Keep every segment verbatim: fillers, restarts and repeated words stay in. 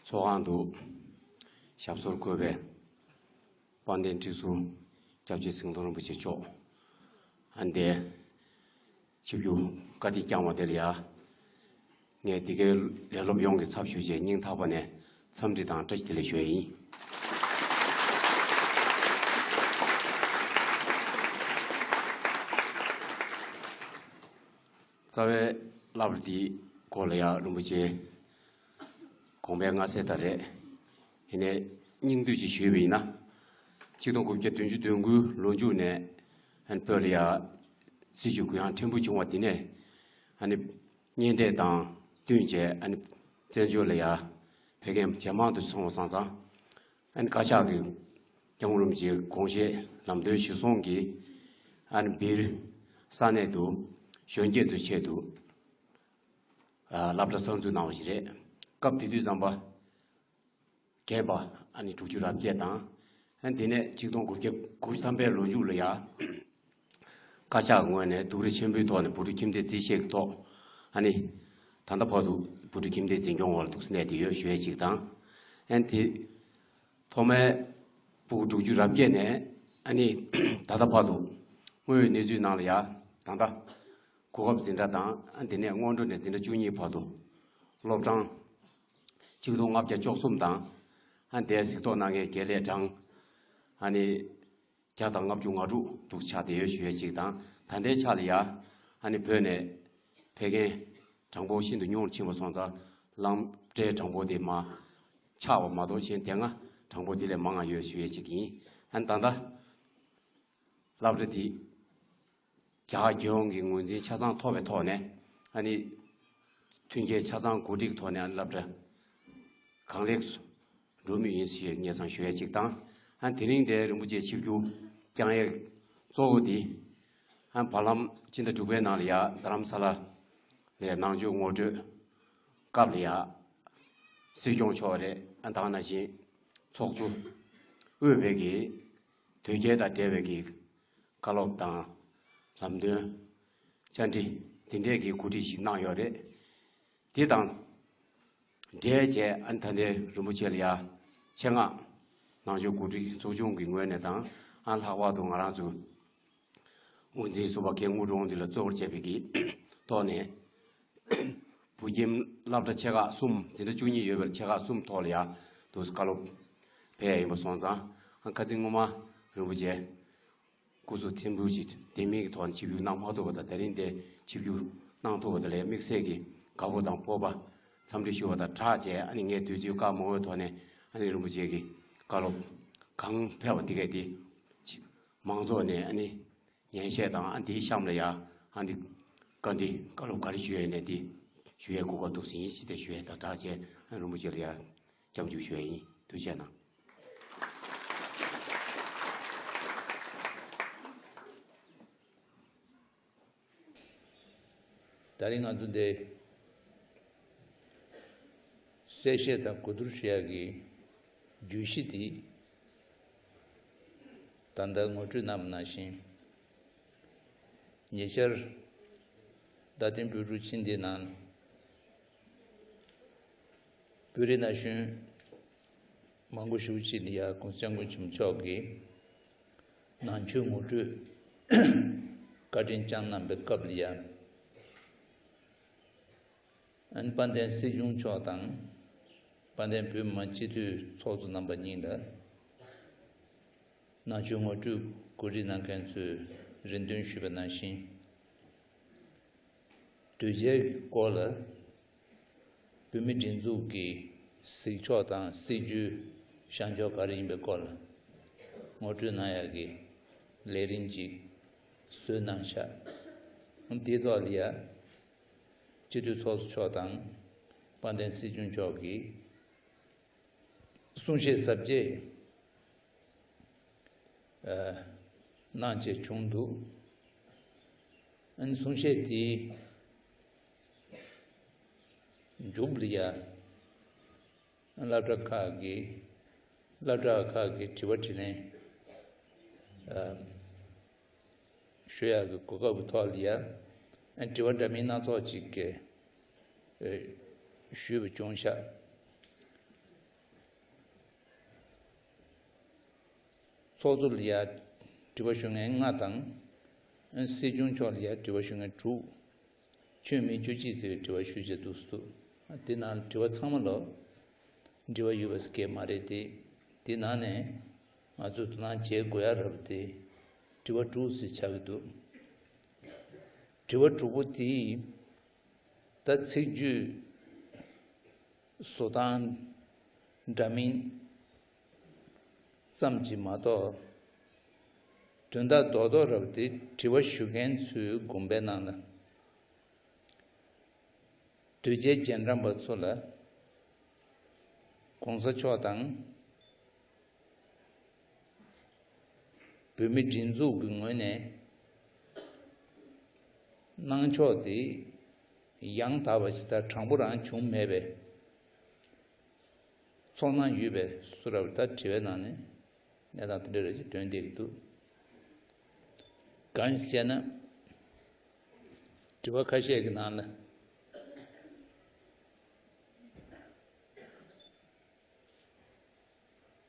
ཚོགས་ཁང་དུ་ཞབས་སོར་འཁོད་པའི་དཔལ་ལྡན་ཁྲི་ཟུར་སྐྱབས་རྗེ་ཟིང་དོང་རིན་པོ་ཆེ་མཆོག་ཨ་ནི་དེ་ཆིབས་བསྒྱུར་བཀའ་དྲིན་བསྐྱངས་པ་དེ་ལ་ཡ། ངས་འདི་གའི་ལས་སློབ་ཡོངས་ཀྱི་ཚབ་ཞུས་བྱས་སྙིང་ཐག་པ་ནས་འཚམས་འདྲི་དང་བཀྲ་ཤིས་བདེ་ལེགས་ཞུ་ཡ་ཡིན། རྩ་བའི་སློབ་གྲྭ་འདིའི་སྐོར་ལ་ཡང་རིན་པོ་ཆེ་དགོངས་པ་མངའ་གསལ་ལྟར་རེད། ཡིན་ནའི་སྙིང་བསྡུས་ཅིག་ཞུས་པ་ཡིན་ན། ཆིག་སྟོང་དགུ་བརྒྱ་བདུན་ཅུ་དོན་དགུའི་ལོ་མཇུག་ནས་ཨ་ནི་བོད་ལ་ཡང་སྲིད་བྱུས་གུ་ཡངས་ཕྲན་བུ་བྱུང་བ་དེ་ནས་ཨ་ནི་གཉེན་འཕྲད་དང་བསྟུན་བྱས་ཨ་ནི་བཙན་བྱོལ་ལ་ཡང་བོད་སྐད་ཇེ་མང་དུ་སོང་བ་སོང་ཙང་། ཨ་ནི་བཀའ་ཤག་གིས་སྐྱབས་མགོན་རིན་པོ་ཆེའི་དགོངས་བཞེད་ལམ་སྟོན་གཞིར་བཟུང་གིས་ཨ་ནི་སྦིར་ས་གནས་དུ་གཞོན་སྐྱེས་ཚོའི་ཆེད་དུ་ཨ་སློབ་གྲྭ་གསར་འཛུགས་གནང་བ་ཞིག་རེད། སྐབས་དེ་དུས་ཙམ་པ་རྒན་པ་ཨ་ནི་དྲུག་ཅུ་རེ་བརྒྱད་དང་། ཨ་ནི་དེ་ནས་ཆིག་སྟོང་དགུ་བརྒྱ་དགུ་བཅུ་ཐམ་པའི་ལོ་མཇུག་ལ་ཡ། བཀའ་ཤག་ངོས་ནས་སྡུག་རུས་ཆེན་པོའི་ཐོག་ནས་བོད་ཕྲུག་ཁྱིམ་སྡེ་རྩིས་བཞེས་ཀྱི་ཐོག་ཨ་ནི་ད་ལྟ་བར་དུ་བོད་ཕྲུག་ཁྱིམ་སྡེ་འཛིན་སྐྱོང་འོག་ལ་འདུག་སེ་གནས་བསྡད་ཡོད་ཞུ་ཡས་གཅིག་དང་། ཨ་ནི་དེ་ཐོག་མའི་ཕྲུ་གུ་དྲུག་ཅུ་རེ་བརྒྱད་ནས་ཨ་ནི་ད་ལྟ་བར་དུ་དངོས་ཡོད་གནས་ཚུལ་ནང་ལ་ཡ་ད་ལྟ་གོ་སྐབས་འཛིན་གྲྭ་དང་ཨ་ནི་དེ་ནས་སྔོན་འགྲོ་ནས་འཛིན་གྲྭ་བཅུ་གཉིས་བར་དུ་སློབ་གྲངས་ཆིག་སྟོང་ལྔ་བརྒྱ་བཅུ་གསུམ་དང་། ཨ་ནི་དེ་གཟིགས་རྟོག་གནང་མཁན་དགེ་ལས་གྲངས་ཨ་ནི་བརྒྱ་དང་ལྔ་བཅུ་ང་དྲུག་འདུག་ཆགས་བསྡད་ཡོད་ཞུ་ཡས་གཅིག་དང་། ད་ལྟའི་ཆ་ལ་ཡ་ཨ་ནི་བོད་ནས་ཕེབས་མཁན་གྲངས་འབོར་ཤིན་ཏུ་ཉུང་རུ་ཕྱིན་པ་སོང་ཙང་སློབ་གྲྭའི་གྲངས་འབོར་དེ་མར་ཆག་པ་མ་གཏོགས་གཞན་དེ་སྔ་གྲངས་འབོར་དེ་ལས་མང་བ་ཡོད་ཞུ་ཡས་གཅིག་ཡིན། ཨ་ནི་ད་ལྟ་སློབ་གྲྭ་དེ་རྒྱ་གར་རྒྱལ་ཡོངས་ཀྱི་ངོས་འཛིན་ཆ་ཚང་ཐོབ་པའི་ཐོག་ནས་ཨ་ནི་མཐུན་རྐྱེན་ཆ་ཚང་གོ་སྒྲིག་ཐོག་ནས་ཨ་ནི་སློབ་གྲྭ་གང་ལེགས་སུ་འགྲོ་མུས་ཡིན་ཞེས་སྙན་སེང་ཞུ་ཡས་གཅིག་དང་། ཨ་ནི་དེ་རིང་འདིར་རིན་པོ་ཆེ་ཆིབས་བསྒྱུར་བསྐྱངས་ཡས་གཙོ་བོ་དེ་ཨ་ནི་བར་ལམ་ཕྱི་ཟླ་དྲུག་པའི་ནང་ལ་ཡ་རྡ་རམ་ས་ལ་ལ་ནང་ཆོས་ངོ་སྤྲོད་སྐབས་ལ་ཡ་སྲིད་སྐྱོང་མཆོག་རེད། ཨ་ནི་ད་ག་ནང་བཞིན་ཚོགས་གཙོ་དབུས་པའི་གི་དོལ་རྒྱལ་དང་འབྲེལ་བའི་གི་བཀའ་སློབ་དང་ལམ་སྟོན་བཅར་འདྲི་དེ་འདྲས་ཀྱི་གོ་སྒྲིག་ཞིག་གནང་ཡོད་རེད། དེ་དང་འབྲེལ་བྱས་ཨ་ནི་ད་ལྟའི་རིན་པོ་ཆེ་ལ་ཡ་ཆེད་མངགས་ནང་ཆོས་གོ་སྒྲིག་ཚོགས་ཆུང་གི་ངོས་ནས་དང་ཨ་ལྷག་པར་དུ་ང་རང་ཚོའི་དབུ་འཛིན་ཟུར་པ་མཁན་དངུལ་གྲོང་འདི་ལ་གཙོ་བོར་བྱས་པའི་གི་ཐོག་ནས་བོད་ཁྱིམ་སློབ་གྲྭ་ཆེ་ཁག་གསུམ་འཛིན་གྲྭ་བཅུ་གཉིས་ཡོད་པའི་ཆེ་ཁག་གསུམ་ཐོག་ལ་ཡ་འདུག་སེ་བཀའ་སློབ་ཕེབས་ཡ་ཡིན་པ་སོང་ཙང་ཨ་ཁ་རྩང་སྔོན་མ་རིན་པོ་ཆེ་སྐུ་གཟུགས་ཐིམ་ཕུག་ཅིག་བདེ་མིན་གྱི་ཐོག་ནས་ཆིབས་བསྒྱུར་གནང་མ་ཐུབ་པ་དང་དེ་རིང་འདིར་ཆིབས་བསྒྱུར་གནང་ཐུབ་པ་དེ་ལ་དམིགས་བསལ་གྱི་དགའ་པོ་དང་སྤོབས་པ་འཚམས་འདྲི་ཞུ་བ་དང་སྦྲགས་བྱས་ཨ་ནི་ངས་དུས་ཚོད་བཀག་མ་འོས་ཐོག་ནས་ཨ་ནི་རིན་པོ་ཆེ་གི་བཀའ་སློབ་གང་ཕེབས་པ་དེ་གས་དེ་མང་ཚོགས་ནས་ཨ་ནི་ཉན་བཤད་དང་ཨ་འདིའི་གཤམ་ལ་ཡ་ཨ་འདི་བཀའ་འདི་བཀའ་སློབ་ག་རེ་ཞུ་ཡས་ནས་འདི་ཞུ་ཡས་གོ་སྐབས་འདུག་ཟིན་ཞེས་དེ་ཞུ་ཡས་དང་སྦྲགས་བྱས་ཨ་རིན་པོ་ཆེ་ལ་ཡ་སྐྱབས་འཇུག་ཞུ་ཡས་ཡིན། ཐུགས་རྗེ་གནང་། ད་རིང་ང་ཚོ་འདི་གསལ་བཤད་དང་གོ་བསྡུར་ཞུ་ཡག་གི་བརྗོད་གཞི་དེ་ད་ལྟ་ངོ་སྤྲོད་གནང་བ་ནང་བཞིན། ཉེ་ཆར་རྡ་སྟེང་བོད་ཕྲུག་ཆིངས་འདིའི་ནང་བོད་རིགས་ན་གཞོན་མང་པོ་ཞེ་པོ་ཅིག་ལ་ཡ་༸གོང་ས་༸སྐྱབས་མགོན་ཆེན་པོ་མཆོག་གིས་ནང་ཆོས་ངོ་སྤྲོད་བཀའ་དྲིན་བསྐྱངས་གནང་པའི་སྐབས་ལ་ཡ། ཨན་དཔལ་ལྡན་སྲིད་སྐྱོང་མཆོག་དང་དཔལ་ལྡན་བོད་མི་མང་སྤྱི་འཐུས་ཚོགས་གཙོ་རྣམ་པ་གཉིས་ལ་ནང་ཆོས་ངོ་སྤྲོད་གོ་སྒྲིག་གནང་མཁན་ཚོས་རེ་འདུན་ཞུས་པ་ནང་བཞིན། དོལ་རྒྱལ་གྱི་སྐོར་ལ་བོད་མི་སྒྲིག་འཛུགས་ཀྱི་གཟིགས་ཕྱོགས་དང་སྲིད་བྱུས་བཞག་ཕྱོགས་ག་རེ་ཡིན་པའི་སྐོར་ལ་ངོ་སྤྲོད་གནང་ཡག་གི་ལས་རིམ་ཅིག་བཟོས་གནང་ཤག་དེའི་ཐོག་ལ་ཡ་སྤྱི་འཐུས་ཚོགས་གཙོ་མཆོག་དང་དཔལ་ལྡན་སྲིད་སྐྱོང་མཆོག་གིས་གསུང་བཤད་གཟབ་རྒྱས་གནང་བྱས་བྱུང་འདུག་ཨ་ནི་གསུང་བཤད་དེའི་མཇུག་ལ་ཡ་སློབ་གྲྭ་ཁག་གི་སློབ་གྲྭ་ཁག་གི་དྲི་བ་དྲིས་ལན་ཞུ་ཡག་གི་གོ་སྐབས་ཀྱི་ཐོག་ལ་ཡ་དྲི་བ་འདྲ་མིན་སྣ་ཚོགས་ཅིག་གི་ཞུས་པ་བྱུང་ཤག་ཚོགས་གཙོ་ལ་ཡ་དྲི་བ་ཞུ་མཁན་ལྔ་དང་། སྲིད་སྐྱོང་མཆོག་ལ་ཡ་དྲི་བ་ཞུ་མཁན་དྲུག་ཆོས་མི་བཅུ་གཅིག་ཟེར་བའི་དྲི་བ་ཞུ་བྱས་འདུག་སུ། དེ་ནང་དྲི་བ་ཚང་མ་ལོ་འབྲེལ་བ་ཡོད་པ་ཟེར་མཁན་མ་རེད་དེ། དེ་ནང་ནས་ང་ཚོས་དོ་སྣང་བྱེད་དགོས་ཡ་རབ་དེ་དྲི་བ་དྲུག་ཟེར་ཆགས་ཀྱི་འདུག་དྲི་བ་དྲུག་པོ་དེ་ད་ཚིག་བརྗོད་བཟོ་སྟངས་འདྲ་མིན་ཙམ་གྱིས་མ་གཏོགས། དོན་དག་རྡོག་རྡོག་རབ་དེ་དྲི་བ་ཞུ་མཁན་ཚོའི་དགོངས་པའི་ནང་ལ། དོལ་རྒྱལ་རྗེས་འབྲང་པ་ཚོ་ལ་གོང་ས་མཆོག་དང་བོད་མི་སྒྲིག་འཛུགས་ཀྱི་ངོས་ནས་གནང་ཕྱོགས་དེ་ཡང་དག་པ་ཞིག་དང་དྲང་པོ་རང་བྱུང་མེད་པའི་ཚོར་སྣང་ཡོད་པའི་བཟོ་འདྲ་ད་དྲི་བའི་ནང་ནས་གནས་སྟངས་དེ་འདྲ་རེ་ཞིག་སྟོན་བསྡད་ཀྱི་འདུག་གང་ཞེ་ན། དྲི་བ་ཁ་ཤས་ཀྱི་ནང་ལ།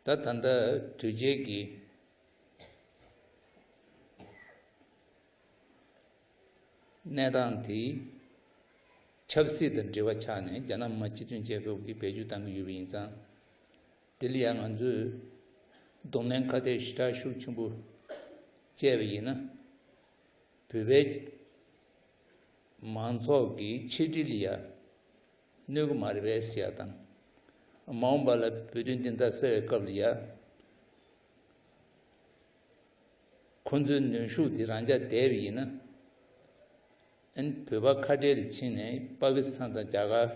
ད་ད་ལྟ་དོལ་རྒྱལ་གྱི་གནས་སྟངས་དེ་ཆབ་སྲིད་དང་འབྲེལ་བ་ཆགས་ནས་རྒྱ་ནག་མི་དམངས་སྤྱི་མཐུན་རྒྱལ་ཁབ་ཀྱིས་བེད་སྤྱོད་གཏང་གི་ཡོད་པ་ཡིན་ཙང་། དེ་ལ་ཡང་ང་ཚོས་གདོང་ལེན་ཁ་གཏད་ཞེ་དྲག་ཤུགས་ཆེན་པོ་བྱས་པ་ཡིན་ན། བོད་པའི་མང་ཚོགས་ཀྱི་ཆིག་སྒྲིལ་ལ་ཡ་གནོད་ཀྱི་མ་རེད་པས་ཟེར་ཡ་དང་། མ་འོངས་པ་ལ་བོད་དོན་བདེན་མཐའ་གསལ་བའི་སྐབས་ལ་ཡ། ཁོ་ཚོའི་ནུས་ཤུགས་དེ་རང་འཇགས་བསྡད་པ་ཡིན་ན། ཨན་བོད་པ་ཁ་བྲལ་ལ་ཕྱིན་ནས་པ་ཀི་སི་ཐན་དང་རྒྱ་གར་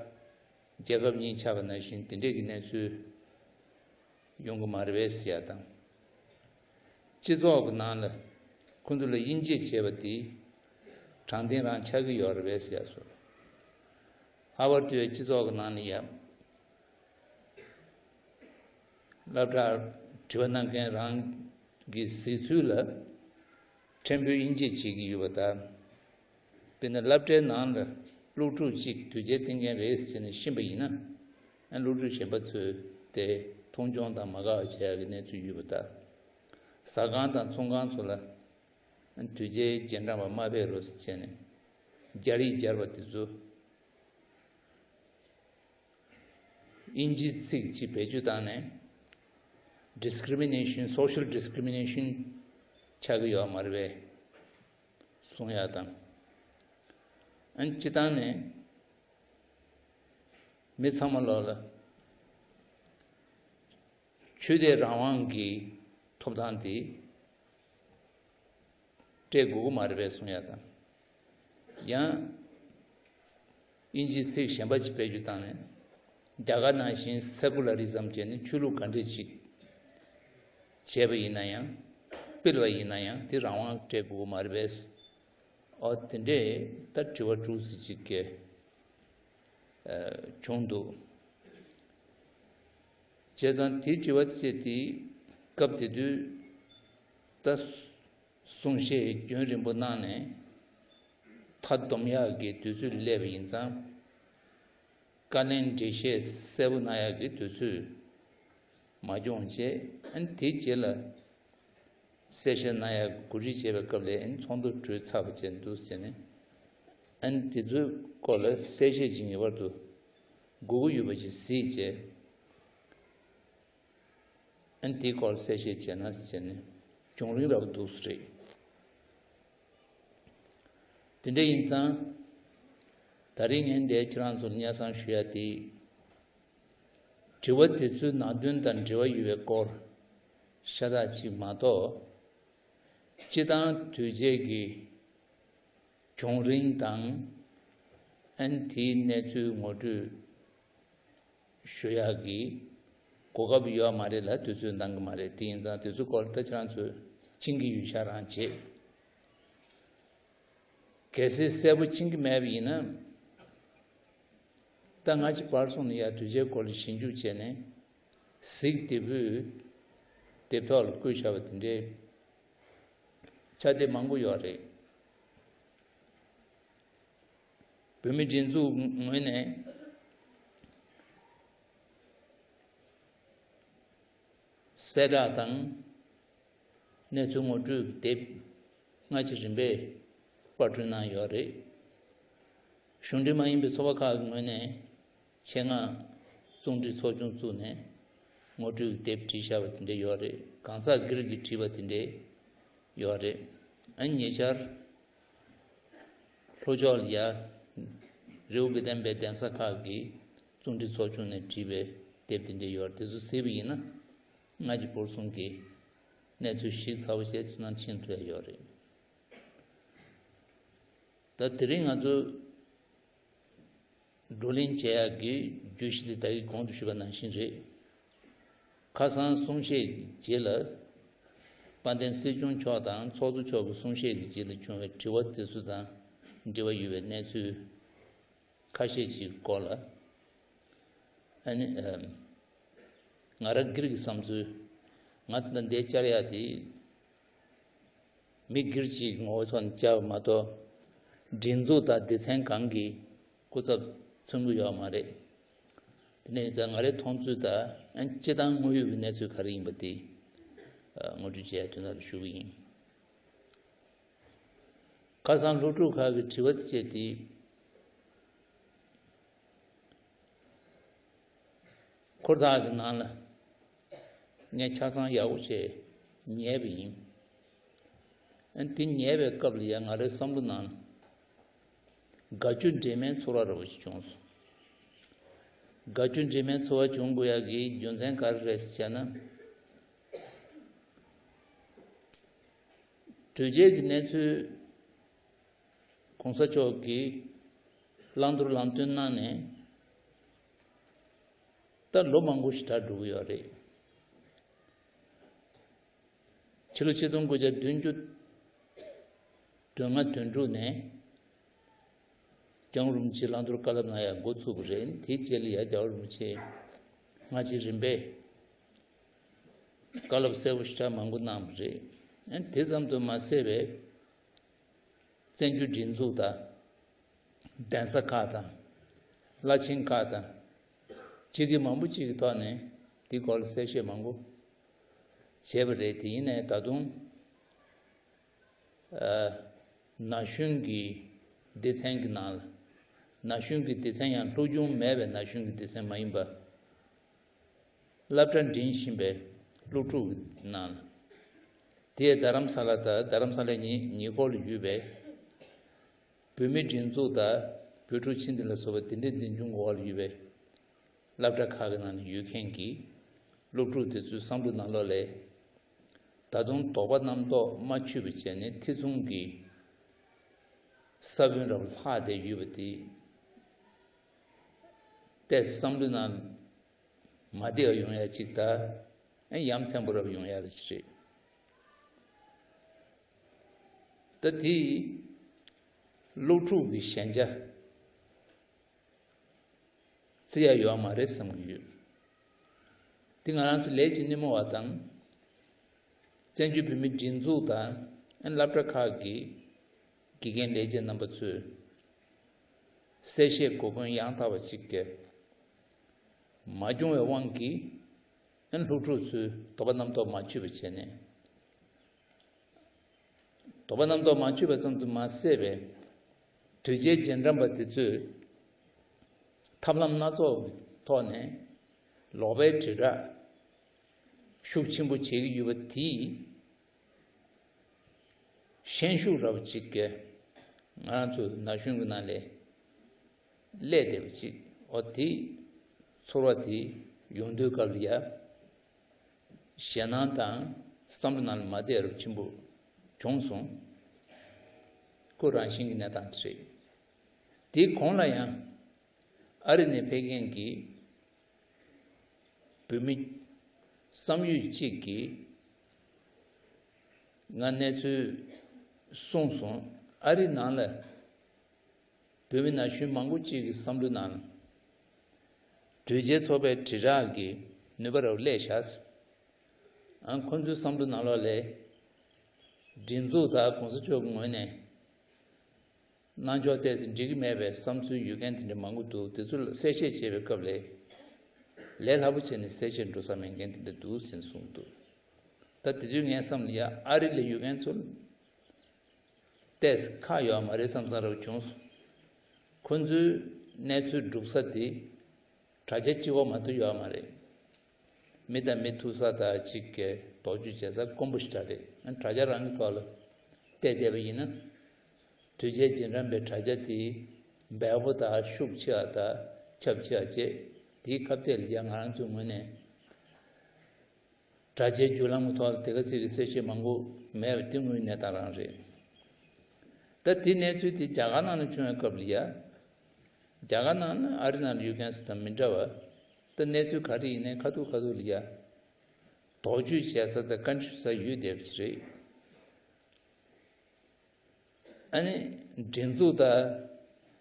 རྒྱལ་ཁབ་གཉིས་ཆགས་པ་ནང་བཞིན་དེ་འདྲས་ཀྱི་གནས་ཚུལ་ཡོང་གི་མ་རེད་པས་ཟེར་ཡ་དང་། སྤྱི་ཚོགས་ཀྱི་ནང་ལ་ཁོ་ཚོ་ལ་དབྱེ་འབྱེད་བྱས་པ་དེ་དྲང་བདེན་རང་ཆགས་ཀྱི་ཡོད་རེད་པས་ཟེར་ཡ་སོགས། ལྷག་པར་དུ་སྤྱི་ཚོགས་ཀྱི་ནང་ལ་ཡ། སློབ་གྲྭར་དྲི་བ་གནང་མཁན་རང་གི་གཟིགས་ཚུལ་ལ་ཕྲན་བུ་དབྱེ་འབྱེད་བྱེད་ཀྱི་ཡོད་པ་དང་། དཔེར་ན་སློབ་གྲྭའི་ནང་ལ་སློབ་ཕྲུག་གཅིག་དོལ་རྒྱལ་བསྟེན་མཁན་རེད་ཟེར་ནས་ཤེས་པ་ཡིན་ན། ཨ་སློབ་ཕྲུག་གཞན་པ་ཚོས་དེ་མཐོང་ཆུང་དང་མ་དགའ་བ་བྱེད་ཡག་གི་གནས་ཚུལ་ཡོད་པ་དང་། ཟ་ཁང་དང་ཚོང་ཁང་ཚོ་ལ་དོལ་རྒྱལ་རྗེས་འབྲང་པ་མ་ཕེབས་རོགས་ཟེར་བྱས་ནས་སྦྱར་ཡིག་སྦྱར་བ་དེ་ཚོ། དབྱིན་ཇིའི་ཚིག་ཅིག་བེད་སྤྱོད་བཏང་ནས། discrimination, social discrimination ཆགས་ཀྱི་ཡོད་མ་རེད་པས་གསུང་ཡག་དང་། ཨན་སྤྱི་བཏང་ནས་མི་ཚང་མ་ལོག་ལ་ཆོས་དད་རང་དབང་གི་ཐོབ་ཐང་དེ་སྤྲད་དགོས་ཀྱི་མ་རེད་པས་གསུང་ཡག་དང་། ཡང་། དབྱིན་ཇིའི་ཚིག་གཞན་པ་ཞིག་བེད་སྤྱོད་བཏང་ནས། རྒྱ་གར་ནང་བཞིན་secular ism བྱས་ནས་ཆོས་ལུགས་ག་འདྲས་ཞིག་བྱས་པ་ཡིན་ན་ཡང་། སྤེལ་བ་ཡིན་ན་ཡང་དེ་རང་དབང་སྤྲད་དགོས་མ་རེད་པས། ཨོ་དེ་འདྲས་ད་དྲི་བ་དྲུག་ཙམ་ཅིག་གི་བྱུང་འདུག་བྱས་ཙང་དེའི་དྲི་བ་བཅས་དེ་སྐབས་དེ་དུས་ད། གསུང་བཤད་རྒྱུན་རིང་པོ་གནང་ནས་མཐའ་སྡོམ་ཡག་གི་དུས་ཚོད་སླེབས་པ་ཡིན་ཙང་། བཀའ་ལན་འགྲེལ་བཤད་གསལ་པོ་གནང་ཡག་གི་དུས་ཚོད་མ་འཁྱོངས་བྱས། ཨན་དེའི་རྗེས་ལ་གསལ་བཤད་གནང་ཡག་གི་གོ་སྒྲིག་བྱས་པའི་སྐབས་ལ་ཨན་ཚོགས་འདུ་གྲོལ་ཚར་བ་བྱས་འདུག་ཟེར་ནས། ཨན་དེ་ཚོའི་སྐོར་ལ་གསལ་བཤད་ཅིག་ངེས་པར་དུ་དགོས་ཀྱི་ཡོད་པ་ཞིག་གཟིགས་བྱས། ཨན་དེའི་སྐོར་གསལ་བཤད་བྱས་ན་ཟེར་ནས་བྱུང་རིམ་རབ་འདུག་སེ་རེད། དེ་འདྲ་ཡིན་ཙང་། ད་རིང་ངས་འདིར་ཁྱེད་རང་ཚོར་སྙན་སེང་ཞུ་ཡ་དེ། དྲི་བ་དེ་ཚོའི་ནང་དོན་དང་འབྲེལ་བ་ཡོད་པའི་སྐོར་ཤ་སྟག་ཅིག་མ་གཏོགས། སྤྱི་བཏང་དོལ་རྒྱལ་གྱི་བྱུང་རིམ་དང་། ཨན་དེའི་གནས་ཚུལ་ངོ་སྤྲོད་ཞུ་ཡག་གི་གོ་སྐབས་ཡོད་མ་རེད་ལ་དུས་ཚོད་འདང་གི་མ་རེད། དེ་ཡིན་ཙང་དེ་ཚོའི་སྐོར་ད་ཁྱེད་རང་ཚོས་མཁྱེན་གྱི་ཡོད་ཤག་རང་བྱེད། གལ་སྲིད་གསལ་པོ་མཁྱེན་གྱི་མེད་པ་ཡིན་ན། ད་སྔ་ཕྱི་བར་གསུམ་ནས་ཡ་དོལ་རྒྱལ་སྐོར་ལ་ཞིབ་འཇུག་བྱས་ནས་གཟིགས་དེ་བུས་དེབ་ཐོག་ལ་བཀོད་བཞག་པ་དེ་འདྲའི་ཆ་དེ་མང་པོ་ཡོད་རེད། བོད་མི་སྒྲིག་འཛུགས་ངོས་ནས་གསལ་བསྒྲགས་དང་ གནས་ཚུལ་ངོ་སྤྲོད་ཀྱི་དེབ་སྔ་ཕྱི་རིམ་པས་པར་སྐྲུན་གནང་ཡོད་རེད། གཞུང་འབྲེལ་མ་ཡིན་པའི་ཚོགས་པ་ཁག་གི་ངོས་ནས་ཆེད་མངགས་རྩོམ་སྒྲིག་ཚོགས་ཆུང་བཙུགས་ནས་ངོ་སྤྲོད་ཀྱི་དེབ་བྲིས་བཞག་པ་དེ་འདྲ་ཡོད་རེད། གང་ཟག་སྒེར་གྱིས་བྲིས་པ་དེ་འདྲ་ཡོད་རེད། ཨ་ནི་ཉེ་ཆར་ལྷོ་ཕྱོགས་ལ་ཡ་རི་བོ་དགེ་ལྡན་པའི་གདན་ས་ཁག་གི་རྩོམ་སྒྲིག་ཚོགས་ཆུང་ནས་བྲིས་པའི་དེབ་དེ་འདྲ་ཡོད་རེད། དེ་ཚོ་གཟིགས་པ་ཡིན་ན་སྔ་ཕྱི་བོར་གསུམ་གྱི་གནས་ཚུལ་ཞིབ་ཚགས་པོ་བྱས་ཚུལ་ནང་ཕྱིན་ཐུབ་ཡ་ཡོད་རེད། ད་དེ་རིང་ང་ཚོ་བགྲོ་གླེང་བྱེད་ཡག་གི་བརྗོད་གཞི་དེ་ད་གིན་གོང་དུ་ཞུས་པ་ནང་བཞིན་རེད། ཁ་སང་གསུང་བཤད་རྗེས་ལ་དཔལ་ལྡན་སྲིད་སྐྱོང་མཆོག་དང་ཚོགས་གཙོ་མཆོག་གི་གསུང་བཤད་ཀྱི་རྗེས་ལ་བྱུང་བའི་དྲི་བ་དེ་ཚོ་དང་འབྲེལ་བ་ཡོད་པའི་གནས་ཚུལ་ཁ་ཤས་ཤིག་སྐོར་ལ། ཨ་ནི། ཨམ། ང་རང་སྒེར་གྱི་བསམ་ཚུལ། ང་ད་ལྟ་འདིར་བཅར་ཡག་དེ། མི་སྒེར་གཅིག་གི་ངོ་བོ་ཐོག་ནས་བཅར་བ་མ་གཏོགས། སྒྲིག་འཛུགས་དང་སྡེ་ཚན་གང་གི་སྐུ་ཚབ་མཚོན་གྱི་ཡོད་མ་རེད། དེ་ནས་ད་ང་རའི་མཐོང་ཚུལ་དང་། ཨ་ནི་སྤྱིར་བཏང་དངོས་ཡོད་ཀྱི་གནས་ཚུལ་ག་རེ་ཡིན་པ་དེ། ཨ། ངོ་སྤྲོད་བྱེད་ཡག་དོན་དག་ལ་ཞུ་གི་ཡིན། ཁ་སང་སློབ་ཕྲུག་ཁག་གི་དྲི་བ་དེ་བྱས་ཏེ། ཁོ་ཐག་གི་ནང་ལ་ངས་ཆ་ཚང་ཡག་པོ་བྱས་ཉན་པ་ཡིན། ཨ་ནི་དེ་ཉན་པའི་སྐབས་ལ་ཡང་ང་རའི་བསམ་བློ་ནང་དགའ་སྐྱོ་འདྲེས་མའི་ཚོར་བ་འདྲ་བོ་ཞིག་བྱུང་སོང་། དགའ་སྐྱོ་འདྲེས་མའི་ཚོར་བ་བྱུང་དགོས་ཡག་གི་རྒྱུ་མཚན་ག་རེ་རེད་ཟེར་ན། དོལ་རྒྱལ་གྱི་གནས་ཚུལ་གོང་ས་མཆོག་གིས་བླང་དོར་ལམ་སྟོན་གནང་ནས་ད་ལོ་མང་པོ་ཞིག་ད་འགྲོ་གི་ཡོད་རེད། ཕྱི་ལོ་ཆིག་སྟོང་དགུ་བརྒྱ་བདུན་ཅུ་དོན་ལྔ་དོན་དྲུག་ནས་རྒྱལ་བ་རིན་པོ་ཆེས་བླང་དོར་བཀའ་སློབ་གནང་ཡག་འགོ་ཚུགས་པ་རེད། དེའི་རྗེས་ལ་ཡང་རྒྱལ་བ་རིན་པོ་ཆེས་སྔ་ཕྱི་རིམ་པས་བཀའ་སློབ་གསལ་པོ་ཞེ་དྲག་མང་པོ་གནང་བ་རེད། དེ་ཙམ་དུ་མ་ཟད་པའི་བཙན་བྱོལ་སྒྲིག་འཛུགས་དང་། གདན་ས་ཁག་དང་། བླ་ཆེན་ཁག་དང་། སྤྱི་འཐུས་མང་པོ་ཅིག་གི་ཐོག་ནས་དེའི་སྐོར་ལ་གསལ་བཤད་མང་པོ་བྱས་པ་རེད། དེ་ཡིན་ནའི་ད་དུང་། ཨ། ན་གཞོན་གྱི་སྡེ་ཚན་གྱི་ནང་ལ། ན་གཞོན་གྱི་སྡེ་ཚན་ཡང་སློབ་སྦྱོང་མེད་པའི་ན་གཞོན་གྱི་སྡེ་ཚན་མ་ཡིན་པ། སློབ་གྲྭ་འགྲིམ་བཞིན་པའི་སློབ་ཕྲུག་གི་ནང་ལ། དེས་རྡ་རམ་ས་ལ་དང་རྡ་རམ་ས་ལའི་ཉེ་ཉེ་འཁོར་ལ་ཡོད་པའི་བོད་མིའི་སྒྲིག་འཛུགས་དང་བོད་ཕྲུག་ཆིངས་འདི་ལ་སོགས་པ་དེ་འདྲའི་འཛིན་སྐྱོང་འོག་ལ་ཡོད་པའི་སློབ་གྲྭ་ཁག་གི་ནང་ལ་ཡོད་མཁན་གྱི་སློབ་ཕྲུག་དེ་ཚོའི་བསམ་བློ་ནང་ལོགས་ལ། ད་དུང་དོགས་པ་རྣམ་རྟོག་མ་ཆོད་པ་བྱས་ནས་ཐེ་ཚོམ་གྱི་ས་བོན་རབ་ལྷག་བསྡད་ཡོད་པ་དེ། ཏོག་ཙམ་བསམ་བློའི་ནང་མ་བདེ་བ་ཡོང་ཡ་ཅིག་དང་། ཡ་མཚན་པོ་རབ་ཡོང་ཡ་ཅིག་རེད། ད་དེ་སློབ་ཕྲུག་གི་ཞན་ཆ་བརྩི་ཡ་ཡོད་མ་རེད་བསམ་གྱི་ཡོད། དེ་ང་རང་ཚོ་ལས་ཀྱི་སྣེ་མོ་བ་དང་། བཙན་བྱོལ་བོད་མིའི་སྒྲིག་འཛུགས་དང་། སློབ་གྲྭ་ཁག་གི་དགེ་རྒན་ལས་བྱེད་རྣམ་པ་ཚོས་གསལ་བཤད་གོ་སྐོན་ཡང་དག་པ་ཅིག་གི་མ་བྱུང་བའི་དབང་གིས། སློབ་ཕྲུག་ཚོས་དོགས་པ་རྣམ་རྟོག་མ་ཆོད་པ་བྱས་ནས། དོགས་པ་རྣམ་རྟོག་མ་ཆོད་པ་ཙམ་དུ་མ་ཟད་པའི་དོལ་རྒྱལ་རྗེས་འབྲང་པ་དེ་ཚོས་ཐབས་ལམ་སྣ་ཚོགས་ཀྱི་ཐོག་ནས་ལོག་པའི་དྲིལ་བསྒྲགས་ཤུགས་ཆེན་པོ་བྱེད་ཀྱི་ཡོད་པ་དེས། ཤན་ཤུགས་རབ་ཅིག་གིས་ང་རང་ཚོའི་ན་གཞོན་གྱི་ནང་ལ་སླེབས་བསྡད་པ་ཅིག་འོ་དེ་ཚོར་བ་དེ་ཡོང་དུས་སྐབས་ལ་ཡ། ཞེད་སྣང་དང་བསམ་བློ་ནང་ལ་མ་བདེ་རབ་ཆེན་པོ་བྱུང་སོང་། ཁོ་རང་བཞིན་གྱི་གནས་སྟངས་དེ་རེད། དེའི་གོང་ལ་ཡང་ཨ་རི་ནས་ཕེབས་མཁན་གྱི་བོད་མི་བསམ་ཡོད་ཅིག་གིས་ང་གནས་ཚུལ་གསུངས་སོང་། ཨ་རི་ནང་ལ་བོད་མི་ན་གཞོན་མང་པོ་ཅིག་གི་བསམ་བློའི་ནང་ལ། དོལ་རྒྱལ་ཚོགས་པའི་དྲིལ་བསྒྲགས་ཀྱི་ནུས་པ་རབ་སླེབས་ཤག་ཨང་། ཁོང་ཚོའི་བསམ་བློ་ནང་ལོགས་ལ། སྒྲིག་འཛུགས་དང་གོང་ས་མཆོག་གི་ངོས་ནས་གནང་ཕྱོགས་ཏོག་ཙམ་འགྲིག་གི་མེད་པའི་བསམ་ཚུལ་ཡོད་མཁན་དེ་འདྲ་མང་པོ་འདུག་དེ་ཚོ་ལ་གསལ་བཤད་བྱེད་པའི་སྐབས་ལ། ལས་སླ་པོ་བྱས་ནས་གསལ་བཤད་འགྲོ་ས་མེད་མཁན་དེ་འདྲ་འདུག་ཟེར་གསུངས་འདུག་ད་དེ་དུས་ངའི་བསམ་ལ་ཡ་ཨ་རི་ལ་ཡོད་མཁན་ཚོ་ལ་ཏོག་ཙམ་ཁག་ཡོད་མ་རེད་བསམ་བསམ་རབ་བྱུང་སོང་། ཁོ་ཚོའི་གནས་ཚུལ་སྒྲུག་ས་དེ་དྲ་རྒྱ་གཅིག་པོ་མ་གཏོགས་ཡོད་མ་རེད། མི་དང་མི་ཐུག་ས་དང་གཅིག་གི་དོགས་གཅོད་བྱེད་ས་དཀོན་པོ་ཞིག་རེད། དྲ་རྒྱ་རང་གི་ཐོག་ལ་བལྟས་བསྡད་པ་ཡིན་ན། དུས་ཆེན་རྗེས་འབྲང་པའི་དྲ་རྒྱ་དེ་འབེལ་པོ་དང་ཤུགས་ཆེ་བ་དང་ཁྱབ་ཆེ་བ་བཅས་དེའི་ཁ་གཏད་ལ་ཡ་ང་རང་ཚོའི་ངོས་ནས། དྲ་རྒྱའི་བརྒྱུད་ལམ་གྱི་ཐོག་ལ་དེ་ག་ཚོད་ཀྱི་གསལ་བཤད་མང་པོ་མེད་པ་དེ་དངོས་གནས་ད་རང་རེད། ད་དེ་གནས་ཚུལ་དེ་རྒྱ་གར་ནང་ལ་བྱུང་བའི་སྐབས་ལ་ཡ། རྒྱ་གར་ནང་ལ་ཨ་རི་ནང་ལ་ཡོད་མཁན་ཚོ་དང་མི་འདྲ་བ། ད་གནས་ཚུལ་ག་རེ་ཡིན་ནའི་ཁ་ཐུག་ཁ་ཐུག་ལ་ཡ། དོགས་གཅོད་བྱེད་ས་དང་བཀའ་འདྲི་ཞུ་ས་ཡོད་བསྡད་པ་ཅིག་རེད། ཨ་ནི་སྒྲིག་འཛུགས་དང་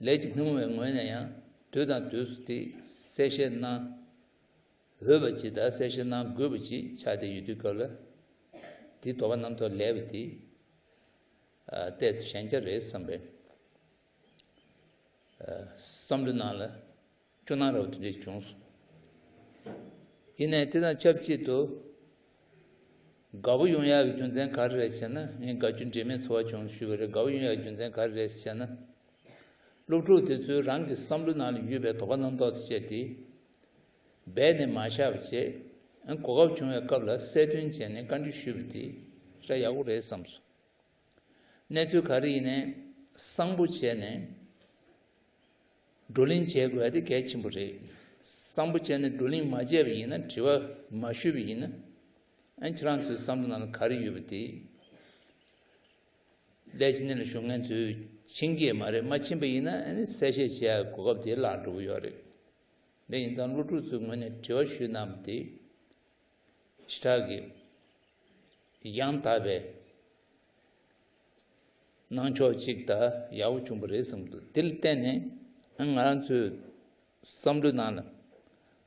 ལས་ཀྱི་སྣེ་མོ་བའི་ངོས་ནས་ཡང་དུས་དང་དུས་སུ་དེ་གསལ་བཤད་གནང་འོས་པ་ཅིག་དང་གསལ་བཤད་གནང་དགོས་པ་ཅིག་ཆགས་བསྡད་ཡོད་དུས་སྐབས་ལ་དེ་དོགས་པ་རྣམ་རྟོག་ལས་པ་དེ་ཏོག་ཙམ་ཞན་ཆ་རེད་བསམ་པའི་བསམ་བློ་ནང་ལ། སྐྱོ་སྣང་རབ་དེ་འདྲ་བྱུང་སོང་། ཡིན་ནའི་དེ་དང་ཆབས་ཅིག་ཏུ། དགའ་པོ་ཡོང་ཡག་གི་རྒྱུ་མཚན་ག་རེ་རེད་ཟེར་ན། ངས་དགའ་སྐྱོ་འདྲེས་མའི་ཚོར་བ་བྱུང་ཞུས་པ་རེད། དགའ་པོ་ཡོང་ཡག་གི་རྒྱུ་མཚན་ག་རེ་རེད་ཟེར་ན། སློབ་ཕྲུག་དེ་ཚོས་རང་གི་བསམ་བློ་ནང་ལ་ཡོད་པའི་དོགས་པ་རྣམ་རྟོག་དེ་བཅས་ཏེ། སྦས་ནས་མ་བཞག་པ་བྱས། གོ་སྐབས་བྱུང་བའི་སྐབས་ལ་གསལ་སྟོན་བྱས་ནས་བཀའ་འདྲི་ཞུས་པ་དེ་ཞེ་དྲག་ཡག་པོ་རེད་བསམ་སོང་། གནས་ཚུལ་ག་རེ་ཡིན་ནའི་གསང་པོ་བྱས་ནས་བགྲོ་གླེང་བྱེད་དགོས་ཡ་དེ་གལ་ཆེན་པོ་རེད། གསང་པོ་བྱས་ནས་བགྲོ་གླེང་མ་བྱས་པ་ཡིན་ན། དྲི་བ་མ་ཞུས་པ་ཡིན་ན། ཨ་ཁྱེད་རང་ཚོའི་བསམ་བློ་ནང་ལ་ག་རེ་ཡོད་པ་དེ། ལས་བྱེད་སྣེ་ལ་ཞུགས་མཁན་ཚོས་ཕྱིན་གྱི་མ་རེད། མ་ཕྱིན་པ་ཡིན་ན་ཨ་ནི་གསལ་བཤད་བྱེད་ཡ་གོ་སྐབས་དེ་བརླག་འགྲོ་གི་ཡོད་རེད། དེ་ཡིན་ཙང་སློབ་ཕྲུག་ཚོའི་ངོས་ནས་དྲི་བ་ཞུས་གནང་བ་དེ། ཞེ་དྲག་གི་ཡང་དག་པའི་གནང་ཕྱོགས་གཅིག་དང་ཡག་པོ་བྱུང་བ་རེད་བསམ་གྱི་འདུག་དེ་ལ་བརྟེན་ནས་ང་རང་ཚོའི་བསམ་བློའི་ནང་ལ་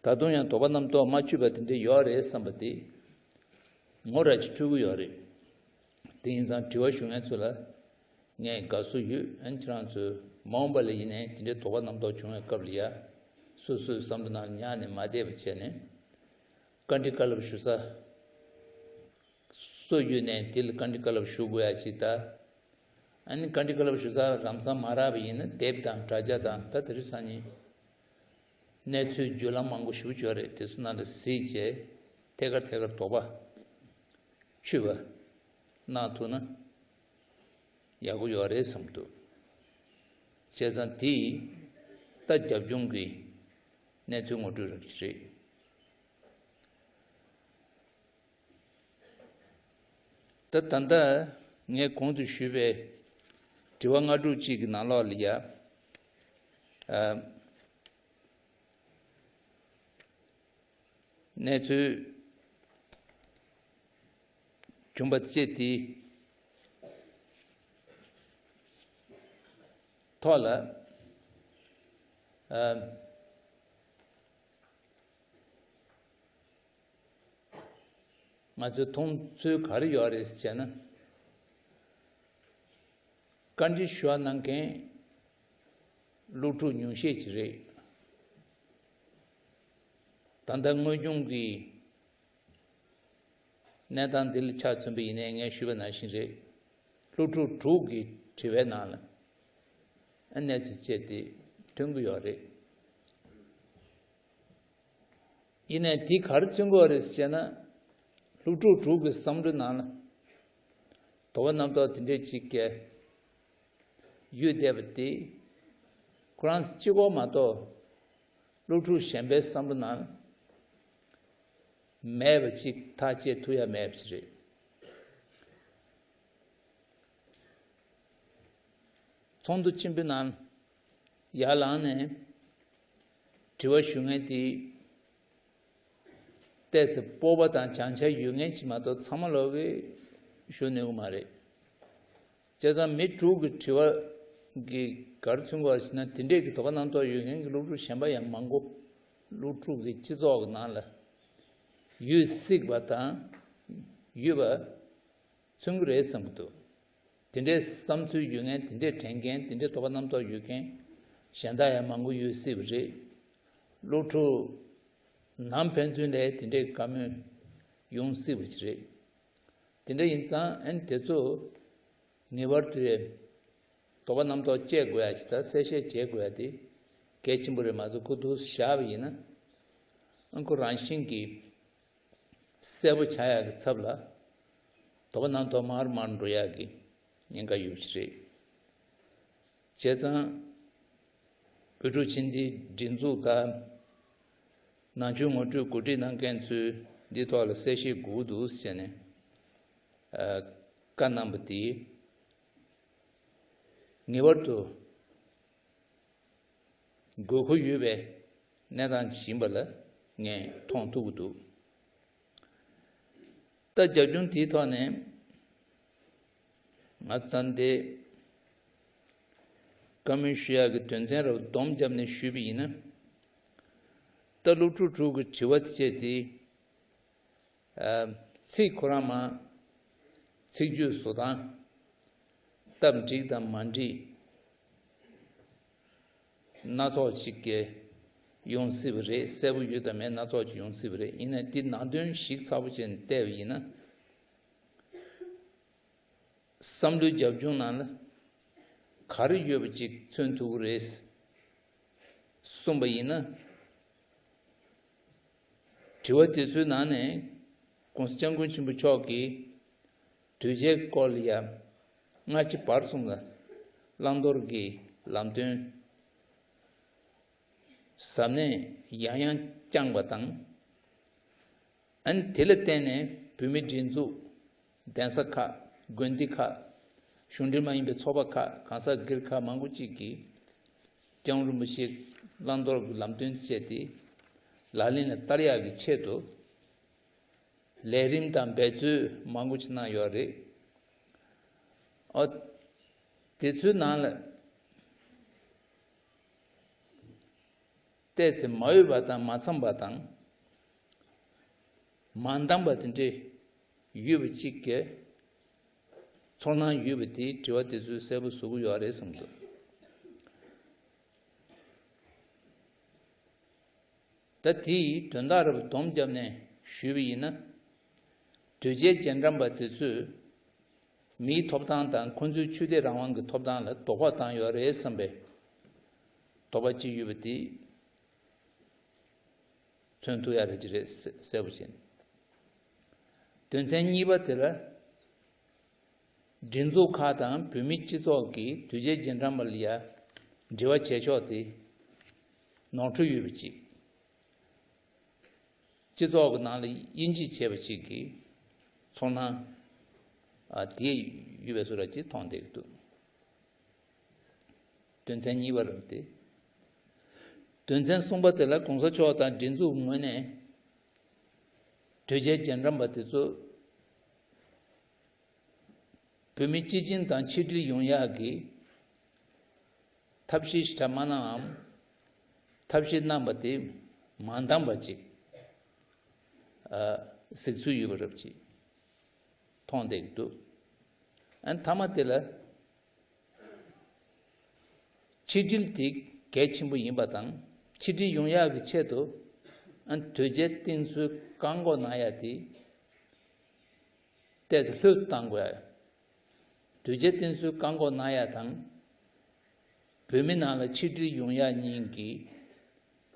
ད་དུང་ཡང་དོགས་པ་རྣམ་རྟོག་མ་ཆུད་པ་དེ་འདྲ་ཡོད་རེད་བསམ་པ་དེ་ངོ་ར་ཅིག་འཕྲོད་ཀྱི་ཡོད་རེད། དེ་ཡིན་ཙང་དྲི་བ་ཞུ་མཁན་ཚོ་ལ་ངས་དགའ་བསུ་ཡོད། ཨ་ནི་ཁྱེད་རང་ཚོས་མ་འོངས་པ་ལ་ཡིན་ནའི་དེ་འདྲའི་དོགས་པ་རྣམ་རྟོག་བྱུང་བའི་སྐབས་ལ་ཡ། སོ་སོའི་བསམ་བློ་ནང་ཉར་ནས་མ་བསྡད་པ་བྱས་ནས། བཀའ་འདྲི་བཀའ་སློབ་ཞུ་ས་སུ་ཡོད་ནའི་དེ་ལ་བཀའ་འདྲི་བཀའ་སློབ་ཞུ་དགོས་ཡ་ཅིག་དང་། ཨ་ནི་བཀའ་འདྲི་བཀའ་སློབ་ཞུ་ས་ལམ་སང་མ་རག་པ་ཡིན་ན་དེབ་དང་དྲ་རྒྱ་དང་། ད་དེ་རིང་སང་ཉིན་གནས་ཚུལ་བརྒྱུད་ལམ་མང་པོ་ཞེ་པོ་ཅིག་ཡོད་རེད། དེ་ཚོ་ནང་ལ་གཟིགས་བྱས་ཐད་ཀར་ཐད་ཀར་དོགས་པ་ཆུད་པ་གནང་ཐུབ་ན་ཡག་པོ་ཡོད་རེད་བསམ་འདུག་བྱས་ཙང་དེ་ད་རྒྱབ་ལྗོངས་ཀྱི་གནས་ཚུལ་ངོ་སྤྲོད་རབ་ཅིག་རེད། ད་ད་ལྟ་ངས་གོང་དུ་ཞུས་པའི་དྲི་བ་ལྔ་དྲུག་ཅིག་གི་ནང་ལོགས་ལ་ཡ། ཨ། གནས་ཚུལ་བྱུང་བ་བཅས་དེའི་ཐོག་ལ། ཨ། ང་ཚོའི་མཐོང་ཚུལ་ག་རེ་ཡོད་རེད་ཟེར་ན། བཀའ་འདྲི་ཞུ་བ་གནང་མཁན་སློབ་ཕྲུག་ཉུང་ཤས་ཅིག་རེད། ད་ལྟ་དངོས་བྱུང་གི་གནས་སྟངས་འདི་ལ་ཆ་མཚོན་པ་ཡིན་ནའི་ངས་ཞུས་པ་ནང་བཞིན་རེད། སློབ་ཕྲུག་དྲུག་གི་དྲི་བའི་ནང་ལ་གནས་ཚུལ་བཅས་དེ་ཐོན་གྱི་ཡོད་རེད། ཡིན་ནའི་དེ་ག་རེ་མཚོན་གྱི་ཡོད་རེད་ཟེར་ན། སློབ་ཕྲུག་དྲུག་གི་བསམ་བློའི་ནང་ལ་དོགས་པ་རྣམ་རྟོག་དེ་འདྲས་ཅིག་གིས་ཡོད་བསྡད་པ་དེ། ཁོ་རང་གཅིག་པོ་མ་གཏོགས་སློབ་ཕྲུག་གཞན་པའི་བསམ་བློ་ནང་ལ་མེད་པ་ཅིག་ཐག་བཅད་ཐུབ་ཡ་མེད་པ་ཅིག་རེད། ཚོགས་འདུ་ཆེན་པོའི་ནང་ཡར་ལངས་ནས་དྲི་བ་ཞུ་མཁན་དེ་ཏོག་ཙམ་སྤོབས་པ་དང་བྱང་ཆ་ཡོད་མཁན་ཅིག་མ་གཏོགས་ཚང་མ་ལོག་གིས་ཞུ་ནུས་ཀྱི་མ་རེད། བྱས་ཙང་མི་དྲུག་གི་དྲི་བ་གི་ག་རེ་མཚོན་གྱི་ཡོད་རེད་ཟེར་ན། དེ་འདྲས་ཀྱི་དོགས་པ་རྣམ་རྟོག་ཡོད་མཁན་གྱི་སློབ་ཕྲུག་གཞན་པ་ཡང་མང་པོ། སློབ་ཕྲུག་གི་སྤྱི་ཚོགས་ཀྱི་ནང་ལ་ཡོད་སྲིད་པ་དང་ཡོད་པ་མཚོན་གྱི་རེད་བསམ་གྱི་འདུག་དེ་འདྲའི་བསམ་ཚུལ་ཡོད་མཁན། དེ་འདྲའི་དྲན་མཁན། དེ་འདྲའི་དོགས་པ་རྣམ་རྟོག་ཡོད་མཁན་གཞན་དག་ཡང་མང་པོ་ཡོད་སྲིད་པ་རེད། སློབ་ཕྲུག་ནང་ཕན་ཚུན་ལ་དེ་འདྲའི་བཀའ་མོལ་ཡོང་སྲིད་པ་ཅིག་རེད། དེ་འདྲ་ཡིན་ཙང་ཨན་དེ་ཚོ་ངེས་པར་དུ་དོགས་པ་རྣམ་རྟོག་བཅད་དགོས་ཡ་ཞིག་དང་གསལ་བཤད་བྱེད་དགོས་ཡ་དེ་གལ་ཆེན་པོ་རེད་མ་གཏོགས། ཁོ་ཐུག་བཞག་པ་ཡིན་ན་ཨན་ཁོ་རང་བཞིན་གྱིས་གསལ་པོ་ཆགས་ཡག་གི་ཚབ་ལ་དོགས་པ་རྣམ་རྟོག་མར་མར་འགྲོ་ཡག་གི་ཉེན་ཁ་ཡོད་པ་ཞིག་རེད། བྱས་ཙང་བོད་ཕྲུག་ཆེན་འདིའི་སྒྲིག་འཛུགས་དང་ནང་ཆོས་ངོ་སྤྲོད་གོ་སྒྲིག་གནང་མཁན་ཚོས་འདིའི་ཐོག་ལ་གསལ་བཤད་དགོས་འདུག་ཟེར་ནས་བཀའ་གནང་བ་དེ་ངེས་པར་དུ་དགོས་མཁོ་ཡོད་པའི་གནས་སྟངས་ཤིག་ཡིན་པ་ལ་ངས་མཐོང་ཐུབ་ཀྱི་འདུག་ད་རྒྱབ་ལྗོངས་དེའི་ཐོག་ནས་ང་ཚོ་ད་ལྟའི་བཀའ་མོལ་ཞུ་ཡག་གི་དོན་ཚན་རབ་སྡོམ་བརྒྱབ་ནས་ཞུས་པ་ཡིན་ན། ད་སློབ་ཕྲུག་དྲུག་གི་དྲི་བ་བཅས་ཏེ། ཚིག་ཁོ་རང་མ། ཚིག་བརྗོད་བཟོ་སྟངས། སྟབས་འགྲིག་དང་མ་འགྲིག་སྣ་ཚོགས་ཅིག་གི་ཡོང་སྲིད་པ་རེད། གསལ་པོ་ཡོད་དང་མེད་སྣ་ཚོགས་ཅིག་ཡོང་སྲིད་པ་རེད། ཡིན་ནའི་འདི་ནང་དོན་ཞིབ་ཚགས་པོ་བྱས་ནས་བལྟས་པ་ཡིན་ན། བསམ་བློའི་རྒྱབ་ལྗོངས་ནང་ལ་ག་རེ་ཡོད་པ་ཅིག་མཚོན་ཐུབ་ཀྱི་རེད་གསུངས་པ་ཡིན་ན། དྲི་བ་དེ་ཚོའི་ནང་ནས་༸གོང་ས་༸སྐྱབས་མགོན་ཆེན་པོ་མཆོག་གིས་དོལ་རྒྱལ་སྐོར་ལ་ཡ་སྔ་ཕྱི་བར་གསུམ་ལ་བླང་དོར་གྱི་ལམ་སྟོན་ཟབ་ནན་ཡང་ཡང་བསྐྱངས་པ་དང་། ཨ་ནི་དེ་ལ་བརྟེན་ནས་བོད་མིའི་སྒྲིག་འཛུགས་གདན་ས་ཁག་དགོན་སྡེ་ཁག་གཞུང་འབྲེལ་མ་ཡིན་པའི་ཚོགས་པ་ཁག་གང་ཟག་སྒེར་ཁག་མང་པོ་ཅིག་གིས་༸སྐྱབས་མགོན་རིན་པོ་ཆེའི་བླང་དོར་གྱི་ལམ་སྟོན་བཅས་ཏེ་ལག་ལེན་ལ་བསྟར་ཡག་གི་ཆེད་དུ་ལས་རིམ་དང་འབད་རྩོལ་མང་པོ་ཅིག་གནང་ཡོད་རེད། ཨོ། དེ་ཚོའི་ནང་ལ་ཏོག་ཙམ་མ་འོས་པ་དང་མ་འཚམས་པ་དང་མ་འདང་པ་དེ་འདྲ་ཡོད་པ་ཅིག་གི་ཚོར་སྣང་ཡོད་པ་དེའི་དྲི་བ་དེ་ཚོས་གསལ་པོ་བཟོ་གི་ཡོད་རེད་བསམ་སོང་། ད་དེའི་དོན་དག་རབ་སྡོམ་བརྒྱབ་ནས་ཞུས་པ་ཡིན་ན། དོལ་རྒྱལ་རྗེས་འབྲང་པ་དེ་ཚོས་མིའི་ཐོབ་ཐང་དང་ཁོང་ཚོའི་ཆོས་དད་རང་དབང་གི་ཐོབ་ཐང་ལ་དོགས་པ་བཏང་ཡོད་རེད་བསམ་པའི་དོགས་པ་ཅིག་ཡོད་པ་དེ་མཚོན་ཐུབ་ཡ་རེད་ཀྱི་རེད་གསལ་པོ་བྱས་ནས། དོན་ཚན་གཉིས་པ་དེ་ལ། སྒྲིག་འཛུགས་ཁག་དང་བོད་མིའི་སྤྱི་ཚོགས་ཀྱིས་དོལ་རྒྱལ་རྗེས་འབྲང་པ་ལ་ཡ་འབྲེལ་བ་བྱེད་ཕྱོགས་དེ་ནོར་འཁྲུལ་ཡོད་པ་ཅིག་སྤྱི་ཚོགས་ཀྱི་ནང་ལ་དབྱེ་འབྱེད་བྱས་པ་ཅིག་གི་ཚོར་སྣང་ཨ་དེ་ཡོད་པའི་བཟོ་འདྲ་ཅིག་མཐོང་བསྡད་ཀྱི་འདུག་དོན་ཚན་གཉིས་པ་རེད་དེ། དོན་ཚན་གསུམ་པ་དེ་ལ་གོང་ས་མཆོག་དང་སྒྲིག་འཛུགས་ངོས་ནས་དོལ་རྒྱལ་རྗེས་འབྲང་པ་དེ་ཚོ་བོད་མི་སྤྱི་བྱིངས་དང་ཆིག་སྒྲིལ་ཡོང་ཡག་གི་ཐབས་ཤེས་ཞིག་གྲ་མ་གནང་ངམ། ཐབས་ཤེས་གནང་པ་དེ་མ་འདང་པ་ཅིག་ཨ་གཟིགས་ཚུལ་ཡོད་པ་རབ་ཅིག་མཐོང་བསྡད་ཀྱི་འདུག་ཨ་ནི་མཐའ་མ་དེ་ལ། ཆིག་སྒྲིལ་དེ་གལ་ཆེན་པོ་ཡིན་པ་དང་། ཆིག་སྒྲིལ་ཡོང་ཡག་གི་ཆེད་དུ་ཨ་དོལ་རྒྱལ་བསྟེན་གསོལ་བཀག་འགོག་གནང་ཡག་དེ་ཏོག་ཙམ་ལྷོད་བཏང་དགོས་ཡ། དོལ་རྒྱལ་བསྟེན་གསོལ་བཀག་འགོག་གནང་ཡག་དང་། བོད་མི་ནང་ལ་ཆིག་སྒྲིལ་ཡོང་ཡག་གཉིས་ཀྱི་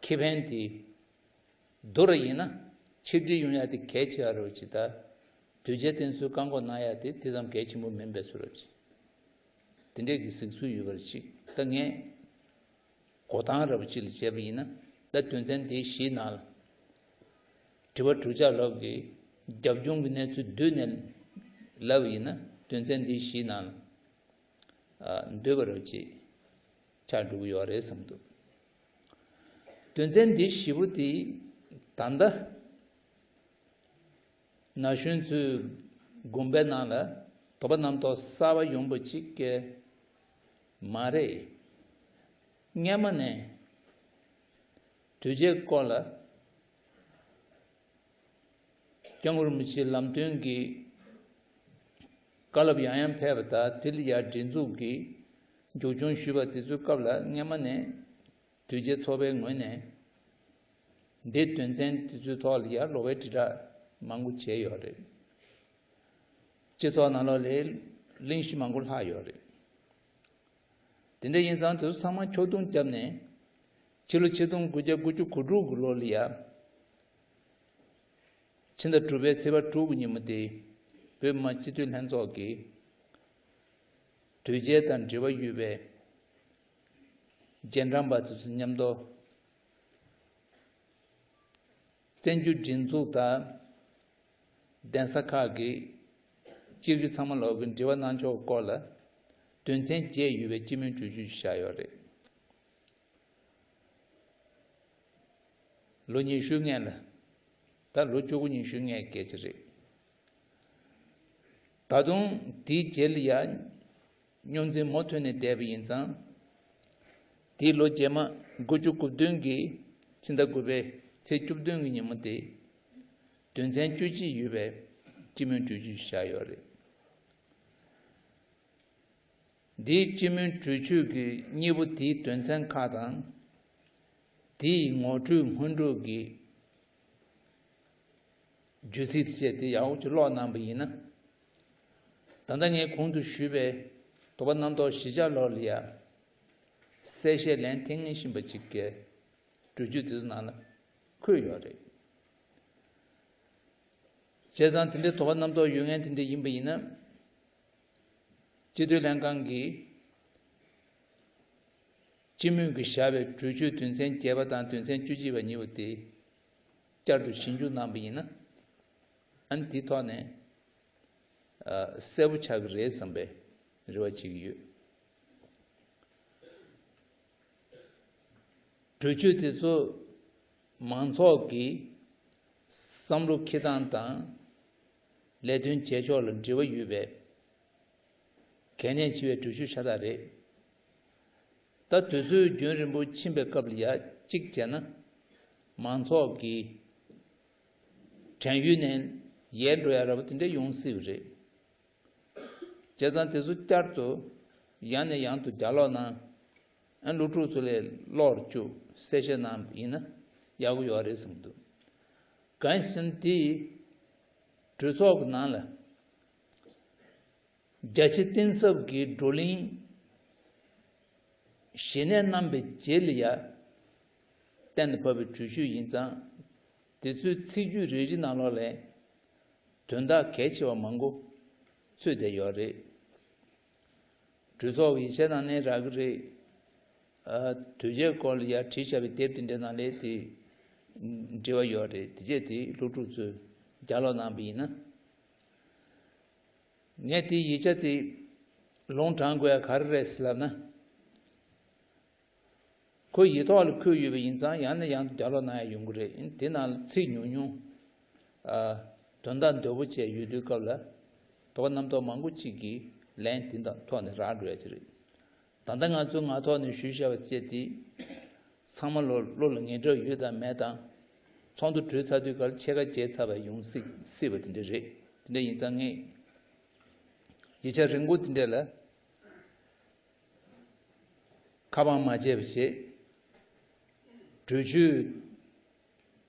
ཁེ་ཕན་དེ། མདོར་ཡིན་ན་ཆིག་སྒྲིལ་ཡོང་ཡག་དེ་གལ་ཆེ་བ་རེད་ཅེས་དང་། དོལ་རྒྱལ་བསྟེན་གསོལ་བཀག་འགོག་གནང་ཡག་དེ་དེ་ཙམ་གལ་ཆེན་པོ་མིན་པའི་བཟོ་འདྲ་ཅིག་དེ་འདྲས་ཀྱི་གཟིགས་ཚུལ་ཡོད་པ་རེད་ཅིག་ད་ངས་གོ་སྟངས་འདྲ་པོ་ཅིག་ལ་བྱས་པ་ཡིན་ན། ད་དོན་ཚན་དེའི་བཞིའི་ནང་ལ་དྲི་བ་དྲུག་ཅུ་ལྷག་གི་རྒྱབ་ལྗོངས་ཀྱི་གནས་ཚུལ་བསྡུས་ནས་ལབ་པ་ཡིན་ན། དོན་ཚན་དེའི་བཞིའི་ནང་ལ་འདུས་པ་རེད་ཅེས་ཆགས་འགྲོ་གི་ཡོད་རེད་བསམ་འདུག་དོན་ཚན་འདི་བཞི་པོ་དེ་ད་ལྟ་ན་གཞོན་ཚོའི་དགོངས་པའི་ནང་ལ་དོགས་པ་རྣམ་རྟོག་གསར་པ་ཡོང་པ་ཅིག་གི་མ་རེད། སྔན་མ་ནས་དོལ་རྒྱལ་སྐོར་ལ་སྐྱབས་མགོན་རིན་པོ་ཆེའི་ལམ་སྟོན་གྱི་བཀའ་སློབ་ཡང་ཡང་ཕེབས་པ་དང་། དེ་ལ་ཡང་སྒྲིག་འཛུགས་ཀྱིས་མཇུག་སྐྱོང་ཞུས་པ་དེ་ཚོའི་སྐབས་ལ་སྔན་མ་ནས་དོལ་རྒྱལ་ཚོགས་པའི་ངོས་ནས་འདི་དོན་ཚན་དེ་ཚོའི་ཐོག་ལ་ཡང་ལོག་པའི་དྲིལ་བསྒྲགས་མང་པོ་བྱས་ཡོད་རེད། སྤྱི་ཚོགས་ནང་ལོགས་ལ་གླེང་གཞི་མང་པོ་ལྷག་ཡོད་རེད། དེ་འདྲ་ཡིན་ཙང་དེ་ཚོ་ཚང་མ་ཕྱོགས་བསྡོམས་བརྒྱབ་ནས་ཕྱི་ལོ་ཆིག་སྟོང་དགུ་བརྒྱ་དགུ་བཅུ་གོ་དྲུག་གི་ལོ་ལ་ཡ། ཕྱི་ཟླ་དྲུག་པའི་ཚེས་པ་དྲུག་གི་ཉིན་མོ་དེ་བོད་མི་མང་སྤྱི་འཐུས་ལྷན་ཚོགས་ཀྱི་དོལ་རྒྱལ་དང་འབྲེལ་བ་ཡོད་པའི་རྗེས་འབྲང་པ་ཚོ་མཉམ་དུ་བཙན་བྱོལ་སྒྲིག་འཛུགས་དང་གདན་ས་ཁག་གི་སྤྱི་འཐུས་ཚང་མ་ལོག་གི་འབྲེལ་བ་གནང་ཕྱོགས་སྐོར་ལ་དོན་ཚན་བརྒྱད་ཡོད་པའི་སྤྱི་མོས་གྲོས་ཆོད་ཞིག་བཞག་ཡོད་རེད། ལོ་ཉི་ཤུ་སྔོན་ལ། ད་ལོ་བཅུ་དགུ་ཉི་ཤུ་སྔོན་སྐད་ཆ་རེད། ད་དུང་དེའི་རྗེས་ལ་ཡང་རྙོག་འཛིང་མུ་མཐུད་ནས་བསྡད་པ་ཡིན་ཙང་། དེའི་ལོ་རྗེས་མ་དགུ་བཅུ་གོ་བདུན་གྱི་ཕྱི་ཟླ་དགུ་པའི་ཚེས་བཅུ་བདུན་གྱི་ཉིན་མོ་དེ་དོན་ཚན་བཅུ་གཅིག་ཡོད་པའི་སྤྱི་མོས་གྲོས་ཆོད་བཞག་ཡོད་རེད། འདིའི་སྤྱི་མོས་གྲོས་ཆོད་ཀྱི་གཉིས་པོ་དེའི་དོན་ཚན་ཁག་དང་། དེའི་ངོ་སྤྲོད་སྔོན་འགྲོ་གི་བརྗོད་ཚིག་བཅས་དེ་ཡག་པོ་ཅིག་ཀློག་གནང་པ་ཡིན་ན། ད་ལྟ་ངས་གོང་དུ་ཞུས་པའི་དོགས་པ་རྣམ་རྟོག་གཞིར་བཞག་ལོག་ལ་ཡ། གསལ་བཤད་ལན་ཐེངས་ངེས་བཞིན་པ་ཅིག་གི་གྲོས་ཆོད་དེ་ཚོ་ནང་ལ་འཁོད་ཡོད་རེད། བྱས་ཙང་དེ་འདྲའི་དོགས་པ་རྣམ་རྟོག་ཡོད་མཁན་དེ་འདྲ་ཡིན་པ་ཡིན་ན། སྤྱི་འཐུས་ལྷན་ཁང་གིས་སྤྱི་མོས་ཀྱིས་བཞག་པའི་གྲོས་ཆོད་དོན་ཚན་བརྒྱད་པ་དང་དོན་ཚན་བཅུ་གཅིག་པ་གཉིས་པོ་དེ་བསྐྱར་དུ་ཞིབ་འཇུག་གནང་པ་ཡིན་ན། ཨ་ནི་དེའི་ཐོག་ནས་ཨ་གསལ་པོ་ཆགས་ཀྱི་རེད་བསམ་པའི་རེ་བ་བྱེད་ཀྱི་ཡོད། གྲོས་ཆོད་དེ་ཚོ་མང་ཚོགས་ཀྱི་བསམ་བློ་འཁྱེར་སྟངས་དང་ལས་དོན་བྱེད་ཕྱོགས་ལ་འབྲེལ་བ་ཡོད་པའི་གལ་གནད་ཆེ་བའི་གྲོས་ཆོད་ཤ་སྟག་རེད། ད་དུས་ཚོད་རྒྱུན་རིང་པོ་ཕྱིན་པའི་སྐབས་ལ་ཡ་གཅིག་བྱས་ན་མང་ཚོགས་ཀྱི་དྲན་ཡུལ་ནས་ཡལ་འགྲོ་ཡ་འདྲ་པོ་དེ་འདྲ་ཡོང་སྲིད་པ་རེད། བྱས་ཙང་དེ་ཚོ་བསྐྱར་དུ་ཡང་ནས་ཡང་དུ་བརྒྱ་ཀློག་གནང་། ཨ་སློབ་ཕྲུག་ཚོ་ལ་ཀློག་བཅུག་གསལ་བཤད་གནང་ཡིན་ན་ཡག་པོ་ཡོད་རེད་བསམ་གྱི་འདུག་གང་ཡིན་ཟེར་ན་དེ་གྲོས་ཚོགས་ཀྱི་ནང་ལ་རྒྱ་ཆེ་གཏིང་ཟབ་ཀྱི་བགྲོ་གླེང་ཞེ་ནས་གནང་པའི་རྗེས་ལ་ཡ་གཏན་ལ་ཕབ་པའི་གྲོས་ཆོད་ཡིན་ཙང་དེ་ཚོའི་ཚིག་བརྗོད་རེ་རེ་ནང་ལོགས་ལ་དོན་དག་གལ་ཆེ་བ་མང་པོ་ཚུད་བསྡད་ཡོད་རེད། གྲོས་ཚོགས་ཡིག་ཆ་ནང་ནས་རག་གི་རེད། ཨ་དོལ་རྒྱལ་སྐོར་ལ་ཡར་བྲིས་བཞག་པའི་དེབ་དེ་འདྲའི་ནང་ལ་དེ་འབྲེལ་བ་ཡོད་རེད། དེ་རྗེས་དེ་སློབ་ཕྲུག་ཚོས་བརྒྱ་ཀློག་གནང་པ་ཡིན་ན། ངས་དེ་ཡིག་ཆ་དེ་ལུང་དྲངས་དགོས་ཡ་ག་རེ་རེད་ཟེར་ལབ་ན། ཁོ་ཡིག་ཐོག་ལ་འཁོད་ཡོད་པ་ཡིན་ཙང་ཡང་ནས་ཡང་དུ་བརྒྱ་ཀློག་གནང་ཡ་ཡོང་གི་རེད། དེ་ནང་ལ་ཚིག་ཉུང་ཉུང་། ཨ་དོན་དག་འདོད་པོ་བཅས་ཡོད་དུས་སྐབས་ལ་དོགས་པ་རྣམ་རྟོག་མང་པོ་གཅིག་གིས་ལན་དེ་དང་ཐོག་ནས་རག་འགྲོ་ཡ་ཅིག་རེད། ད་ལྟ་ང་ཚོ་ངག་ཐོག་ནས་ཞུས་བཞག་པ་བཅས་དེ་ཚང་མ་ལོ་བློ་ལ་ངེས་འདོད་ཡོད་དང་མེད་དང་། ཚོགས་འདུ་གྲོལ་ཚར་དུས་སྐབས་ལ་ཕྱེད་ཀ་བརྗེད་ཚར་བ་ཡོང་སྲིད་སྲིད་པ་དེ་འདྲ་རེད། དེ་འདྲ་ཡིན་ཙང་ངས་ཡིག་ཆ་རིང་པོ་དེ་འདྲ་ལ་ཁ་པང་མ་བྱས་པ་བྱས། གྲོས་ཆོད་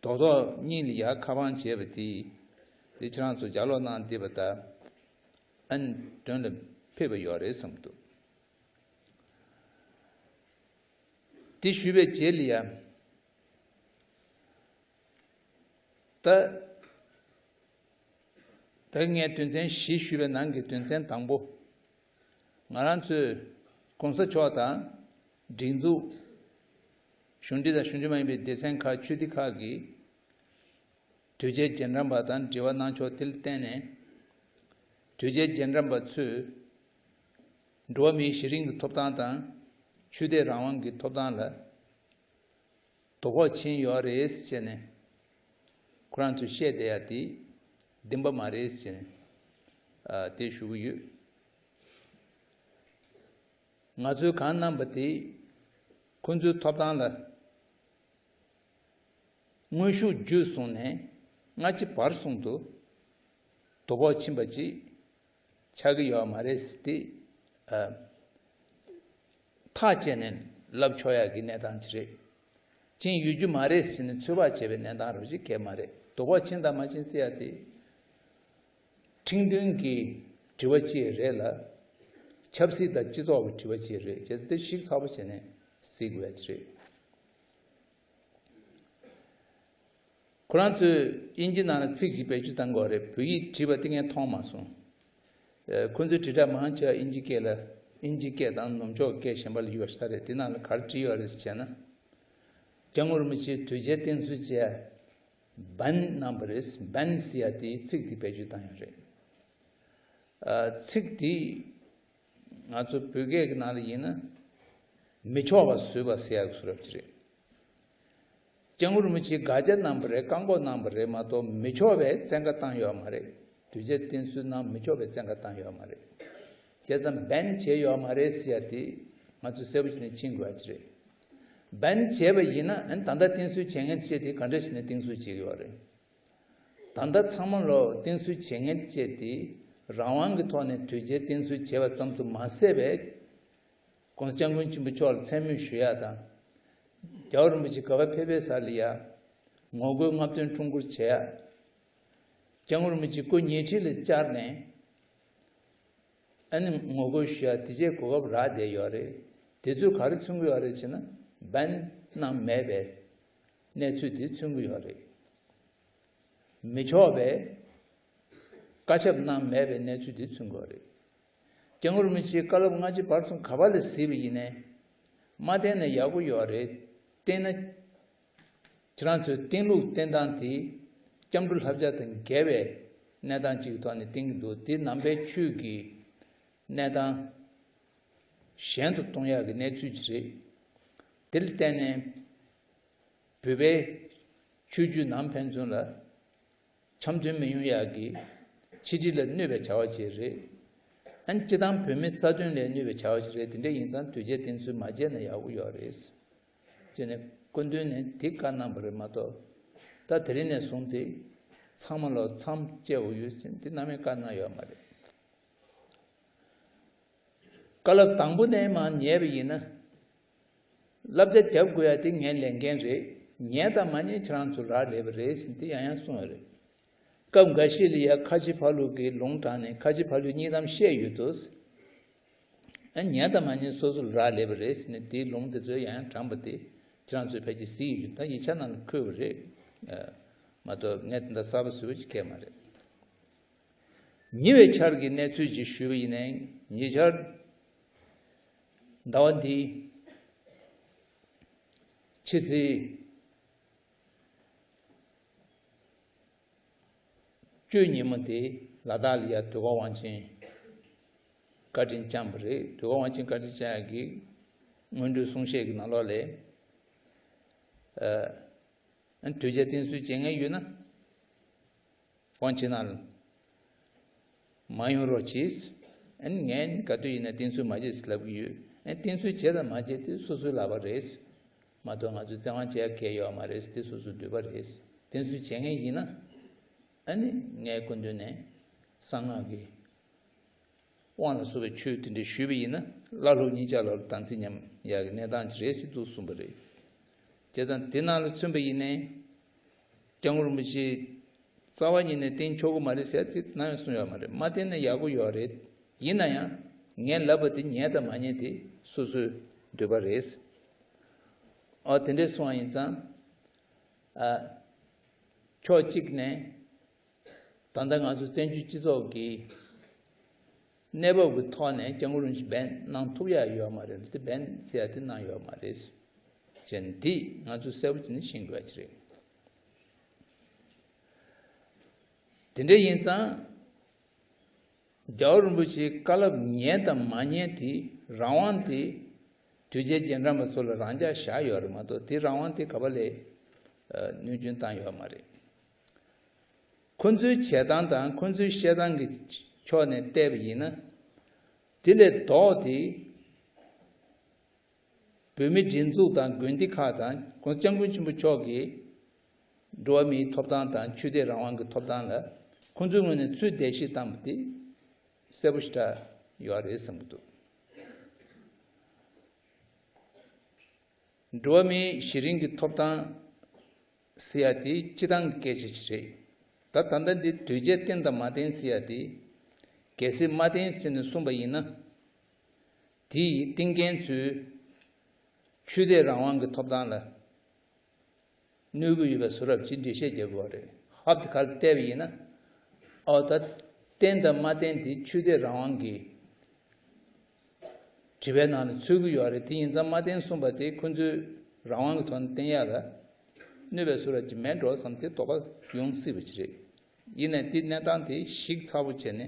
རྡོག་རྡོག་གཉིས་ལ་ཡར་ཁ་པང་བྱས་པ་དེ། དེ་ཁྱེད་རང་ཚོ་ལྗགས་ཀློག་གནང་བསྡད་པ་དང་། ཨ་ནི་དོན་ལ་ཕེབས་པ་ཡོད་རེད་བསམ་འདུག་དེ་ཞུས་པའི་རྗེས་ལ་ཡ། ད། ད་ངས་དོན་ཚན་བཞི་ཞུས་པའི་ནང་གི་དོན་ཚན་དང་པོ། ང་རང་ཚོས་གོང་ས་མཆོག་དང་སྒྲིག་འཛུགས། གཞུང་འབྲེལ་དང་གཞུང་འབྲེལ་མ་ཡིན་པའི་སྡེ་ཚན་ཁག་ཆོས་སྡེ་ཁག་གིས་དོལ་རྒྱལ་རྗེས་འབྲང་པ་དང་འབྲེལ་བ་གནང་ཕྱོགས་དེ་ལ་བརྟེན་ནས། དོལ་རྒྱལ་རྗེས་འབྲང་པ་ཚོས་འགྲོ་བ་མིའི་གཞི་རིམ་གྱི་ཐོབ་ཐང་དང་ཆོས་དད་རང་དབང་གི་ཐོབ་ཐང་ལ་དོ་ཕོག་ཕྱིན་ཡོད་རེད་ཟེར་ནས་ཁོ་རང་ཚོས་བཤད་བསྡད་ཡ་དེ་བདེན་པ་མ་རེད་ཟེར་ནས་ཨ་དེ་ཞུ་གི་ཡོད། ང་ཚོས་གང་གནང་པ་དེ་ཁོ་ཚོའི་ཐོབ་ཐང་ལ་དངོས་ཤུགས་བརྒྱུད་སོང་ནས་སྔ་ཕྱི་བར་གསུམ་དུ་དོ་ཕོག་ཕྱིན་པ་ཅིག་ཆགས་ཀྱི་ཡོད་མ་རེད་ཟེར་ཏེ། ཨ། ཐག་བཅད་ནས་ལབ་ཆོག་ཡག་གི་གནས་སྟངས་ཅིག་རེད། ཕྱིན་ཡོད་རྒྱུ་མ་རེད་ཟེར་ནས་ཚོད་དཔག་བྱས་པའི་གནས་སྟངས་རོ་ཞིག་གས་མ་རེད། དོ་ཕོག་ཕྱིན་དང་མ་ཕྱིན་ཟེར་ཡ་དེ། ཁྲིམས་མཐུན་གྱི་ དྲི་བ་ཅིག་རེད་ལ། ཆབ་སྲིད་དང་སྤྱི་ཚོགས་ཀྱི་དྲི་བ་ཅིག་རེད། བྱས་ཙང་དེ་ཞིབ་ཚགས་པོ་བྱས་ནས་གཟིགས་དགོས་ཡ་ཅིག་རེད། ཁོ་རང་ཚོས་དབྱིན་ཇི་ནང་ལ་ཚིག་ཅིག་བེད་སྤྱོད་བཏང་དགོས་རེད། བོད་ཡིག་བྲིས་པ་དེ་ངས་མཐོང་མ་སོང་། ཨ། ཁོ་ཚོའི་དྲིལ་བསྒྲགས་མང་ཆེ་བ་དབྱིན་ཇི་སྐད་ལ། དབྱིན་ཇི་སྐད་དང་ནུབ་ཕྱོགས་སྐད་གཞན་པ་ལ་ཡོད་པ་ཞིག་ད་རེད། དེ་ནང་ལ་ག་རེ་བྲིས་ཡོད་རེད་ཟེར་བྱས་ན། སྐྱབས་མགོན་རིན་པོ་ཆེས་དོལ་རྒྱལ་བསྟེན་གསོལ་བྱས། བན་གནང་བ་རེད། བན་ཟེར་ཡ་དེའི་ཚིག་དེ་བེད་སྤྱོད་བཏང་ཡོད་རེད། ཨ། ཚིག་དེ་ང་ཚོ་བོད་སྐད་ཀྱི་ནང་ལ་ཡིན་ན། མི་ཆོག་པ་བཟོས་པ་ཟེར་ཡག་གི་བཟོ་འདྲ་ཅིག་རེད། སྐྱབས་མགོན་རིན་པོ་ཆེས་དགག་བྱ་གནང་བ་རེད། བཀག་འགོག་གནང་བ་རེད་མ་གཏོགས། མི་ཆོག་པའི་བཙན་བཀའ་བཏང་ཡོད་མ་རེད། དོལ་རྒྱལ་བསྟེན་གསོལ་གནང་མི་ཆོག་པའི་བཙན་བཀའ་བཏང་ཡོད་མ་རེད། བྱས་ཙང་བན་བྱས་ཡོད་མ་རེད་ཟེར་ཡ་དེ་ང་ཚོས་གསལ་པོ་བྱས་ནས་མཁྱེན་དགོས་ཡ་ཅིག་རེད། བན་བྱས་པ་ཡིན་ན། ཨ་ནི་ད་ལྟ་བསྟེན་གསོལ་བྱེད་མཁན་བྱས་དེ་ག་འདྲ་བྱས་ནས་བསྟེན་གསོལ་བྱེད་ཀྱི་ཡོད་རེད། ད་ལྟ་ཚང་མ་ལོ་བསྟེན་གསོལ་བྱེད་མཁན་བཅས་དེ་རང་དབང་གི་ཐོག་ནས་དོལ་རྒྱལ་བསྟེན་གསོལ་བྱས་པ་ཙམ་དུ་མ་ཟད་པའི། ༸གོང་ས་༸སྐྱབས་མགོན་ཆེན་པོ་མཆོག་ལ་མཚན་སྨད་ཞུ་ཡ་དང་། རྒྱལ་བ་རིན་པོ་ཆེ་ག་པར་ཕེབས་ཕེབས་ས་ལ་ཡ་ངོ་རྒོལ་རྔམ་སྟོན་ཁྲོམ་སྐོར་བྱེད་ཡ། སྐྱབས་མགོན་རིན་པོ་ཆེ་སྐུ་ཉེ་འཁྲིས་ལ་བཅར་ནས། ཨ་ནི་ངོ་རྒོལ་ཞུ་ཡ་དེ་བྱས་གོ་སྐབས་རག་བསྡད་ཡོད་རེད། དེ་ཚོས་ག་རེ་མཚོན་གྱི་ཡོད་རེད་ཟེར་ན། བན་གནང་མེད་པའི་གནས་ཚུལ་དེ་མཚོན་གྱི་ཡོད་རེད། མི་ཆོག་པའི་བཀའ་ཁྱབ་གནང་མེད་པའི་གནས་ཚུལ་དེ་མཚོན་གྱི་ཡོད་རེད། སྐྱབས་མགོན་རིན་པོ་ཆེས་བཀའ་སློབ་སྔ་ཕྱི་བར་གསུམ་ག་པ་ལ་གཟིགས་པ་ཡིན་ནའི། མ་བསྟེན་ན་ཡག་པོ་ཡོད་རེད། བསྟེན་ན། ཁྱེད་རང་ཚོའི་བསྟེན་ལུགས་བསྟེན་སྟངས་དེ་སྐྱབས་འགྲོ་བསླབ་བྱ་དང་འགལ་བའི་གནས་སྟངས་ཅིག་གི་ཐོག་ནས་བསྟེན་གྱི་འདུག་དེ་ནང་པའི་ཆོས་ཀྱི་གནས་སྟངས་ཞན་དུ་གཏོང་ཡག་གི་གནས་ཚུལ་ཅིག་རེད། དེ་ལ་བརྟེན་ནས་བོད་པའི་ཆོས་བརྒྱུད་ནང་ཕན་ཚུན་ལ་འཆམ་མཐུན་མི་ཡོང་ཡག་གི་ཆིག་སྒྲིལ་ལ་གནོད་པའི་བྱ་བ་ཅིག་རེད། ཨ་ནི་སྤྱི་བཏང་བོད་མིའི་རྩ་དོན་ལ་གནོད་པའི་བྱ་བ་ཅིག་རེད། དེ་འདྲ་ཡིན་ཙང་དོལ་རྒྱལ་བསྟེན་གསོལ་མ་བྱས་ན་ཡག་པོ་ཡོད་རེད། ཅེས་ནས་སྐུ་མདུན་ནས་དེ་བཀའ་གནང་བ་རེད་མ་གཏོགས། ད་དེ་རིང་ནས་བཟུང་སྟེ་ཚང་མ་ལོ་མཚམས་བཅད་དགོས་ཡོད་ཟེར་དེ་གནམ་མེད་བཀའ་གནང་ཡོད་མ་རེད། བཀའ་སློབ་དང་པོ་ནས་མར་ཉན་པ་ཡིན་ན། བསླབ་བྱ་རྒྱབ་དགོས་ཡ་དེ་ངའི་ལས་འགན་རེད། ཉན་དང་མ་ཉན་ཁྱེད་རང་ཚོ་རག་ལས་པ་རེད་ཟེར་དེ་ཡང་ཡང་གསུངས་ཡོད་རེད། སྐབས་འགའ་ཞིག་ལ་ཡ་ཁ་ཆེ་ཕ་ལུགས་ཀྱིས་ལུང་དྲངས་ནས་ཁ་ཆེ་ཕ་ལུགས་གཉིས་གཏམ་བཤད་ཡོད་དོ། ཨ། ཉན་དང་མ་ཉན་སོ་སོ་ལ་རག་ལས་པ་རེད་ཟེར་ནས་དེའི་ལུང་དེ་ཚོ་ཡང་ཡང་དྲངས་པ་དེ་ཁྱེད་རང་ཚོས་ཕལ་ཆེར་གཟིགས་ཡོད། ད་ཡིག་ཆ་ནང་ལ་འཁོད་པ་རེད། ཨ། མ་གཏོགས་ངས་དེ་འདྲ་གསར་པ་བཟོས་པ་ཅིག་གང་ཡང་མ་རེད། ཉེ་བའི་ཆར་གྱི་གནས་ཚུལ་ཅིག་ཞུས་པ་ཡིན་ནའི། ཉེ་ཆར་ཟླ་བ་འདིའི་ཕྱི་ཚེས་བཅུ་ཉིན་མོ་དེ་ལ་དྭགས་ལ་ཡ་དུས་འཁོར་དབང་ཆེན་བཀའ་དྲིན་བསྐྱངས་པ་རེད། དུས་འཁོར་དབང་ཆེན་བཀའ་དྲིན་བསྐྱངས་ཡག་གི་སྔོན་འགྲོའི་གསུང་བཤད་ཀྱི་ནང་ལོགས་ལ། ཨ། དོལ་རྒྱལ་བསྟེན་གསོལ་བྱེད་མཁན་ཡོད་ན། དབང་ཆེན་ནང་ལ་མ་ཡོང་རོགས་གྱིས། ཨ་ནི་ངས་ག་དུས་ཡིན་ན་བསྟེན་གསོལ་མ་བྱེད་ཟེར་ལབ་ཀྱི་ཡོད། ཨ་ནི་བསྟེན་གསོལ་བྱེད་དང་མ་བྱེད་དེ་སོ་སོའི་ལག་པ་རེད། མ་གཏོགས་ང་ཚོས་བཙན་དབང་བྱེད་ཡ་གང་ཡང་ཡོད་མ་རེད། དེ་སོ་སོའི་འདོད་པ་རེད། བསྟེན་གསོལ་བྱེད་མཁན་ཡིན་ན། ཨ་ནི་ངའི་སྐུ་མདུན་ནས་གསང་སྔགས་ཀྱི་དབང་ལ་སོགས་པའི་ཆོས་དེ་འདྲ་ཞུས་པ་ཡིན་ན། བླ་སློབ་གཉིས་ཆ་ལ་དམ་ཚིག་ཉམས་ཡག་གི་གནས་སྟངས་ཅིག་རེད་ཟེར་འདུག་གསུངས་པ་རེད། བྱས་ཙང་དེ་ནང་ལ་མཚོན་པ་ཡིན་ནའི། སྐྱབས་མགོན་རིན་པོ་ཆེས་རྩ་བ་ཉིད་ནས་བསྟེན་ཆོག་གི་མ་རེད་ཟེར་ཚིག་ནམ་ཡང་གསུངས་ཡོད་མ་རེད། མ་བསྟེན་ན་ཡག་པོ་ཡོད་རེད། ཡིན་ན་ཡང་ངས་ལབ་པ་དེ་ཉན་དང་མ་ཉན་དེ་སོ་སོའི་འདོད་པ་རེད། ཨ། དེ་འདྲས་སོང་བ་ཡིན་ཙང་། ཨ། ཕྱོགས་གཅིག་ནས་ད་ལྟ་ང་ཚོ་བཙན་བྱོལ་སྤྱི་ཚོགས་ཀྱི་གནས་བབ་ཀྱི་ཐོག་ནས་སྐྱབས་མགོན་རིན་པོ་ཆེས་བན་གནང་ཐུབ་ཡ་ཡོད་མ་རེད། དེ་བན་ཟེར་ཡ་དེ་གནང་ཡོད་མ་རེད་ཅེས་འདི་ང་ཚོས་གསལ་པོ་བྱས་ནས་ཤེས་དགོས་ཡ་ཅིག་རེད། དེ་འདྲ་ཡིན་ཙང་། རྒྱལ་བ་རིན་པོ་ཆེའི་བཀའ་སློབ་ཉན་དང་མ་ཉན་དེ་རང་དབང་དེ་དོལ་རྒྱལ་རྗེས་འབྲང་པ་ཚོ་ལ་རང་འཇགས་བཞག་ཡོད་རེད་མ་གཏོགས། དེ་རང་དབང་དེ་ག་པ་ལ་ཨ་གནོན་སྐྱོན་བཏང་ཡོད་མ་རེད། ཁོ་ཚོའི་བྱེད་སྟངས་དང་ཁོ་ཚོའི་བཤད་སྟངས་ཀྱི་ཕྱོགས་ནས་བལྟས་པ་ཡིན་ན། དེ་ལས་ལྡོག་སྟེ། བོད་མིའི་སྒྲིག་འཛུགས་དང་དགོན་སྡེ་ཁག་དང་༸གོང་ས་༸སྐྱབས་མགོན་ཆེན་པོ་མཆོག་གིས་འགྲོ་བ་མིའི་ཐོབ་ཐང་དང་ཆོས་དད་རང་དབང་གི་ཐོབ་ཐང་ལ་ཁོང་ཚོའི་ངོས་ནས་ཚུར་འགྲེལ་བཤད་བཏང་བ་དེ་གསལ་པོ་ཞེ་དྲག་ཡོད་རེད་བསམ་གྱི་འདུག་འགྲོ་བ་མིའི་གཞི་རིམ་གྱི་ཐོབ་ཐང་ཟེར་ཡ་དེ་སྤྱི་བཏང་གི་སྐད་ཆ་ཞིག་རེད། ད་ད་ལྟ་འདི་དོལ་རྒྱལ་བསྟེན་དང་མ་བསྟེན་ཟེར་ཡ་དེ་ གལ་སྲིད་མ་བརྟེན་ཟེར་ནས་གསུངས་པ་ཡིན་ན། དེ་ཡི་བསྟེན་མཁན་ཚོས་ཆོས་དད་རང་དབང་གི་ཐོབ་ཐང་ལ་གནོད་ཀྱི་ཡོད་པའི་བཟོ་འདྲ་ཅིག་འགྲེལ་བཤད་རྒྱག་དགོས་པ་རེད། ཧབ་ཏེ་ག་ལ་བལྟས་པ་ཡིན་ན། ཨོ་ད་བརྟེན་དང་མ་བརྟེན་དེ་ཆོས་དད་རང་དབང་གི་དྲི་བའི་ནང་ལ་ཚུད་ཀྱི་ཡོད་རེད། དེ་ཡིན་ཙང་མ་བརྟེན་གསུངས་པ་དེ་ཁོ་ཚོས་རང་དབང་གི་ཐོག་ནས་བརྟེན་ཡག་ལ་གནོད་པའི་བཟོ་འདྲ་ཅིག་མེད་འགྲོ་བསམ་སྟེ་དོགས་པ་ཡོང་སྲིད་པ་ཅིག་རེད། ཡིན་ནའི་དེ་གནས་སྟངས་དེ་ཞིབ་ཚགས་པོ་བྱས་ནས་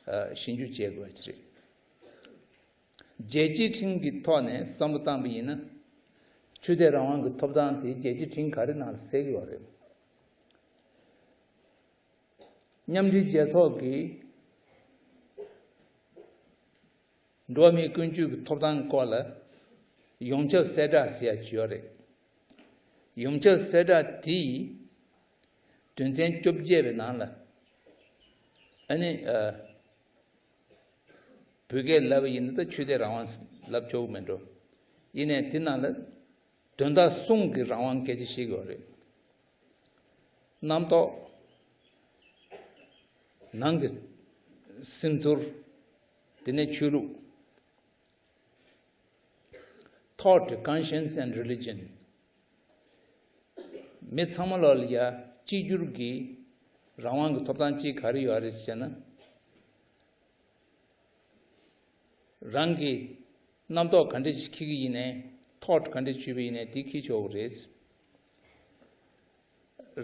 ཨ་ཞིབ་འཇུག་བྱེད་དགོས་པ་ཅིག་རེད། རྒྱལ་སྤྱིའི་ཁྲིམས་ཀྱི་ཐོག་ནས་བསམ་བློ་བཏང་པ་ཡིན་ན། ཆོས་དད་རང་དབང་གི་ཐོབ་ཐང་དེ་རྒྱལ་སྤྱིའི་ཁྲིམས་ག་རེ་ནང་ལ་གསལ་གྱི་ཡོད་རེད། མཉམ་འབྲེལ་རྒྱལ་ཚོགས་ཀྱི་འགྲོ་བ་མིའི་ཀུན་སྤྱོད་ཀྱི་ཐོབ་ཐང་སྐོར་ལ་ཡོངས་ཁྱབ་གསལ་བསྒྲགས་ཟེར་ཡག་ཅིག་ཡོད་རེད། ཡོངས་ཁྱབ་གསལ་བསྒྲགས་དེ་ཡི་དོན་ཚན་བཅོ་བརྒྱད་པའི་ནང་ལ་ཨ་ནི་ཨ། བོད་སྐད་ལབ་པ་ཡིན་ན་ད་ཆོས་དད་རང་དབང་ལབ་ཆོག་གི་མེད་འགྲོ། ཡིན་ནའི་དེ་ནང་ལ་དོན་དག་གསུམ་གྱི་རང་དབང་སྐད་ཆ་བཤད་ཀྱི་ཡོད་རེད། རྣམ་རྟོག་ནང་གི་སེམས་ཚོར། དེ་ནས་ཆོས་ལུགས། Thought, conscience and religion. མི་ཚང་མ་ལོག་ལ་ཡ་གཅིག་གྱུར་གྱི་རང་དབང་གི་ཐོབ་ཐང་གཅིག་ག་རེ་ཡོད་རེད་ཟེར་ན། རང་གི་རྣམ་རྟོག་ག་འདྲ་ཞིག་འཁྱེར་གྱི་ཡིན་ནའི། Thought ག་འདྲ་བྱུས་པ་ཡིན་ནའི་དེ་འཁྱེར་ཆོག་གི་རེད།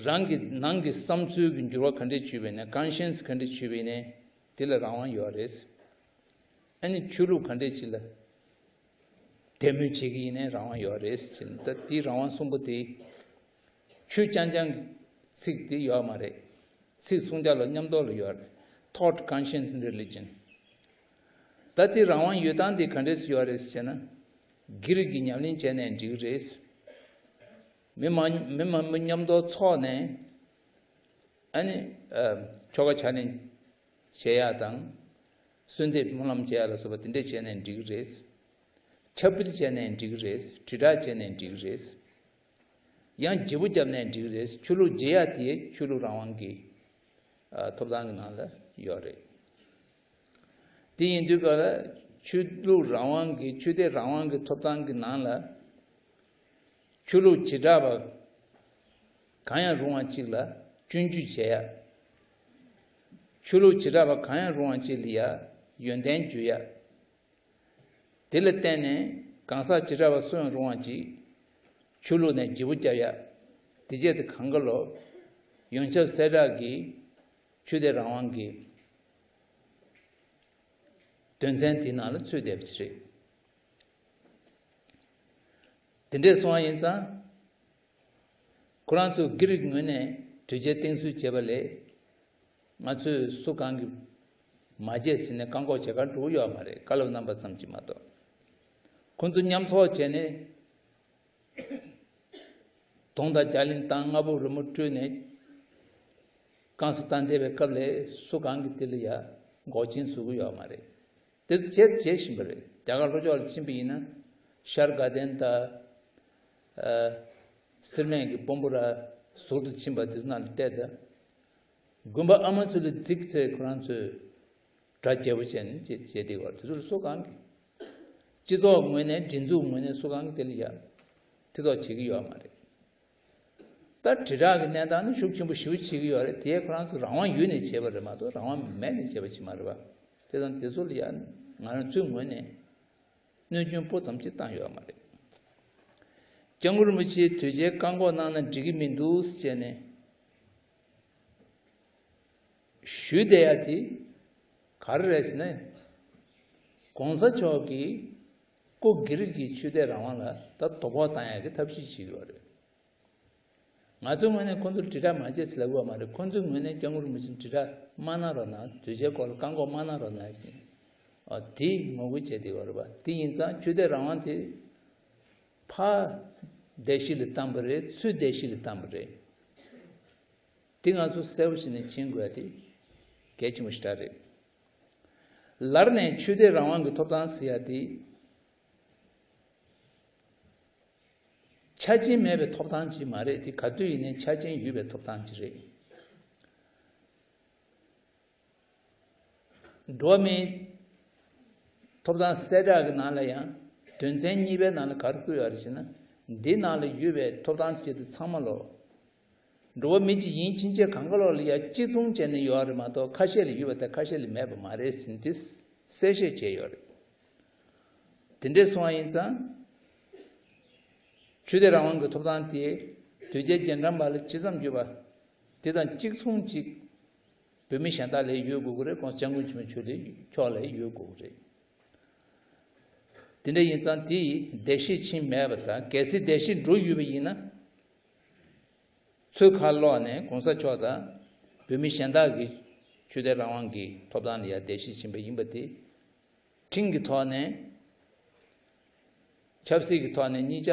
རང་གི་ནང་གི་བསམ་ཚུལ་གྱི་འགྱུར་བ་ག་འདྲས་བྱུང་བ་ཡིན་ན། ཀོན་ཤེན་སི་ག་འདྲས་བྱུང་བ་ཡིན་ན་དེ་ལ་རང་དབང་ཡོད་རེད། ཨ་ནི་ཆོས་ལུགས་ག་འདྲས་ཅིག་ལ་དད་མོས་བྱེད་ཀྱི་ཡིན་ན་རང་དབང་ཡོད་རེད་ཟེར་ན། ད་དེའི་རང་དབང་གསུམ་པོ་དེ་ཆོས་རྐྱང་རྐྱང་གི་ཚིག་དེ་ཡོད་མ་རེད། ཚིག་གསུང་རྒྱ་ལ་མཉམ་དུ་ལ་ཡོད་རེད། Thought, conscience and religion. ད་དེ་རང་དབང་ཡོད་སྟངས་དེ་ག་འདྲས་སུ་ཡོད་རེད་ཟེར་ན། སྒེར་གྱི་ཉམས་ལེན་བྱས་ནས་འགྲིག་གི་རེད། མི་མང་མི་མང་པོ་མཉམ་དུ་ཚོགས་ནས་ཨ་ནི་ཨ་ཆོ་ག་ཕྱག་ལེན་བྱེད་ཡག་དང་། གསོལ་འདེབས་སྨོན་ལམ་བྱེད་ཡག་ལ་སོགས་པ་དེ་འདྲས་བྱས་ནས་འགྲིག་གི་རེད། ཁྱབ་སྤེལ་བྱས་ནས་འགྲིག་གི་རེད། དྲིལ་བསྒྲགས་བྱས་ནས་འགྲིག་གི་རེད། ཡང་བརྗེ་པོ་བརྒྱབ་ནས་འགྲིག་གི་རེད། ཆོས་ལུགས་བརྗེ་ཡག་དེ་ཆོས་ལུགས་རང་དབང་གི་ཨ་ཐོབ་ཐང་གི་ནང་ལ་ཡོད་རེད། དེ་ཡིན་དུས་ག་ལ་ཆོས་ལུགས་རང་དབང་གི་ཆོས་དད་རང་དབང་གི་ཐོབ་ཐང་གི་ནང་ལ་ཆོས་ལུགས་བྱེ་བྲག་པ་གང་ཡང་རུང་བ་གཅིག་ལ་སྐྱོན་བརྗོད་བྱེད་ཡ། ཆོས་ལུགས་བྱེ་བྲག་པ་གང་ཡང་རུང་བ་གཅིག་ལ་ཡ་ཡོན་ཏན་བརྗོད་ཡ། དེ་ལ་བརྟེན་ནས་གང་ཟག་བྱེ་བྲག་པ་སུ་ཡང་རུང་བ་གཅིག་ཆོས་ལུགས་ནས་བརྗེ་པོ་བརྒྱབ་ཡ། དེ་བྱས་ཏེ་གང་ག་ལོ་ཡོངས་ཁྱབ་གསལ་བསྒྲགས་ཀྱི་ཆོས་དད་རང་དབང་གི་དོན་ཚན་དེའི་ནང་ལ་ཚུད་བསྡད་པ་ཅིག་རེད། དེ་འདྲས་སོང་བ་ཡིན་ཙང་། ཁོ་རང་ཚོས་སྒེར་གྱི་ངོས་ནས་དོལ་རྒྱལ་བསྟེན་གསོལ་བྱས་པ་ལས། ང་ཚོས་སུ་གང་གིས་མ་བྱས་ཟེར་ནས་བཀག་འགོག་བྱེད་གར་འགྲོ་གི་ཡོད་མ་རེད། བཀའ་སློབ་གནང་པ་ཙམ་གྱིས་མ་གཏོགས། ཁོ་ཚོ་མཉམ་ཚོགས་བྱས་ནས། དུང་དང་རྒྱ་གླིང་བཏང་། རྔ་བོ་རི་མོ་སྤྲུལ་ནས་བསྐང་གསོ་བཏང་བསྡད་པའི་སྐབས་ལ་སུ་གང་གིས་དེ་ལ་ཡ་འགོག་རྐྱེན་བཟོ་གི་ཡོད་མ་རེད། དེ་ཚོ་བྱས་བྱེད་བཞིན་པ་རེད། རྒྱ་གར་ལྷོ་ཕྱོགས་ལ་ཕྱིན་པ་ཡིན་ན་ཤར་དགའ་ལྡན་དང་། ཨ། སིལ་མས་ཀྱི་དཔོན་པོ་ར་ཟུར་དུ་ཕྱིན་པ་དེ་ཚོ་ནང་ལ་བལྟས་ད། དགོན་པ་ཨ་མ་ཚོ་ལ་རྫིག་ཚེ་ཁོ་རང་ཚོས་གྲ་རྒྱས་པོ་བྱས་ནས་བྱེད་བྱེད་བསྡད་པ་དེ་ཚོ་ལ་སུ་གང་གིས། སྤྱི་ཚོགས་ངོས་ནས་སྒྲིག་འཛུགས་ངོས་ནས་སུ་གང་གིས་དེ་ལ་ཡ་མཐིལ་རྟོགས་བྱེད་ཀྱི་ཡོད་མ་རེད། ད་དྲིལ་བསྒྲགས་ཀྱི་གནས་སྟངས་ནི་ཤུགས་ཆེན་པོ་ཞེ་པོ་བྱེད་ཀྱི་ཡོད་རེད། དེ་ཁོ་རང་ཚོ་རང་དབང་ཡོད་ནས་བྱས་པ་རེད་མ་གཏོགས་རང་དབང་མེད་ནས་བྱས་པ་ཞིག་མ་རེད་པ། དེ་དང་དེ་ཚོ་ལ་ཡ་ང་རང་ཚོའི་ངོས་ནས་གནོད་སྐྱོན་སྤུ་ཙམ་ཅིག་བཏང་ཡོད་མ་རེད། སྐྱབས་མགོན་རིན་པོ་ཆེས་དོལ་རྒྱལ་བཀག་འགོག་གནང་ན་འགྲིག་གི་མི་འདུག་ཟེར་ནས་ཞུས་བསྡད་ཡ་དེ་ག་རེ་རེད་ཟེར་ན། གོང་ས་མཆོག་གིས་སྐུ་སྒེར་གྱི་ཆོས་དད་རང་དབང་ལ་ད་དོ་ཕོག་བཏང་ཡག་གི་ཐབས་ཤེས་བྱེད་ཀྱི་ཡོད་རེད། ང་ཚོའི་ངོས་ནས་ཁོང་ཚོར་དྲིལ་བསྒྲགས་མ་བྱེད་ཟེར་ལབ་ཀྱི་ཡོད་མ་རེད། ཁོང་ཚོའི་ངོས་ནས་སྐྱབས་མགོན་རིན་པོ་ཆེར་དྲིལ་བསྒྲགས་མ་གནང་རོགས་གནང་། དོལ་རྒྱལ་སྐོར་ལ་བཀག་འགོག་མ་གནང་རོགས་གནང་ཞེས། ཨ། དེ་ངོ་རྒོལ་བྱས་བསྡད་ཡོད་རེད་པ། དེ་ཡིན་ཙང་ཆོས་དད་རང་དབང་དེ་ཕར་བརྡལ་བཤིག་ལ་བཏང་པ་རེད། ཚུར་བརྡལ་བཤིག་ལ་བཏང་པ་རེད། དེ་ང་ཚོ་གསལ་པོ་བྱས་ནས་མཁྱེན་དགོས་ཡ་དེ་གལ་ཆེན་པོ་ཞེ་དྲག་རེད། ལར་ནས་ཆོས་དད་རང་དབང་གི་ཐོབ་ཐང་ཟེར་ཡ་དེ་ཆ་རྐྱེན་མེད་པའི་ཐོབ་ཐང་ཅིག་མ་རེད། དེ་ག་དུས་ཡིན་ནའི་ཆ་རྐྱེན་ཡོད་པའི་ཐོབ་ཐང་ཅིག་རེད། འགྲོ་བ་མིའི་ཐོབ་ཐང་གསལ་བསྒྲགས་ཀྱི་ནང་ལ་ཡང་དོན་ཚན་གཉིས་པའི་ནང་ལ་ག་རེ་བཀོད་ཡོད་རེད་ཟེར་ན། འདི་ནང་ལ་ཡོད་པའི་ཐོབ་ཐང་ཆེད་དུ་ཚང་མ་ལོ། འགྲོ་བ་མི་གཅིག་ཡིན་ཕྱིན་ཆད་གང་ག་ལོག་ལ་ཡང་གཅིག་མཚུངས་བྱས་ནས་ཡོད་རེད་མ་གཏོགས། ཁ་ཤས་ལ་ཡོད་པ་དང་ཁ་ཤས་ལ་མེད་པ་མ་རེད་ཟེར་འདི་གསལ་བཤད་བྱས་ཡོད་རེད། དེ་འདྲས་སོང་བ་ཡིན་ཙང་། ཆོས་དད་རང་དབང་གི་ཐོབ་ཐང་དེ་དོལ་རྒྱལ་རྗེས་འབྲང་པ་ལ་ཇི་ཙམ་ཡོད་པ་དེ་དང་གཅིག་མཚུངས་གཅིག་བོད་མི་གཞན་དག་ལ་ཡོད་དགོས་ཀྱི་རེད། ༸གོང་ས་༸སྐྱབས་མགོན་ཆེན་པོ་མཆོག་ལ་ཡོད་དགོས་ཀྱི་རེད། དེ་འདྲ་ཡིན་ཙང་དེ་ཡི་བརྡལ་བཤིག་ཕྱིན་མེད་པ་དང་། གལ་སྲིད་བརྡལ་བཤིག་འགྲོ་ཡོད་པ་ཡིན་ན། ཚུར་ཁ་ལོག་ནས་གོང་ས་མཆོག་དང་བོད་མི་གཞན་དག་གི་ཆོས་དད་རང་དབང་གི་ཐོབ་ཐང་ལ་ཡང་བརྡལ་བཤིག་ཕྱིན་པ་ཡིན་པ་དེ། ཁྲིམས་ཀྱི་ཐོག་ནས། ཆབ་སྲིད་ཀྱི་ཐོག་ནས་གཉིས་ཆ་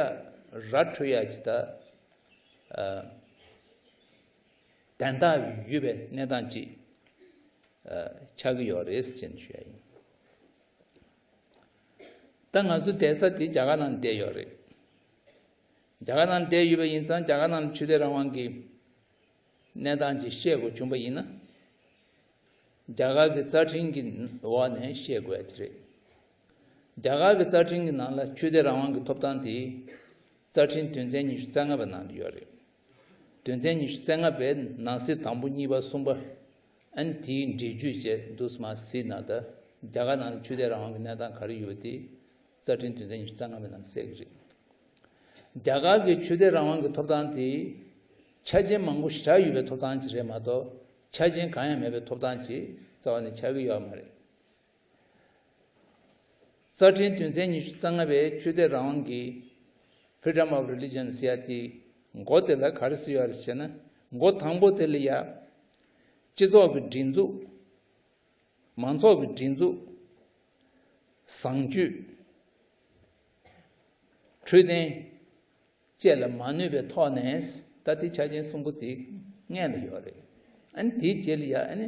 ར་འཕྲོད་ཡ་ཅིག་དང་། ཨ། དན་རྟགས་ཡོད་པའི་གནས་སྟངས་ཅིག་ཨ། ཆགས་ཀྱི་ཡོད་རེད་ཅེས་ཞུ་ཡ་ཡིན། ད་ང་ཚོ་བསྡད་ས་དེ་རྒྱ་གར་ནང་བསྡད་ཡོད་རེད། རྒྱ་གར་ནང་བསྡད་ཡོད་པ་ཡིན་ཙང་རྒྱ་གར་ནང་ཆོས་དད་རང་དབང་གི་གནས་སྟངས་ཅིག་བཤད་དགོས་བྱུང་པ་ཡིན་ན། རྒྱ་གར་གྱི་རྩ་ཁྲིམས་ཀྱི་འོག་ནས་བཤད་དགོས་ཡ་ཅིག་རེད། རྒྱ་གར་གྱི་རྩ་ཁྲིམས་ཀྱི་ནང་ལ་ཆོས་དད་རང་དབང་གི་ཐོབ་ཐང་དེ་རྩ་ཁྲིམས་དོན་ཚན་ཉི་ཤུ་རྩ་ལྔ་པའི་ནང་དུ་ཡོད་རེད། དོན་ཚན་ཉི་ཤུ་རྩ་ལྔ་པའི་ནང་གསེས་དང་པོ་གཉིས་པ་གསུམ་པ། ཨ་ནི་དེའི་འགྲེལ་བརྗོད་བཅས་འདུག་སེ་མར་གཟིགས་ན། ད་རྒྱ་གར་ནང་ལ་ཆོས་དད་རང་དབང་གི་གནས་སྟངས་ག་རེ་ཡོད་པ་དེ་རྩ་ཁྲིམས་དོན་ཚན་ཉི་ཤུ་རྩ་ལྔ་པའི་ནང་གསལ་གྱི་རེད། རྒྱ་གར་གྱི་ཆོས་དད་རང་དབང་གི་ཐོབ་ཐང་དེ་ཆ་རྐྱེན་མང་པོ་ཞེ་དྲག་ཡོད་པའི་ཐོབ་ཐང་ཅིག་རེད་མ་གཏོགས། ཆ་རྐྱེན་གང་ཡང་མེད་པའི་ཐོབ་ཐང་ཅིག་རྩ་བ་ནས་ཆགས་ཀྱི་ཡོད་མ་རེད། རྩ་ཁྲིམས་དོན་ཚན་ཉི་ཤུ་རྩ་ལྔ་པའི་ཆོས་དད་རང་དབང་གི་Freedom of Religion ཟེར་ཡ་དེ་མགོ་དེ་ལ་ག་རེ་ཟེར་ཡོད་རེད་ཟེར་ན། མགོ་དང་པོ་དེ་ལ་ཡ་སྤྱི་ཚོགས་ཀྱི་སྒྲིག་འཛུགས། མང་ཚོགས་ཀྱི་སྒྲིག་འཛུགས། བཟང་སྤྱོད། འཕྲོད་བསྟེན་བཅས་ལ་མ་གནོད་པའི་ཐོག་ནས། ད་དེ་ཆ་རྐྱེན་གསུམ་པོ་དེ་སྔོན་ལ་ཡོད་རེད། ཨ་ནི་དེའི་རྗེས་ལ་ཡ། ཨ་ནི་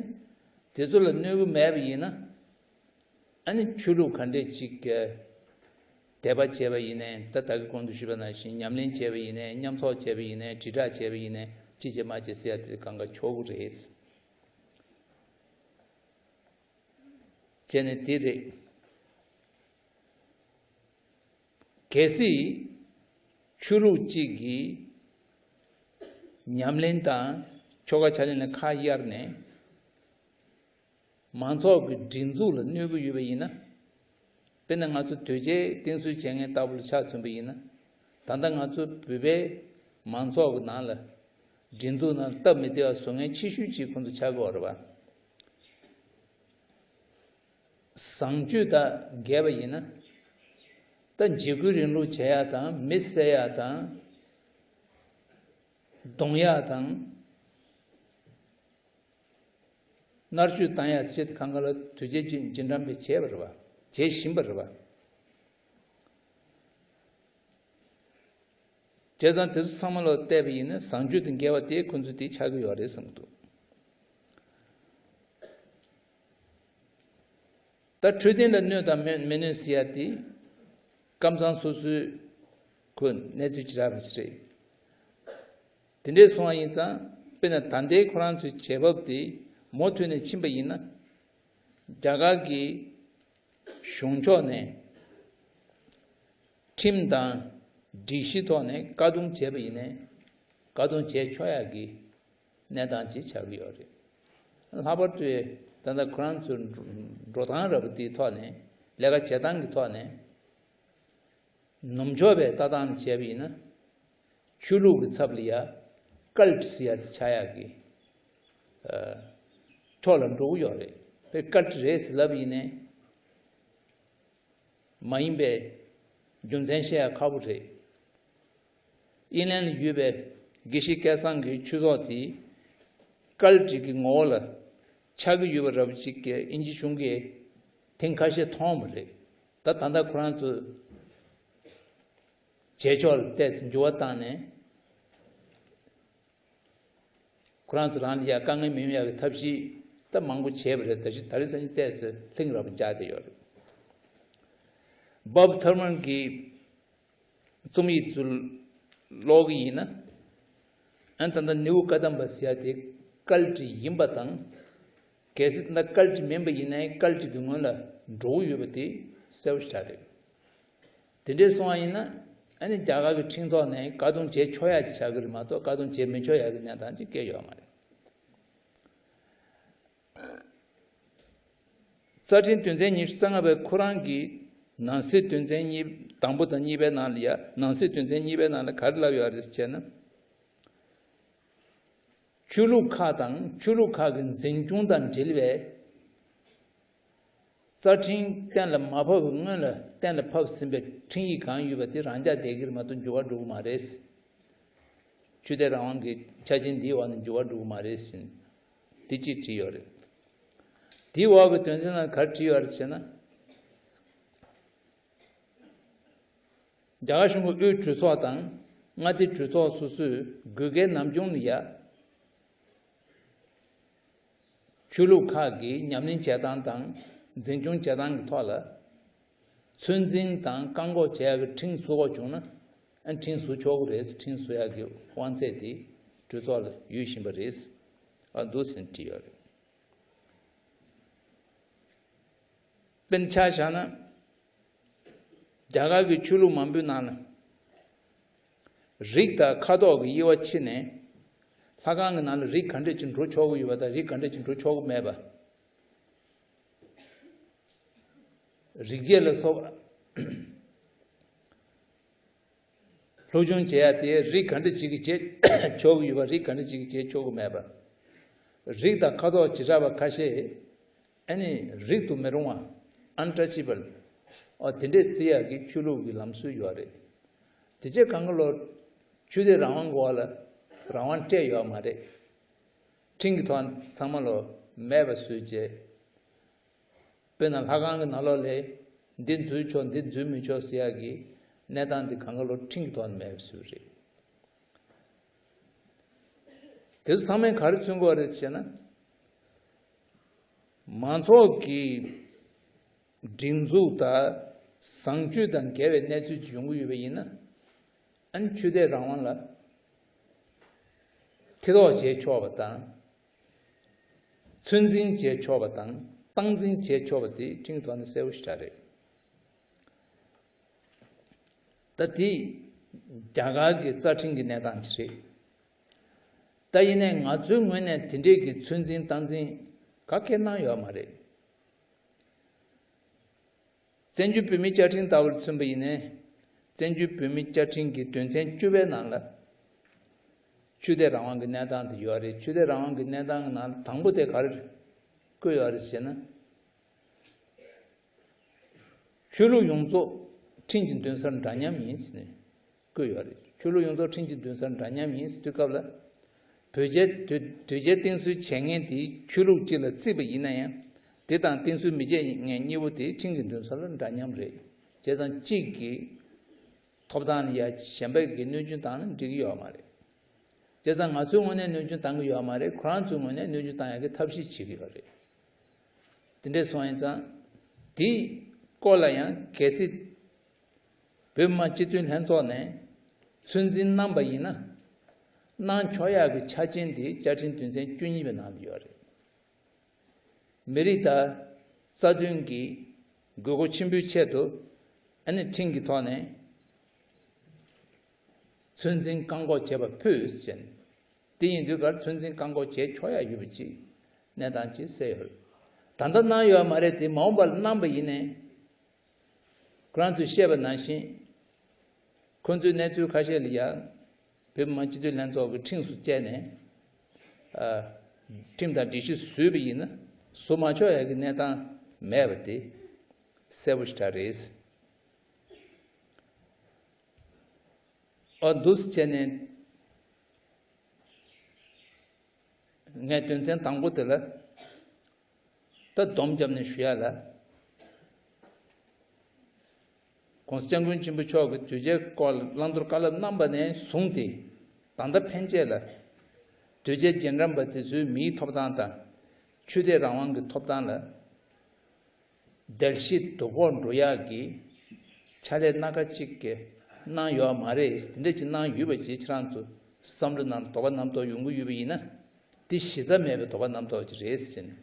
དེ་ཚོ་ལ་གནོད་གི་མེད་པ་ཡིན་ན། ཨ་ནི་ཆོས་ལུགས་ག་འདྲས་ཅིག་གི་དད་པ་བྱས་པ་ཡིན་ནའི། ད་ད་གི་གོང་དུ་ཞུས་པ་ནང་བཞིན་ཉམས་ལེན་བྱས་པ་ཡིན་ནའི། མཉམ་ཚོགས་བྱས་པ་ཡིན་ནའི། དྲིལ་བསྒྲགས་བྱས་པ་ཡིན་ནའི། ཅི་བྱེད་མ་བྱེད་ཟེར་ཡ་དེ་གང་ག་ཆོག་གི་རེད། བྱས་ནས་དེ་རེད། གལ་སྲིད་ཆོས་ལུགས་གཅིག་གིས་ཉམས་ལེན་དང་ཆོ་ག་ཕྱག་ལེན་ལ་ཁ་གཡར་ནས། མང་ཚོགས་ཀྱི་སྒྲིག་འཛུགས་ལ་གནོད་ཀྱི་ཡོད་པ་ཡིན་ན། དཔེར་ན་ང་ཚོ་དོལ་རྒྱལ་བསྟེན་གསོལ་བྱེད་མཁན་ལྟ་བུ་ལ་ཆ་མཚོན་པ་ཡིན་ན། ད་ལྟ་ང་ཚོ་བོད་པའི་མང་ཚོགས་ཀྱི་ནང་ལ་སྒྲིག་འཛུགས་ནང་སྟབས་མི་བདེ་བ་བཟོ་མཁན་ཆེ་ཤོས་ཅིག་ཁོང་ཚོ་ཆགས་ཀྱི་ཡོད་རེད་པ། བཟང་སྤྱོད་དང་འགལ་བ་ཡིན་ན། ད་འཇིགས་སྐུལ་རིང་ལུགས་བྱེད་ཡ་དང་། མི་བསད་ཡ་དང་། རྡུང་ཡ་དང་། མནར་གཅོད་བཏང་ཡ་ཆེད་དུ་གང་ག་ལ་དོལ་རྒྱལ་རྗེས་འབྲང་པས་བྱས་པ་རེད་པ། བྱེད་བཞིན་པ་རེད་པ། བྱས་ཙང་དེ་ཚོ་ཚང་མ་ལ་བལྟས་པ་ཡིན་ན། བཟང་སྤྱོད་དང་འགལ་བ་དེ་ཁོ་ཚོ་དེ་ཆགས་ཀྱི་ཡོད་རེད་བསམ་གྱི་འདུག། ད་འཕྲོད་བསྟེན་ལ་གནོད་དང་མི་མི་གནོད་ཟེར་ཡ་དེ་ཀམ་ཚང་སོ་སོའི་ཁོ་གནས་ཚུལ་ཅི་རག་པ་ཞིག་རེད། དེ་འདྲས་སོང་བ་ཡིན་ཙང་། དཔེར་ན་ད་ལྟའི་ཁོ་རང་ཚོའི་བྱེད་བབ་དེ་མུ་མཐུད་ནས་ཕྱིན་པ་ཡིན་ན། རྒྱ་གར་གྱི་གཞུང་ཕྱོགས་ནས་ཁྲིམས་དང་སྒྲིག་གཞི་ཐོག་ནས་བཀག་སྡོམ་བྱས་པ་ཡིན་ནའི། བཀག་སྡོམ་བྱས་ཆོག་ཡག་གི་གནས་སྟངས་ཅིག་ཆགས་ཀྱི་ཡོད་རེད། ལྷག་པར་དུ་ད་ལྟ་ཁོ་རང་ཚོའི་འགྲོ་སྟངས་འདྲ་པོ་དེའི་ཐོག་ནས། ལས་ཀ་བྱེད་སྟངས་ཀྱི་ཐོག་ནས། ནུབ་ཕྱོགས་པའི་ལྟ་སྟངས་ལ་བྱས་པ་ཡིན་ན། ཆོས་ལུགས་ཀྱི་ཚབ་ལ་ཡ་ཀལ་ཊི་ཟེར་ཡ་དེ་ཆགས་ཡག་གི་ཨ། ཕྱོགས་ལ་འགྲོ་གི་ཡོད་རེད། དཔེ་ཀལ་ཊི་རེད་ཟེར་ལབ་ཡིན་ནའི། མ་ཡིན་པའི་རྒྱུ་མཚན་བཤད་ཡ་ཁག་པོ་རེད། ཨིན་ལན་ལ་ཡོད་པའི་དགེ་བཤེས་སྐལ་བཟང་གི་ཆོས་ཚོགས་དེ་ཀལ་ཊི་གི་ངོ་བོ་ལ་ཆགས་ཀྱི་ཡོད་པ་འདྲ་པོ་ཅིག་གི་དབྱིན་ཇི་གཞུང་གིས་ཐེངས་ཁ་ཤས་མཐོང་བ་རེད། ད་ད་ལྟ་ཁོ་རང་ཚོ་བྱེད་ཕྱོགས་ལ་ཏོག་ཙམ་འགྱུར་བ་བཏང་ནས། ཁོ་རང་ཚོ་རང་ལ་ཡ་དཀའ་ངལ་མི་ཡོང་ཡག་གི་ཐབས་ཤེས་ད་མང་པོ་བྱས་པ་རེད། ད་ཅི་ད་རེས་སང་ཉིན་ཏོག་ཙམ་ལྷིང་རགས་པོ་འཇགས་བསྡད་ཡོད་རེད། བྷབ་ཐར་མན་གྱིས་རྩོམ་ཡིག་ཚུར་ཀློག་གི་ཡིན་ན། ཨ་ནི་ད་ལྟ་ནེའུ་ཀ་དམ་པ་ཟེར་ཡ་དེ་ཀལ་ཊི་ཡིན་པ་དང་། གལ་སྲིད་ད་བཀའ་དྲིན་མིན་པ་ཡིན་ན་བཀའ་དྲིན་གྱི་སྔོན་ལ་འགྲོ་གི་ཡོད་པ་དེ་གསལ་པོ་ཞིག་རེད། དེ་འདྲས་སོང་བ་ཡིན་ན་ཨ་ནི་རྒྱ་གར་གྱི་ཁྲིམས་ཐོག་ནས་བཀག་སྡོམ་བྱེད་ཆོག་ཡ་ཅིག་ཆགས་ཀྱི་རེད་མ་གཏོགས་བཀག་སྡོམ་བྱེད་མི་ཆོག་ཡ་གི་གནས་སྟངས་ཅིག་སྐྱེ་ཡོད་མ་རེད། རྩ་ཁྲིམས་དོན་ཚན་ཉི་ཤུ་རྩ་ལྔ་པའི་ཁོ་རང་གི་ནང་གསེས་དོན་ཚན་གཉིས་དང་པོ་དང་གཉིས་པའི་ནང་ལ་ཡ་ནང་གསེས་དོན་ཚན་གཉིས་པའི་ནང་ལ་ག་རེ་ལབ་ཡོད་རེད་ཟེར་ན། ཆོས་ལུགས་ཁག་དང་ཆོས་ལུགས་ཁག་གི་འཛིན་སྐྱོང་དང་འབྲེལ་བའི་རྩ་ཁྲིམས་གཏན་ལ་མ་ཕབ་པའི་སྔོན་ལ་གཏན་ལ་ཕབ་ཟིན་པའི་ཁྲིམས་ཡིག་གང་ཡོད་པ་དེ་རང་འཇགས་བསྡད་ཀྱི་རེད་མ་གཏོགས་འགྱུར་བ་འགྲོ་གི་མ་རེད། ཆོས་དད་རང་དབང་གི་ཆ་རྐྱེན་འདིའི་འོག་ནས་འགྱུར་བ་འགྲོ་གི་མ་རེད་ཟེར་འདི་གཅིག་བྲིས་ཡོད་རེད། དེའི་འོག་གི་དོན་ཚན་ནང་ག་རེ་བྲིས་ཡོད་རེད་ཟེར་ན། རྒྱ་གར་གཞུང་གི་དབུས་གྲོས་ཚོགས་དང་མངའ་སྡེ་གྲོས་ཚོགས་སོ་སོས་དགོས་གལ་ནམ་བྱུང་ལ་ཡ། ཆོས་ལུགས་ཁག་གི་ཉམས་ལེན་བྱེད་སྟངས་དང་འཛིན་སྐྱོང་བྱེད་སྟངས་ཀྱི་ཐོག་ལ། ཚོད་འཛིན་དང་བཀག་འགོག་བྱེད་ཡག་གི་ཁྲིམས་བཟོ་དགོས་བྱུང་ན། ཨ་ཁྲིམས་བཟོ་ཆོག་གི་རེད། ཁྲིམས་བཟོ་ཡག་གི་དབང་ཚད་དེ་གྲོས་ཚོགས་ལ་ཡོད་བཞིན་པ་རེད། ཨ་འདུག་ཟེར་བྲིས་ཡོད་རེད། དཔེར་ན་ཆ་བཞག་ན། རྒྱ་གར་གྱི་ཆོས་ལུགས་མང་པོའི་ནང་ལ། རིགས་དང་ཁ་དོག་གི་དབྱེ་བ་ཕྱེ་ནས། ལྷ་ཁང་གི་ནང་ལ་རིགས་ག་འདྲས་ཅིག་འགྲོ་ཆོག་གི་ཡོད་པ་དང་རིགས་ག་འདྲས་ཅིག་འགྲོ་ཆོག་གི་མེད་པ། རིགས་བྱེད་ལ་སོགས་པ། སློབ་སྦྱོང་བྱེད་ཡ་དེ་རིགས་ག་འདྲ་ཞིག་གིས་བྱེད་ཆོག་གི་ཡོད་པ་རིགས་ག་འདྲ་ཞིག་གིས་བྱེད་ཆོག་གི་མེད་པ། རིགས་དང་ཁ་དོག་བྱེ་བྲག་པ་ཁ་ཤས་ཨ་ནི་རིགས་དུ་མི་རུང་བ། Untouchable། ཨོ་དེ་འདྲས་བརྩི་ཡག་གི་ཆོས་ལུགས་ཀྱི་ལམ་སྲོལ་ཡོད་རེད། དེ་རྗེས་གང་ག་ལོར་ཆོས་དད་རང་དབང་གི་འོག་ལ་རང་དབང་སྤྲད་ཡོད་མ་རེད། ཁྲིམས་ཀྱི་ཐོག་ཚང་མ་ལོ་མེད་པ་བཟོས་རྗེས། དཔེར་ན་ལྷ་ཁང་གི་ནང་ལོགས་ལ་འདི་འཛུལ་ཆོག་འདི་འཛུལ་མི་ཆོག་ཟེར་ཡག་གི་གནས་སྟངས་འདི་གང་ག་ལོ་ཁྲིམས་ཀྱི་ཐོག་ནས་མེད་པ་བཟོས་རེད། དེ་ཚོ་ཚང་མས་ག་རེ་མཚོན་གྱི་ཡོད་རེད་ཟེར་ན། མང་ཚོགས་ཀྱི་སྒྲིག་འཛུགས་དང་བཟང་སྤྱོད་དང་འགལ་བའི་གནས་ཚུལ་ཅིག་ཡོང་གི་ཡོད་པ་ཡིན་ན། ཨ་ནི་ཆོས་དད་རང་དབང་ལ་མཐིལ་རྟོགས་བྱེད་ཆོག་པ་དང་། ཚོད་འཛིན་བྱེད་ཆོག་པ་དང་སྟངས་འཛིན་བྱེད་ཆོག་པ་དེ་ཁྲིམས་ཐོག་ནས་གསལ་པོ་ཞེ་དྲག་རེད། ད་དེ་རྒྱ་གར་གྱི་རྩ་ཁྲིམས་ཀྱི་གནས་སྟངས་ཅིག་རེད། ད་ཡིན་ནའི་ང་ཚོའི་ངོས་ནས་དེ་འདྲས་ཀྱི་ཚོད་འཛིན་སྟངས་འཛིན་ག་གེ་གནང་ཡོད་མ་རེད། བཙན་བྱོལ་བོད་མིའི་བཅའ་ཁྲིམས་ལྟ་བུར་མཚོན་པ་ཡིན་ནའི། བཙན་བྱོལ་བོད་མིའི་བཅའ་ཁྲིམས་ཀྱི་དོན་ཚན་བཅུ་པའི་ནང་ལ། ཆོས་དད་རང་དབང་གི་གནས་སྟངས་དེ་ཡོད་རེད། ཆོས་དད་རང་དབང་གི་གནས་སྟངས་ཀྱི་ནང་ལ་དང་པོ་དེ་ག་རེ་བཀོད་ཡོད་རེད་ཟེར་ན། ཆོས་ལུགས་ཡོངས་རྫོགས་ཁྲིམས་ཀྱི་འདུན་སར་འདྲ་མཉམ་ཡིན་ཟེར་ནས་བཀོད་ཡོད་རེད། ཆོས་ལུགས་ཡོངས་རྫོགས་ཁྲིམས་ཀྱི་འདུན་སར་འདྲ་མཉམ་ཡིན་ཟེར་དུས་སྐབས་ལ། དོལ་རྒྱལ་དོལ་དོལ་རྒྱལ་བསྟེན་གསོལ་བྱེད་མཁན་དེ་ཆོས་ལུགས་གཅིག་ལ་བརྩིས་པ་ཡིན་ན་ཡང་། དེ་དང་བསྟེན་གསོལ་མི་བྱེད་མཁན་གཉིས་པོ་དེ་ཁྲིམས་ཀྱི་འདུན་སར་འདྲ་མཉམ་རེད། བྱས་ཙང་གཅིག་གིས་ཐོབ་ཐང་ལ་ཡ་གཞན་པ་གིས་གནོད་སྐྱོན་བཏང་ན་འགྲིག་གི་ཡོད་མ་རེད། བྱས་ཙང་ང་ཚོའི་ངོས་ནས་གནོད་སྐྱོན་བཏང་གི་ཡོད་མ་རེད། ཁོ་རང་ཚོའི་ངོས་ནས་གནོད་སྐྱོན་བཏང་ཡག་གི་ཐབས་ཤེས་བྱེད་ཀྱི་ཡོད་རེད། དེ་འདྲས་སོང་ཡིན་ཙང་། དེའི་སྐོར་ལ་ཡང་གལ་སྲིད། བོད་མི་མང་སྤྱི་འཐུས་ལྷན་ཚོགས་ནས་ཚོད་འཛིན་གནང་པ་ཡིན་ན། གནང་ཆོག་ཡག་གི་ཆ་རྐྱེན་དེ་བཅའ་ཁྲིམས་དོན་ཚན་བཅུ་གཉིས་པའི་ནང་དུ་ཡོད་རེད། མི་རིགས་དང་རྩ་དོན་གྱི་དགོས་མཁོ་ཆེན་པོའི་ཆེད་དུ་ཨ་ནི་ཁྲིམས་ཀྱི་ཐོག་ནས་ཚོད་འཛིན་བཀག་འགོག་བྱས་པ་ཕུད་ཟེར་ནས། དེ་ཡིན་དུས་གར་ཚོད་འཛིན་བཀག་འགོག་བྱས་ཆོག་ཡ་ཡོད་པ་ཅིག་གནས་སྟངས་ཅིག་གསལ་ཡོད་རེད། ད་ལྟ་གནང་ཡོད་མ་རེད་དེ་མ་འོངས་པར་གནང་པ་ཡིན་ནའི། ཁོ་རང་ཚོས་བཤད་པ་ནང་བཞིན། ཁོ་ཚོའི་གནས་ཚུལ་ཁ་ཤས་ལ་ཡང་། བོད་མི་མང་སྤྱི་འཐུས་ལྷན་ཚོགས་ཀྱི་ཁྲིམས་སུ་བཅད་ནས། ཨ། ཁྲིམས་དང་སྒྲིག་གཞི་བཟོས་པ་ཡིན་ན་བཟོ་མ་ཆོག་ཡ་གི་གནས་སྟངས་མེད་པ་དེ་གསལ་པོ་ཞེ་དྲག་རེད། ཨ་འདུག་སེ་བྱས་ནས་ངས་དོན་ཚན་དང་པོ་དེ་ལ། ད་སྡོམ་བརྒྱབ་ནས་ཞུ་ཡ་ལ། ༸གོང་ས་༸སྐྱབས་མགོན་ཆེན་པོ་མཆོག་གིས་དོལ་རྒྱལ་སྐོར་ལ་བླང་དོར་བཀའ་སློབ་གནང་པ་ནས་བཟུང་སྟེ། ད་ལྟ་ཕན་ཆད་ལ། དོལ་རྒྱལ་རྗེས་འབྲང་པ་དེ་ཚོའི་མིའི་ཐོབ་ཐང་དང་། ཆོས་དད་རང་དབང་གི་ཐོབ་ཐང་ལ། བརྡལ་བཤིག་སྡུག་ཕོག་འགྲོ་ཡག་གི་ཕྱག་ལས་སྣ་ཁ་གཅིག་གི་གནང་ཡོད་མ་རེད། དེ་འདྲ་ཅིག་གནང་ཡོད་པ་ཅིག་ཁྱེད་རང་ཚོ་བསམ་བློ་ནང་དོགས་པ་རྣམ་རྟོག་ཡོང་གི་ཡོད་པ་ཡིན་ན། དེ་གཞི་རྩ་མེད་པའི་དོགས་པ་རྣམ་རྟོག་ཅིག་རེད་ཟེར་ནས།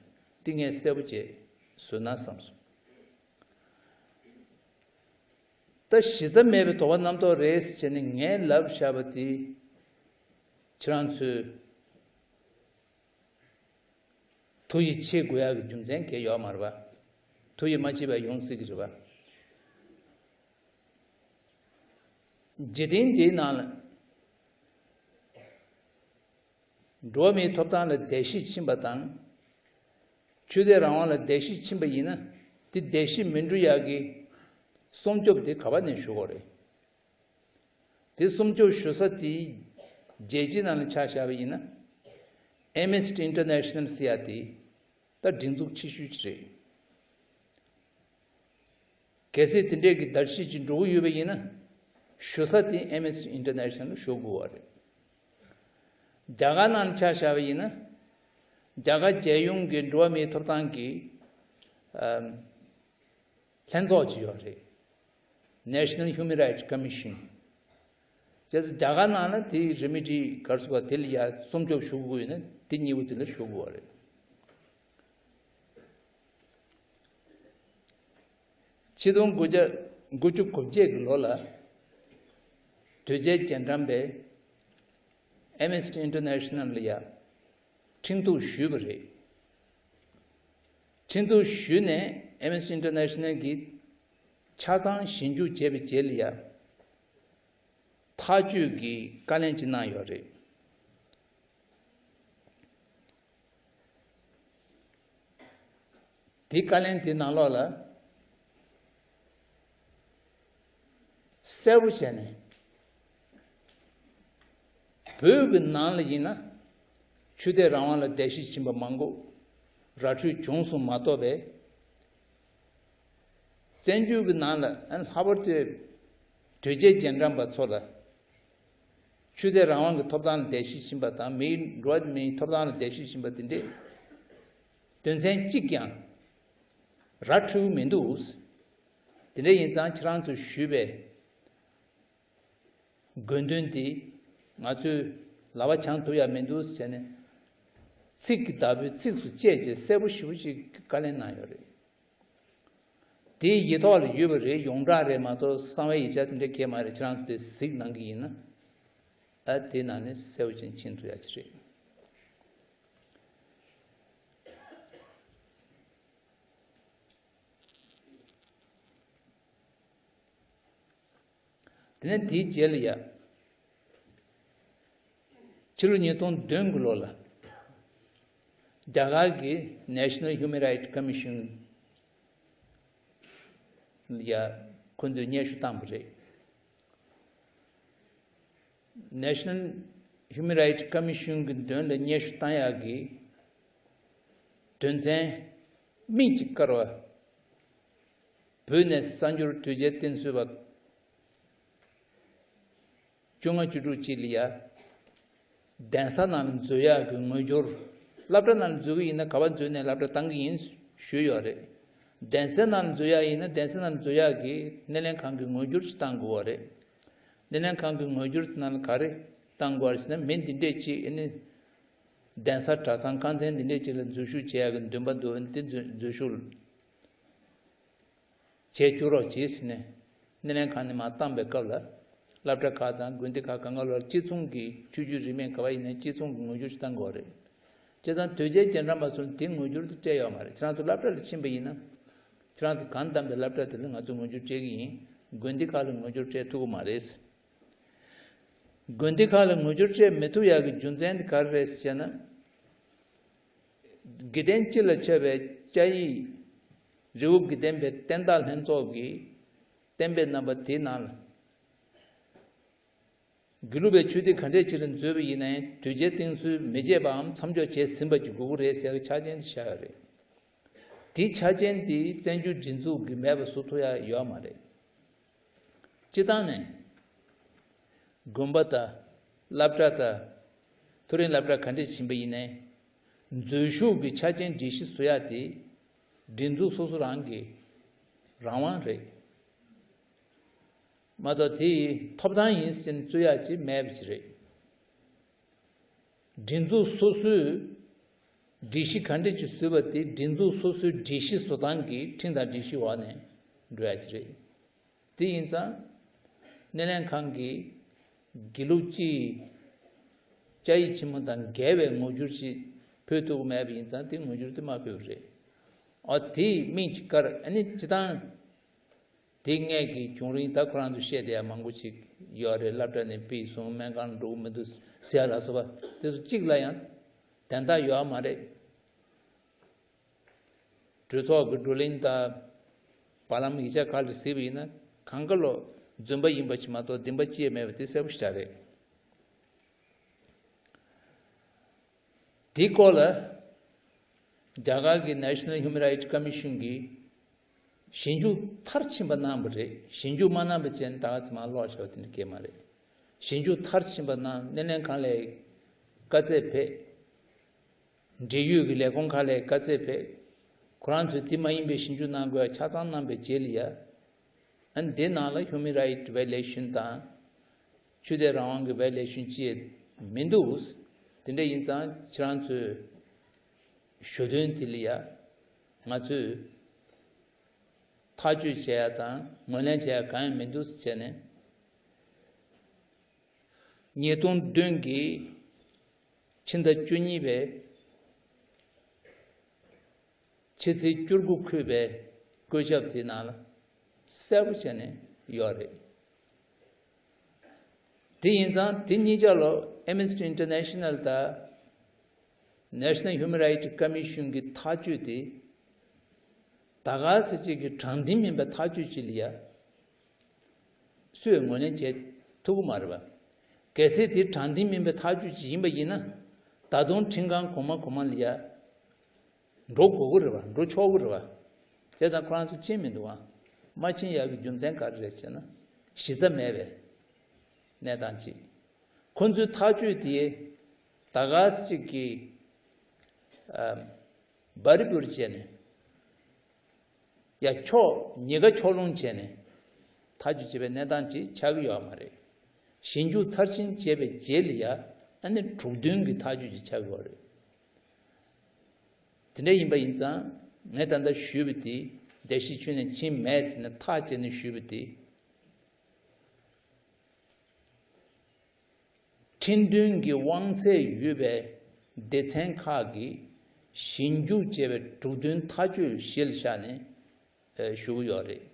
འདི་ངས་གསལ་པོ་བྱས་བཟོས་ན་བསམ་སོང་། ད་གཞི་རྩ་མེད་པའི་དོགས་པ་རྣམ་རྟོག་རེད་ཟེར་ནས་ངས་ལབ་བཞག་པ་དེ་ཁྱེད་རང་ཚོས་ཐུགས་ཡིད་ཆེས་དགོས་ཡག་གི་རྒྱུ་མཚན་གང་ཡང་ཡོད་མ་རེད་པ། ཐུགས་ཡིད་མ་ཆེས་པ་ཡོང་སྲིད་ཀྱི་རེད་པ། འཇིག་རྟེན་འདིའི་ནང་ལ་འགྲོ་བ་མིའི་ཐོབ་ཐང་ལ་བརྡལ་བཤིག་ཕྱིན་པ་དང་། ཆོས་དད་རང་དབང་ལ་བརྡལ་བཤིག་ཕྱིན་པ་ཡིན་ན། དེ་བརྡལ་བཤིག་མི་འགྲོ་ཡག་གི་སྲུང་སྐྱོབ་དེ་ག་པ་ནས་ཞུ་དགོས་རེད། དེ་སྲུང་སྐྱོབ་ཞུ་ས་དེ་རྒྱལ་སྤྱིའི་ནང་ལ་ཆ་བཞག་པ་ཡིན་ན། Amnesty International ཟེར་ཡ་དེ་ད་སྒྲིག་འཛུགས་ཆེ་ཤོས་ཅིག་རེད། གལ་སྲིད་དེ་འདྲས་ཀྱི་བརྡལ་བཤིག་ཅིག་འགྲོ་གི་ཡོད་པ་ཡིན་ན། ཞུ་ས་དེ་Amnesty International ལ་ཞུ་དགོས་པ་རེད། རྒྱ་གར་ནང་ལ་ཆ་བཞག་པ་ཡིན་ན། རྒྱ་གར་རྒྱལ་ཡོངས་ཀྱི་འགྲོ་བ་མིའི་ཐོབ་ཐང་གི་ཨམ། ལྷན་ཚོགས་ཅིག་ཡོད་རེད། National Human Rights Commission། བྱས་ཙང་རྒྱ་གར་ནང་ལ་དེའི་རེ་མི་ཌི་ག་རེ་ཟེར་དགོས་དེ་ལ་ཡ་སྲུང་སྐྱོབ་ཞུ་དགོས་ཡོད་ན་དེ་གཉིས་པོ་དེ་ལ་ཞུ་དགོས་པ་རེད། ཆིག་སྟོང་དགུ་བརྒྱ་དགུ་བཅུ་གོ་བརྒྱད་ཀྱི་ལོ་ལ་དོལ་རྒྱལ་རྗེས་འབྲང་པས་Amnesty International ལ་ཡ་ཁྲིམས་གཏུག་ཞུས་པ་རེད། ཁྲིམས་གཏུག་ཞུས་ནས་Amnesty International གིས་ཆ་ཚང་ཞིབ་འཇུག་བྱས་པའི་རྗེས་ལ་ཡ་ཐག་གཅོད་ཀྱི་བཀའ་ལན་ཅིག་གནང་ཡོད་རེད། དེ་བཀའ་ལན་དེ་ནང་ལོགས་ལ་གསལ་པོ་བྱས་ནས། བོད་ཀྱི་ནང་ལ་ཡིན་ན་ཆོས་དད་རང་དབང་ལ་བརྡལ་བཤིག་ཕྱིན་པ་མང་པོ་ར་འཕྲོད་བྱུང་སོང་མ་གཏོགས་པའི། བཙན་བྱོལ་གྱི་ནང་ལ་ལྷག་པར་དུ་དོལ་རྒྱལ་རྗེས་འབྲང་པ་ཚོ་ལ་ཆོས་དད་རང་དབང་གི་ཐོབ་ཐང་ལ་བརྡལ་བཤིག་ཕྱིན་པ་དང་། མིའི་འགྲོ་བ་མིའི་ཐོབ་ཐང་ལ་བརྡལ་བཤིག་ཕྱིན་པ་དེ་འདྲས་དོན་ཚན་གཅིག་ཀྱང་ར་འཕྲོད་མི་འདུག། དེ་འདྲ་ཡིན་ཙང་ཁྱེད་རང་ཚོས་ཞུས་པའི་དགོས་འདུན་དེ་ང་ཚོས་ལག་པ་འཆང་ཐུབ་ཡ་མི་འདུག་ཟེར་ནས། ཚིག་གི་བདག་པོས་ཚིགས་སུ་བཅད་བྱས་གསལ་པོ་ཞེ་པོ་ཅིག་བཀའ་ལན་གནང་ཡོད་རེད། དེའི་ཡིག་ཐོག་ལ་ཡོད་པ་རེད། ཡོངས་གྲགས་རེད་མ་གཏོགས་གསང་བའི་ཡིག་ཆ་དེ་འདྲ་གང་ཡང་མ་རེད། ཁྱེད་རང་ཚོ་དེ་གཟིགས་གནང་གི་ཡིན་ན། ཨ། དེའི་ནང་ནས་གསལ་པོ་ཅན་མཁྱེན་ཐུབ་ཡ་ཅིག་རེད། དེ་ནས་དེའི་རྗེས་ལ་ཡ། ཕྱི་ལོ་ཉིས་སྟོང་བདུན་གྱི་ལོ་ལ། རྒྱ་གར་གྱི་National Human Rights Commission ལ་ཡ་ཁོ་ཚོས་སྙན་ཞུ་བཏང་བ་རེད། National Human Rights Commission གི་མདུན་ལ་སྙན་ཞུ་བཏང་ཡག་གི་དོན་ཚན་དམིགས་ཀྱིས་བཀར་བ། བོད་ནས་གསར་འབྱོར་དོལ་རྒྱལ་བསྟེན་གསོལ་བ་བཅོ་ལྔ་བཅུ་དྲུག་ཅིག་ལ་ཡ། གདན་ས་ནང་ལ་འཛུལ་ཡག་གི་ངོས་སྦྱོར། སློབ་གྲྭ་ནང་ལ་འཛུལ་གི་ཡིན་ན་ག་པར་འཛུལ་ནས་སློབ་གྲྭ་བཏང་གི་ཡིན་ཞུས་ཡོད་རེད། གདན་ས་ནང་ལ་འཛུལ་ཡག་ཡིན་ན་གདན་ས་ནང་ལ་འཛུལ་ཡག་གི་སྣེ་ལེན་ཁང་གི་ངོས་སྦྱོར་ཞིག་བཏང་དགོས་པ་རེད། སྣེ་ལེན་ཁང་གི་ངོས་སྦྱོར་དེ་ནང་ལ་ག་རེ་བཏང་དགོས་པ་རེད་ཟེར་ན། མི་འདི་འདྲས་ཅིག་ཨ་ནི་གདན་ས་གྲྭ་ཚང་ཁང་ཚན་འདི་འདྲས་ཅིག་ལ་འཛུལ་ཞུགས་བྱེད་ཡག་གི་འདུན་པ་འདུག། ཨ་ནི་དེ་འཛུལ་འཛུལ་ཞུགས་བྱེད་བཅུག་རོགས་གྱིས་ཟེར་ནས་སྣེ་ལེན་ཁང་ནས་མར་བཏང་པའི་སྐབས་ལ། སློབ་གྲྭ་ཁག་དང་དགོན་སྡེ་ཁག་གང་ག་ལ་གཅིག་མཚུངས་ཀྱི་ཆོས་བརྒྱུད་རིས་མེད་ག་པར་ཡིན་ནའི་གཅིག་མཚུངས་ཀྱི་ངོས་སྦྱོར་ཞིག་བཏང་དགོས་རེད། བྱས་ཙང་དོལ་རྒྱལ་རྗེས་འབྲང་པ་ཚོར་དེ་ངོས་སྦྱོར་དེ་སྤྲད་ཡོད་མ་རེད། ཁྱེད་རང་ཚོ་སློབ་གྲྭ་ལ་ཕྱིན་པ་ཡིན་ན། ཁྱེད་རང་ཚོ་གང་བདམས་པའི་སློབ་གྲྭ་དེ་ལ་ང་ཚོ་ངོས་སྦྱོར་སྤྲད་ཀྱི་ཡིན། དགོན་སྡེ་ཁག་ལ་ངོས་སྦྱོར་སྤྲད་ཐུབ་ཀྱི་མ་རེད། དགོན་སྡེ་ཁག་ལ་ངོས་སྦྱོར་སྤྲད་མི་ཐུབ་ཡག་གི་རྒྱུ་མཚན་དེ་ག་རེ་རེད་ཟེར་ན། དགེ་ལྡན་སྤྱི་ལ་ཁྱབ་པའི་སྐྱ་ཡིག་རི་བོ་དགེ་ལྡན་པའི་བསྟན་བདག་ལྷན་ཚོགས་ཀྱི་བསྟན་པའི་རྣམ་པ་དེའི་ནང་ལ། དགེ་ལུགས་པའི་ཆོས་སྡེ་ག་འདྲས་ཅིག་ལ་འཛུལ་བ་ཡིན་ནའི་དོལ་རྒྱལ་བསྟེན་གསོལ་མི་བརྗེད་པའམ་མཚམས་འཇོག་བྱས་ཟིན་པ་ཅིག་དགོས་ཀྱི་རེད་ཟེར་བའི་ཆ་རྐྱེན་དེ་བཞག་ཡོད་རེད། དེའི་ཆ་རྐྱེན་དེ་བཙན་བྱོལ་སྒྲིག་འཛུགས་ཀྱིས་མེད་པ་བཟོ་ཐུབ་ཡ་ཡོད་མ་རེད། སྤྱིར་བཏང་ནས་དགོན་པ་དང་སློབ་གྲྭ་དང་། མཐོ་རིམ་སློབ་གྲྭ་ག་འདྲས་ཕྱིན་པ་ཡིན་ནའི་འཛུལ་ཞུགས་ཀྱི་ཆ་རྐྱེན་སྒྲིག་གཞི་བཟོ་ཡ་དེ་སྒྲིག་འཛུགས་སོ་སོ་རང་གི་རང་དབང་རེད། མ་གཏོགས་དེ་ཐོབ་ཐང་ཡིན་ཟེར་ནས་རྩོད་ཡག་ཅིག་མེད་པ་ཅིག་རེད། སྒྲིག་འཛུགས་སོ་སོས་ སྒྲིག་གཞི་ག་འདྲ་ཅིག་བཟོས་པ་དེ་སྒྲིག་འཛུགས་སོ་སོའི་སྒྲིག་གཞི་བཟོ་སྟངས་ཀྱི་ཁྲིམས་དང་སྒྲིག་གཞི་འོག་ནས་འགྲོ་ཡ་ཅིག་རེད། དེ་ཡིན་ཙང་སྣེ་ལེན་ཁང་གི་དགེ་ལུགས་སྤྱི་བཅའ་ཡིག་ཆེན་མོ་དང་འགལ་བའི་ངོ་སྒྱུར་ཞིག་ཕུལ་ཐུབ་ཀྱི་མེད་པ་ཡིན་ཙང་དེ་ངོ་སྒྱུར་དེ་མ་ཕུལ་བ་རེད། ཨ་དེའི་མིང་ཅིག་བཀར་ཨ་ནི་སྤྱི་བཏང་དེ་སྔས་ཀྱི་བྱུང་རིམ་ད་ཁོ་རང་ཚོས་བཤད་བསྡད་ཡ་མང་པོ་ཅིག་ཡོད་རེད། སློབ་གྲྭ་ནས་ཕུད་སོང་སྨན་ཁང་འགྲོ་གི་མི་འདུག་ཟེར་ཡ་ལ་སོགས་པ་དེ་ཚོ་གཅིག་ལ་ཡང་དན་རྟགས་ཡོད་མ་རེད། གྲོས་ཚོགས་ཀྱི་བགྲོ་གླེང་དང་བར་ལམ་ཡིག་ཆ་ཁག་ལ་གཟིགས་པ་ཡིན་ན་གང་ག་ལོ་རྫུན་པ་ཡིན་པ་ཞིག་མ་གཏོགས་བདེན་པ་ཅི་ཡང་མེད་པ་དེ་གསལ་པོ་ཞེ་དྲག་རེད། དེའི་སྐོར་ལ་རྒྱ་གར་གྱི་National Human Rights Commission གིས་ཞིབ་འཇུག་མཐར་ཕྱིན་པ་གནང་བ་རེད། ཞིབ་འཇུག་མ་གནང་བ་བྱས་ན་ད་ག་ཚོད་མང་ཀློག་བྱ་བ་དེ་འདྲ་སྐྱེས་མ་རེད། ཞིབ་འཇུག་མཐར་ཕྱིན་པ་གནང་སྣེ་ལེན་ཁང་ལ་བཀའ་སྩལ་ཕེབས། འབྲེལ་ཡོད་ཀྱི་ལས་ཁུངས་ཁག་ལ་བཀའ་སྩལ་ཕེབས། ཁོ་རང་ཚོས་དེ་མ་ཡིན་པའི་ཞིབ་འཇུག་གནང་དགོས་ཡ་ཆ་ཚང་གནང་པའི་རྗེས་ལ་ཡ། ཨ་ནི་དེ་ནང་ལ་human right violation དང་། ཆོས་དད་རང་དབང་གི་violation ཅི་ཡང་མི་འདུག་དེ་འདྲ་ཡིན་ཙང་ཁྱེད་རང་ཚོས་ཞུ་དོན་དེ་ལ་ཡ། ང་ཚོས་ཐག་གཅོད་བྱེད་ཡ་དང་ངོས་ལེན་བྱེད་ཡ་གང་ཡང་མི་འདུག་ཟེར་བྱས་ནས། ཉིས་སྟོང་བདུན་གྱི་ཕྱི་ཟླ་བཅུ་གཉིས་པའི་ཕྱི་ཚེས་བཅུ་དགུ་འཁོད་པའི་བཀོད་ཁྱབ་དེ་ནང་ལ་གསལ་པོ་བྱས་ནས་ཡོད་རེད། དེ་ཡིན་ཙང་དེ་གཉིས་ཆ་ལོ་Amnesty International དང་National Human Rights Commission གི་ཐག་གཅོད་དེ་ད་ག་ཟེ་གཅིག་གི་དྲང་བདེན་མིན་པའི་ཐག་གཅོད་ཅིག་ལ་ཡ། སུས་ངོས་ལེན་བྱེད་ཐུབ་ཀྱི་མ་རེད་པ། གལ་སྲིད་དེ་དྲང་བདེན་མིན་པའི་ཐག་གཅོད་ཅིག་ཡིན་པ་ཡིན་ན། ད་དུང་ཁྲིམས་ཁང་གོང་མ་གོང་མ་ལ་ཡ། འགྲོ་དགོས་ཀྱི་རེད་པ། འགྲོ་ཆོག་གི་རེད་པ། བྱས་ཙང་ཁོ་རང་ཚོ་ཕྱིན་མི་འདུག་ཨ། མ་ཕྱིན་ཡག་གི་རྒྱུ་མཚན་ག་རེ་རེད་ཟེར་ན། གཞི་རྩ་མེད་པའི་གནས་སྟངས་ཅིག་ཁོ་ཚོའི་ཐག་གཅོད་དེ་ད་ག་ཟེ་གཅིག་གི་ཨ། འབའ་རི་འབུར་བྱས་ནས། ཡ་ཕྱོགས་གཉིས་ཀ་ཕྱོགས་ལྷུང་བྱས་ནས་ཐག་གཅོད་བྱས་པའི་གནས་སྟངས་ཅིག་ཆགས་ཀྱི་ཡོད་མ་རེད། ཞིབ་འཇུག་མཐར་ཕྱིན་བྱས་པའི་རྗེས་ལ་ཡ་ཨ་ནི་དྲུག་བདུན་གྱི་ཐག་གཅོད་ཅིག་ཆགས་ཀྱི་ཡོད་རེད། དེ་འདྲ་ཡིན་པ་ཡིན་ཙང་ངས་ད་ལྟ་ཞུས་པ་དེ་བརྡ་ཤིང་ཁྱོན་ནས་ཕྱིན་མེད་ཟེར་ནས་ཐག་བཅད་ནས་ཞུས་པ་དེ། ཁྲིམས་མཐུན་གྱི་དབང་ཚད་ཡོད་པའི་སྡེ་ཚན་ཁག་གིས་ཞིབ་འཇུག་བྱས་པའི་དྲུག་བདུན་ཐག་གཅོད་གཞི་ལ་བཞག་ནས་ཞུ་གི་ཡོད་རེད།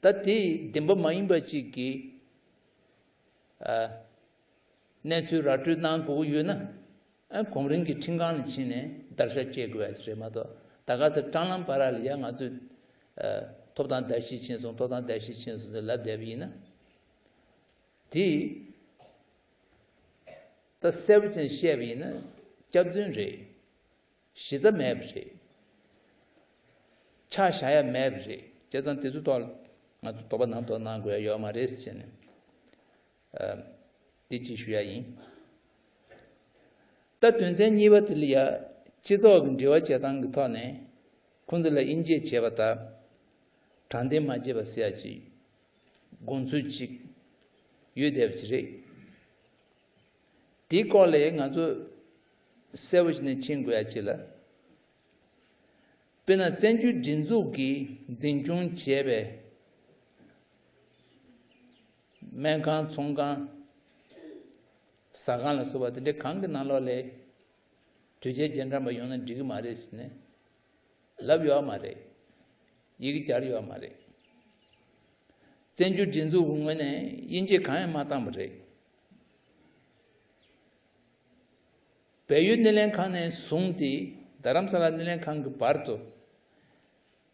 ད་དེ་བདེན་པ་མ་ཡིན་པ་ཅིག་གིས་གནས་ཚུལ་ར་སྤྲོད་གནང་དགོས་ཀྱི་ཡོད་ན། ཨ་གོང་རིམ་གྱི་ཁྲིམས་ཁང་ལ་ཕྱིན་ནས་བརྡར་ཤ་བཅད་དགོས་ཡ་རེད་མ་གཏོགས་ད་ག་ཚོད་སྲང་ལམ་བར་ལ་ཡ་ང་ཚོས་ཨ་ཐོབ་ཐང་བརྡར་ཤ་ཕྱིན་སོང་། ཐོབ་ཐང་བརྡར་ཤ་ཕྱིན་སོང་ཟེར་ལབ་བསྡད་པ་ཡིན་ན། དེ་ད་གསལ་པོ་ཅན་བཤད་པ་ཡིན་ན་སྐྱག་རྫུན་རེད། གཞི་རྩ་མེད་པ་རེད། ཆ་བཞག་ཡ་མེད་པ་རེད། བྱས་ཙང་དེ་ཚོ་ཐོག་ལ་ང་ཚོ་དོགས་པ་ནང་དོགས་གནང་དགོས་ཡ་ཡོད་མ་རེད་ཟེར་བྱས་ནས། ཨ། འདི་གཅིག་ཞུ་ཡ་ཡིན། ད་དོན་ཚན་གཉིས་པ་དེ་ལ་ཡ། སྤྱི་ཚོགས་ཀྱི་འབྲེལ་བ་བྱེད་སྟངས་ཀྱི་ཐོག་ནས་ཁོང་ཚོ་ལ་དབྱེ་འབྱེད་བྱེད་པ་དང་། དྲང་བདེན་མ་བྱེད་པ་ཟེར་ཡ་ཅིག་དགོངས་ཚུལ་ཅིག་ཡོད་བསྡད་པ་ཅིག་རེད། དེའི་སྐོར་ལ་ང་ཚོ་གསལ་པོ་བྱས་ནས་མཁྱེན་དགོས་ཡ་ཅིག་ལ། དཔེར་ན་བཙན་བྱོལ་སྒྲིག་འཛུགས་ཀྱིས་འཛིན་སྐྱོང་བྱས་པའི་སྨན་ཁང་། ཚོང་ཁང་། ཟ་ཁང་ལ་སོགས་པ་དེ་འདྲའི་གང་གི་ནང་ལོགས་ལ་དོལ་རྒྱལ་རྗེས་འབྲང་པ་ཡོང་ན་འགྲིག་གི་མ་རེད་ཟེར་ནས་ལབ་ཡོད་མ་རེད། ཡི་གེ་སྦྱར་ཡོད་མ་རེད། བཙན་བྱོལ་སྒྲིག་འཛུགས་ཀྱི་ངོས་ནས་དབྱེ་འབྱེད་གང་ཡང་མ་བཏང་བ་རེད། བལ་ཡུལ་སྣེ་ལེན་ཁང་ནས་བཟུང་སྟེ་རྡ་རམ་ས་ལ་སྣེ་ལེན་ཁང་གི་བར་དུ།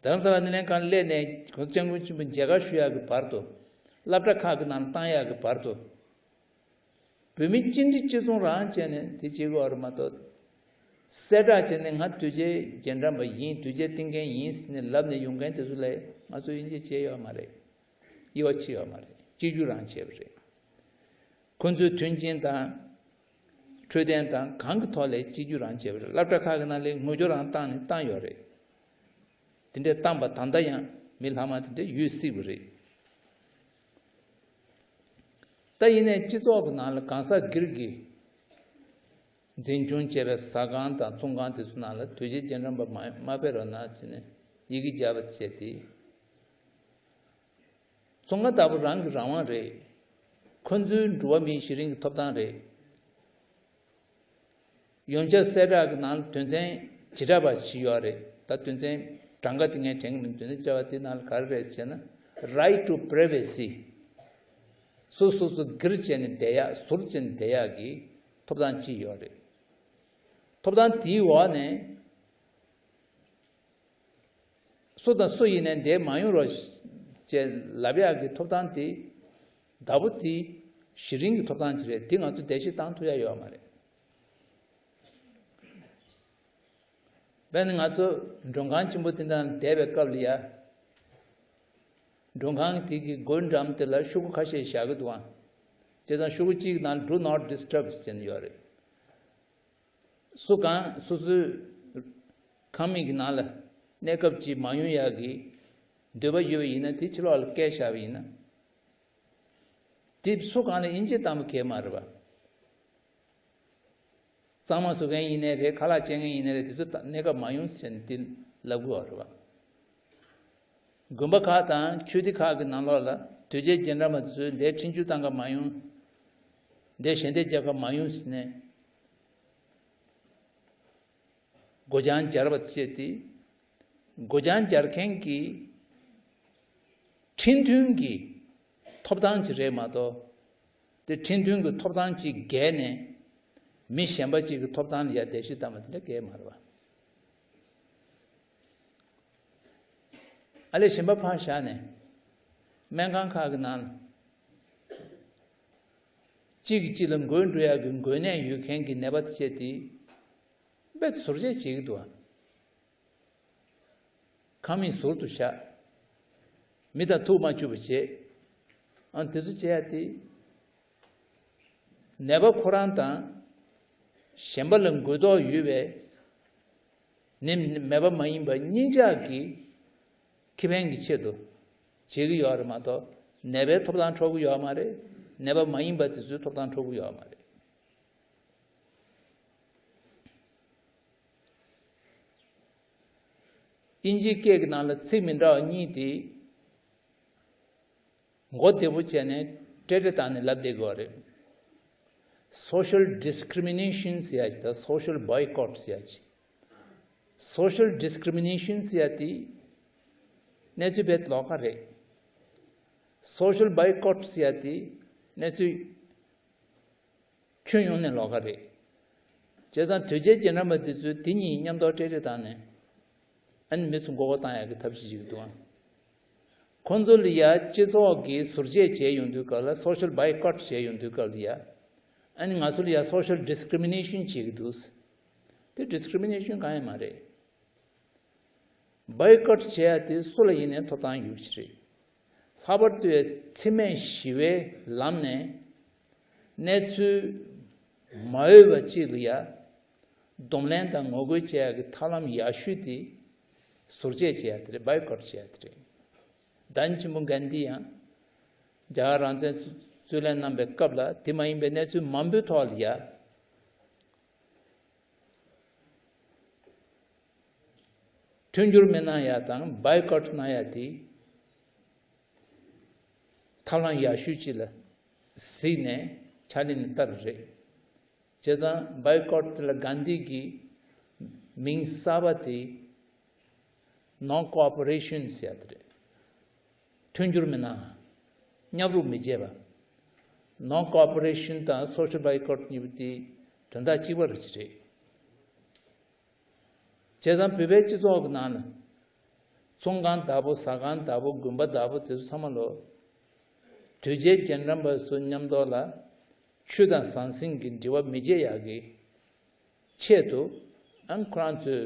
རྡ་རམ་ས་ལ་སྣེ་ལེན་ཁང་སླེབས་ནས་ཁོང་སྐྱབས་མགོན་ཆེན་པོ་མཇལ་ཁ་ཞུ་ཡག་གི་བར་དུ། སློབ་གྲྭ་ཁག་གི་ནང་བཏང་ཡག་གི་བར་དུ། བོད་མི་གཅིག་འདྲ་གཅིག་མཚུངས་རང་བྱས་ནས་དེ་བྱེད་དགོས་རེད་མ་གཏོགས། གསལ་བསྒྲགས་བྱས་ནས་ང་དོལ་རྒྱལ་རྗེས་འབྲང་པ་ཡིན། དོལ་རྒྱལ་བསྟེན་མཁན་ཡིན་ཟེར་ནས་ལབ་ནས་ཡོང་མཁན་དེ་ཚོ་ལ་ང་ཚོས་དབྱེ་འབྱེད་བྱས་ཡོད་མ་རེད། དབྱེ་བ་ཕྱེ་ཡོད་མ་རེད། གཅིག་གྱུར་རང་བྱས་པ་རེད། ཁོ་ཚོའི་མཐུན་རྐྱེན་དང་། འཕྲོད་བསྟེན་དང་གང་གི་ཐོག་ལས་གཅིག་གྱུར་རང་བྱས་པ་རེད། སློབ་གྲྭ་ཁག་གི་ནང་ལས་ངོ་སྦྱོར་རང་བཏང་ནས་བཏང་ཡོད་རེད། དེ་འདྲས་བཏང་པ་ད་ལྟ་ཡང་མི་ལྷག་མ་དེ་འདྲས་ཡོད་སྲིད་པ་རེད། ད་ཡིན་ནའི་སྤྱི་ཚོགས་ཀྱི་ནང་ལ་གང་ཟག་སྒེར་གྱི་ འཛིན་སྐྱོང་བྱས་པའི་ཟ་ཁང་དང་ཚོང་ཁང་དེ་ཚོ་ནང་ལ་དོལ་རྒྱལ་རྗེས་འབྲང་པ་མ་མ་ཕེབས་རོགས་གནང་ཟེར་ནས་ཡི་གེ་བརྒྱབ་པ་བྱས་ཏེ། ཚོང་ཁང་བདག་པོ་རང་གི་རང་དབང་རེད། ཁོ་ཚོའི་འགྲོ་བ་མིའི་གཞི་རིམ་གྱི་ཐོབ་ཐང་རེད། ཡོངས་ཁྱབ་གསལ་བསྒྲགས་ཀྱི་ནང་དོན་ཚན་བྱེ་བྲག་པ་ཞིག་ཡོད་རེད། ད་དོན་ཚན་གྲངས་ཀ་དེ་ངས་དྲན་གྱི་མི་འདུག་དོན་ཚན་བྱེ་བྲག་པ་དེ་ནང་ལ་ག་རེ་རེད་ཟེར་ན། Right to privacy། སོ་སོ་སོ་སྒེར་བྱས་ནས་བསྡད་ཡག་ཟུར་བྱས་ནས་བསྡད་ཡག་གི་ཐོབ་ཐང་ཅིག་ཡོད་རེད། ཐོབ་ཐང་དེའི་འོག་ནས། སུ་དང་སུ་ཡིན་ནའི་འདིར་མ་ཡོང་རོགས་ཞེས་ལབ་ཡག་གི་ཐོབ་ཐང་དེ། བདག་པོ་དེ་གཞི་རིམ་གྱི་ཐོབ་ཐང་ཅིག་རེད། དེ་ང་ཚོ་བརྡལ་བཤིག་བཏང་ཐུབ་ཡག་ཡོད་མ་རེད། དཔེར་ན་ང་ཚོ་མགྲོན་ཁང་ཆེན་པོ་དེ་འདྲ་བསྡད་པའི་སྐབས་ལ་ཡ། མགྲོན་ཁང་དེ་གི་སྒོའི་འགྲམ་དེ་ལ་ཤོག་གུ་ཁ་ཤས་བཞག་གི་འདུག་ཨང་། བྱས་ཙང་ཤོག་གུ་གཅིག་ནང་Do not disturb ཟེར་ནས་ཡོད་རེད། སུ་གང་སོ་སོའི་ཁང་མིག་གི་ནང་ལ་གནས་སྐབས་ཅིག་མ་ཡོང་ཡག་གི་འདོད་པ་ཡོད་པ་ཡིན་ན། དེ་ཕྱི་ལོགས་ལ་བཀལ་བཞག་པ་ཡིན་ན། དེ་སུ་གང་ལ་དབྱེ་འབྱེད་བཏང་བ་གལ་མ་རེད་པ། གཙང་མ་བཟོ་མཁན་ཡིན་ནའི་རེད། ཁ་ལག་བཅད་མཁན་ཡིན་ནའི་རེད། དེ་ཚོ་གནས་སྐབས་མ་ཡོང་ཟེར་ནས་དེ་ལབ་དགོས་པ་རེད་པ། དགོན་པ་ཁག་དང་ཆོས་སྡེ་ཁག་གི་ནང་ལོགས་ལ་དོལ་རྒྱལ་རྗེས་འབྲང་པ་ཚོས་འདིར་ཁྲིམས་གཅོད་བཏང་ག་མ་ཡོང་། འདིར་ཞལ་འདེབས་རྒྱག་ག་མ་ཡོང་ཟེར་ནས། སྒོ་བྱང་སྦྱར་བ་བྱས་ཏེ། སྒོ་བྱང་སྦྱར་མཁན་གྱི་ཁྲིམས་མཐུན་གྱི་ཐོབ་ཐང་ཅིག་རེད་མ་གཏོགས། དེ་ཁྲིམས་མཐུན་གྱི་ཐོབ་ཐང་ཅིག་བརྒལ་ནས་མི་གཞན་པ་ཅིག་གི་ཐོབ་ཐང་ལ་ཡ་བརྡལ་བཤིག་བཏང་བ་དེ་འདྲ་གང་ཡང་མ་རེད་པ། ཨ་ལས་གཞན་པ་ཕར་བཞག་ནས། སྨན་ཁང་ཁག་གི་ནང་ལ། གཅིག་གིས་གཅིག་ལ་འགོས་འགྲོ་ཡག་གི་འགོས་ནད་ཡོད་མཁན་གྱི་ནད་པ་བྱས་ཏེ། དཔེ་ཟུར་བཅད་བྱེད་ཀྱི་འདུག་ཨ། ཁང་མིག་ཟུར་དུ་བཞག་མི་དང་ཐུག་མ་བཅུག་པ་བྱེད། ཨ་དེ་ཚོ་བྱེད་ཡག་དེ། ནད་པ་ཁོ་རང་དང་གཞན་པ་ལ་འགོས་དོགས་ཡོད་པའི་ནད་མེད་པ་མ་ཡིན་པ་གཉིས་ཆ་གི་ཁེ་ཕན་གྱི་ཆེད་དུ་བྱེད་ཀྱི་ཡོད་རེད་མ་གཏོགས། ནད་པའི་ཐོབ་ཐང་འཕྲོག་གི་ཡོད་མ་རེད། ནད་པ་མ་ཡིན་པ་དེ་ཚོའི་ཐོབ་ཐང་འཕྲོག་གི་ཡོད་མ་རེད། དབྱིན་ཇིའི་སྐད་ཀྱི་ནང་ལ་ཚིག་མི་འདྲ་བ་གཉིས་དེ། མགོ་བདེ་པོ་བྱས་ནས་ཏྲེ་ཏྲེ་བཏང་ནས་ལབ་བསྡད་དགོས་རེད། Social discrimination ཟེར་ཡ་ཅིག་དང་social boycott ཟེར་ཡ་ཅིག Social discrimination ཟེར་ཡ་དེ་གནས་ཚུལ་དཔེ་ལོགས་ཀ་རེད། Social boycott ཟེར་ཡ་དེ་གནས་ཚུལ་ཁྱོན་ཡོངས་ནས་ལོགས་ཀ་རེད། བྱས་ཙང་དོལ་རྒྱལ་རྗེས་འབྲང་པ་འདི་ཚོས་དེ་གཉིས་མཉམ་དུ་ཏྲེ་ཏྲེ་བཏང་ནས། ཨ་ནི་མི་ཚོ་མགོ་སྐོར་བཏང་ཡག་གི་ཐབས་ཤེས་བྱེད་ཀྱི་འདུག་ཨང་། ཁོང་ཚོ་ལ་ཡ་སྤྱི་ཚོགས་ཀྱིས་ཟུར་བཅད་བྱས་ཡོང་དུས་སྐབས་ལ། Social boycott བྱས་ཡོང་དུས་སྐབས་ལ་ཡ། ཨ་ནི་ང་ཚོ་ལ་ཡ་social discrimination བྱེད་ཀྱི་འདུག་དེ་discrimination གང་ཡང་མ་རེད། Boycott བྱེད་ཡ་དེ་སུ་ལ་ཡིན་ནའི་ཐོབ་ཐང་ཡོད་ཀྱི་རེད། ལྷག་པར་དུ་འཚེ་མེད་ཞི་བའི་ལམ་ནས་གནས་ཚུལ་མ་འོས་པ་ཅིག་ལ་ཡ་གདོང་ལེན་དང་ངོ་རྒོལ་བྱེད་ཡ་གི་ཐབས་ལམ་ཡག་ཤོས་དེ་ཟུར་བཅད་བྱེད་ཡ་དེ་རེད། Boycott བྱེད་ཡ་དེ་རེད། བདག་ཉིད་ཆེན་པོ་གྷན་དྷི་ཡང་རྒྱ་གར་རང་བཙན་རྩོད་ལེན་གནང་པའི་སྐབས་ལ། དེ་མ་ཡིན་པའི་གནས་ཚུལ་མང་པོའི་ཐོག་ལ་ཡ། མཐུན་འགྱུར་མི་གནང་ཡ་དང་boycott གནང་ཡ་དེ་ཐབས་ལམ་ཡག་ཤོས་ཅིག་ལ་གཟིགས་ནས་ཕྱག་ལེན་བསྟར་བ་རེད། བྱས་ཙང་boycott དེ་ལ་གྷན་དྷི་གི་མིང་གསར་པ་དེ་non cooperation ཟེར་ཡ་དེ་རེད། མཐུན་འགྱུར་མི་གནང་། མཉམ་རུབ་མི་བྱེད་པ། Non cooperation དང་social boycott གཉིས་པོ་དེ་དོན་དག་གཅིག་པ་རེད། བྱས་ཙང་བོད་པའི་སྤྱི་ཚོགས་ཀྱི་ནང་ན་ཚོང་ཁང་བདག་པོ། ཟ་ཁང་བདག་པོ། དགོན་པ་བདག་པོ་དེ་ཚོ་ཚང་མ་ལོ། དོལ་རྒྱལ་རྗེས་འབྲང་པ་ཚོ་མཉམ་དུ་ལ་ཆོས་དང་ཟང་ཟིང་གི་འབྲེལ་བ་མི་བྱེད་ཡག་གི་ཆེད་དུ། ཨ་ཁོ་རང་ཚོའི་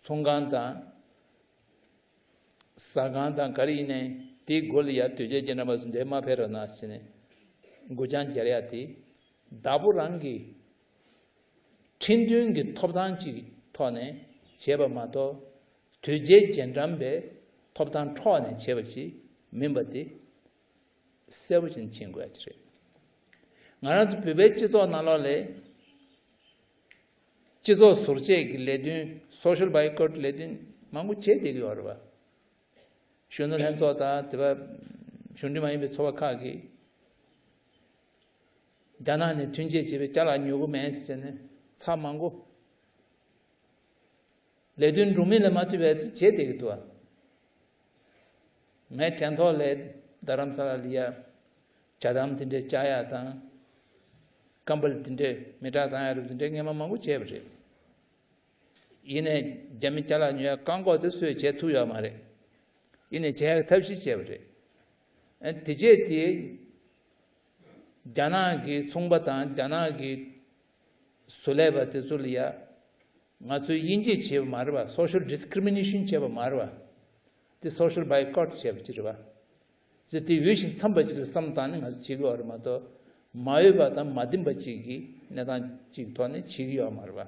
ཚོང་ཁང་དང་ཟ་ཁང་དང་ག་རེ་ཡིན་ནའི་དེའི་སྒོ་ལ་ཡ་དོལ་རྒྱལ་རྗེས་འབྲང་པ་ཚོ་འདིར་མ་ཕེབས་རོགས་གནང་ཟེར་ནས་སྒོ་བྱང་སྦྱར་ཡ་དེ། བདག་པོ་རང་གི་ཁྲིམས་མཐུན་གྱི་ཐོབ་ཐང་གཅིག་གི་ཐོག་ནས་བྱས་པ་མ་གཏོགས། དོལ་རྒྱལ་རྗེས་འབྲང་པའི་ཐོབ་ཐང་འཕྲོག་ནས་བྱས་པ་ཞིག་མིན་པ་དེ་གསལ་པོ་ཞིག་མཁྱེན་དགོས་ཡ་ཅིག་རེད། ང་རང་ཚོ་བོད་པའི་སྤྱི་ཚོགས་ནང་ལོགས་ལ་ སྤྱི་ཚོགས་ཟུར་བཅད་ཀྱི་ལས་དོན། སོ་ཤལ་བྷའི་ཀོཊ་ལས་དོན་མང་པོ་བྱས་བསྡད་ཀྱི་ཡོད་རེད་བ། གཞོན་ནུ་ལྷན་ཚོགས་དང་དེ་བ་གཞུང་འབྲེལ་མ་ཡིན་པའི་ཚོགས་པ་ཁག་གིས་རྒྱ་ནག་ནས་ཐོན་སྐྱེད་བྱས་པའི་ཅ་ལག་ཉོ་གི་མེད་ཟེར་ནས་ཚར་མང་པོ། ལས་དོན་འགྲོ་མིན་ལ་མ་ལྟོས་པའི་བྱས་བསྡད་ཀྱི་འདུག་ཨ། ངས་དྲན་ཐོག་ལ་རྡ་རམ་ས་ལ་ལ་ཡ་ཇ་དམ་དེ་འདྲའི་བཅག་ཡག་དང་། ཀམ་བལ་དེ་འདྲའི་མེ་སྲེག་བཏང་ཡག་རུ་དེ་འདྲའི་སྔོན་མ་མང་པོ་བྱས་པ་རེད། ཡིན་ནའི་རྒྱ་མི་ཅ་ལག་ཉོ་ཡག་བཀག་འགོག་དེ་སུས་བྱས་ཐུབ་ཡོད་མ་རེད། ཡིན་ནའི་བྱས་ཡག་ཐབས་ཤེས་བྱས་པ་རེད། ཨ་དེ་རྗེས་དེ་རྒྱ་ནག་གི་ཚོང་པ་དང་རྒྱ་ནག་གི་བཟོ་ལས་པ་དེ་ཚོ་ལ་ཡ། ང་ཚོས་དབྱེ་འབྱེད་བྱས་པ་མ་རེད་བ། སོ་ཤལ་ཌི་སི་ཀི་རི་མི་ནེ་ཤན་བྱས་པ་མ་རེད་བ། དེ་སོ་ཤལ་བྷའི་ཀོཊ་བྱས་པ་ཅིག་རེད་བ། ཟེར་དེ་འོས་ཤིང་འཚམས་པ་ཅིག་ལ་བསམ་བཏང་ནས་ང་ཚོ་བྱེད་ཀྱི་ཡོད་རེད་མ་གཏོགས། མ་འོས་པ་དང་མ་བདེན་པ་ཅིག་གི་གནས་སྟངས་ཅིག་ཐོག་ནས་བྱེད་ཀྱི་ཡོད་མ་རེད་བ།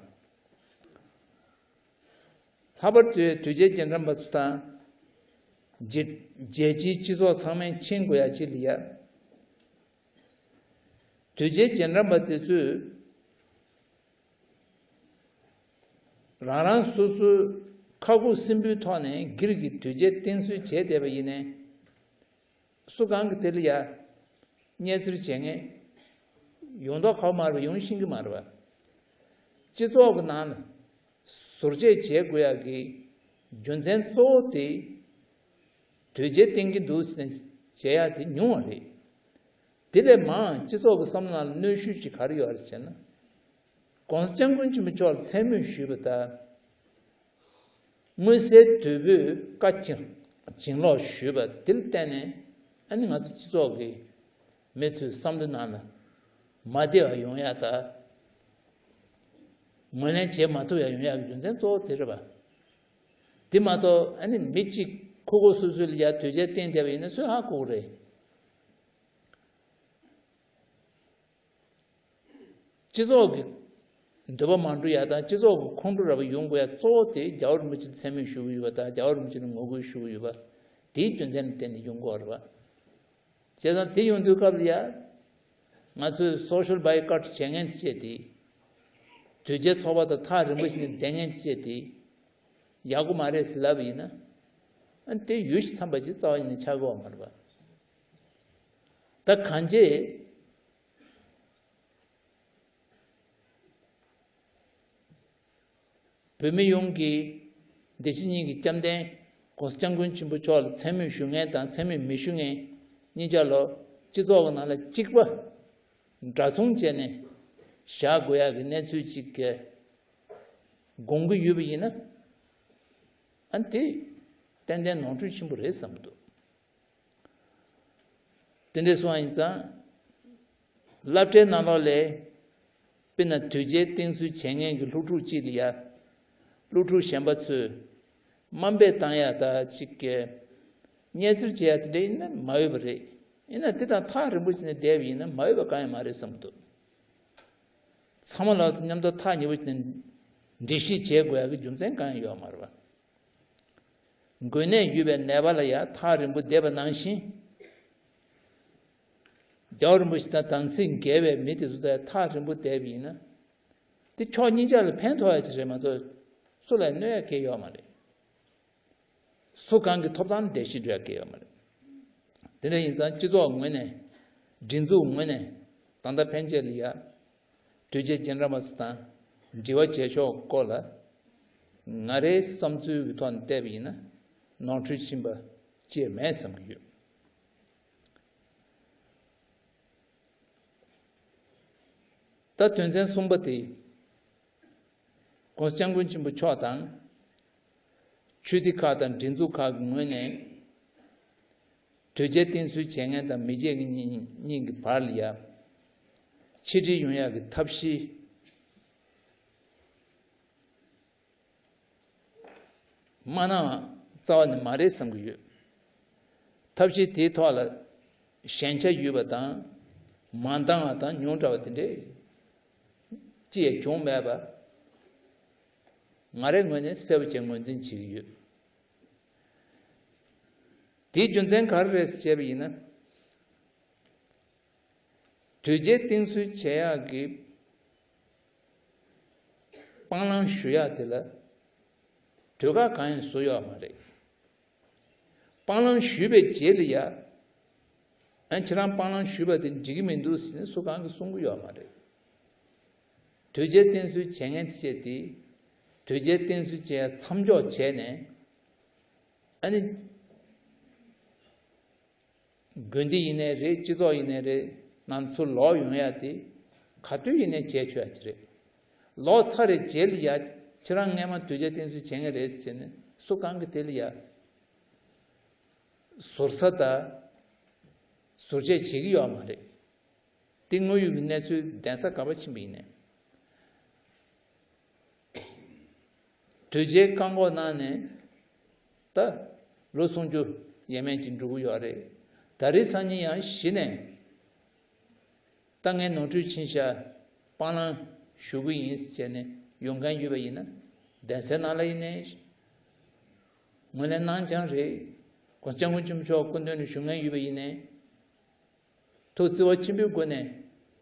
ལྷག་པར་དུ་དོལ་རྒྱལ་རྗེས་འབྲང་པ་ཚོ་དང་། རྒྱལ་རྒྱལ་སྤྱིའི་སྤྱི་ཚོགས་ཚང་མས་མཁྱེན་དགོས་ཡ་ཅིག་ལ་ཡ། དོལ་རྒྱལ་རྗེས་འབྲང་པ་དེ་ཚོས་རང་རང་སོ་སོའི་ཁ་ཁུ་སིམ་པོའི་ཐོག་ནས་སྒེར་གྱི་དོལ་རྒྱལ་བསྟེན་གསོལ་བྱས་བསྡད་པ་ཡིན་ནའི། སུ་གང་གི་དེ་ལ་ཡ་བརྙས་བཅོས་བྱེད་མཁན་ཡོང་མདོག་ཁ་པོ་མ་རེད་པ། ཡོང་ཤེས་ཀྱི་མ་རེད་པ། སྤྱི་ཚོགས་ཀྱི་ནང་ལ་ཟུར་བཅད་བྱེད་དགོས་ཡག་གི་རྒྱུ་མཚན་གཙོ་བོ་དེ་དོལ་རྒྱལ་བསྟེན་གྱི་འདུག་ཟེར་ནས་བྱེད་ཡག་དེ་ཉུང་བ་རེད། དེ་ལས་མང་སྤྱི་ཚོགས་ཀྱི་བསམ་བློ་ནང་ལ་གནོན་ཤུགས་ཅིག་ག་རེ་ཡོད་རེད་ཟེར་ན། ༸གོང་ས་༸སྐྱབས་མགོན་ཆེན་པོ་མཆོག་ལ་མཚན་སྨོད་ཞུས་པ་དང་། མངོན་གསལ་དོད་པོས་བཀའ་བྱིན་བྱིན་ལོག་ཞུས་པ་དེ་ལ་བརྟེན་ནས། ཨ་ནི་ང་ཚོ་སྤྱི་ཚོགས་ཀྱི་མི་ཚོའི་བསམ་བློའི་ནང་ལ་མ་བདེ་བ་ཡོང་ཡ་དང་། ངོས་ལེན་བྱེད་མ་ཐུབ་ཡ་ཡོང་ཡ་གི་རྒྱུ་མཚན་གཙོ་བོ་དེ་རེད་པ། དེ་མ་གཏོགས་ཨ་ནི་མི་གཅིག་ཁོ་ཁོ་སོ་སོ་ལ་ཡ་དོལ་རྒྱལ་བསྟེན་བསྡད་པ་ཡིན་ན་སུས་ཧ་གོ་གི་རེད། སྤྱི་ཚོགས་ཀྱི་འདོད་པ་མ་འགྲུབ་ཡ་དང་། སྤྱི་ཚོགས་ཀྱི་ཁོང་ཁྲོ་ར་བ་ཡོང་དགོས་ཡ་གཙོ་བོ་དེ་རྒྱལ་བ་རིན་པོ་ཆེ་ལ་མཚན་སྨོད་ཞུ་གི་ཡོད་པ་དང་། རྒྱལ་བ་རིན་པོ་ཆེ་ལ་ངོ་རྒོལ་ཞུ་གི་ཡོད་པ། དེའི་རྒྱུ་མཚན་ལ་བརྟེན་ནས་ཡོང་གི་ཡོད་རེད་པ། བྱས་ཙང་དེ་ཡོང་དུས་སྐབས་ལ་ཡ། ང་ཚོས་སོ་ཤལ་བྷའི་ཀོཊ་བྱེད་མཁན་བྱས་ཏེ། དོལ་རྒྱལ་ཚོགས་པ་དང་ཐག་རིང་པོ་ཞིག་ནས་བསྡད་མཁན་བྱས་ཏེ། ཡག་པོ་མ་རེད་ཟེར་ལབ་པ་ཡིན་ན། ཨ་དེ་འོས་ཤིང་འཚམས་པ་ཅིག་རྩ་བ་ཉིད་ནས་ཆགས་ཀྱི་ཡོད་མ་རེད་པ། ད་གང་ཅི། བོད་མི་ཡོངས་ཀྱིས་བདེ་སྐྱིད་གཉིས་ཀྱི་བཅོམ་ལྡན་༸གོང་ས་༸སྐྱབས་མགོན་ཆེན་པོ་མཆོག་ལ་མཚན་སྨོད་ཞུ་མཁན་དང་མཚན་སྨོད་མི་ཞུ་མཁན་གཉིས་ཆ་ལོ་སྤྱི་ཚོགས་ཀྱི་ནང་ལ་གཅིག་པ་འདྲ་མཚུངས་བྱས་ནས་བཞག་དགོས་ཡག་གི་གནས་ཚུལ་ཅིག་གི་དགོངས་ཀྱི་ཡོད་པ་ཡིན་ན། ཨ་དེ་ཏན་ཏན་ནོར་འཁྲུལ་ཆེན་པོ་རེད་བསམ་གྱི་འདུག་དེ་འདྲ་སོང་བ་ཡིན་ཙང་། སློབ་གྲྭའི་ནང་ལོགས་ལ། དཔེར་ན་དོལ་རྒྱལ་བསྟེན་གསོལ་བྱེད་མཁན་གྱི་སློབ་ཕྲུག་ཅིག་ལ་ཡ། སློབ་ཕྲུག་གཞན་པ་ཚོས་དམའ་འབེབས་བཏང་ཡ་ད་ཅིག་གི་བརྙས་བཅོས་བྱེད་ཡ་དེ་འདྲ་ཡིན་ན་མ་འོས་པ་རེད། ཡིན་ན་དེ་དང་ཐག་རིང་པོ་བྱས་ནས་བསྡད་པ་ཡིན་ན་མ་འོས་པ་གང་ཡང་མ་རེད་བསམ་གྱི་འདུག་ཚང་མ་ལ་མཉམ་དུ་ཐག་ཉེ་པོ་བྱས་ནས་འགྲེལ་བཤད་བྱེད་དགོས་ཡ་གི་རྒྱུ་མཚན་གང་ཡང་ཡོད་མ་རེད་པ། འགོས་ནད་ཡོད་པའི་ནད་པ་ལ་ཡང་ཐག་རིང་པོ་བསྡད་པ་ནང་བཞིན། རྒྱལ་བ་རིན་པོ་ཆེ་དང་དམ་ཚིག་འགལ་བའི་མི་དེ་ཚོ་དང་ཐག་རིང་པོ་བསྡད་པ་ཡིན་ན། དེ་ཕྱོགས་གཉིས་ཆ་ལ་ཕན་ཐོགས་ཡ་ཅིག་རེད་མ་གཏོགས། སུ་ལ་གནོད་ཡ་གང་ཡང་ཡོད་མ་རེད། སུ་གང་གི་ཐོབ་ཐང་ལ་བརྡལ་བཤིག་འགྲོ་ཡ་གང་ཡང་ཡོད་མ་རེད། དེ་འདྲ་ཡིན་ཙང་སྤྱི་ཚོགས་ངོས་ནས། སྒྲིག་འཛུགས་ངོས་ནས། ད་ལྟ་ཕན་ཆད་ལ་ཡ། དོལ་རྒྱལ་རྗེས་འབྲང་པ་ཚོ་དང་འབྲེལ་བ་བྱེད་ཕྱོགས་སྐོར་ལ། ང་རའི་བསམ་ཚུལ་གྱི་ཐོག་ནས་བལྟས་པ་ཡིན་ན། ནོར་འཁྲུལ་ཕྱིན་པ་ཅིག་མེད་བསམ་གྱི་ཡོད། ད་དོན་ཚན་གསུམ་པ་དེ། ༸གོང་ས་༸སྐྱབས་མགོན་ཆེན་པོ་མཆོག་དང་། ཆོས་སྡེ་ཁག་དང་སྒྲིག་འཛུགས་ཁག་གི་ངོས་ནས། དོལ་རྒྱལ་བསྟེན་གསོལ་བྱེད་མཁན་དང་མི་བྱེད་མཁན་གཉིས་གཉིས་ཀྱི་བར་ལ་ཡ། ཆིག་སྒྲིལ་ཡོང་ཡག་གི་ཐབས་ཤེས་མ་གནང་བ་རྩ་བ་ནས་མ་རེད་བསམ་གྱི་ཡོད། ཐབས་ཤེས་དེའི་ཐོག་ལ་ཞན་ཆ་ཡོད་པ་དང་། མ་འདང་བ་དང་ཉུང་དྲགས་པ་དེ་འདྲས་ཅི་ཡང་བྱུང་མེད་པ། ང་རའི་ངོས་ནས་གསལ་པོ་བྱས་ངོས་འཛིན་བྱེད་ཀྱི་ཡོད། དེའི་རྒྱུ་མཚན་ག་རེ་རེད་ཟེར་བྱས་པ་ཡིན་ན། དོལ་རྒྱལ་བསྟེན་གསོལ་བྱེད་ཡག་གི་དཔའ་ སྤང་བླང་ཞུ་ཡག་དེ་ལ་དུས་བཀག་གང་ཡང་བཟོ་ཡོད་མ་རེད། སྤང་བླང་ཞུས་པའི་རྗེས་ལ་ཡ། ཨ་ཁྱེད་རང་སྤང་བླང་ཞུས་པ་དེ་འགྲིག་གི་མི་འདུག་ཟེར་ནས་སུ་གང་གིས་གསུང་གི་ཡོད་མ་རེད། དོལ་རྒྱལ་བསྟེན་གསོལ་བྱེད་མཁན་བྱས་ཏེ། དོལ་རྒྱལ་བསྟེན་གསོལ་བྱེད་མཚམས་འཇོག་བྱས་ནས། ཨ་ནི། དགོན་སྡེ་ཡིན་ནའི་རེད། སྤྱི་ཚོགས་ཡིན་ནའི་རེད། ནང་ཚུར་ལོག་ཡོང་ཡ་དེ་ག་དུས་ཡིན་ནའི་བྱས་ཆོག་ཡ་ཅིག་རེད། ལོག་ཚར་རེ་རྗེས་ལ་ཡ། ཁྱེད་རང་སྔས་མ་དོལ་རྒྱལ་བསྟེན་གསོལ་བྱེད་མཁན་རེད་ཟེར་ནས་སུ་གང་གིས་དེ་ལ་ཡ། ཟུར་ཟ་དང་ཟུར་བཅད་བྱེད་ཀྱི་ཡོད་མ་རེད། དེ་དངོས་ཡོད་ཀྱི་གནས་ཚུལ་གདན་ས་ག་པར་ཕྱིན་པ་ཡིན་ནའི། དོལ་རྒྱལ་བཀག་འགོག་གནང་ནས་ད་ལོ་སུམ་ཅུ་ཡས་མས་ཅིག་འགྲོ་གི་ཡོད་རེད། ད་རེས་སང་ཉིན་ཡང་གཞི་ནས་ད་ངས་ནོར་འཁྲུལ་ཕྱིན་ཤག་སྤང་བླང་ཞུ་གི་ཡིན་ཟེར་ནས་ཡོང་མཁན་ཡོད་པ་ཡིན་ན། གདན་སའི་ནང་ལ་ཡིན་ནའི་ངོས་ལེན་གནང་རྐྱང་རེད། གོང་ས་སྐྱབས་མགོན་ཆེན་པོ་མཆོག་སྐུ་མདུན་ནས་ཞུ་མཁན་ཡོད་པ་ཡིན་ནའི། ཐུགས་བརྩེ་བ་ཆེན་པོའི་སྒོ་ནས་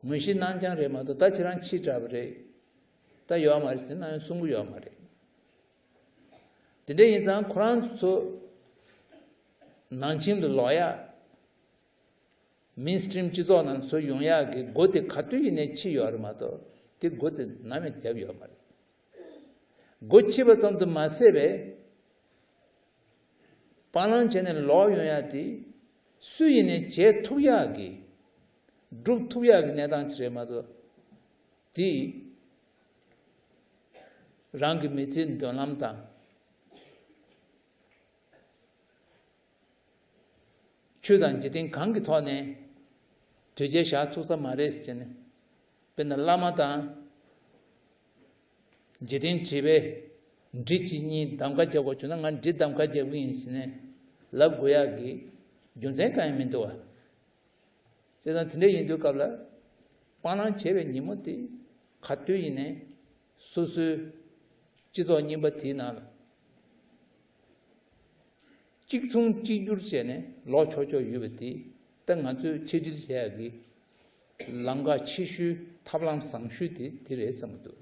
ངོས་བཞེས་གནང་རྐྱང་རེད་མ་གཏོགས། ད་ཁྱེད་རང་ཕྱིས་དྲགས་པ་རེད། ད་ཡོད་མ་རེད་ཟེར་ན་ཡང་གསུང་གི་ཡོད་མ་རེད། དེ་འདྲ་ཡིན་ཙང་ཁོ་རང་ཚོ་ནང་ཁྱིམ་དུ་ལོག་ཡ། མེན་སི་ཊི་རིམ་སྤྱི་ཚོགས་ནང་ཚུར་ཡོང་ཡག་གི་སྒོ་དེ་ག་དུས་ཡིན་ནའི་ཕྱེ་ཡོད་རེད་མ་གཏོགས། དེ་སྒོ་དེ་ནམ་ཡང་བརྒྱབ་ཡོད་མ་རེད། སྒོ་ཕྱེ་བ་ཙམ་དུ་མ་ཟད་པའི། སྤང་བླང་བྱས་ནས་ལོག་ཡོང་ཡག་དེ་སུ་ཡིན་ནའི་བྱེད་ཐུབ་ཡག་གི། སྒྲུབ་ཐུབ་ཡག་གི་གནས་སྟངས་ཅིག་རེད་མ་གཏོགས། དེ་རང་གི་མི་ཚེའི་མདུན་ལམ་དང་། ཆོས་དང་འཇིག་རྟེན་གང་གི་ཐོག་ནས་དོལ་རྒྱལ་བཞག་ཐུབ་ས་མ་རེད་ཟེར་ནས། དཔེར་ན་བླ་མ་དང་འཇིག་རྟེན་དྲེགས་པས་འབྲི་གཅིག་གཉིས་གདམ་ཁ་རྒྱག་དགོས་བྱུང་ན། ང་འབྲི་གདམ་ཁ་རྒྱག་གི་ཡིན་ཟེར་ནས་ལབ་དགོས་ཡག་གི་རྒྱུ་མཚན་གང་ཡང་མི་འདུག་བ། བྱས་ཙང་དེ་འདྲ་ཡིན་དུས་སྐབས་ལ། སྤང་བླང་བྱས་པའི་ཉིན་མོ་དེ་ག་དུས་ཡིན་ནའི་སོ་སོའི་སྤྱི་ཚོགས་རྙིང་པ་དེའི་ནང་ལ་གཅིག་མཚུངས་གཅིག་གྱུར་བྱས་ནས་ལོག་ཆོག་ཆོག་ཡོད་པ་དེ། ད་ང་ཚོས་ཕྱིར་དྲིལ་བྱེད་ཡག་གི་ལམ་ཁ་ཆེ་ཤོས། ཐབས་ལམ་བཟང་ཤོས་དེ་དེ་རེད་བསམ་གྱི་འདུག་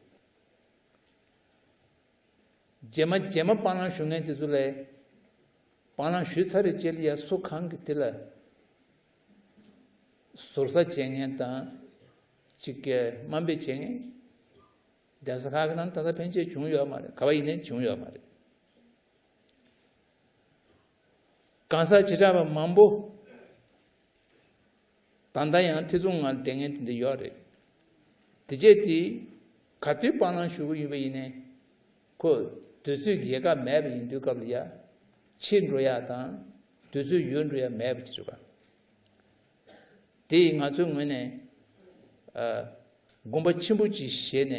རྗེས་མ་རྗེས་མ་སྤང་བླང་ཞུ་མཁན་དེ་ཚོ་ལ། སྤང་བླང་ཞུས་ཚར་རེ་རྗེས་ལ་ཡ་སུ་གང་གིས་དེ་ལ་ཟུར་ཟ་བྱེད་མཁན་དང་། གཅིག་གི་དམའ་འབེབས་བྱེད་མཁན། གདན་ས་ཁག་གི་ནང་ད་ལྟ་ཕན་ཆད་བྱུང་ཡོད་མ་རེད། ག་བ་ཡིན་ནའི་བྱུང་ཡོད་མ་རེད། གང་ཟག་བྱེ་བྲག་པ་མང་པོ་ད་ལྟ་ཡང་ཐེ་ཚོམ་ངང་བསྡད་མཁན་དེ་འདྲ་ཡོད་རེད། དེ་རྗེས་དེ་ག་དུས་སྤང་བླང་ཞུ་གི་ཡོད་པ་ཡིན་ནའི། ཁོ་དུས་ཚོད་རྒྱལ་ཁ་མེད་པ་ཡིན་དུས་སྐབས་ལ་ཡ། ཕྱིར་འགྲོ་ཡག་དང་དུས་ཚོད་ཡོལ་འགྲོ་ཡག་མེད་པ་ཅིག་རེད་པ། དེ་ཡིས་ང་ཚོའི་ངོས་ནས། ཨ། དགོངས་པ་ཆེན་པོ་ཅིག་བཞེས་ནས།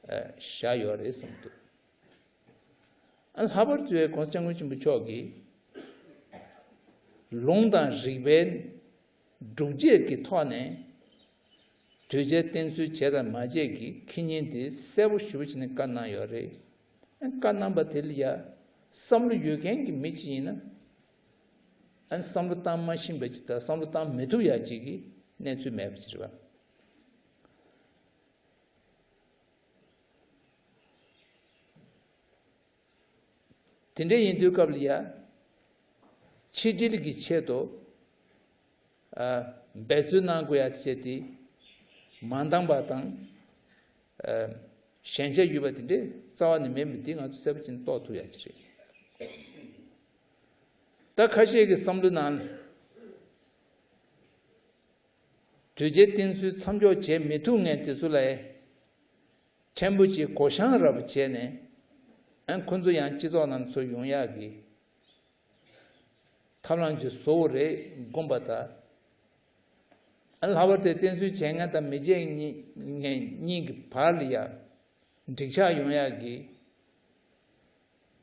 ཨ། བཞག་ཡོད་རེད་བསམ་འདུག་ཨ། ལྷག་པར་དུ་གོང་ས་སྐྱབས་མགོན་ཆེན་པོ་མཆོག་གིས་ལུང་དང་རིགས་པའི་སྒྲུབ་བྱེད་ཀྱི་ཐོག་ནས་དོལ་རྒྱལ་བསྟེན་གསོལ་བྱས་དང་མ་བྱས་ཀྱི་ཁེ་ཉེན་དེ་གསལ་པོ་ཞེ་པོ་བྱས་ནས་བཀའ་གནང་ཡོད་རེད། ཨ། བཀའ་གནང་པ་དེ་ལ་ཡ་བསམ་བློ་ཡོད་མཁན་གྱི་མི་ཅིག་ཡིན་ན། ཨ། བསམ་བློ་བཏང་མ་ཤེས་པ་ཅིག་དང་བསམ་བློ་བཏང་མི་ཐུབ་ཡག་ཅིག་གི་གནས་ཚུལ་མེད་པ་ཅིག་རེད་པ། དེ་འདྲ་ཡིན་དུས་སྐབས་ལ་ཡ། ཕྱི་དྲིལ་གྱི་ཆེད་དུ། ཨ། འབད་རྩོལ་གནང་དགོས་ཡ་བྱས་ཏེ། མ་འདང་པ་དང་། ཨ། ཞན་ཆ་ཡོད་པ་དེ་འདྲས་རྩ་བ་ནས་མེད་པ་འདི་ང་ཚོ་གསལ་པོ་བྱས་ནས་རྟོགས་ཐུབ་ཡ་ཅིག་རེད། ད་ཁ་ཤས་ཀྱི་བསམ་བློ་ནང་ལ། དོལ་རྒྱལ་བསྟེན་གསོལ་མཚམས་འཇོག་བྱེད་མི་ཐུབ་མཁན་དེ་ཚོ་ལ་ཕྲན་བུ་ཅིག་བགོ་བཤའ་ར་བ་བྱས་ནས། ཨ། ཁོ་ཚོ་ཡང་སྤྱི་ཚོགས་ནང་ཚུར་ཡོང་ཡག་གི་ཐབས་ལམ་ཅིག་བཟོ་དགོས་རེད་དགོངས་པ་དང་། ཨ། ལྷག་པར་དུ་བསྟེན་གསོལ་བྱེད་མཁན་དང་མི་བྱེད་མཁན་གཉིས་ཀྱི་བར་ལ་ཡ་འགྲིག་ཆགས་ཡོང་ཡག་གི་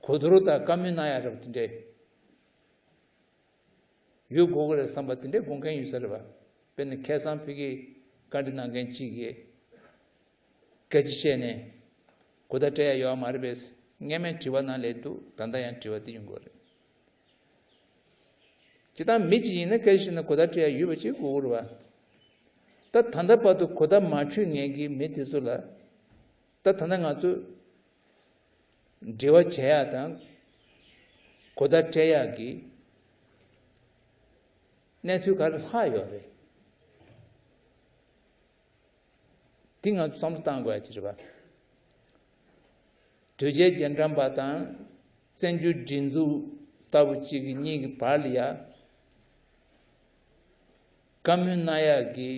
གོ་བསྡུར་དང་བཀའ་མོལ་གནང་ཡག་ར་བ་དེ་འདྲས། ཡོད་དགོས་ཀྱི་རེད་བསམ་པ་དེ་འདྲའི་དགོངས་མཁན་ཡོད་ས་རེད་པ། དཔེར་ན་ཁ་སང་ཕ་གིར་བཀའ་འདྲི་གནང་མཁན་གཅིག་གིས་སྐད་ཆ་བཤད་ནས་གོ་བརྡ་སྤྲད་ཡ་ཡོད་མ་རེད་པས། སྔས་མའི་དྲི་བ་ནང་ལ་འདུག་ད་ལྟ་ཡང་དྲི་བ་དེ་ཡོང་གི་རེད། སྤྱིར་བཏང་མི་གཅིག་ཡིན་ན་སྐད་ཆ་བཤད་ན་གོ་བརྡ་སྤྲད་ཡ་ཡོད་པ་ཅིག་དགོས་ཀྱི་རེད་པ། ད་ད་ལྟ་བར་དུ་གོ་བརྡ་མ་འཕྲོད་མཁན་གྱི་མི་དེ་ཚོ་ལ། ད་ད་ལྟ་ང་ཚོ་ འབྲེལ་བ་བྱེད་ཡག་དང་གོ་བརྡ་སྤྲད་ཡག་གི་གནས་ཚུལ་ག་རེ་ལྷག་ཡོད་རེད། འདི་ང་ཚོ་བསམ་བློ་བཏང་དགོས་ཡ་ཅིག་རེད་པ། དོལ་རྒྱལ་རྗེས་འབྲང་པ་དང་བཙན་བྱོལ་སྒྲིག་འཛུགས་ལྟ་བུ་གཅིག་གི་གཉིས་ཀྱི་བར་ལ་ཡ་བཀའ་མོལ་གནང་ཡག་གི་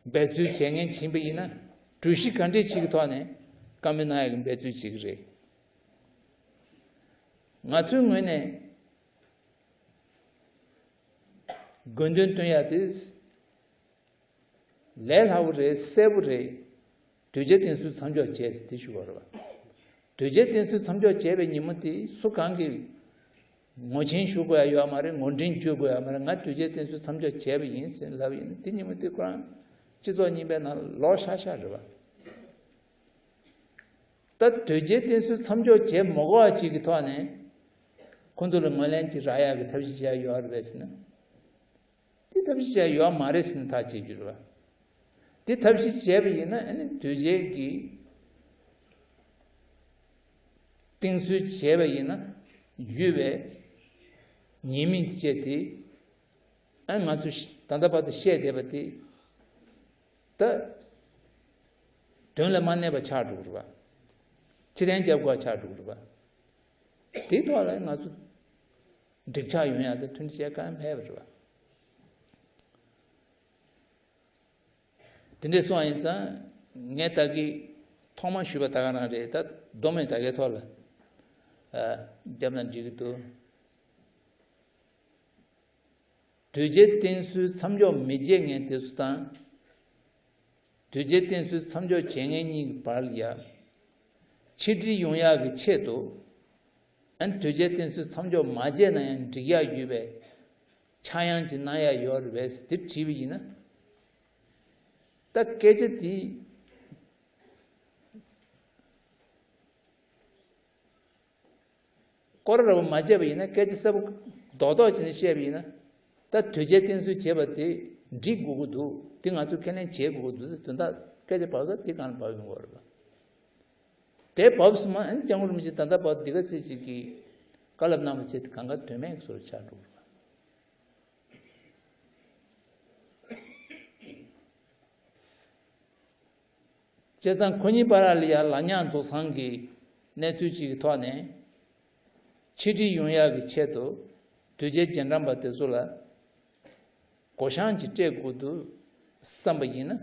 འབད་རྩོལ་བྱེད་མཁན་ཕྱིན་པ་ཡིན་ན། གྲོས་གཞི་ག་འདྲས་ཅིག་གི་ཐོག་ནས་བཀའ་མོལ་གནང་ཡག་གི་འབད་རྩོལ་བྱེད་ཀྱི་རེད། ང་ཚོའི་ངོས་ནས་དགོས་འདུན་བཏོན་ཡག་དེ་ལས་སླ་པོ་རེད། གསལ་པོ་རེད། དོལ་རྒྱལ་བསྟེན་གསོལ་མཚམས་འཇོག་བྱས་ཟེར་དེ་ཞུ་བ་རེད་པ། དོལ་རྒྱལ་བསྟེན་གསོལ་མཚམས་འཇོག་བྱས་པའི་ཉིན་མོ་དེ་སུ་གང་གིས་ངོ་ཆེན་ཞུ་དགོས་ཡ་ཡོད་མ་རེད། ངོ་འདྲེན་བྱེད་དགོས་ཡ་མ་རེད། ང་དོལ་རྒྱལ་བསྟེན་གསོལ་མཚམས་འཇོག་བྱས་པ་ཡིན་ཟེར་ལབ་ཡིན་ན། དེ་ཉིན་མོ་དེ་ཁོ་རང་སྤྱི་ཚོགས་རྙིང་པའི་ནང་ལོག་ཤག་ཤག་རེད་པ། ད་དོལ་རྒྱལ་བསྟེན་གསོལ་མཚམས་འཇོག་བྱས་མ་དགོས་པ་ཅིག་གི་ཐོག་ནས་ཁོང་ཚོ་ལ་ངོས་ལེན་ཅིག་རག་ཡག་གི་ཐབས་ཤེས་བྱས་ཡོད་རེད་པས་ཟེར་ན། དེ་ཐབས་ཤེས་བྱས་ཡོད་མ་རེད་ཟེར་ནས་ཐག་བཅད་རྒྱུ་རེད་པ། དེ་ཐབས་ཤེས་བྱས་པ་ཡིན་ན། ཨ་ནི་དོལ་རྒྱལ་གྱིས་བསྟེན་གསོལ་བྱས་པ་ཡིན་ན་ཡོད་པའི་ཉེས་དམིགས་བཅས་དེ། ཨ་ང་ཚོ་ད་ལྟ་བར་དུ་བཤད་བསྡད་པ་དེ་ད་དོན་ལ་མ་གནས་པ་ཆགས་འགྲོ་གི་རེད་པ། ཕྱིར་འཐེན་རྒྱབ་དགོས་པ་ཆགས་འགྲོ་གི་རེད་པ། དེའི་ཐོག་ལ་ང་ཚོ་འགྲིག་ཆགས་ཡོང་ཡག་དེ་མཐུན་སྒྲིལ་བྱས་གང་ཡང་མེད་པ་རེད་པ། དེ་འདྲས་སོང་བ་ཡིན་ཙང་། ངས་ད་གིན་ཐོག་མར་ཞུས་པ་ད་ག་རང་རེད། ད་མདོ་སྨད་དར་རྒྱས་ཐོག་ལ་ཨ་བརྒྱབ་ན་འགྲིག་གི་འདུག་དོལ་རྒྱལ་བསྟེན་གསོལ་མཚམས་འཇོག་མི་བྱེད་མཁན་དེ་ཚོ་དང་། དོལ་རྒྱལ་བསྟེན་གསོལ་མཚམས་འཇོག་བྱེད་མཁན་གཉིས་ཀྱི་བར་ལ་ཡ་ཆིག་སྒྲིལ་ཡོང་ཡག་གི་ཆེད་དུ། ཨ་ནི་དོལ་རྒྱལ་བསྟེན་གསོལ་མཚམས་འཇོག་མ་བྱས་ན་ཡང་འགྲིག་ཡག་ཡོད་པའི་ཆག་ཡང་ཅིག་གནང་ཡག་ཡོད་རེད་པས་ཟེར་དེ་དྲིས་པ་ཡིན་ན། ད་སྐད་ཆ་དེ་སྐོར་ར་བ་མ་བརྒྱབ་པ་ཡིན་ན། སྐད་ཆ་གསལ་པོ་རྡོག་རྡོག་བྱས་ནས་བཤད་པ་ཡིན་ན། ད་དོལ་རྒྱལ་བསྟེན་གསོལ་བྱས་པ་དེ་འགྲིག་དགོས་ཀྱི་འདུག་དེ་ང་ཚོས་ཁས་ལེན་བྱེད་དགོས་ཀྱི་འདུག་ཟེར་དོན་དག་སྐད་ཆ་བབས་ས་དེ་གང་ལ་བབས་ཡོང་གི་རེད་པ། དེ་བབས་སོང་ན། ཨ་ནི་སྐྱབས་མགོན་རིན་པོ་ཆེ་ད་ལྟ་བར་འདི་ག་ཚོད་ཅིག་གིས་བཀའ་སློབ་གནང་བ་བྱས་ཏེ་གང་ག་དོན་མེད་ཀྱི་བཟོ་འདྲ་ཆགས་འགྲོ་གི་རེད་པ། བྱས་ཙང་ཁོ་གཉིས་བར་ལ་ཡ་ལ་ཉག་འདུག་སང་གི་གནས་ཚུལ་ཅིག་གི་ཐོག་ནས་ཆིག་སྒྲིལ་ཡོང་ཡག་གི་ཆེད་དུ་དོལ་རྒྱལ་རྗེས་འབྲང་པ་དེ་ཚོ་ལ་སྒོ་བྱང་ཅིག་སྤྲད་དགོས་འདུག་བསམ་པ་ཡིན་ན།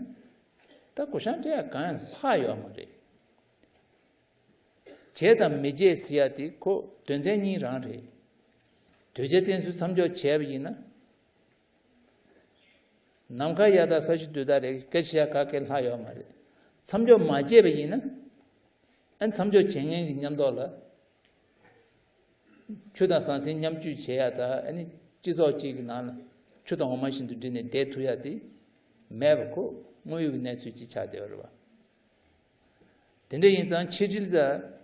ད་སྒོ་བྱང་སྤྲད་ཡག་གང་ཡང་ལྷག་ཡོད་མ་རེད། བྱས་དང་མི་བྱས་ཟེར་ཡག་དེ་ཁོ་དོན་ཚན་གཉིས་རང་རེད། དོལ་རྒྱལ་བསྟེན་གསོལ་མཚམས་འཇོག་བྱས་པ་ཡིན་ན། ནམ་མཁའ་ཡ་དང་ས་གཞི་དུས་དག་རེད། སྐད་ཆ་བཤད་ཡག་ག་གེ་ལྷག་ཡོད་མ་རེད། མཚམས་འཇོག་མ་བྱས་པ་ཡིན་ན། ཨ་མཚམས་འཇོག་བྱེད་མཁན་གྱི་མཉམ་ཐོག་ལ། ཆུ་དང་ཟང་ཟིང་མཉམ་སྤྱོད་བྱེད་ཡག་དང་། ཨ་ནི་སྤྱི་ཚོགས་གཅིག་གི་ནང་ལ་ཆུ་དང་འོ་མ་བཞིན་དུ་འདྲེས་ནས་བསྡད་ཐུབ་ཡག་དེ་མེད་པ་ཁོ་དངོས་ཡོད་ཀྱི་གནས་ཚུལ་ཅིག་ཆགས་བསྡད་པ་རེད་པ། དེ་འདྲ་ཡིན་ཙང་ཆིག་སྒྲིལ་དང་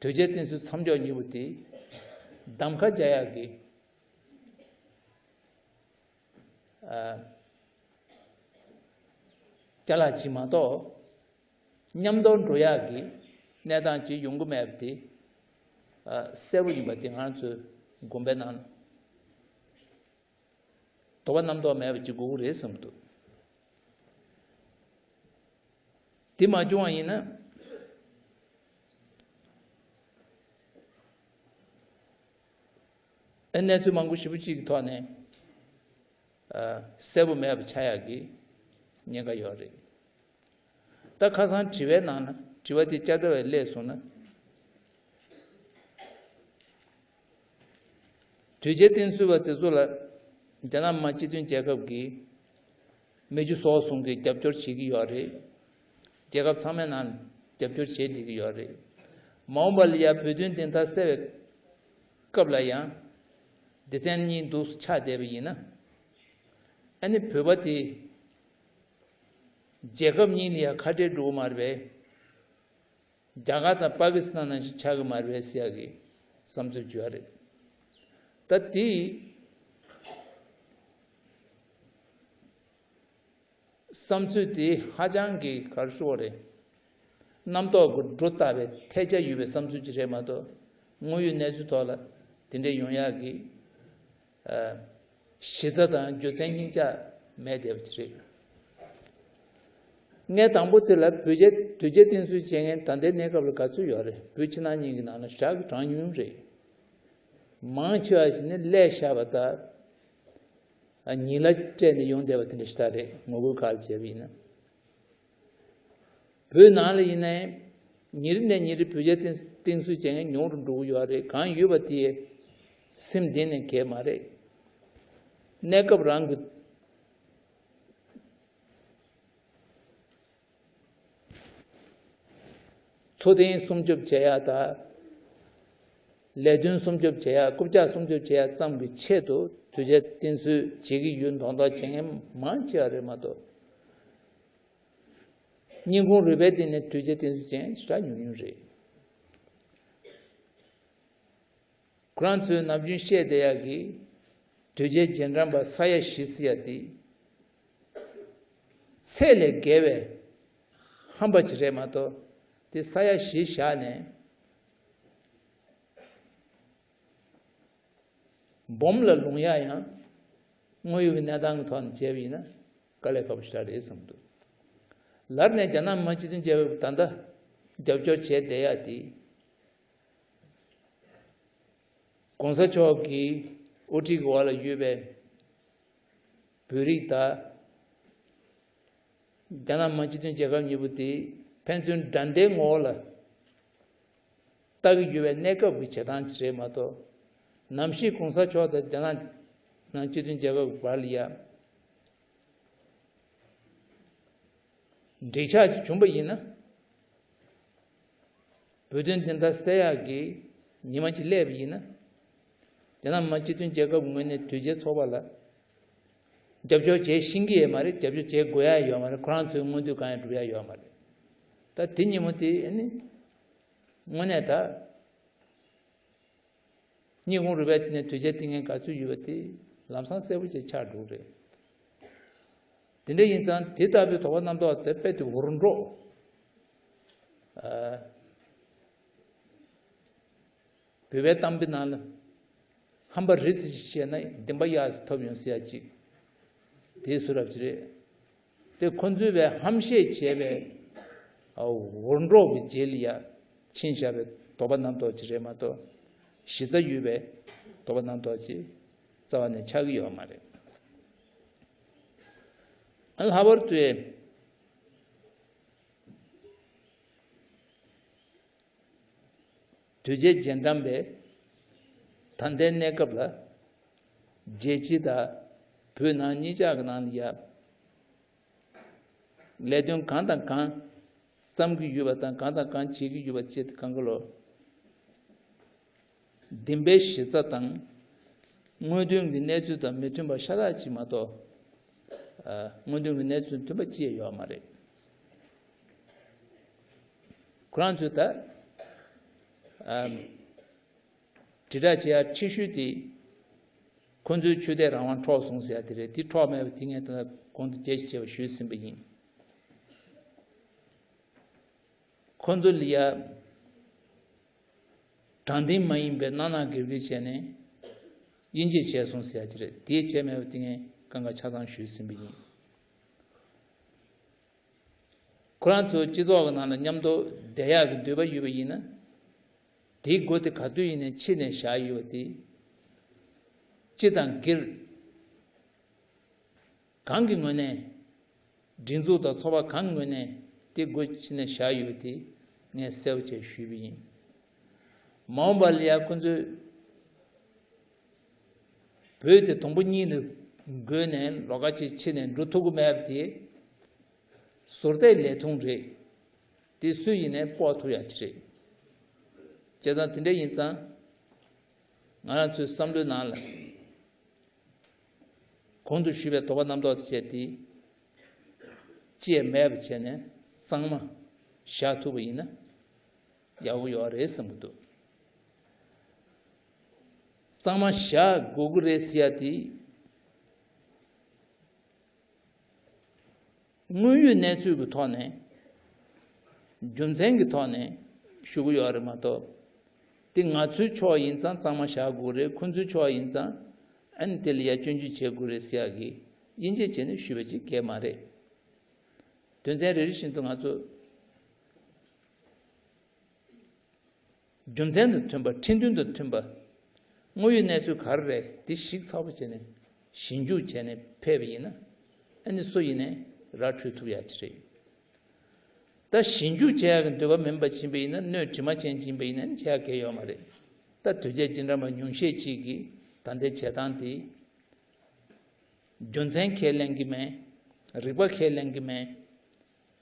དོལ་རྒྱལ་བསྟེན་གསོལ་མཚམས་འཇོག་གཉིས་པོ་དེ་གདམ་ཁ་རྒྱག་ཡག་གི་ཨ་ཅ་ལག་ཅིག་མ་གཏོགས། མཉམ་དུ་འགྲོ་ཡག་གི་གནས་སྟངས་ཅིག་ཡོང་གི་མེད་པ་དེ་ཨ་གསལ་པོ་ཡིན་པ་དེ་ང་རང་ཚོའི་དགོངས་པའི་ནང་དོགས་པ་རྣམ་རྟོག་མེད་པ་ཅིག་དགོས་ཀྱི་རེད་བསམ་འདུག་དེ་མ་བྱུང་བ་ཡིན་ན། ཨ་གནས་ཚུལ་མང་པོ་ཞེ་པོ་ཅིག་གི་ཐོག་ནས་ཨ་གསལ་པོ་མེད་པ་ཆགས་ཡག་གི་ཉེན་ཁ་ཡོད་རེད། ད་ཁ་སང་དྲི་བའི་ནང་ན། དྲི་བ་དེ་བསྐྱར་ཟློས་སླེབས་སོང་ན། དོལ་རྒྱལ་བསྟེན་གསོལ་བ་དེ་ཚོ་ལ་རྒྱ་ནག་མི་དམངས་སྤྱི་མཐུན་རྒྱལ་ཁབ་ཀྱི་མི་རྒྱུ་ཟོག་གསུམ་གྱིས་རྒྱབ་སྐྱོར་བྱེད་ཀྱི་ཡོད་རེད། རྒྱལ་ཁབ་ཚང་མའི་ནང་རྒྱབ་སྐྱོར་བྱེད་བསྡད་ཀྱི་ཡོད་རེད། མ་འོངས་པ་ལ་ཡང་བོད་དོན་བདེན་མཐའ་གསལ་བའི་སྐབས་ལ་ཡང་སྡེ་ཚན་གཉིས་འདུག་སེ་ཆགས་བསྡད་པ་ཡིན་ན། ཨ་ནི་བོད་པ་དེ་རྒྱལ་ཁབ་གཉིས་ལ་ཡང་ཁ་བྲལ་འགྲོ་གི་མ་རེད་པས། རྒྱ་གར་དང་པ་ཀི་སི་ཐན་ནང་བཞིན་ཆགས་ཀྱི་མ་རེད་ཟེར་ཡག་གི་བསམ་ཚུལ་བརྗོད་ཡག་རེད། ད་དེ་བསམ་ཚུལ་དེ་ཧ་ཅང་གི་ག་རེ་ཟེར་དགོས་རེད། རྣམ་རྟོག་གི་སྒྲོ་བཏགས་པའི་ཐལ་ཆ་ཡོད་པའི་བསམ་ཚུལ་ཅིག་རེད་མ་གཏོགས། དངོས་ཡོད་གནས་ཚུལ་ཐོག་ལ་དེ་འདྲའི་ཡོང་ཡག་གི་ཨ་གཞི་རྩ་དང་རྒྱུ་མཚན་སྙིང་བཅག་མེད་བསྡད་པ་ཅིག་རེད། ངས་དང་པོ་དེ་ལ་བོད་རྒྱ་དོལ་རྒྱལ་བསྟེན་གསོལ་བྱེད་མཁན་ད་ལྟའི་གནས་སྐབས་ལ་ག་ཚོད་ཡོད་རེད། བོད་ཕྱི་ནང་གཉིས་ཀྱི་ནང་ལ་ཞག་གི་གྲངས་ཉུང་ཉུང་རེད། མང་ཆེ་བ་ཞིག་ནི་ཀླད་ཤར་བ་དང་ཉིན་ལ་སྤྲད་ནས་ཡོང་བསྡད་པ་དེ་འདྲ་ཞིག་ད་རེད། ངོ་རྒོལ་ཁག་ལ་བྱས་པ་ཡིན་ན། བོད་ནང་ལ་ཡིན་ནའི་ཉིན་རེ་ནས་ཉིན་རེ་བོད་རྒྱ་བསྟེན་གསོལ་བྱེད་མཁན་ཉུང་རུ་འགྲོ་གི་ཡོད་རེད། གང་ཡོད་པ་དེ་སེམས་གཏིང་ནས་གས་མ་རེད། གནས་སྐབས་རང་གི་འཚོ་རྟེན་སྲུང་སྐྱོབ་བྱེད་ཡག་དང་། ལས་དོན་སྲུང་སྐྱོབ་བྱེད་ཡག་རྐུབ་བཀྱག་སྲུང་སྐྱོབ་བྱེད་ཡག་ཙམ་གྱི་ཆེད་དུ་དོལ་རྒྱལ་བསྟེན་གསོལ་བྱེད་ཀྱི་ཡོད་མདོག་མདོག་བྱེད་མཁན་མང་ཆེ་བ་རེད་མ་གཏོགས། སྙིང་ཁུང་རུས་པའི་གཏིང་ནས་དོལ་རྒྱལ་བསྟེན་གསོལ་བྱེད་མཁན་ཞེ་དྲག་ཉུང་ཉུང་རེད། ཁོ་རང་ཚོས་ནམ་རྒྱུན་བཤད་བསྡད་ཡག་གི་དོལ་རྒྱལ་རྗེས་འབྲང་པ་ས་ཡ་བཞི་ཟེར་ཡག་དེ་ཚད་ལས་བརྒལ་བའི་ཧམ་པ་ཅིག་རེད་མ་གཏོགས། དེ་ས་ཡ་བཞི་བཞག་ནས་སྦོམ་ལ་ལོང་ཡག་ཡང་དངོས་ཡོད་ཀྱི་གནས་སྟངས་ཀྱི་ཐོག་ནས་བྱས་པ་ཡིན་ན་དཀའ་ལས་ཁག་པོ་ཞེ་དྲག་རེད་བསམ་འདུག་ལར་ནས་རྒྱ་ནག་མི་དམངས་སྤྱི་མཐུན་རྒྱལ་ཁབ་ད་ལྟ་རྒྱབ་སྐྱོར་བྱས་བསྡད་ཡག་དེ། གོང་ས་མཆོག་གི་དབུ་ཁྲིད་ཀྱི་འོག་ལ་ཡོད་པའི་བོད་རིགས་དང་རྒྱ་ནག་མི་དམངས་སྤྱི་མཐུན་རྒྱལ་ཁབ་གཉིས་པོ་དེ་ཕན་ཚུན་འགྲན་ཟླའི་ངོ་བོ་ལ་ལྟ་གི་ཡོད་པའི་གནས་སྐབས་ཀྱི་བྱེད་སྟངས་ཅིག་རེད་མ་གཏོགས། ནམ་ཞིག་གོང་ས་མཆོག་དང་རྒྱ་ནག་མི་དམངས་སྤྱི་མཐུན་རྒྱལ་ཁབ་ཀྱི་བར་ལ་ཡ་འགྲིག་ཆགས་ཅིག་བྱུང་པ་ཡིན་ན། བོད་དོན་བདེན་མཐའ་གསལ་ཡག་གི་ཉི་མ་ཅིག་སླེབས་པ་ཡིན་ན། རྒྱ་ནག་མི་དམངས་སྤྱི་མཐུན་རྒྱལ་ཁབ་ངོས་ནས་དོལ་རྒྱལ་ཚོགས་པ་ལ་རྒྱབ་སྐྱོར་བྱེད་ཤེས་ཀྱི་ཡོད་མ་རེད། རྒྱབ་སྐྱོར་བྱེད་དགོས་ཡ་ཡོད་མ་རེད། ཁོ་རང་ཚོའི་མངོན་འདོད་གང་ཡང་སྒྲུབ་ཡ་ཡོད་མ་རེད། ད་དེ་ཉིན་མོ་དེ་ཨ་ནི་དངོས་གནས་ད་སྙིང་ཁུང་རུས་པའི་གཏིང་ནས་དོལ་རྒྱལ་བསྟེན་མཁན་ག་ཚོད་ཡོད་པ་དེ་ལམ་སང་གསལ་པོ་ཅིག་ཆགས་འགྲོ་གི་རེད། དེ་འདྲ་ཡིན་ཙང་དེ་ལྟ་བུའི་དོགས་པ་རྣམ་རྟོག་དེ་རྦད་དེ་འུར་འདྲོག་ཨ། བོད་པའི་གཏམ་དཔེ་ནང་ལ། ཧམ་པ་རི་ཙམ་ཞིག་བཤད་ན་འདན་མ་གཡག་ཙམ་ཐོབ་ཡོང་ཟེར་ཡ་ཅིག་དེའི་བཟོ་འདྲ་ཅིག་རེད། དེ་ཁོ་ཚོས་པའི་ཧམ་བཤད་བྱས་པའི་འུར་འདྲོག་གི་རྗེས་ལ་ཡ་ཕྱིན་བཞག་པའི་དོགས་པ་རྣམ་རྟོག་ཅིག་རེད་མ་གཏོགས། གཞི་རྩ་ཡོད་པའི་དོགས་པ་རྣམ་རྟོག་ཅིག་རྩ་བ་ནས་ཆགས་ཀྱི་ཡོད་མ་རེད། ཨ། ལྷག་པར་དུ། དོལ་རྒྱལ་རྗེས་འབྲང་པས་ད་ལྟའི་གནས་སྐབས་ལ་རྒྱལ་སྤྱི་དང་བོད་ནང་གཉིས་ཆར་གྱི་ནང་ལ་ཡ་ལས་དོན་གང་དང་གང་བརྩམས་ཀྱི་ཡོད་པ་དང་གང་དང་གང་བྱེད་ཀྱི་ཡོད་པ་བཅས་དེ་གང་ག་ལོ། བདེན་པའི་གཞི་རྩ་དང་དངོས་དོན་གྱི་གནས་ཚུལ་དང་མི་མཐུན་པ་ཤ་སྟག་ཅིག་མ་གཏོགས། ཨ། དངོས་དོན་གྱི་གནས་ཚུལ་མཐུན་པ་ཅི་ཡང་ཡོད་མ་རེད། ཁོ་རང་ཚོས་ད། ཨ། དྲིལ་བསྒྲགས་བྱེད་ཡ་ཆེ་ཤོས་དེ། ཁོ་ཚོའི་ཆོས་དད་རང་དབང་འཕྲོག་སོང་ཟེར་ཡ་དེ་རེད། དེ་འཕྲོག་མེད་པ་དེ་ངས་ད་གོང་དུ་རྒྱས་ཤིག་བྱས་པ་ཞུས་ཟིན་པ་ཡིན། ཁོ་ཚོ་ལ་ཡ་དྲང་བདེན་མ་ཡིན་པའི་སྣང་སྣང་གིར་གིར་བྱས་ནས་དབྱེ་འབྱེད་བྱས་སོང་ཟེར་ཡ་ཅིག་རེད། དེ་བྱས་མེད་པ་དེ་ངས་སྐབས་འགའ་ཆ་ཚང་ཞུས་ཟིན་པ་ཡིན། ཁོ་རང་ཚོ་སྤྱི་ཚོགས་ཀྱི་ནང་ལ་མཉམ་དུ་བསྡད་ཡག་གི་འདོད་པ་ཡོད་པ་ཡིན་ན། དེའི་སྒོ་དེ་ག་དུས་ཡིན་ནའི་ཕྱེ་ནས་བཞག་ཡོད་པ་དེ། སྤྱི་དང་སྒེར། གང་གི་ངོས་ནས། སྒྲིག་འཛུགས་དང་ཚོགས་པ་གང་གི་ངོས་ནས་དེ་སྒོ་ཕྱེ་ནས་བཞག་ཡོད་པ་དེ་ངས་གསལ་པོ་བྱས་ཞུས་པ་ཡིན། མ་འོངས་པ་ལ་ཡང་ཁོ་ཚོས་བོད་དེ་དང་པོ་གཉིས་ལ་བགོས་ནས་ལོགས་ཀ་ཅིག་ཕྱེ་ནས་འགྲོ་ཐུབ་ཀྱི་མེད་པ་དེ་ཟུར་བལྟས་ལས་ཐུང་རེད། དེ་སུ་ཡིན་ནའི་དཔོག་ཐུབ་ཡག་ཅིག་རེད། བྱས་ཙང་དེ་འདྲ་ཡིན་ཙང་། ང་རང་ཚོའི་བསམ་བློའི་ནང་ལ། གོང་དུ་ཞུས་པའི་དོགས་པ་རྣམ་རྟོག་བྱས་ཏེ། ཅི་ཡང་མེད་པ་བྱས་ནས་གཙང་མ་བཞག་ཐུབ་པ་ཡིན་ན་ཡག་པོ་ཡོད་རེད་བསམ་གྱི་འདུག་གཙང་མ་བཞག་དགོས་ཀྱི་རེད་ཟེར་ཡ་དེ། དངོས་ཡོད་གནས་ཚུལ་གྱི་ཐོག་ནས་ རྒྱུ་མཚན་གྱི་ཐོག་ནས་ཞུ་གི་ཡོད་རེད་མ་གཏོགས། དེ་ང་ཚོའི་ཕྱོགས་ཡིན་ཙང་གཙང་མ་བཞག་དགོས་རེད། ཁོ་ཚོའི་ཕྱོགས་ཡིན་ཙང་ཨ་ནི་དེ་ལ་ཡ་སྐྱོན་བརྗོད་བྱེད་དགོས་རེད་ཟེར་ཡག་གི་དབྱེ་འབྱེད་བྱས་ནས་ཞུས་པ་ཅིག་གས་མ་རེད། དོན་ཚན་རེ་རེ་བཞིན་དུ་ང་ཚོ་རྒྱུ་མཚན་དང་མཐུན་པ། ཁྲིམས་མཐུན་དང་མཐུན་པ། དངོས་ཡོད་གནས་ཚུལ་ག་རེ་རེད་དེ་ཞིབ་ཚགས་པོ་བྱས་ནས་ཞིབ་འཇུག་བྱས་ནས་ཕེབས་པ་ཡིན་ན། ཨ་ནི་སུ་ཡིན་ནའི་ར་འཕྲོད་ཐུབ་ཡག་ཅིག་རེད། ད་ཞིབ་འཇུག་བྱེད་ཡག་གི་འདོད་པ་མིན་པ་ཕྱིན་པ་ཡིན་ན། སྣོད་དྲི་མ་ཅན་ཅིག་ཡིན་པ་ཡིན་ན་བྱེད་ཡག་གང་ཡང་ཡོད་མ་རེད། ད་དོལ་རྒྱལ་རྗེས་འབྲང་པ་ཉུང་ཤས་ཅིག་གིས་ད་ལྟའི་བྱེད་སྟངས་དེ་རྒྱུ་མཚན་ཁས་ལེན་གྱི་མེད། རིག་པ་ཁས་ལེན་གྱི་མེད།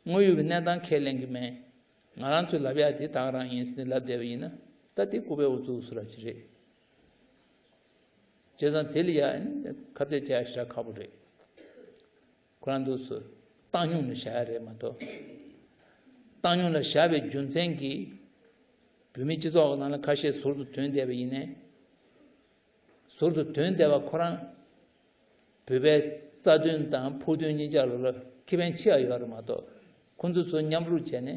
དངོས་ཡོད་ཀྱི་གནས་སྟངས་ཁས་ལེན་གྱི་མེད། ང་རང་ཚོས་ལབ་ཡག་དེ་ད་ག་རང་ཡིན་ཟེར་ནས་ལབ་བསྡད་པ་ཡིན་ན། ད་དེ་ལྐུགས་པའི་ཨུ་ཚུགས་ཨུ་ཚུགས་ར་ཅིག་རེད། བྱས་ཙང་དེ་ལ་ཡ་ཁ་གཏད་བྱེད་ཡག་ཞེ་དྲག་ཁག་པོ་རེད། ཁོ་རང་འདུག་སེ་བཏང་སྙོམས་ནས་བཞག་ཡག་རེད་མ་གཏོགས། བཏང་སྙོམས་ལ་བཞག་པའི་རྒྱུ་མཚན་གྱིས་བོད་མིའི་སྤྱི་ཚོགས་ཀྱི་ནང་ལ་ཁ་ཤས་ཟུར་དུ་ཐོན་བསྡད་པ་ཡིན་ནའི། ཟུར་དུ་ཐོན་བསྡད་པ་ཁོ་རང་བོད་པའི་རྩ་དོན་དང་ཕུགས་དོན་གཉིས་ཆ་ལ་ལ་ཁེ་ཕན་ཆེ་བ་ཡོད་རེད་མ་གཏོགས། ཁོ་ཚོ་ཚོ་མཉམ་རུབ་བྱས་ནས་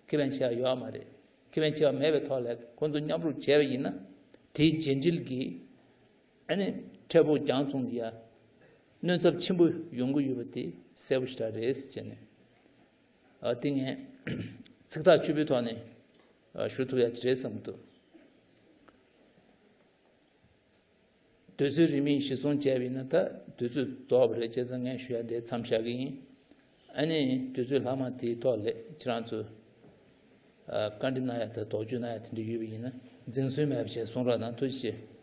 ཁེ་ཕན་ཆེ་བ་ཡོད་མ་རེད། ཁེ་ཕན་ཆེ་བ་མེད་པའི་ཐོག་ལ་ཁོ་ཚོ་མཉམ་རུབ་བྱས་པ་ཡིན་ན། དེའི་རྗེས་འབྲེལ་གྱི་ཨ་ནི་འཕྲལ་ཕུགས་རྒྱང་མཚུངས་ཡ་གནོད་ཚབས་ཆེན་པོ་ཡོང་གི་ཡོད་པ་དེ་གསལ་པོ་ཞེ་དྲག་རེད་ཟེར་བྱས་ནས། ཨ་དེ་ངས་ཚིག་ཐག་ཆོད་པོའི་ཐོག་ནས་ཞུ་ཐུབ་ཡག་ཅིག་རེད་བསམ་གྱི་འདུག་དུས་ཚོད་རིང་མིན་གཞིར་བཟུང་བྱས་པ་ཡིན་ན་ད་དུས་ཚོད་རྫོགས་པ་རེད། བྱས་ཙང་ངས་ཞུ་ཡག་དེ་མཚམས་བཞག་གི་ཡིན། ཨ་ནི་དུས་ཚོད་ལྷག་མ་དེའི་ཐོག་ལ་ཁྱེད་རང་ཚོས་བཀའ་འདྲི་གནང་ཡག་དང་དོགས་གཅོད་གནང་ཡག་དེ་འདྲ་ཡོད་པ་ཡིན་ན་འཛེམ་ཟོན་མེད་པ་བྱས་གསུང་རོགས་གནང་། ཐུགས་རྗེ་ཆེ།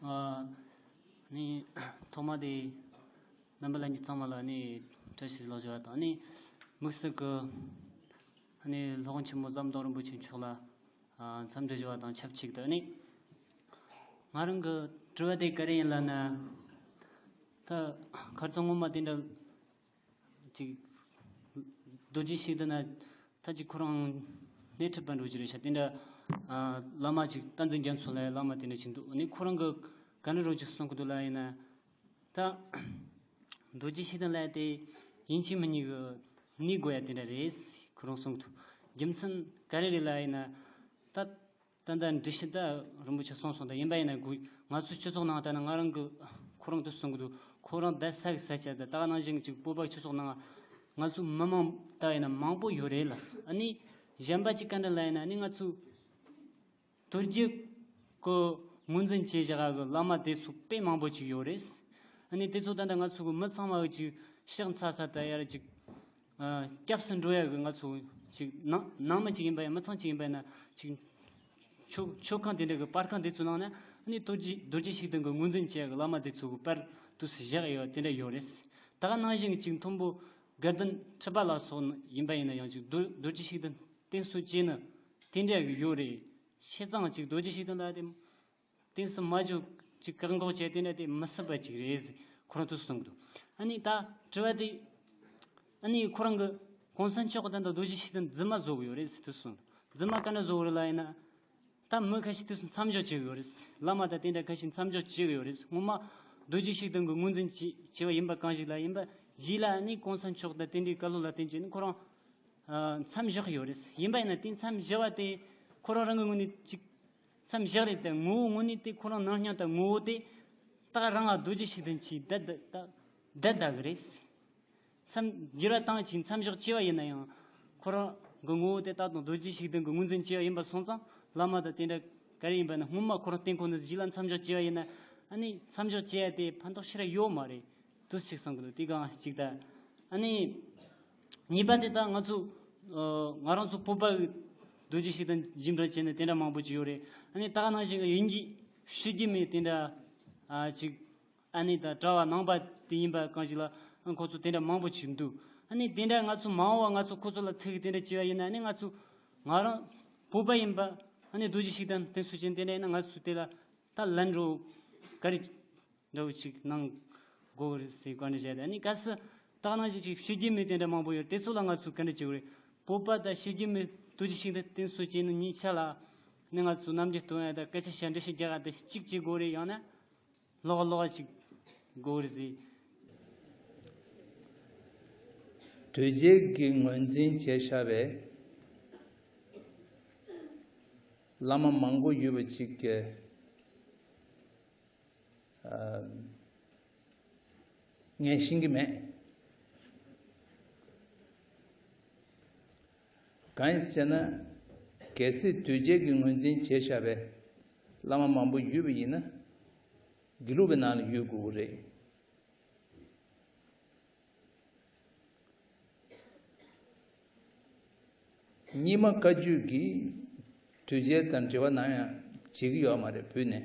ཨ་ནི་ཐོག་མ་དེ་རྣམ་པ་ལྷན་རྒྱས་ཚང་མ་ལ་ནི་བཀྲ་ཤིས་བདེ་ལེགས་ཞུ་བ་དང་། ནི་དམིགས་བསལ་གྱི་ནི་སློབ་དཔོན་ཆེན་མོ་ཟམ་གདོང་རིན་པོ་ཆེ་མཆོག་ལ་ཨ་འཚམས་འདྲི་ཞུ་བ་དང་ཆབས་ཅིག་ཏུ། ནི་ང་རང་གི་དྲི་བ་དེ་ག་རེ་ཡིན་ལབ་ན། ད་ཁར་ཚང་ངོ་མ་དེ་འདྲ་ཅིག་རྡོ་རྗེ་ཤིག་ཏུ་ན་ད་ཅིག་ཁོ་རང་སྣེ་ཁྲིད་པ་འགྲོ་གི་རེད་ཤག་དེ་འདྲ་ཨ་བླ་མ་ཅིག་བསྟན་འཛིན་རྒྱ་མཚོ་ལ་བླ་མ་དེ་འདྲ་ཅིག་འདུག་ནི་ཁོ་རང་གི་ག་འདྲ་རོགས་ཅིག་གསུང་གི་འདུག་ལབ་ཡིན་ན། ད་རྡོ་རྗེ་ཤིག་ཏུ་ལ་དེ་ཡིན་གཅིག་མིན་གཉིས་ཀྱི་གནས་དགོས་ཡ་དེ་འདྲ་རེད། ཁོ་རང་གསུང་གི་འདུག་རྒྱུ་མཚན་ག་རེ་རེད་ལབ་ཡིན་ན། ད་ད་ལྟ་འགྲེལ་བཤད་ད་རིན་པོ་ཆེ་གསུངས་སོང་། ད་ཡིན་པ་ཡིན་ན་དགོས། ང་ཚོའི་སྤྱི་ཚོགས་ནང་ད་ནི་ང་རང་གི་ཁོ་རང་དུ་གསུང་གི་འདུག་ཁོ་རང་བསྡད་ས་གི་ས་ཆ་ད་ད་ག་ནང་བཞིན་གཅིག་བོད་པ་སྤྱི་ཚོགས་ནང་ང་ཚོ་མི་མང་ད་ཡིན་ན་མང་པོ་ཡོད་རེད་ལ། ཨ་ནི་གཞན་པ་ཅིག་ག་འདྲ་ལ་ཡིན་ན། ཨ་ནི་ང་ཚོ་དོལ་རྒྱལ་གི་ངོས་འཛིན་བྱེད་བཞག་གི་བླ་མ་དེ་ཚོ་དཔེ་མང་པོ་ཅིག་ཡོད་རེད། ཨ་ནི་དེ་ཚོ་ད་ལྟ་ང་ཚོ་གི་མི་ཚང་མ་གི་ཅིག་ཕྱག་འཚལ་ས་ད་ཡར་ཅིག་ཨ་སྐྱབས་སུ་འགྲོ་ཡ་གི་ང་ཚོ་ཅིག་ནང་ནང་མི་ཅིག་ཡིན་པ་ཡང་མི་ཚང་ཅིག་ཡིན་པ་ཡིན་ན་ཅིག་མཆོད་མཆོད་ཁང་དེ་འདྲ་གི་པར་ཁང་དེ་ཚོ་ནང་ན་ཨ་ནི་རྡོ་རྗེ་རྡོ་རྗེ་ཤིག་ཏུ་གི་ངོས་འཛིན་བྱེད་ཡ་གི་བླ་མ་དེ་ཚོ་གི་པར་དུ་སུ་བཞག་ཡོད་དེ་འདྲ་ཡོད་རེད། ད་ག་ནང་བཞིན་གི་ཅིག་མཐོན་པོ་དགའ་ལྡན་ཁྲི་པ་ལ་སོགས་ཡིན་པ་ཡིན་ན་ཡང་ཅིག་རྡོ་རྡོ་རྗེ་ཤིག་ཏུ་བསྟེན་གསོལ་བྱས་ན་དེ་འདྲ་གི་ཡོད་རེད། བྱས་ཙང་ཅིག་རྡོ་རྗེ་ཤིག་ཏུ་ལ་དེ། བསྟན་སྲིད་སྨྲ་བརྗོད་ཅིག་བཀག་འགོག་བྱས་དེ་འདྲ་དེ་མི་སྲིད་པ་ཅིག་རེད་ཟེར་ཁོ་རང་དུ་གསུངས་འདུག་ཨ་ནི་ད་དྲི་བ་དེ། ཨ་ནི་ཁོ་རང་གི་གོང་ས་མཆོག་གི་ད་ལྟ་རྡོ་རྗེ་ཤིག་ཏུ་རྫུན་མ་བཟོ་གི་ཡོད་རེད་ཟེར་དུ་གསུངས་འདུག་རྫུན་མ་ག་འདྲ་བཟོ་གི་རེད་ལབ་ཡིན་ན། ད་མི་ཁ་ཤས་དུས་སུ་མཚམས་འཇོག་བྱེད་གི་ཡོད་རེད། བླ་མ་དང་དེ་འདྲ་ཁ་ཤས་མཚམས་འཇོག་བྱེད་གི་ཡོད་རེད། སྔོན་མ་རྡོ་རྗེ་ཤིག་ཏུ་གི་ངོས་འཛིན་བྱེད་བྱེད་པ་ཡིན་པ་གང་ཞིག་ལ་ཡིན་པ་རྗེས་ལ་ཨ་ནི་གོང་ས་མཆོག་དང་དེ་འདྲའི་བཀའ་སློབ་ལ་བརྟེན་བྱས་ནས་ཁོ་རང་ཨ་མཚམས་བཞག་ཡོད་རེད། ཡིན་པ་ཡིན་ན་དེ་མཚམས་བཞག་པ་དེ་ཁོ་རང་རང་གི་ངོས་ནས་ཅིག་མཚམས་བཞག་རེད་དེ། ངོ་བོ་ངོས་ནས་དེ་ཁོ་རང་ནང་སྙིང་དང་ངོ་བོ་དེ་ད་རང་ལ་རྡོ་རྗེ་ཤིག་ཏུ་ཅིག་བསྡད་བསྡད་བསྡད་གི་རེད། མཚམས་བསྒྱུར་བ་བཏང་ཅིག་མཚམས་བཞག་བྱས་པ་ཡིན་ན་ཡང་ཁོ་རང་གི་ངོ་བོ་དེ་ད་དུང་རྡོ་རྗེ་ཤིག་ཏུ་གི་ངོས་འཛིན་བྱས་པ་ཡིན་པ་སོང་ཙང་བླ་མ་དང་དེ་འདྲ་ག་རེ་ཡིན་པ་ན་སྔོན་མ་ཁོ་རང་བསྟེན་གོ་ནི་རྗེས་ལ་མཚམས་བཞག་བྱས་པ་ཡིན་ན་ཨ་ནི་མཚམས་བཞག་བྱས་ཡ་དེ་ཕན་ཐོགས་ཞེ་དྲག་ཡོད་མ་རེད། དུ་ཞིག་གསུང་གི་འདུག་དེ་གང་ཞིག་ད། ཨ་ནི། གཉིས་པ་དེ་ད་ང་ཚོ། ཨ་ང་རང་ཚོ་བོད་པ་གི་རྡོ་རྗེ་ཤིག་ཏུ་རྗེས་འབྲང་བྱས་ནས་དེ་འདྲ་མང་པོ་ཅིག་ཡོད་རེད། ཨ་ནི་ད་ག་ནང་བཞིན་གྱི་དབྱིན་ཇི་ཤོད་ཀྱི་མེད་དེ་འདྲ། ཨ་ཅིག་ཨ་ནི་ད་གྲྭ་བ་ནང་པ་དེ་ཡིན་པ་གང་ཞིག་ལ་ཨ་ཁོ་ཚོ་དེ་འདྲ་མང་པོ་ཅིག་འདུག་ཨ་ནི་དེ་འདྲ་ང་ཚོ་མ་འོངས་པ་ང་ཚོ་ཁོ་ཚོ་ལ་ཐུག་གི་དེ་འདྲ་བྱས་པ་ཡིན་ན་ཨ་ནི་ང་ཚོ་ང་རང་བོད་པ་ཡིན་པ་ཨ་ནི་རྡོ་རྗེ་ཤིག་ཏུ་རྟེན་གསོལ་ཅན་དེ་འདྲ་ཡིན་ན་ང་ཚོ་དེ་ལ་ད་ལན་རོ་ག་རེ། འདྲ་བོ་ཅིག་གནང་དགོས་རེད་ཟེར་བཀའ་འདྲི་བྱས་ཏེ། ཨ་ནི་གལ་སྲིད་ ད་ནང་བཞིན་ཅིག་ཤོད་རྒྱུ་མེད་དེ་འདྲ་མང་པོ་ཡོད། དེ་ཚོ་ལ་ང་ཚོས་ག་འདྲ་བྱེད་དགོས་རེད། བོད་པ་དང་ཤོད་རྒྱུ་མེད་རྡོ་རྗེ་ཤིང་རྟ་བསྟེན་གསོལ་བྱས་ནས་གཉིས་ཆ་ལ་ནི་ང་ཚོས་རྣམ་འགྱུར་སྟོན་ཡ་དང་སྐད་ཆ་བཤད་འདྲི་ཤེས་རྒྱག་ཡ་དེ་གཅིག་བྱེད་དགོས་རེད། ཡང་ན་ལོག་ལོག་ཅིག་དགོས་རེད་ཟེར། དོལ་རྒྱལ་གྱི་ངོས་འཛིན་བྱས་བཞག་པའི་བླ་མ་མང་པོ་ཡོད་པ་ཅིག་གི་ཨ། ངས་ཤེས་ཀྱི་མེད། གང་ཡིན་ཟེར་ན། གལ་སྲིད་དོལ་རྒྱལ་གྱི་ངོས་འཛིན་བྱས་བཞག་པའི་བླ་མ་མང་པོ་ཡོད་པ་ཡིན་ན། དགེ་ལུགས་པའི་ནང་ལ་ཡོད་དགོས་ཀྱི་རེད། རྙིང་མ་བཀའ་བརྒྱུད་ཀྱིས་དོལ་རྒྱལ་དང་འབྲེལ་བ་ནམ་ཡང་བྱེད་ཀྱི་ཡོད་མ་རེད། བོད་ནས།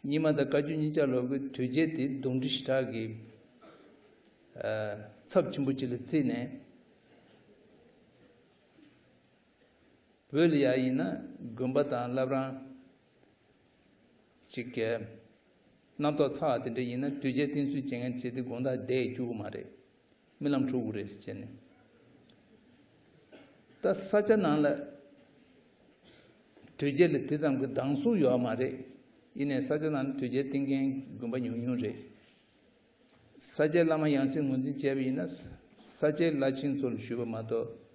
རྙིང་མ་དང་བཀའ་བརྒྱུད་གཉིས་ཆ་ལོག་གི་དོལ་རྒྱལ་དེ་གདོན་འདྲེ་ཞེ་དྲག་གི་ཨ། ཚབས་ཆེན་པོ་ཅིག་ལ་བརྩིས་ནས། བོད་ལ་ཡ་ཡིན་ན་དགོན་པ་དང་བླ་བྲང་ཅིག་གི་རྣམ་རྟོག་ཚ་བ་དེ་འདྲ་ཡིན་ན། དོལ་རྒྱལ་བསྟེན་གསོལ་བྱེད་མཁན་བྱེད་དེ་དགོང་དག་བསྡད་བཅུག་གི་མ་རེད། རྨི་ལམ་འཁྲུག་གི་རེད་ཟེར་བྱས་ནས། ད་ས་སྐྱ་ནང་ལ་དོལ་རྒྱལ་ལ་དེ་ཙམ་གྱི་སྡང་ཟུག་ཡོད་མ་རེད། ཡིན་ནའི་ས་སྐྱ་ནང་ལ་དོལ་རྒྱལ་བསྟེན་མཁན་དགོན་པ་ཉུང་ཉུང་རེད། ས་སྐྱའི་བླ་མ་ཡང་སྲིད་ངོས་འཛིན་བྱས་པ་ཡིན་ན། ས་སྐྱའི་བླ་ཆེན་ཚོ་ལ་ཞུས་པ་མ་གཏོགས།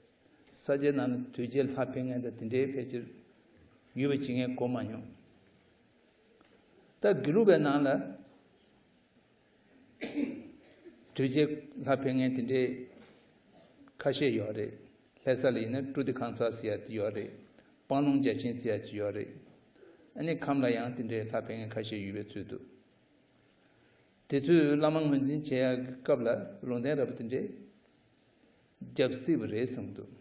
ས་སྐྱའི་ནང་ལ་དོལ་རྒྱལ་ལྷ་ཕེབས་མཁན་དང་དེ་འདྲའི་ཕལ་ཆེར་ཡོད་པ་ཅིག་ངས་གོ་མ་མྱོང་། ད་དགེ་ལུགས་པའི་ནང་ལ་དོལ་རྒྱལ་ལྷ་ཕེབས་མཁན་དེ་འདྲའི་ཁ་ཤས་ཡོད་རེད། ལྷ་ས་ལ་ཡིན་ན་ཀྲུ་ཏི་ཁང་ས་ཟེར་ཡ་དེ་ཡོད་རེད། སྤང་ལུང་བརྒྱ་བྱིན་ཟེར་ཡ་ཅིག་ཡོད་རེད། ཨ་ནི་ཁམས་ལ་ཡང་དེ་འདྲའི་ལྷ་ཕེབས་མཁན་ཁ་ཤས་ཡོད་པའི་ཚུལ་འདུག། དེ་ཚོས་བླ་མ་ངོས་འཛིན་བྱེད་ཡག་གི་སྐབས་ལ་ལུང་བསྟན་རབ་པོ་དེ་འདྲས་རྒྱབ་སྲིད་པ་རེད་བསམ་འདུག།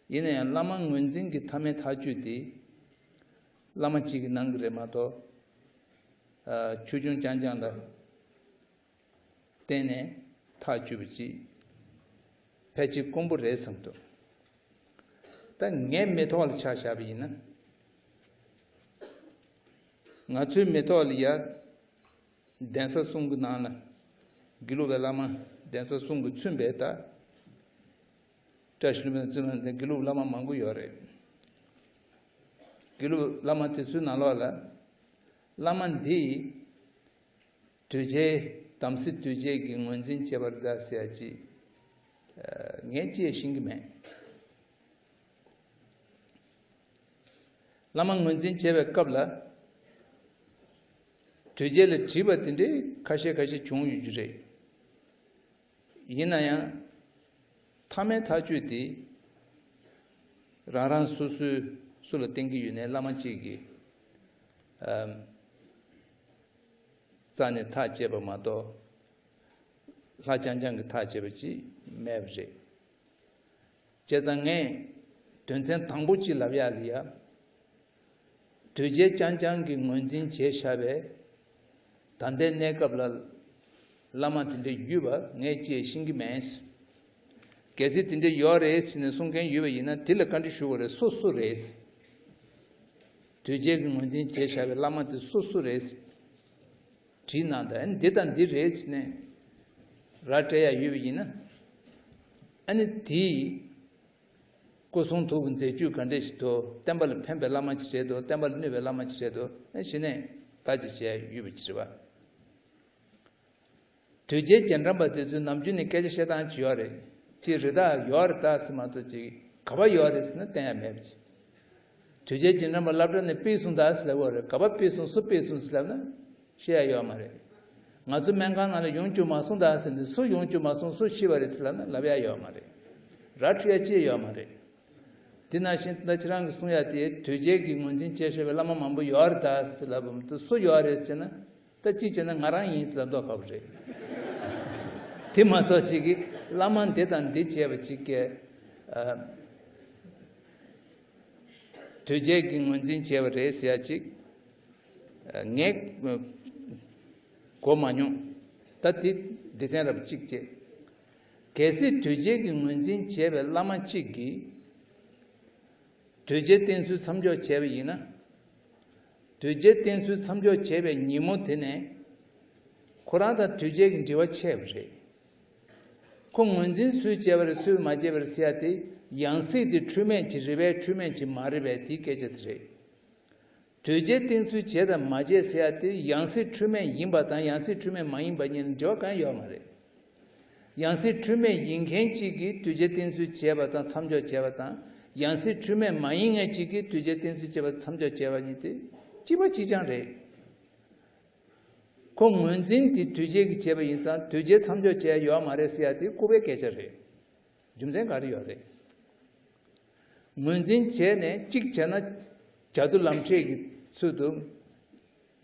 ཡིན་ན་ཡང་བླ་མ་ངོས་འཛིན་གྱི་མཐའ་མའི་ཐག་གཅོད་དེ་བླ་མ་གཅིག་གིས་གནང་གི་རེད་མ་གཏོགས། ཨ། ཆོས་སྐྱོང་རྐྱང་རྐྱང་ལ་བརྟེན་ནས་ཐག་གཅོད་པ་ཅིག་ཕལ་ཆེར་དཀོན་པོ་རེད་བསམ་འདུག། ད་ངའི་མི་ཐོག་ལ་ཆ་བཞག་པ་ཡིན་ན། ང་ཚོའི་མི་ཐོག་ལ་ཡ། གདན་ས་གསུམ་གྱི་ནང་ལ་དགེ་ལུགས་པའི་བླ་མ། གདན་ས་གསུམ་གྱིས་མཚོན་པའི་ད་བཀྲ་ཤིས་ལྷུན་པོ་བཙུན་མ་དང་དགེ་ལུགས་བླ་མ་མང་པོ་ཡོད་རེད། དགེ་ལུགས་བླ་མ་དེ་ཚོའི་ནང་ལོགས་ལ་བླ་མ་འདིས་དོལ་རྒྱལ། དམ་སྲི་དོལ་རྒྱལ་གྱི་ངོས་འཛིན་བྱས་པ་རེད་ཟེར་ཡ་ཅིག་ངས་ཅི་ཡང་ཤེས་ཀྱི་མེད། བླ་མ་ངོས་འཛིན་བྱེད་པའི་སྐབས་ལ། དོལ་རྒྱལ་ལ་དྲིས་པ་དེ་འདྲའི་ཁ་ཤས་ཁ་ཤས་བྱུང་ཡོད་རྒྱུ་རེད། ཡིན་ན་ཡང་། མཐའ་མའི་ཐག་གཅོད་དེ། རང་རང་སོ་སོའི་སུ་ལ་བརྟེན་གྱི་ཡོད་ནའི་བླ་མ་གཅིག་གིས། ཨམ། རྩ་ནས་ཐག་བཅད་པ་མ་གཏོགས། ལྷ་རྐྱང་རྐྱང་གིས་ཐག་བཅད་པ་ཅིག་མེད་པ་རེད། བྱས་ཙང་ངས་དོན་ཚན་དང་པོ་གཅིག་ལབ་ཡག་ལ་ཡ། དོལ་རྒྱལ་རྐྱང་རྐྱང་གིས་ངོས་འཛིན་བྱས་བཞག་པའི་ད་ལྟའི་གནས་སྐབས་ལ་བླ་མ་དེ་འདྲ་ཡོད་པ་ངས་ཅིས་ཤེས་ཀྱི་མེད། གལ་སྲིད་དེ་འདྲ་ཡོད་རེད་ཟེར་ནས་གསུང་མཁན་ཡོད་པ་ཡིན་ན། དེ་ལ་བཀའ་འདྲི་ཞུ་དགོས་རེད། སུ་སུ་རེད། དོལ་རྒྱལ་གྱིས་ངོས་འཛིན་བྱས་བཞག་པའི་བླ་མ་དེ་སུ་སུ་རེད། དྲིས་གནང་དང་། ཨ་ནི་འདི་དང་འདི་རེད་ཟེར་ནས་ར་སྤྲད་ཡག་ཡོད་པ་ཡིན་ན། ཨ་ནི་དེས་སྐུ་གསུང་ཐུགས་ཀྱི་མཛད་བཅུས་ག་འདྲས་ཤིག་འདུག། བསྟན་པ་ལ་ཕན་པའི་བླ་མ་ཅིག་རེད་འདུག། བསྟན་པ་ལ་གནོད་པའི་བླ་མ་ཅིག་རེད་འདུག། ཨ་ནི་གཞི་ནས་ད་ཅི་བྱས་ཡོད་པ་ཅིག་རེད་པ། དོལ་རྒྱལ་རྗེས་འབྲང་པ་དེ་ཚོས་ནམ་རྒྱུན་ནས་སྐད་ཆ་བཤད་སྟངས་ཅིག་ཡོད་རེད། ཅིག་རེད་ད། ཡོད་རེད་ད་ཟེར་མ་གཏོགས། ཅིག་ག་པར་ཡོད་རེད་ཟེར་ན་བསྟན་ཡག་མེད་པ་ཅིག། དོལ་རྒྱལ་རྗེས་འབྲང་པ་སློབ་གྲྭ་ནས་ཕུད་སོང་ད་ཟེར་ལབ་ཡོད་རེད། ག་པར་ཕུད་སོང་། སུ་ཕུད་སོང་ཟེར་ལབ་ན་ཤེས་ཡག་ཡོད་མ་རེད། ང་ཚོ་སྨན་ཁང་ནང་ལ་ཡོང་རྒྱུ་མ་སོང་ད་ཟེར་ནས། སུ་ཡོང་རྒྱུ་མ་སོང་། སུ་ཤི་བ་རེད་ཟེར་ལབ་ན་ལབ་ཡག་ཡོད་མ་རེད། ར་འཕྲོད་ཡག་ཅི་ཡང་ཡོད་མ་རེད། དེ་ནང་བཞིན་ད་ཁྱེད་རང་གིས་གསུང་ཡག་དེ། དོལ་རྒྱལ་གྱིས་ངོས་འཛིན་བྱས་བཞག་པའི་བླ་མ་མང་པོ་ཡོད་རེད་ད་ཟེར་ལབ་པ་དེ་སུ་ཡོད་རེད་ཟེར་ན། ད་གཅིག་བྱས་ན་ང་རང་ཡིན་ཟེར་ལབ་མདོག་ཁ་པོ་རེད། དེ་མ་གཏོགས་ཅིག་གིས་བླ་མ་འདི་དང་འདི་བྱས་པ་ཅིག་གིས། ཨ། དོལ་རྒྱལ་གྱིས་ངོས་འཛིན་བྱས་པ་རེད་ཟེར་ཡག་ཅིག་ངས་གོ་མ་མྱོང་། ད་དེ་སྡེ་ཚན་རབ་གཅིག་བྱས། གལ་སྲིད་དོལ་རྒྱལ་གྱིས་ངོས་འཛིན་བྱས་པའི་བླ་མ་གཅིག་གིས་དོལ་རྒྱལ་བསྟེན་གསོལ་མཚམས་འཇོག་བྱས་པ་ཡིན་ན། དོལ་རྒྱལ་བསྟེན་གསོལ་མཚམས་འཇོག་བྱས་པའི་ཉིན་མོ་དེ་ནས་ཁོ་རང་དང་དོལ་རྒྱལ་གྱི་འབྲེལ་བ་ཆད་པ་རེད། ཁོ་ངོས་འཛིན་སུས་བྱས་པ་རེད་སུས་མ་བྱས་པ་རེད་ཟེར་ཡ་དེ་ཡང་སྲིད་དེ་འཁྲུལ་མེད་ཅིག་རེད་པས་འཁྲུལ་མེད་ཅིག་མ་རེད་པས་དེའི་སྐད་ཆ་དེ་རེད། དོལ་རྒྱལ་བསྟེན་གསོལ་བྱས་དང་མ་བྱས་ཟེར་ཡ་དེ་ཡང་སྲིད་འཁྲུལ་མེད་ཡིན་པ་དང་ཡང་སྲིད་འཁྲུལ་མེད་མ་ཡིན་པ་གཉིས་ལ་འབྲེལ་བ་གང་ཡང་ཡོད་མ་རེད། ཡང་སྲིད་འཁྲུལ་མེད་ཡིན་མཁན་གཅིག་གིས་དོལ་རྒྱལ་བསྟེན་གསོལ་བྱས་པ་དང་མཚམས་འཇོག་བྱས་པ་དང་ཡང་སྲིད་འཁྲུལ་མེད་མ་ཡིན་མཁན་གཅིག་གིས་དོལ་རྒྱལ་བསྟེན་གསོལ་བྱས་པ་དང་མཚམས་འཇོག་བྱས་པ་གཉིས་དེ་གཅིག་པ་གཅིག་རྐྱང་རེད། ཁོ་ངོས་འཛིན་དེ་དོལ་རྒྱལ་གྱིས་བྱས་པ་ཡིན་ཙང་དོལ་རྒྱལ་མཚམས་འཇོག་བྱས་ཡོད་མ་རེད་ཟེར་ཡ་དེ་ལྐུགས་པའི་སྐད་ཆ་རེད། རྒྱུ་མཚན་ག་རེ་ཡོད་རེད། ངོས་འཛིན་བྱས་ནས་གཅིག་བྱས་ན་ཇ་དུ་ལམ་འཁྲིད་ཀྱི་ཚུལ་དུ་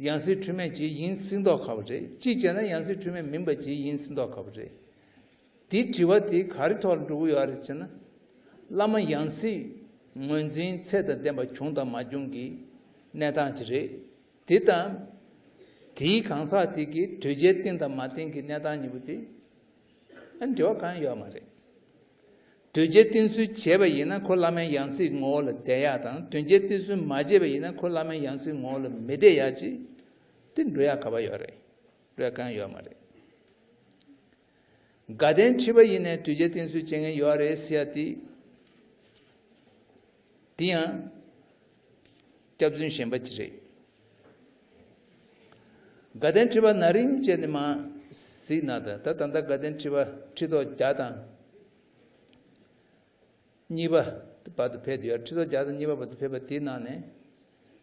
ཡང་སྲིད་འཁྲུལ་མེད་ཅིག་ཡིན་སྲིད་མདོག་ཁ་པོ་རེད། གཅིག་བྱས་ན་ཡང་སྲིད་འཁྲུལ་མེད་མིན་པ་ཅིག་ཡིན་སྲིད་མདོག་ཁ་པོ་རེད། དེ་དྲི་བ་དེ་ག་རེ་ཐོག་ལ་འགྲོ་གི་ཡོད་རེད་ཟེར་ན། བླ་མ་ཡང་སྲིད་ངོས་འཛིན་ཚད་དང་ལྡན་པ་བྱུང་དང་མ་བྱུང་གི་གནས་སྟངས་ཅིག་རེད། དེ་དང་། དེའི་གང་ཟག་དེ་གིས་དོལ་རྒྱལ་བསྟེན་དང་མ་བསྟེན་གྱི་གནས་སྟངས་གཉིས་པོ་དེ་ཨ་འབྲེལ་བ་གང་ཡང་ཡོད་མ་རེད། དོལ་རྒྱལ་བསྟེན་གསོལ་བྱས་པ་ཡིན་ན་ཁོ་བླ་མའི་ཡང་སྲིད་ངོ་བོ་ལ་བསྡད་ཡག་དང་དོལ་རྒྱལ་བསྟེན་གསོལ་མ་བྱས་པ་ཡིན་ན་ཁོ་བླ་མའི་ཡང་སྲིད་ངོ་བོ་ལ་མི་བསྡད་ཡག་ཅིག་དེ་འགྲོ་ཡག་ག་པར་ཡོད་རེད། འགྲོ་ཡག་གང་ཡང་ཡོད་མ་རེད། དགའ་ལྡན་ཁྲི་པ་ཡིན་ནའི་དོལ་རྒྱལ་བསྟེན་གསོལ་བྱེད་མཁན་ཡོད་རེད་ཟེར་ཡ་དེ། དེ་ཡང་སྐྱག་རྫུན་གཞན་པ་ཅིག་རེད། དགའ་ལྡན་ཁྲི་པ་ན་རིམ་བྱས་ནས་མར་གཟིགས་ན་ད་ད་ད་ལྟ་དགའ་ལྡན་ཁྲི་པ་ཁྲི་ཐོག་བརྒྱ་དང་གཉིས་པ་བར་དུ་ཕེབས་ཡོད། ཁྲི་ཐོག་བརྒྱ་དང་གཉིས་པ་བར་དུ་ཕེབས་པ་དེའི་ནང་ནས་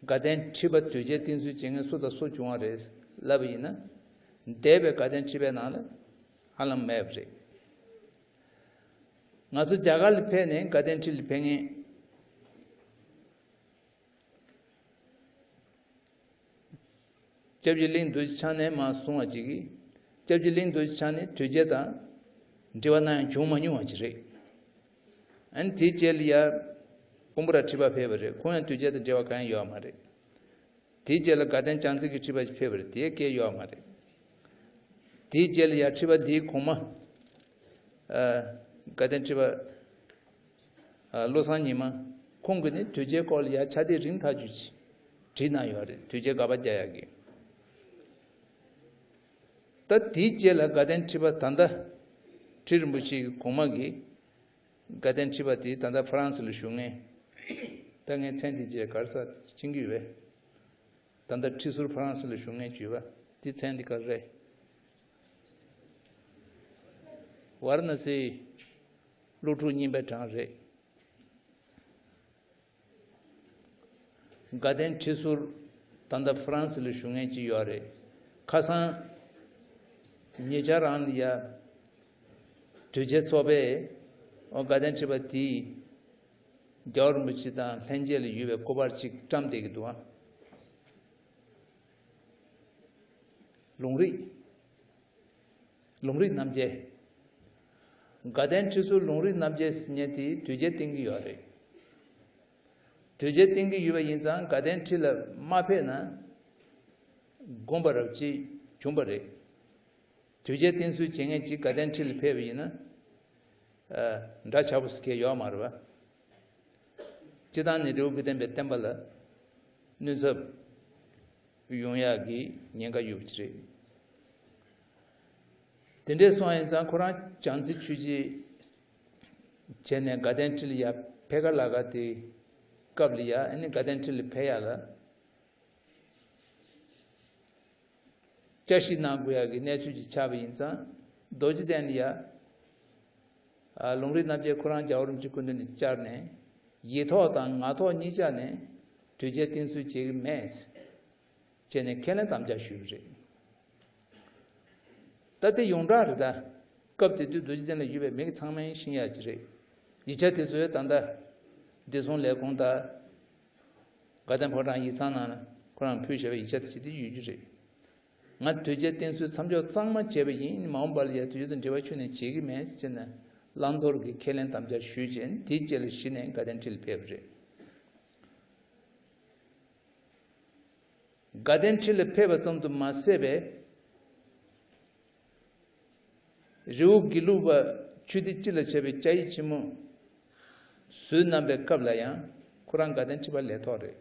དགའ་ལྡན་ཁྲི་པ་དོལ་རྒྱལ་བསྟེན་གསོལ་བྱེད་མཁན་སུ་དང་སུ་བྱུང་བ་རེད་ལབ་པ་ཡིན་ན། འདས་པའི་དགའ་ལྡན་ཁྲི་པའི་ནང་ལ་ཧ་ལམ་མེད་པ་རེད། ང་ཚོ་རྒྱ་གར་ལ་ཕེབས་ནས་དགའ་ལྡན་ཁྲི་ལ་ཕེབས་མཁན་སྐྱབས་རྗེ་གླིང་རྡོ་རྗེ་འཆང་ནས་མར་བཟུང་བ་ཅིག་གིས་སྐྱབས་རྗེ་གླིང་རྡོ་རྗེ་འཆང་ནི་དོལ་རྒྱལ་དང་འབྲེལ་བ་གནང་ཡང་བྱུང་མ་མྱོང་བ་ཅིག་རེད། ཨ་ནི་དེའི་རྗེས་ལ་ཡར་ཀུམ་བུ་ར་ཁྲི་པ་ཕེབས་པ་རེད། ཁོང་ཡང་དོལ་རྒྱལ་དང་འབྲེལ་བ་གང་ཡང་ཡོད་མ་རེད། དེའི་རྗེས་ལ་དགའ་ལྡན་བྱང་རྩེ་གི་ཁྲི་པ་ཞིག་ཕེབས་པ་རེད། དེའི་སྐད་ཡོད་མ་རེད། དེའི་རྗེས་ལ་ཡང་ཁྲི་པ་འདིའི་གོང་མ། ཨ། དགའ་ལྡན་ཁྲི་པ། ཨ། བློ་བཟང་ཉི་མ། ཁོང་གིས་ནི་དོལ་རྒྱལ་སྐོར་ལ་ཡང་ཕྱག་དེབ་རིང་ཐག་ཆོད་ཅིག་བྲིས་གནང་ཡོད་རེད། དོལ་རྒྱལ་དགག་པ་རྒྱག་ཡག་གི། ད་དེའི་རྗེས་ལ་དགའ་ལྡན་ཁྲི་པ་ད་ལྟ་ཁྲི་རིན་པོ་ཆེ་གི་གོང་མ་གིས། དགའ་ལྡན་ཁྲི་པ་དེ་ད་ལྟ་ཧྥ་རན་སི་ལ་བཞུགས་མཁན། ད་ངས་མཚན་དེ་རྗེས་ག་རེ་ཟེར་ཕྱིན་གྱི་ཡོད་པས། ད་ལྟ་ཁྲི་ཟུར་ཧྥ་རན་སི་ལ་བཞུགས་མཁན་བརྗོད་པ་དེ་མཚན་དེ་ག་རེ་རེད། ཝཱ་ར་ཎ་སིའི་སློབ་ཕྲུག་རྙིང་པའི་གྲངས་རེད། དགའ་ལྡན་ཁྲི་ཟུར་ད་ལྟ་ཧྥ་རན་སི་ལ་བཞུགས་མཁན་ཅིག་ཡོད་རེད། ཁ་སང་ཉེ་ཆར་རང་ལ་ཡ་དོལ་རྒྱལ་ཚོགས་པས་ཨོ་དགའ་ལྡན་ཁྲི་པ་དེས་རྒྱལ་བ་རིན་པོ་ཆེ་དང་ལྷན་རྒྱས་ལ་ཡོད་པའི་སྐུ་པར་ཅིག་བཀྲམ་བསྡད་ཀྱི་འདུག་ཨ། ལུང་རིགས། ལུང་རིགས་རྣམ་རྒྱལ། དགའ་ལྡན་ཁྲི་ཟུར་ལུང་རིགས་རྣམ་རྒྱལ་ཟེར་མཁན་དེ་དོལ་རྒྱལ་བསྟེན་གྱི་ཡོད་རེད། དོལ་རྒྱལ་བསྟེན་གྱི་ཡོད་པ་ཡིན་ཙང་དགའ་ལྡན་ཁྲི་ལ་མ་ཕེབས་ན་དགོངས་པ་རབ་ཅིག་བྱུང་བ་རེད། དོལ་རྒྱལ་བསྟེན་གསོལ་བྱེད་མཁན་ཅིག་དགའ་ལྡན་ཁྲི་ལ་ཕེབས་པ་ཡིན་ན། ཨ། འདྲ་ཆགས་པོ་ཟེར་མཁན་ཡོད་མ་རེད་པ། སྤྱིར་བཏང་ནི་རི་བོ་དགེ་ལྡན་པའི་བསྟན་པ་ལ་གནོད་ཚབས་ཡོང་ཡག་གི་ཉེན་ཁ་ཡོད་པ་ཅིག་རེད། དེ་འདྲས་སོང་ཡིན་ཙང་ཁོ་རང་བྱང་རྩེ་ཆོས་རྗེ་བྱས་ནས་དགའ་ལྡན་ཁྲི་ལ་ཡར་ཕེབས་ཀ་ལབ་ཀ་དེ་སྐབས་ལ་ཡ་ཨ་ནི་དགའ་ལྡན་ཁྲི་ལ་ཕེབས་ཡག་ལ། བསྐྱར་ཞིབ་གནང་དགོས་ཡག་གི་གནས་ཚུལ་ཅིག་ཆགས་པ་ཡིན་ཙང་རྡོ་རྗེ་གདན་ལ་ཡ། ཨ། ལུང་རིགས་རྣམ་རྒྱལ་ཁོ་རང་རྒྱལ་བ་རིན་པོ་ཆེའི་སྐུ་མདུན་ནས་བཅར་ནས་ཡིག་ཐོག་དང་ངག་ཐོག་གཉིས་ཆ་ནས་དོལ་རྒྱལ་བསྟེན་གསོལ་བྱེད་ཀྱི་མེད་ཅེས་ནས་ཁས་ལེན་དམ་བཅའ་ཞུས་པ་རེད། ད་དེ་ཡོངས་གྲགས་རེད་ད། སྐབས་དེ་དུས་རྡོ་རྗེ་གདན་ལ་ཡོད་པའི་མི་གི་ཚང་མས་ཤེས་ཡག་ཅིག་རེད། ཡིག་ཆ་དེ་ཚོའི་ད་ལྟ་བདེ་སྲུང་ལས་ཁུངས་དང་། དགའ་ལྡན་ཕོ་བྲང་ཡིག་ཚང་ནང་ལ་ཁོ་རང་ཕུལ་བཞག་པའི་ཡིག་ཆ་དེ་ཅིག་དེ་ཡོད་རྒྱུ་རེད། ང་དོལ་རྒྱལ་བསྟེན་གསོལ་མཚམས་འཇོག་གཙང་མ་བྱས་པ་ཡིན། མ་འོངས་པ་ལ་ཡ་དོལ་རྒྱལ་དང་འབྲེལ་བ་ཁྱོན་ནས་བྱེད་ཀྱི་མེད་ཅེས་ནས་བླང་དོར་གྱི་ཁས་ལེན་དམ་བཅའ་ཞུས་རྗེས་དེའི་རྗེས་ལ་གཞི་ནས་དགའ་ལྡན་ཁྲི་ལ་ཕེབས་པ་རེད། དགའ་ལྡན་ཁྲི་ལ་ཕེབས་པ་ཙམ་དུ་མ་ཟད་པའི། རི་བོ་དགེ་ལུགས་པ་ཆོས་སྡེ་སྤྱི་ལ་བྱ་བའི་བཅའ་ཡིག་ཆེན་མོ་བཟོས་གནང་པའི་སྐབས་ལ་ཡང་ཁོ་རང་དགའ་ལྡན་ཁྲི་པ་ལས་ཐོག་རེད།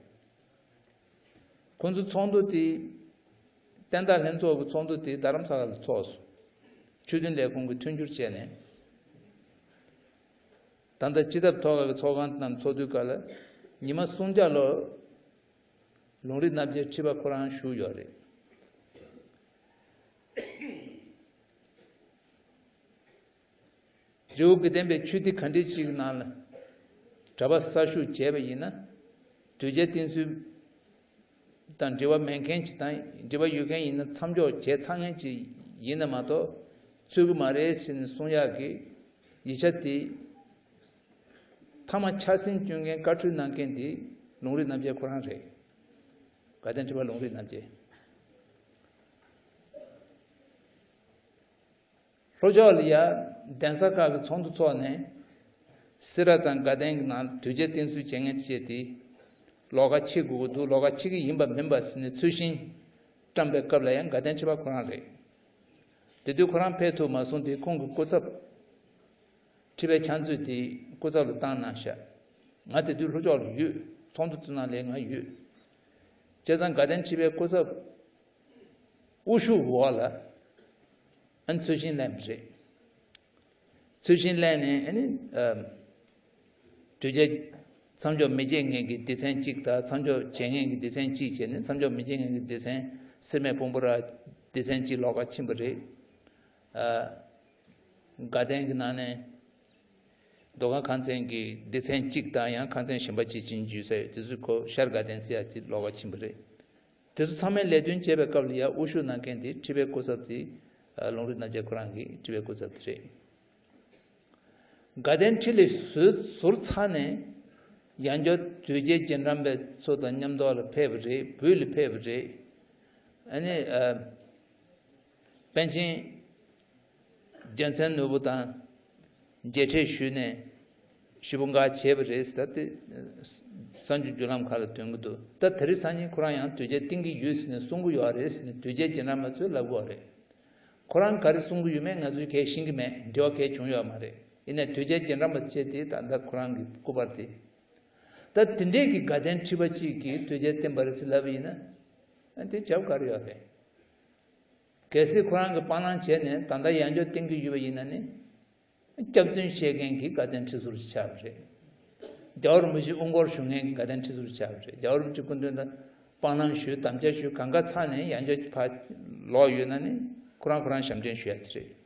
ཁོ་ཚོ་ཚོགས་འདུ་དེ་བསྟན་བདག་ལྷན་ཚོགས་ཀྱི་ཚོགས་འདུ་དེ་རྡ་རམ་ས་ལ་ལ་ཚོགས་སོང་། ཆོས་དོན་ལས་ཁུངས་ཀྱིས་མཐུན་འགྱུར་བྱས་ནས་ ད་ལྟ་སྤྱི་ཐབ་ཐོག་ཁ་གི་ཚོགས་ཁང་རྣམས་ཚོགས་དུས་སྐབས་ལ་ཉི་མ་སུམ་བརྒྱ་ལོ་ལུང་རིགས་རྣམ་རྒྱལ་ཁྲི་པ་ཁོ་རང་བཞུགས་ཡོད་རེད། རི་བོ་དགེ་ལྡན་པའི་ཆོས་སྡེ་ག་འདྲ་ཞིག་གི་ནང་ལ་གྲྭ་པ་གསར་ཞུགས་བྱས་པ་ཡིན་ན། དོལ་རྒྱལ་བསྟེན་ཚུལ་དང་འབྲེལ་བ་མེད་མཁན་ཅིག་དང་འབྲེལ་བ་ཡོད་མཁན་ཡིན་ན་མཚམས་འཇོག་བྱས་ཚར་མཁན་ཅིག་ཡིན་ན་མ་གཏོགས་ཚུད་ཀྱི་མ་རེད་ཟེར་ནས་གསུང་ཡག་གི་ཡིག་ཆ་དེ་མཐའ་མ་ཆ་ཤས་བསྐྱོན་མཁན་བཀའ་འཁྲོལ་གནང་མཁན་དེ་ལུང་རིགས་རྣམ་རྒྱལ་ཁོ་རང་རེད། དགའ་ལྡན་ཁྲི་པ་ལུང་རིགས་རྣམ་རྒྱལ། ལྷོ་ཕྱོགས་ལ་ཡ་གདན་ས་ཁག་གི་ཚོགས་འདུ་ཚོགས་ནས་སེ་ར་དང་དགའ་ལྡན་གྱི་ནང་དོལ་རྒྱལ་བསྟེན་གསོལ་བྱེད་མཁན་བྱས་ཏེ་ལོགས་ཀ་ཕྱེ་དགོས་ཀྱི་འདུག་ལོགས་ཀ་ཕྱེ་གི་ཡིན་པ་མིན་པ་ཟེར་ནས་ཚུལ་ཤིང་བཀྲམ་པའི་སྐབས་ལ་ཡང་དགའ་ལྡན་ཁྲི་པ་ཁོ་རང་རེད། དེ་དུས་ཁོ་རང་ཕེབས་ཐུབ་མ་སོང་སྟེ་ཁོང་གི་སྐུ་ཚབ་ཁྲི་པའི་ཕྱག་མཛོད་དེ་སྐུ་ཚབ་ལ་བཏང་གནང་ཤག་ང་དེ་དུས་ལྷོ་ཕྱོགས་ལ་ཡོད། ཚོགས་འདུ་བཙུགས་གནང་ལས་ང་ཡོད། བྱས་ཙང་དགའ་ལྡན་ཁྲི་པའི་སྐུ་ཚབ་དབུ་བཞུགས་འོག་ལ་ཨ་ནི་ཚུལ་ཤིང་ལེན་པ་རེད། ཚུལ་ཤིང་ལེན་ནས་ཨ་ནི་ཨ་དོལ་རྒྱལ་མཚམས་འཇོག་མི་བྱེད་མཁན་གྱི་སྡེ་ཚན་གཅིག་དང་མཚམས་འཇོག་བྱེད་མཁན་གྱི་སྡེ་ཚན་གཅིག་བྱས་ནས་མཚམས་འཇོག་མི་བྱེད་མཁན་གྱི་སྡེ་ཚན་སེར་སྨད་སྤོམ་པོ་ར་སྡེ་ཚན་གཅིག་ལོགས་ཀ་ཕྱིན་པ་རེད། ཨ་དགའ་ལྡན་གྱི་ནང་ནས་མདོ་ཁམས་ཁང་ཚན་གྱི་སྡེ་ཚན་གཅིག་དང་ཡང་ཁང་ཚན་གཞན་པ་གཅིག་ཕྱིན་རྒྱུ་ཡོད་ས་ཡོད། དེ་ཚོ་ཁོ་ཤར་དགའ་ལྡན་ཟེར་ཡག་ཅིག་ལོགས་ཀ་ཕྱིན་པ་རེད། དེ་ཚོ་ཚང་མའི་ལས་དོན་བྱེད་པའི་སྐབས་ལ་ཡ་དབུ་བཞུགས་གནང་མཁན་དེ་ཁྲི་པའི་སྐུ་ཚབ་དེ་ལུང་རིགས་རྣམ་རྒྱལ་ཁོ་རང་གི་ཁྲི་པའི་སྐུ་ཚབ་དེ་རེད། དགའ་ལྡན་ཁྲི་ལས་ཟུར་ཟུར་ཚར་ནས་ཡང་བསྐྱར་དོལ་རྒྱལ་རྗེས་འབྲང་པའི་ཚོ་དང་མཉམ་ཐོག་ལ་ཕེབས་པ་རེད། བོད་ལ་ཕེབས་པ་རེད། ཨ་ནི་ཨ་པཎ་ཆེན་རྒྱལ་མཚན་ནོར་བུ་དང་མཇལ་འཕྲད་ཞུས་ནས་ཞུ་བ་འགའ་བྱས་པ་རེད་ཟེར་ཏེ་གསར་འགྱུར་བརྒྱུད་ལམ་ཁག་ལ་ཐོན་གྱི་འདུག་ད་དེ་རིང་སང་ཉིན་ཁོ་རང་ཡང་དོལ་རྒྱལ་བསྟེན་གྱི་ཡོད་ཟེར་ནས་གསུང་གི་ཡོད་རེད་ཟེར་ནས་དོལ་རྒྱལ་རྗེས་འབྲང་པ་ཚོས་ལབ་གི་ཡོད་རེད། ཁོ་རང་ག་རེ་གསུང་གི་ཡོད་མེད་ང་ཚོས་གས་ཤེས་ཀྱི་མེད། འབྲེལ་བ་གས་བྱུང་ཡོད་མ་རེད། ཡིན་ནའི་དོལ་རྒྱལ་རྗེས་འབྲང་པ་བྱས་ཏེ་ད་ལྟ་ཁོ་རང་གི་སྐུ་པར་དེ། ད་དེ་འདྲས་ཀྱི་དགའ་ལྡན་ཁྲི་པ་གཅིག་གིས་དོལ་རྒྱལ་བསྟེན་པ་རེད་ཟེར་ལབ་པ་ཡིན་ན། ཨ་དེ་བྱབ་ག་རེ་ཡོད་རེད། གལ་སྲིད་ཁོ་རང་གིས་སྤང་བླང་བྱས་ནས་ད་ལྟ་ཡང་བསྐྱར་བསྟེན་གྱི་ཡོད་པ་ཡིན་ན་ནི། སྐྱབས་བརྩོན་བཤད་མཁན་གྱི་དགའ་ལྡན་ཁྲི་ཟུར་ཆགས་པ་རེད། རྒྱལ་བ་རིན་པོ་ཆེ་དབུ་འཁོར་བཞུགས་མཁན་གྱི་དགའ་ལྡན་ཁྲི་ཟུར་ཆགས་པ་རེད། རྒྱལ་བ་རིན་པོ་ཆེ་སྐུ་མདུན་ལ་སྤང་བླང་ཞུས་དམ་བཅའ་ཞུས་གང་ག་ཚར་ནས་ཡང་བསྐྱར་ཕར་ལོག་ཡོད་ན་ནི་ཁོ་རང་ཁོ་རང་ཞབས་འདྲེན་ཞུ་ཡ་དེ་རེད།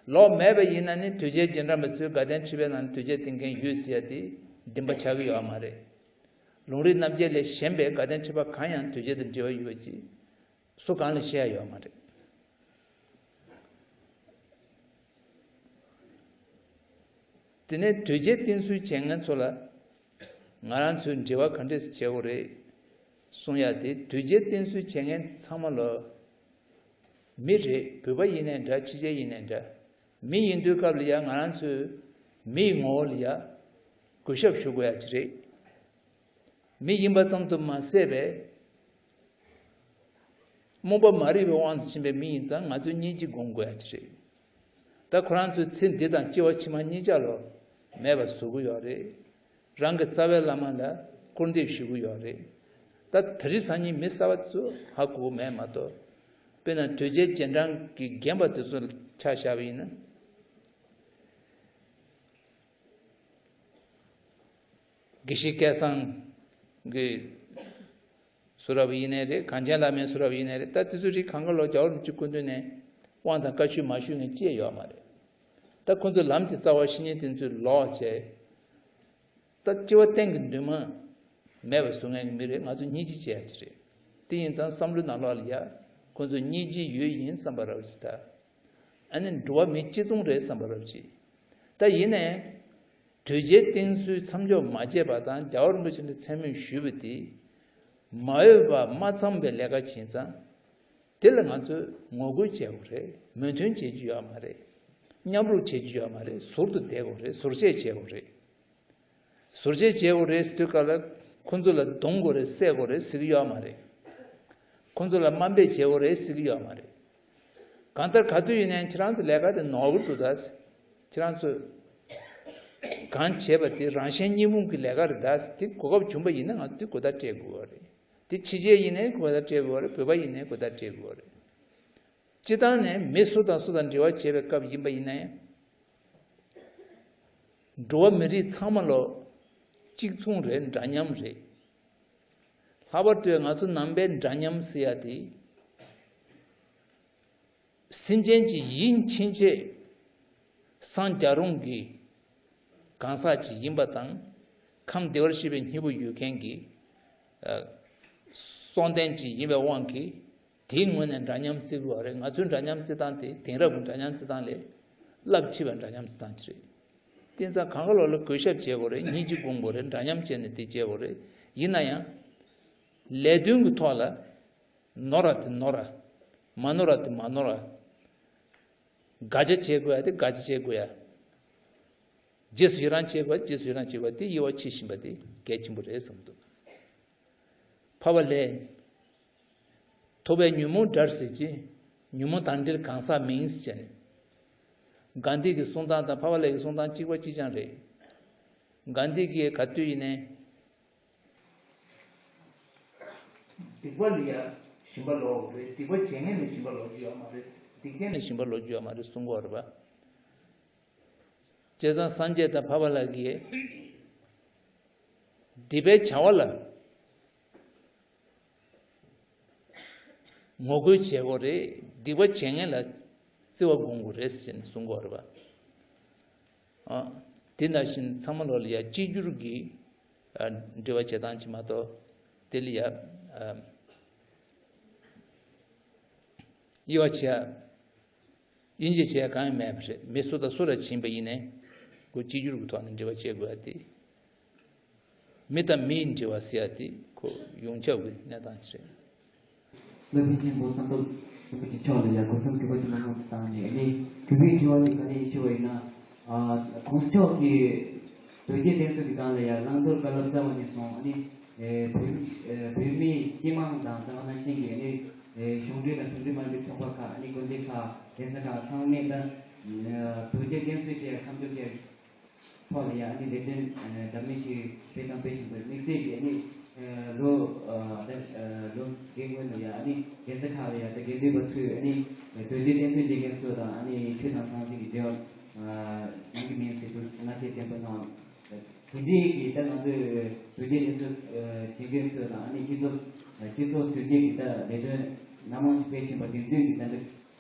ལོག་མེད་པ་ཡིན་ན་ནི་དོལ་རྒྱལ་རྗེས་འབྲང་པ་ཚོས་དགའ་ལྡན་ཁྲི་པའི་ནང་དོལ་རྒྱལ་བསྟེན་མཁན་ཡོད་ཟེར་ཡ་དེ་བདེན་པ་ཆགས་ཀྱི་ཡོད་མ་རེད། ལུང་རིགས་རྣམ་རྒྱལ་ལས་གཞན་པའི་དགའ་ལྡན་ཁྲི་པ་གང་ཡང་དོལ་རྒྱལ་དང་འབྲེལ་བ་ཡོད་པ་ཅིག་སུ་གང་ལ་བཤད་ཡ་ཡོད་མ་རེད། དེ་ནས་དོལ་རྒྱལ་བསྟེན་གསོལ་བྱེད་མཁན་ཚོ་ལ་ང་རང་ཚོས་འབྲེལ་བ་ག་འདྲས་བྱེད་དགོས་རེད་གསུང་ཡ་དེ། དོལ་རྒྱལ་བསྟེན་གསོལ་བྱེད་མཁན་ཚང་མ་ལོ་མི་རེད། བོད་པ་ཡིན་ནའི་འདྲ་ཕྱི་རྒྱལ་ཡིན་ནའི་འདྲ། མི་ཡིན་དུས་སྐབས་ལ་ཡ་ང་རང་ཚོས་མི་ཡི་ངོ་བོ་ལ་ཡ་གུས་ཞབས་ཞུ་དགོས་ཡ་ཅིག་རེད། མི་ཡིན་པ་ཙམ་དུ་མ་ཟད་པའི་རྨོངས་པ་མ་རིག་པའི་དབང་དུ་ཕྱིན་པའི་མི་ཡིན་ཙང་ང་ཚོས་སྙིང་རྗེ་སྒོམ་དགོས་ཡ་ཅིག་རེད། ད་ཁོ་རང་ཚོས་ཚེ་འདི་དང་སྐྱེ་བ་ཕྱི་མ་གཉིས་ཆ་ལོ་མེད་པ་བཟོ་གི་ཡོད་རེད། རང་གི་རྩ་བའི་བླ་མ་ལ་སྐུར་འདེབས་ཞུ་གི་ཡོད་རེད། ད་དེ་རིང་སང་ཉིན་མི་གསར་པ་ཚོ་ཧ་གོ་གི་མེད་མ་གཏོགས། དཔེར་ན་དོལ་རྒྱལ་རྗེས་འབྲང་གི་རྒན་པ་དེ་ཚོ་ཆ་བཞག་པ་ཡིན་ན། དགེ་བཤེས་སྐལ་བཟང་གི་ཟུར་ར་བ་ཡིན་ནའི་རེད། གངས་ཅན་བླ་མའི་ཟུར་ར་བ་ཡིན་ནའི་རེད། ད་དེ་ཚོ་རིགས་གང་ག་ལོ་རྒྱལ་བ་རིན་པོ་ཆེ་སྐུ་མདུན་ནས་དབང་དང་བཀའ་ཆོས་མ་ཞུས་མཁན་ཅི་ཡང་ཡོད་མ་རེད། ད་ཁོ་ཚོ་ལམ་གྱི་རྩ་བ་བཤེས་གཉེན་དེ་ཚོས་ལོག་བྱས། ད་སྤྱི་བ་གཏན་གྱི་འདུན་མ་མེད་པ་བཟོ་མཁན་གྱི་མི་རེད། ང་ཚོ་སྙིང་རྗེ་བྱེད་ཡ་ཅིག་རེད། དེ་ཡིན་ཙང་བསམ་བློའི་ནང་ལོགས་ལ་ཡ་ཁོ་ཚོ་སྙིང་རྗེ་ཡོད་ཡིན་བསམ་པ་ར་བ་ཅིག་ད། ཨ་ནི་འགྲོ་བ་མི་གཅིག་མཚུངས་རེད་བསམ་པ་ར་བ་ཅིག་ད་ཡིན་ནའི། དོལ་རྒྱལ་བསྟེན་གསོལ་མཚམས་འཇོག་མ་བྱས་པ་དང་རྒྱལ་བ་རིན་པོ་ཆེ་ལ་མཚན་སྨད་ཞུས་པ་དེ་མ་འོས་པ་མ་ཚང་བའི་ལས་ཀ་བྱས་ཙང་། དེ་ལ་ང་ཚོས་ངོ་རྒོལ་བྱེད་དགོས་རེད། མོས་མཐུན་བྱེད་རྒྱུ་ཡོད་མ་རེད། མཉམ་རུབ་བྱེད་རྒྱུ་ཡོད་མ་རེད། ཟུར་དུ་བསྡད་དགོས་རེད། ཟུར་བཤད་བྱེད་དགོས་རེད། ཟུར་བཤད་བྱེད་དགོས་རེད་ཟེར་དུས་སྐབས་ལ་ཁོ་ཚོ་ལ་རྡུང་དགོས་རེད། བསད་དགོས་རེད་ཟེར་གྱི་ཡོད་མ་རེད། ཁོ་ཚོ་ལ་དམའ་འབེབས་བྱེད་དགོས་རེད་ཟེར་གྱི་ཡོད་མ་རེད། གང་ལྟར་ག་དུས་ཡིན་ནའི་ཁྱེད་རང་ཚོ་ལས་ཀ་དེ་ནོར་བུ་འདུག་ད། ཁྱེད་རང་ཚོས་གང་བྱས་པ་དེ་རང་གཞན་གཉིས་ཕུང་གི་ལས་ཀ་རེད་ད། དེ་གོ་སྐབས་བྱུང་པ་ཡིན་ན་ང་ཚོ་དེ་གོ་བརྡ་སྤྲད་དགོས་པ་རེད། དེ་ཕྱི་རྒྱལ་ཡིན་ནའི་གོ་བརྡ་སྤྲད་དགོས་པ་རེད། བོད་པ་ཡིན་ནའི་གོ་བརྡ་སྤྲད་དགོས་པ་རེད། སྤྱི་བཏང་ནས་མི་སུ་དང་སུ་དང་འབྲེལ་བ་བྱེད་པའི་སྐབས་ཡིན་པ་ཡིན་ན་ཡང་། འགྲོ་བ་མི་རིགས་ཚང་མ་ལོ་གཅིག་མཚུངས་རེད། འདྲ་མཉམ་རེད། ལྷག་པར་དུ་ང་ཚོ་ནང་པའི་འདྲ་མཉམ་ཟེར་ཡ་དེ། སེམས་ཅན་གྱི་ཡིད་ཕྱིན་ཆད་སངས་རྒྱ་རུང་གི་གང་ཟག་ཅིག་ཡིན་པ་དང་། ཁམས་བདེ་བར་གཤེགས་པའི་སྙིང་པོ་ཡོད་མཁན་གྱི་ཨ་སྲོག་ལྡན་ཅིག་ཡིན་པའི་དབང་གིས། དེའི་ངོས་ནས་འདྲ་མཉམ་བརྩི་དགོས་པ་རེད། ང་ཚོའི་འདྲ་མཉམ་བརྩི་སྟངས་དེ་དེང་རབས་ཀྱི་འདྲ་མཉམ་བརྩི་སྟངས་ལས་རླབས་ཆེ་བའི་འདྲ་མཉམ་བརྩི་སྟངས་ཅིག་རེད། དེ་ཙང་གང་ག་ལོག་ལ་གུས་ཞབས་བྱེད་དགོས་རེད། སྙིང་རྗེ་སྒོམ་དགོས་རེད། འདྲ་མཉམ་བྱས་ནས་དེ་བྱེད་དགོས་རེད། ཡིན་ན་ཡང་། ལས་དོན་གྱི་ཐོག་ལ་ནོར་བ་དེ་ནོར་བ། མ་ནོར་བ་དེ་མ་ནོར་བ། དགག་བྱ་བྱེད་དགོས་ཡ་དེ་དགག་བྱ་བྱེད་དགོས་ཡ། རྗེས་སུ་ཡི་རང་བྱེད་དགོས་ཡ་རྗེས་སུ་ཡི་རང་བྱེད་དགོས་ཡ་དེ་དབྱེ་བ་ཕྱེ་བཞིན་པ་དེ་གལ་ཆེན་པོ་རེད་བསམ་འདུག། འཕགས་པ་ལྷས། ཐོབ་པའི་ཉོན་མོངས་དགྲར་ཟེར་གྱི། ཉོན་མོངས་དང་འབྲེལ་གང་ཟག་མིན་ཟེར་ནས། གྷན་དྷི་གི་གསུང་སྟངས་དང་འཕགས་པ་ལྷས་ཀྱི་གསུང་སྟངས་གཅིག་པ་གཅིག་རྐྱང་རེད། གྷན་དྷི་གིས་ག་དུས་ཡིན་ནའི། སྡིག་པ་ལ་ཡ་ཞིམ་པ་ལོག་རེད། སྡིག་པ་བྱེད་མཁན་ལ་ཞིམ་པ་ལོག་རྒྱུ་ཡོད་མ་རེད། སྡིག་ལྡན་ལ་ཞིམ་པ་ལོག་རྒྱུ་ཡོད་མ་རེད་གསུང་གི་ཡོད་རེད་པ། བྱས་ཙང་སངས་རྒྱས་དང་འཕགས་པ་ལྷ་གིས་སྡིག་པའི་བྱ་བ་ལ་ངོ་རྒོལ་བྱེད་དགོས་རེད། སྡིག་པ་བྱེད་མཁན་ལ་བརྩི་བ་སྒོམ་དགོས་རེད་ཟེར་ནས་གསུང་གི་ཡོད་རེད་པ། ཨ། དེ་ནང་བཞིན་ཚང་མ་ལོག་ལ་ཡ་གཅིག་གྱུར་གྱི་ཨ་འབྲེལ་བ་བྱེད་སྟངས་ཅིག་མ་གཏོགས། དེ་ལ་ཡ་ཨ་དབྱེ་བ་ཕྱེ་ཡ། དབྱེ་འབྱེད་བྱེད་ཡ་གང་ཡང་མེད་པ་རེད། མི་སུ་དང་སུ་ལ་ཕྱིན་པ་ཡིན་ནའི་ཁོ་གཅིག་གྱུར་གྱི་ཐོག་ནས་འབྲེལ་བ་བྱེད་དགོས་ཡ་དེ། མི་དང་མིའི་འབྲེལ་བ་ཟེར་ཡ་དེ་ཁོ་ཡོངས་ཁྱབ་ཀྱི་གནས་སྟངས་ཅིག་རེད། སློབ་དཔོན་ཆེན་པོ་བསམ་གྲུབ་རིན་པོ་ཆེ་མཆོག་ལ་ཡང་སྒོ་གསུམ་གུས་པ་ཆེན་པོ་གནང་དང་ནས་ནི་གུས་པའི་དྲི་བ་ནི་ག་རེ་ཞུ་བ་ཡིན་ན། ཨ་༸གོང་ས་མཆོག་གིས་དོལ་རྒྱལ་བསྟེན་གསོལ་གྱི་སྒང་ལ་ཡང་བླང་དོར་བཀའ་སློབ་སྩལ་བ་ནས་བཟུང་ཨ་ནི་ཨེ་བོད་ཨེ་བོད་མིའི་སྤྱི་དམངས་དང་དེ་ནང་བཞིན་གྱི་ཨ་ནི་ཨེ་གཞུང་འབྲེལ་དང་གཞུང་འབྲེལ་མ་ཡིན་པའི་ཚོགས་པ་ཁག་ཨ་ནི་དགོན་སྡེ་ཁག་གདན་ས་ཁག་ཚང་མས་ད་དོལ་རྒྱལ་བསྟེན་གསོལ་བྱས་ཁ་མཆོག་བྱས། ཐོག་ལ་ཡང་ཨ་ནི་ལས་དོན་ཨ་འདྲ་མིན་ཞིག་སྤེལ་དང་སྤེལ་བཞིན་པའི་དམིགས་བསལ་གྱི་ཨ་ནི་ཨ་ལོ་ཨ་ད་ཨ་ལོ་འགའི་སྔོན་ལ་ཡང་ཨ་ནི་རྒྱལ་ས་ཁག་ལ་ཡང་ད་དགེ་འདུན་པ་ཚོས་ཨ་ནི་དོལ་རྒྱལ་བསྟེན་གསོལ་བྱེད་མཁན་ཚོ་དང་ཨ་ནི་ཆོས་དང་ཟང་ཟིང་གི་འབྲེལ་བ་ཨ་ཡིན་གྱི་མིན་ཟེར་དུས་ང་ཚོས་བསྟན་པ་ནང་དེ་འདྲའི་གི་ད་ང་ཚོས་དོལ་རྒྱལ་བསྟེན་གསོལ་བྱེད་མཁན་ཚོ་དང་ཨ་ནི་སྤྱི་ཚོགས་སྤྱི་ཚོགས་དོལ་རྒྱལ་གྱི་ད་ལས་དོན་སྣ་མང་ཞིག་སྤེལ་བཞིན་པ་དེ་ཚོའི་གི་ད་འདྲ།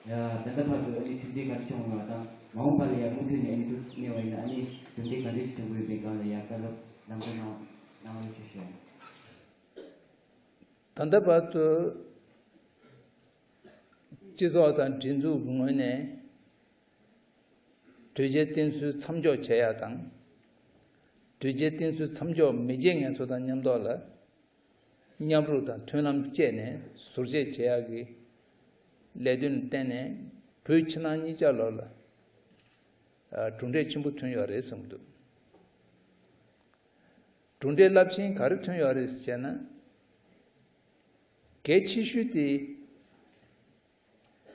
ད་ལྟ་བར་དུ་ཨ་ནི་གྲུབ་འབྲས་ག་རེ་བྱུང་ཡོད་པ་དང་མ་འོངས་པ་ལ་ཡང་མུ་མཐུད་ནས་ཨ་ནི་འདུག་གནས་པ་ཡིན་ན་ཨ་ནི་གྲུབ་འབྲས་ག་འདྲ་ཞིག་བྱུང་དགོས་པའི་སྒང་ལ་ཡང་བཀའ་སློབ་ལམ་སྟོན་གནང་གནང་རོགས་ཞུ་ཞུ། ད་ལྟ་བར་དུ་སྤྱི་ཚོགས་དང་སྒྲིག་འཛུགས་ཀྱི་ངོས་ནས་དོལ་རྒྱལ་བསྟེན་གསོལ་མཚམས་འཇོག་བྱེད་ཡ་དང་། དོལ་རྒྱལ་བསྟེན་གསོལ་མཚམས་འཇོག་མི་བྱེད་མཁན་ཚོ་དང་མཉམ་ཐོག་ལ། མཉམ་རུབ་དང་མཐུན་ལམ་བཅས་ནས་ཟུར་བཅད་བྱེད་ཡག་གི་ལས་དོན་ལ་བརྟེན་ནས་བོད་ཕྱི་ནང་གཉིས་ཆ་ལོགས་ལ་ཨ་གྲུབ་འབྲས་ཆེན་པོ་ཐོན་ཡོད་རེད་བསམ་གྱི་འདུག། གྲུབ་འབྲས་རླབས་ཆེན་ག་རེ་ཐོན་ཡོད་རེད་ཟེར་ན། གལ་ཆེ་ཤོས་དེ་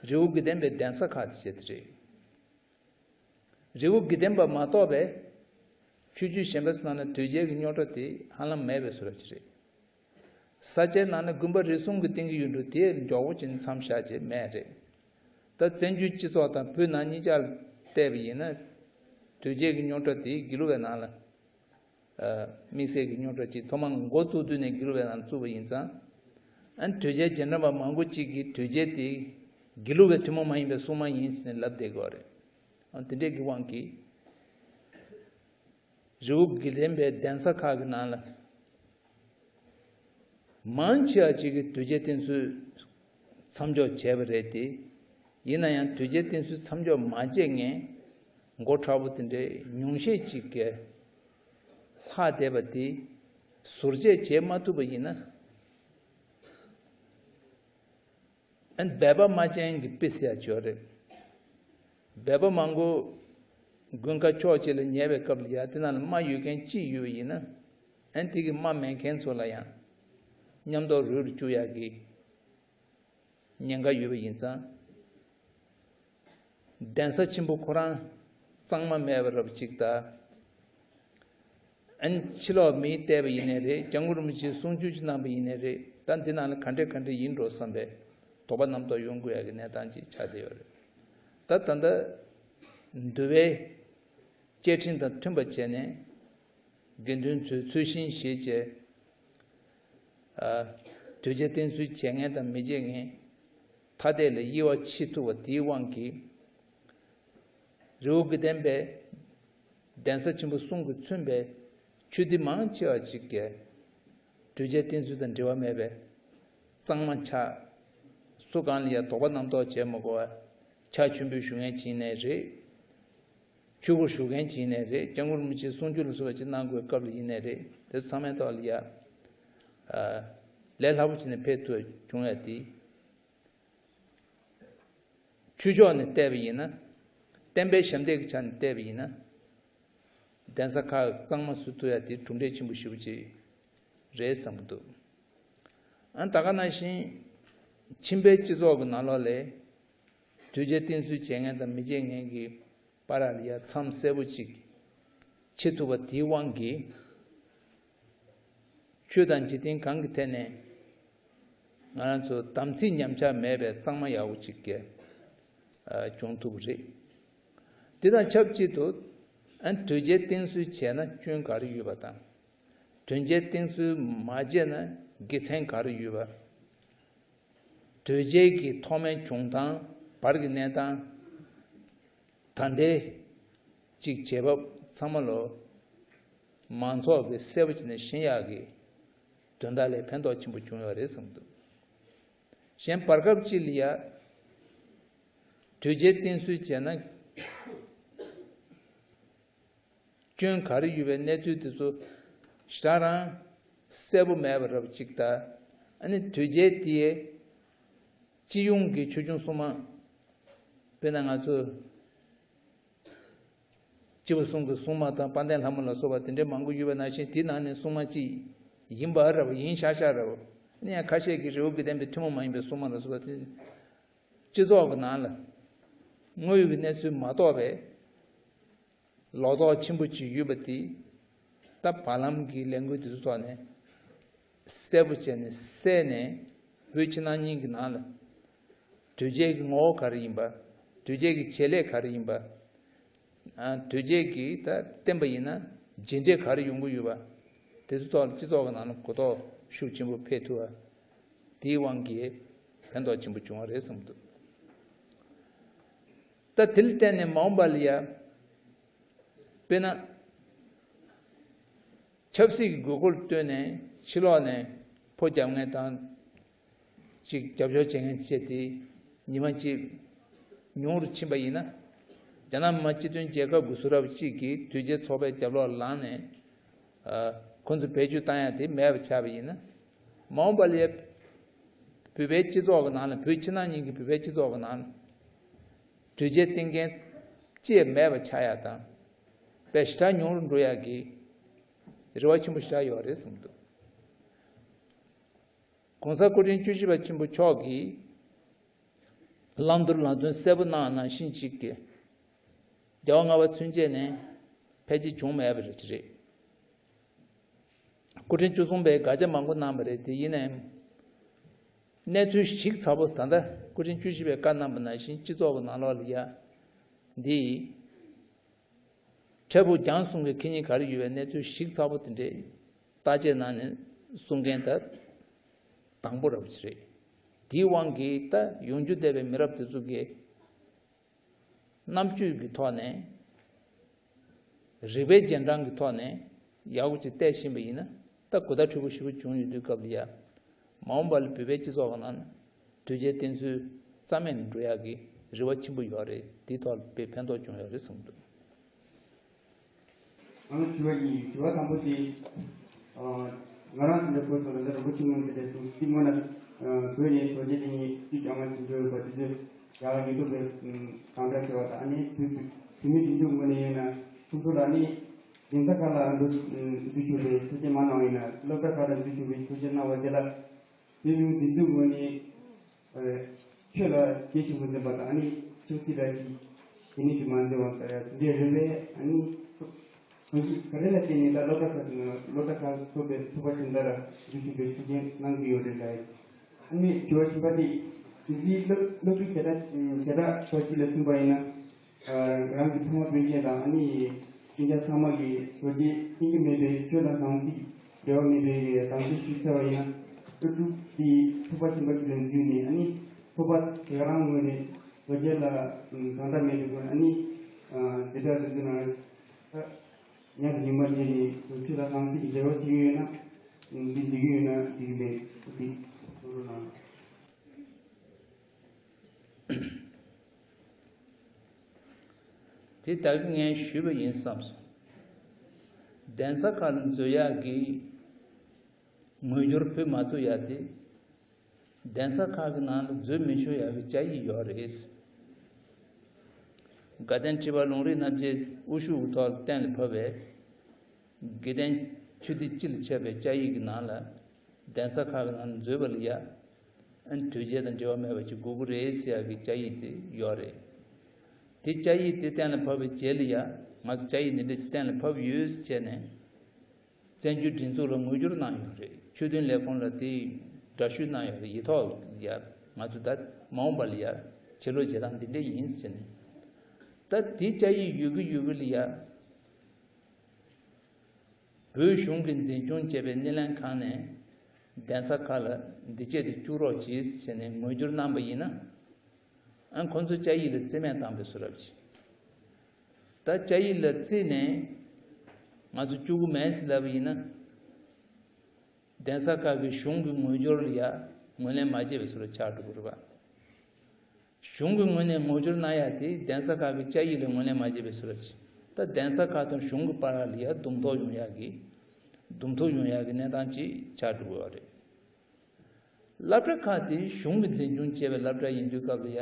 རི་བོ་དགེ་ལྡན་པའི་གདན་ས་ཁག་དེ་བྱས་དེ་རེད། རི་བོ་དགེ་ལྡན་པ་མ་གཏོགས་པའི་ཆོས་བརྒྱུད་གཞན་པ་ཚོ་ནང་ན་དོལ་རྒྱལ་གྱི་རྙོག་དྲ་དེ་ཧ་ལམ་མེད་པའི་བཟོ་འདྲ་ཅིག་རེད། ས་ཆའི་ནང་ན་དགོན་པ་རེ་ཟུང་གིས་བསྟེན་གྱི་ཡོད་འགྲོ་དེ་མགྱོགས་པོ་ཅིག་མཚམས་བཞག་བྱས་མེད་རེད། ད་བཙན་བྱོལ་སྤྱི་ཚོགས་དང་བོད་ནང་གཉིས་ཆར་བལྟས་པ་ཡིན་ན། དོལ་རྒྱལ་གྱི་རྙོག་དྲ་དེ་དགེ་ལུགས་པའི་ནང་ལ། དམིགས་བསལ་གྱི་རྙོག་དྲ་ཅིག་ཐོག་མར་འགོ་བཙུགས་དུས་ནས་དགེ་ལུགས་པའི་ནང་བཙུགས་པ་ཡིན་ཙང་། ཨ་ནི་དོལ་རྒྱལ་རྗེས་འབྲང་པ་མང་པོ་ཅིག་གིས་དོལ་རྒྱལ་དེ་དགེ་ལུགས་པའི་ཐུན་མོང་མ་ཡིན་པའི་སྲུང་མ་ཡིན་ཟེར་ནས་ལབ་བསྡད་ཀྱི་ཡོད་རེད། ཨ་དེ་འདྲས་ཀྱི་དབང་གིས་རི་བོ་དགེ་ལྡན་པའི་གདན་ས་ཁག་གི་ནང་ལ་མང་ཆེ་བ་ཅིག་གིས་དོལ་རྒྱལ་བསྟེན་གསོལ་མཚམས་འཇོག་བྱས་པ་རེད་དེ། ཡིན་ན་ཡང་དོལ་རྒྱལ་བསྟེན་གསོལ་མཚམས་འཇོག་མ་བྱས་མཁན་མགོ་མཁྲེགས་པོ་དེ་འདྲའི་ཉུང་ཤས་ཅིག་གིས་ལྷག་བསྡད་པ་དེ་ཟུར་བཅད་བྱེད་མ་ཐུབ་པ་ཡིན་ན། ཨ་ནི་སྦལ་པ་རྨ་ཅན་གྱི་དཔེ་ཟེར་ཡ་ཅིག་ཡོད་རེད། སྦལ་པ་མང་པོ་དགུན་ཁ་ཕྱོགས་གཅིག་ལ་ཉལ་བའི་སྐབས་ལ་ཡ་དེ་ནང་ལ་རྨ་ཡོད་མཁན་གཅིག་ཡོད་པ་ཡིན་ན། ཨ་ནི་དེ་གི་རྨ་མེད་མཁན་ཚོ་ལ་ཡང་མཉམ་དུ་རོལ་དུ་བཅུག་ཡག་གི་ཉེན་ཁ་ཡོད་པ་ཡིན་ཙང་། གདན་ས་ཆེན་པོ་ཁོ་རང་གཙང་མ་མེད་པ་རབ་ཅིག་དང་། ཨ་ནི་ཕྱི་ལོགས་མིས་བལྟས་པ་ཡིན་ནའི་རེད། སྐྱབས་མགོན་རིན་པོ་ཆེས་གསུང་ཆོས་ཅིག་གནང་པ་ཡིན་ནའི་རེད། ད་འདི་ནང་ལ་ག་འདྲ་ག་འདྲ་ཡིན་འགྲོ་བསམ་པའི་དོགས་པ་རྣམ་རྟོག་ཡོང་དགོས་ཡག་གི་གནས་སྟངས་ཅིག་ཆགས་བསྡད་ཡོད་རེད། ད་ད་ལྟ་འདུལ་བའི་ བཅའ་ཁྲིམས་དང་མཐུན་པ་བྱས་ནས། དགེ་འདུན་ཚོས་ཚུལ་བཞིན་བཞེས་བྱས། ཨ། དོལ་རྒྱལ་བསྟེན་གསོལ་བྱེད་མཁན་དང་མི་བྱེད་མཁན། ཐ་དད་ལ་དབྱེ་བ་ཕྱེ་ཐུབ་པ་དེའི་དབང་གིས། རི་བོ་དགེ་ལྡན་པའི་གདན་ས་ཆེན་པོ་གསུམ་གྱིས་མཚོན་པའི་ཆོས་སྡེ་མང་ཆེ་བ་ཅིག་གིས་དོལ་རྒྱལ་བསྟེན་གསོལ་དང་འབྲེལ་བ་མེད་པའི་གཙང་མ་ཆགས། སུ་གང་ལ་ཡང་དོགས་པ་རྣམ་རྟོག་བྱེད་མ་དགོས་པར་ཕྱག་མཆོད་འབུལ་ཞུ་མཁན་ཅིག་ཡིན་ནའི་རེད། ཆོས་སྒོར་ཞུགས་མཁན་ཅིག་ཡིན་ནའི་རེད། སྐྱབས་མགོན་རིན་པོ་ཆེའི་གསུང་ཆོས་ལ་སོགས་པ་ཅིག་གནང་དགོས་སྐབས་ལ་ཡིན་ནའི་རེད། དེ་ཚང་མའི་ཐོག་ལ་ཡ། ཨ། ལས་སླ་པོ་བྱས་ནས་ཕེབས་ཐུབ་བྱུང་ཡ་དེ། ཆོས་ཕྱོགས་ནས་བལྟས་པ་ཡིན་ན། བསྟན་པའི་ཞབས་འདེགས་ཀྱི་ཆ་ནས་བལྟས་པ་ཡིན་ན། གདན་ས་ཁག་གཙང་མ་བཟོ་ཐུབ་ཡ་དེ་གྲུབ་འབྲས་ཆེན་པོ་ཞེ་པོ་ཅིག་རེད་བསམ་གྱི་འདུག་ཨ། ད་ག་ནང་བཞིན་ཁྱིམ་པའི་སྤྱི་ཚོགས་ཀྱི་ནང་ལོགས་ལ་དོལ་རྒྱལ་བསྟེན་གསོལ་བྱེད་མཁན་དང་མི་བྱེད་མཁན་གྱི་བར་ལ་ཡ་མཚམས་གསལ་པོ་ཅིག་ཕྱེ་ཐུབ་པ་དེའི་དབང་གིས། ཆོས་དང་འཇིག་རྟེན་གང་གི་ཐད་ནས་ང་རང་ཚོ་དམ་ཚིག་ཉམས་ཆག་མེད་པའི་གཙང་མ་ཡག་པོ་ཅིག་གི་ཨ། བྱུང་ཐུབ་ཀྱི་རེད། དེ་དང་ཆབས་ཅིག་ཏུ། ཨ། དོལ་རྒྱལ་བསྟེན་གསོལ་བྱས་ན་སྐྱོན་ག་རེ་ཡོད་པ་དང་། དོལ་རྒྱལ་བསྟེན་གསོལ་མ་བྱས་ན་དགེ་མཚན་ག་རེ་ཡོད་པ། དོལ་རྒྱལ་གྱི་ཐོག་མའི་བྱུང་སྟངས། བར་གྱི་གནས་སྟངས། ད་ལྟའི་ཅིག་བྱེད་བབ་ཚང་མ་ལོ། མང་ཚོགས་ཀྱིས་གསལ་པོ་བྱས་ནས་ཤེས་ཡག་གི་དོན་དག་ལ་ཕན་ཐོགས་ཆེན་པོ་བྱུང་ཡོད་རེད་བསམ་འདུག་གཞན་བར་སྐབས་ཅིག་ལ་ཡ། དོལ་རྒྱལ་བསྟེན་གསོལ་བྱས་ན། སྐྱོན་ག་རེ་ཡོད་པའི་གནས་ཚུལ་དེ་ཚོ་ཞེ་དྲག་རང་གསལ་པོ་མེད་པ་འདྲ་པོ་ཅིག་དང་། ཨ་ནི་དོལ་རྒྱལ་དེའི་སྤྱི་ཡོངས་ཀྱི་ཆོས་སྐྱོང་སྲུང་མ། དཔེར་ན་ང་ཚོ་སྤྱི་བོ་གསུམ་གྱི་སྲུང་མ་དང་དཔལ་ལྡན་ལྷ་མོ་ལ་སོགས་པ་དེ་འདྲའི་མང་པོ་ཡོད་པ་ནང་བཞིན། དེའི་ནང་ནས་སྲུང་མ་གཅིག་ཡིན་པ་འདྲ་པོ། ཡིན་ཤག་ཤག་འདྲ་པོ། ཨ་ནི་ཡང་ཁ་ཤས་ཀྱིས་རི་བོ་དགེ་ལྡན་པའི་ཐུན་མོང་མ་ཡིན་པའི་སྲུང་མ་ལ་སོགས་པ་དེ། སྤྱི་ཚོགས་ཀྱི་ནང་ལ་དངོས་ཡོད་ཀྱི་གནས་ཚུལ་མ་རྟོགས་པའི་ལོག་རྟོག་ཆེན་པོ་ཅིག་ཡོད་པ་དེ། ད་བར་ལམ་གྱི་ལས་འགུལ་དེ་ཚོའི་ཐོག་ནས་གསལ་པོ་བྱས་ནས་བསལ་ནས། བོད་ཕྱི་ནང་གཉིས་ཀྱི་ནང་ལ་དོལ་རྒྱལ་གྱི་ངོ་བོ་ག་རེ་ཡིན་པ། དོལ་རྒྱལ་གྱི་བྱེད་ལས་ག་རེ་ཡིན་པ། ཨ། དོལ་རྒྱལ་གྱིས་ད་བསྟན་པ་ཡིན་ན་རྗེས་འབྲས་ག་རེ་ཡོང་གི་ཡོད་པ། དེ་ཚོའི་ཐོག་ལ་སྤྱི་ཚོགས་ཀྱི་ནང་ལ་གོ་རྟོགས་ཤུགས་ཆེན་པོ་འཕེལ་ཐུབ་པ། དེའི་དབང་གིས་ཕན་ཐོགས་ཆེན་པོ་བྱུང་བ་རེད་བསམ་འདུག་ད་དེ་ལ་བརྟེན་ནས་མ་འོངས་པ་ལ་ཡ། དཔེར་ན། ཆབ་སྲིད་ཀྱི་དགོས་མཁོར་ལྟོས་ནས་ཕྱི་ལོགས་ནས་ཕོ་རྒྱབ་མཁན་དང་། ཅིག་རྒྱབ་སྐྱོར་བྱེད་མཁན་བྱས་ཏེ་ཉི་མ་གཅིག་ཉུང་རུ་ཕྱིན་པ་ཡིན་ན། རྒྱ་ནག་མི་དམངས་སྤྱི་མཐུན་རྒྱལ་ཁབ་ཀྱི་བཟོ་འདྲ་ཅིག་གིས་དོལ་རྒྱལ་ཚོགས་པའི་རྒྱབ་ལོགས་ལངས་ནས། ཨ། ཁོ་ཚོ་བེད་སྤྱོད་བཏང་ཡ་དེ་མེད་པ་ཆགས་པ་ཡིན་ན། མ་འོངས་པ་ལ་ཡ། བོད་པའི་སྤྱི་ཚོགས་ཀྱི་ནང་ལ། བོད་ཕྱི་ནང་གཉིས་ཀྱི་བོད་པའི་སྤྱི་ཚོགས་ཀྱི་ནང་ལ། དོལ་རྒྱལ་བསྟེན་མཁན་ཅིག་མེད་པ་ཆགས་ཡ་དང་། དཔེ་ཞེ་དྲག་ཉུང་རུ་འགྲོ་ཡ་གི་རེ་བ་ཆེན་པོ་ཞེ་དྲག་ཡོད་རེད་བསམ་འདུག་གོང་ས་སྐུ་ཕྲེང་བཅུ་བཞི་པ་ཆེན་པོ་མཆོག་གིས་བླང་དོར་ལམ་སྟོན་གསལ་པོ་གནང་བ་ནང་བཞིན་ཅིག་གིས། རྒྱལ་བ་ལྔ་པ་ཚུན་ཆད་ནས་ཕལ་ཆེར་བྱུང་མེད་པ་རེད། སྐུ་ཕྲེང་བཅུ་གསུམ་པས་དགག་བྱ་མང་པོ་གནང་བ་རེད། དེ་ཡིན་ནའི་གནས་ཚུལ་ཞིབ་ཚགས་པོ། ད་ལྟ་སྐུ་ཕྲེང་བཅུ་བཞི་པས་བཀའ་གནང་བ་ནང་བཞིན་སྤྱི་ཚོགས་ཀྱི་ནང་ལོགས་ལ་ཡ། འདི། འཕྲལ་ཕུགས་རྒྱང་གསུམ་གྱི་ཁེ་ཉེན་ག་རེ་ཡོད་པའི་གནས་ཚུལ་ཞིབ་ཚགས་པོ་དེ་འདྲའི་བརྟག་དཔྱད་གནང་ནས་གསུང་མཁན་ད་དང་པོ་རབ་ཅིག་རེད། དེའི་དབང་གིས་ད་ཡོང་རྒྱུ་བསྡད་པའི་མི་རབས་དེ་ཚོ་གིས་རྣམ་དཔྱོད་ཀྱི་ཐོག་ནས། རིག་པའི་རྗེས་འབྲང་གི་ཐོག་ནས་ཡག་པོ་ཅིག་བལྟས་ཤེས་པ་ཡིན་ན། ད་གོ་བརྡ་འཕྲོད་པོ་ཞེ་པོ་བྱུང་ཡོད་དུས་སྐབས་ལ་ཡ། མ་འོངས་པ་ལ་བོད་པའི་སྤྱི་ཚོགས་ཀྱི་ནང་ན་དོལ་རྒྱལ་བསྟེན་གསོལ་རྩ་མེད་ནས་འགྲོ་ཡག་གི་རེ་བ་ཆེན་པོ་ཡོད་རེད། དེའི་ཐོག་ལ་དཔེ་ཕན་ཐོགས་བྱུང་ཡོད་རེད་བསམ་འདུག་ཨ་ནི་དྲི་བ་གཉིས། དྲི་བ་དང་པོ་དེ། ཨ། ང་རང་ཚོ་འདྲ་བོད་ཚོ་ལ་འདི་རིན་པོ་ཆེ་མངོན་གྱི་དེ་གསུང་སྟེ་སྔོན་ན། ཨ། བོད་ནས་དོལ་རྒྱལ་དེ་གཉིས་སྲིད་སྐྱོང་ང་ཞིག་འགྲོ་ཡོད་པ་དེ་ཚོས་ཡག་ཡིན་འདུག་པའི་དམ་བཅའ་བྱས་པ་དང་། ཨ་ནི་བོད་བོད་མི་སྒྲིག་འཛུགས་ངོས་ནས་ཡིན་ན་ཁོང་ཚོ་ལ་ནི་གདན་ས་ཁག་ལ་འགྲོ་འགྲོ་ཆོག་པའི་ཐུགས་བསྐྱེད་མ་གནང་བ་ཡིན་ན། སློབ་གྲྭ་ཁག་ལ་འགྲོ་ཆོག་པའི་ཐུགས་བསྐྱེད་གནང་བ་དེ་ལ། བོད་མིའི་སྒྲིག་འཛུགས་ངོས་ནས། ཨ། ཆོས་ལ་གལ་ཆེན་པོ་འཛིན་པ་དང་། ཨ་ནི་ཆབ་སྲིད་ལ་གལ་ཆེན་པོ་མ་འཛིན་པ་ལྟར་ཡང་དེ་འདྲའི་རེ་བས། ཨ་ནི་གང་ཞིག་ག་རེ་ལ་བརྟེན་ནས་ད་སློབ་གྲྭ་ཁག་ནང་སློབ་གྲྭ་ཁག་ཚོགས་པའི་ཚོགས་པ་གཞན་དག་ལ་འགྲོ་ཆོག་པའི་ཐུགས་བསྐྱེད་གནང་གི་ཡོད་རེད་ལ། ཨ་ནི་དྲི་བ་གཞན་པ་དེ། གལ་སྲིད་སློབ་སློབ་ཕྲུག་བྱེ་བྲག་བྱེ་བྲག་ཕལ་ཆེར་ལ་གསུངས་པ་ཡིན་ན། ཨ། རང་གི་ཕ་མ་སྤུན་མཆེད་དང་། ཨ་ནི་ ཤེས་མཁན་ཚང་མ་གིས་གོ་རྒྱུ་ཤེས་ཀྱི་མེད་པའི་ཆོས་དང་ཟང་ཟིང་འབྲེལ་བ་མེད་པའི་དམ་ཚིག་ཞིག་འཚལ་བ་ཡིན་ན། ཨ་ཀྲུག་དེ་ཐུབ་པ་ཆེན་པོ་ཞིག་ལ་འཛུལ་ནས། ཨ་ནི་ཐུབ་པ་དེ་ག་རང་ངོས་ནས་གོ་རྒྱུ་ལ་གང་འདྲ་མེད་པའི་སྒོ་ནས། ཨ་ནི་དེ་འདྲ་རེད་འདུག་ན། ཉམས་ཉིན་མ་བྱས་ནས་ཆོས་དང་ཟང་ཟིང་འབྲེལ་བ་བྱེད་ཀྱི་ཡོད་ན། འདི་འདི་གི་ཡོད་ན་འདི་གི་མེད་འདི་གསུང་རོགས་གནང་། དེ་ལྟར་ངས་ཞུས་པ་ཡིན་བསམ་སོང་། གདན་ས་ཁག་ལ་འཛུལ་ཡག་གི་ངོ་སྦྱོར་ཕུལ་མ་ཐུབ་ཡག་དེ། གདན་ས་ཁག་གི་ནང་ལ་འཛུལ་མི་ཆོག་ཡག་གི་བཅའ་ཡིག་ཡོད་རེད། དགའ་ལྡན་ཁྲི་པ་ལུང་རིགས་རྣམ་རྒྱལ་དབུ་བཞུགས་ཐོག་གཏན་ལ་ཕབ་པའི་དགེ་ལྡན་ཆོས་སྡེ་སྤྱི་ལ་ཆད་པའི་བཅའ་ཡིག་གི་ནང་ལ། གདན་ས་ཁག་གི་ནང་ལ་འཛུལ་བ་ལ་ཡ། ཨ་ནི་དོལ་རྒྱལ་དང་འབྲེལ་བ་མེད་པ་ཅིག་དགོས་ཀྱི་རེད་ཟེར་ཡག་གི་བཅའ་ཡིག་དེ་ཡོད་རེད། དེ་བཅའ་ཡིག་དེ་གཏན་ལ་ཕབ་པའི་རྗེས་ལ་ཡ། ང་ཚོ་བཅའ་ཡིག་འདི་འདྲ་ཅིག་གཏན་ལ་ཕབ་ཡོད་ཟེར་བྱས་ནས། བཙན་བྱོལ་སྒྲིག་འཛུགས་ལ་ངོ་སྦྱོར་གནང་ཡོད་རེད། ཆོས་དོན་ལས་ཁུངས་ལ་དེ་འདྲ་ཞུ་གནང་ཡོད་རེད། ཡིག་ཐོག་ཡ། ང་ཚོ་ད་མ་འོངས་པ་ལ་ཡ་ཕྱི་ལོགས་བྱེད་སྟངས་འདི་འདྲ་ཡིན་ཟེར་ནས། ད་དེ་བཅའ་ཡིག་ཡོད་གི་ཡོད་གི་ལ་ཡ། བོད་གཞུང་གིས་འཛིན་སྐྱོང་བྱས་པའི་སྣེ་ལེན་ཁང་ནས་གདན་ས་ཁག་ལ་འདི་བྱས་ཏེ་བཅུག་རོགས་གྱིས་ཟེར་ནས་ངོ་སྦྱོར་གནང་པ་ཡིན་ན། ཨ་ཁོང་ཚོ་བཅའ་ཡིག་ལ་རྩིས་མེད་བཏང་པའི་བཟོ་འདྲ་ཅིག་ད་བཅའ་ཡིག་ལ་རྩིས་ནས་ང་ཚོ་བཅུག་གི་མེད་ཟེར་ལབ་པ་ཡིན་ན། གདན་ས་ཁག་གིས་གཞུང་གི་ངོ་སྦྱོར་ལ་ཡ་ངོས་ལེན་མ་བྱས་པའི་བཟོ་འདྲ་ཆགས་འགྲོ་གི་རེད་པ། གཞུང་གི་ངོས་ནས་ངོ་སྦྱོར་གནང་ཡ་དེ་གདན་ས་ཁག་གི་བཅའ་ཡིག་ལ་ངོས་ལེན་མ་བྱས་པའི་བཟོ་འདྲ་ཅིག་ད་གདན་ས་ཁག་དང་གཞུང་གི་བར་ལ་ཡ་འདུམ་ཐོག་ཡོང་ཡ་གི། འདུམ་ཐོག་ཡོང་ཡ་གི་གནས་སྟངས་ཅིག་ཆགས་འགྲོ་གི་ཡོད་རེད། སློབ་གྲྭ་ཁག་དེ་གཞུང་གིས་འཛིན་སྐྱོང་བྱས་པའི་སློབ་གྲྭ་ཡིན་དུས་སྐབས་ལ་ཡ།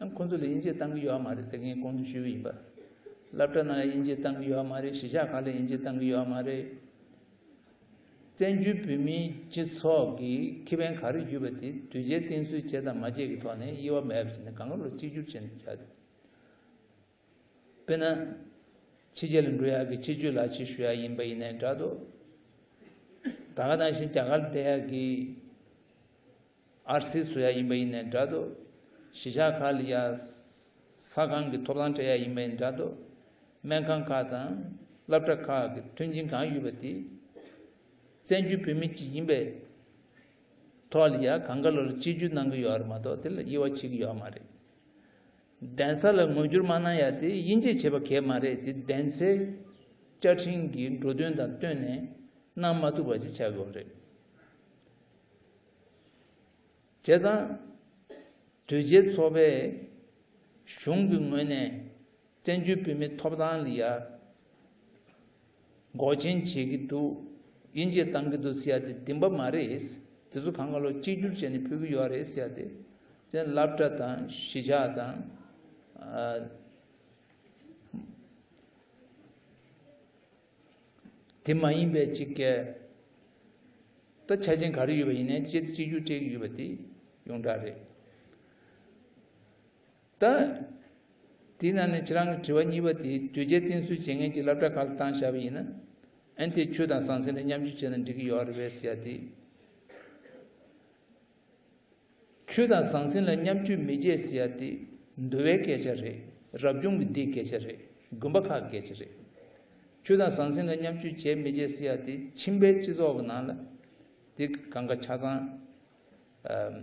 ཨ་ཁོང་ཚོ་ལ་དབྱེ་འབྱེད་བཏང་གི་ཡོད་མ་རེད། ད་ངས་གོང་དུ་ཞུས་པ་ཡིན་པ། སློབ་གྲྭ་ནང་ལ་དབྱེ་འབྱེད་བཏང་གི་ཡོད་མ་རེད། གཞིས་ཆགས་ཁག་ལ་དབྱེ་འབྱེད་བཏང་གི་ཡོད་མ་རེད། བཙན་བྱོལ་བོད་མིའི་སྤྱི་ཚོགས་ཀྱི་ཁེ་ཕན་ག་རེ་ཡོད་པ་དེ་དོལ་རྒྱལ་བསྟེན་གསོལ་བྱས་དང་མ་བྱས་ཀྱི་ཐོག་ནས་དབྱེ་བ་མེད་པ་བྱས་ནས་གང་ག་ལོར་གཅིག་གྱུར་བྱས་ནས་བྱ། དཔེར་ན། ཕྱི་རྒྱལ་ལ་འགྲོ་ཡག་གི་ཕྱི་སྐྱོད་ལག་ཁྱེར་ཞུ་ཡག་ཡིན་པ་ཡིན་ནའི་འདྲ་འདུག་ད་ག་ནང་བཞིན་རྒྱ་གར་ལ་བསྡད་ཡག་གི་ཨར་སི་བཟོ་ཡག་ཡིན་པ་ཡིན་ནའི་འདྲ་འདུག་གཞིས་ཆགས་ཁག་ལ་ཡ་ས་ཁང་གི་ཐོབ་ཐང་སྤྲད་ཡག་ཡིན་པ་ཡིན་འདྲ་འདུག་སྨན་ཁང་ཁག་དང་སློབ་གྲྭ་ཁག་གི་མཐུན་རྐྱེན་གང་ཡོད་པ་དེ། བཙན་བྱོལ་བོད་མི་གཅིག་ཡིན་པའི་ཐོག་ལ་ཡ་གང་ག་ལོར་གཅིག་གྱུར་གནང་གི་ཡོད་རེད་མ་གཏོགས་དེ་ལ་དབྱེ་བ་ཕྱེ་གི་ཡོད་མ་རེད། གདན་ས་ལ་ངོ་སྦྱོར་མ་གནང་ཡ་དེ་དབྱེ་འབྱེད་བྱེད་པ་གལ་མ་རེད་དེ། གདན་སའི་བཅའ་ཁྲིམས་ཀྱི་འགྲོ་དོན་དང་བསྟུན་ནས་གནང་མ་ཐུབ་པ་ཅིག་ཆགས་ཡོད་རེད། བྱས་ཙང་། དོལ་རྒྱལ་ཚོགས་པས་གཞུང་གི་ངོས་ནས་བཙན་བྱོལ་བོད་མིའི་ཐོབ་ཐང་ལ་ཡ་འགོག་རྐྱེན་བྱེད་ཀྱི་འདུག་དབྱེ་འབྱེད་བཏང་གི་འདུག་ཟེར་ཡ་དེ་བདེན་པ་མ་རེད། དེ་ཚོ་གང་ག་ལོ་གཅིག་གྱུར་བྱས་ནས་ཕུལ་གྱི་ཡོད་རེད་ཟེར་ཡ་དེ། བཙན་སློབ་གྲྭ་དང་གཞིས་ཆགས་དང་། ཨ། དེ་མ་ཡིན་པའི་གཅིག་གས། ད་ཆ་རྐྱེན་ག་རེ་ཡོད་པ་ཡིན་ནའི་གཅིག་གཅིག་གྱུར་སྤྲད་ཀྱི་ཡོད་པ་དེ་ཡོངས་གྲགས་རེད། ད། དེའི་ནང་ནས་ཁྱེད་རང་གི་དྲི་བ་གཉིས་པ་དེ་དོལ་རྒྱལ་བསྟེན་གསོལ་བྱེད་མཁན་གྱི་སློབ་གྲྭ་ཁག་ལ་བཏང་བཞག་པ་ཡིན་ན། ཨན་དེ་ཆོས་དང་ཟང་ཟིང་ལ་མཉམ་སྤྱོད་བྱས་ན་འགྲིག་གི་ཡོད་རེད་པས་ཟེར་ཡ་དེ། ཆོས་དང་ཟང་ཟིང་ལ་མཉམ་སྤྱོད་མི་བྱེད་ཟེར་ཡ་དེ་འདུལ་བའི་སྐད་ཆ་རེད། རབ་བྱུང་གི་སྡེའི་སྐད་ཆ་རེད། དགོན་པ་ཁག་གི་སྐད་ཆ་རེད། ཆོས་དང་ཟང་ཟིང་ལ་མཉམ་སྤྱོད་བྱེད་མི་བྱེད་ཟེར་ཡ་དེ་ཁྱིམ་པའི་སྤྱི་ཚོགས་ཀྱི་ནང་ལ་དེ་གང་ག་ཆ་ཚང་ཨམ་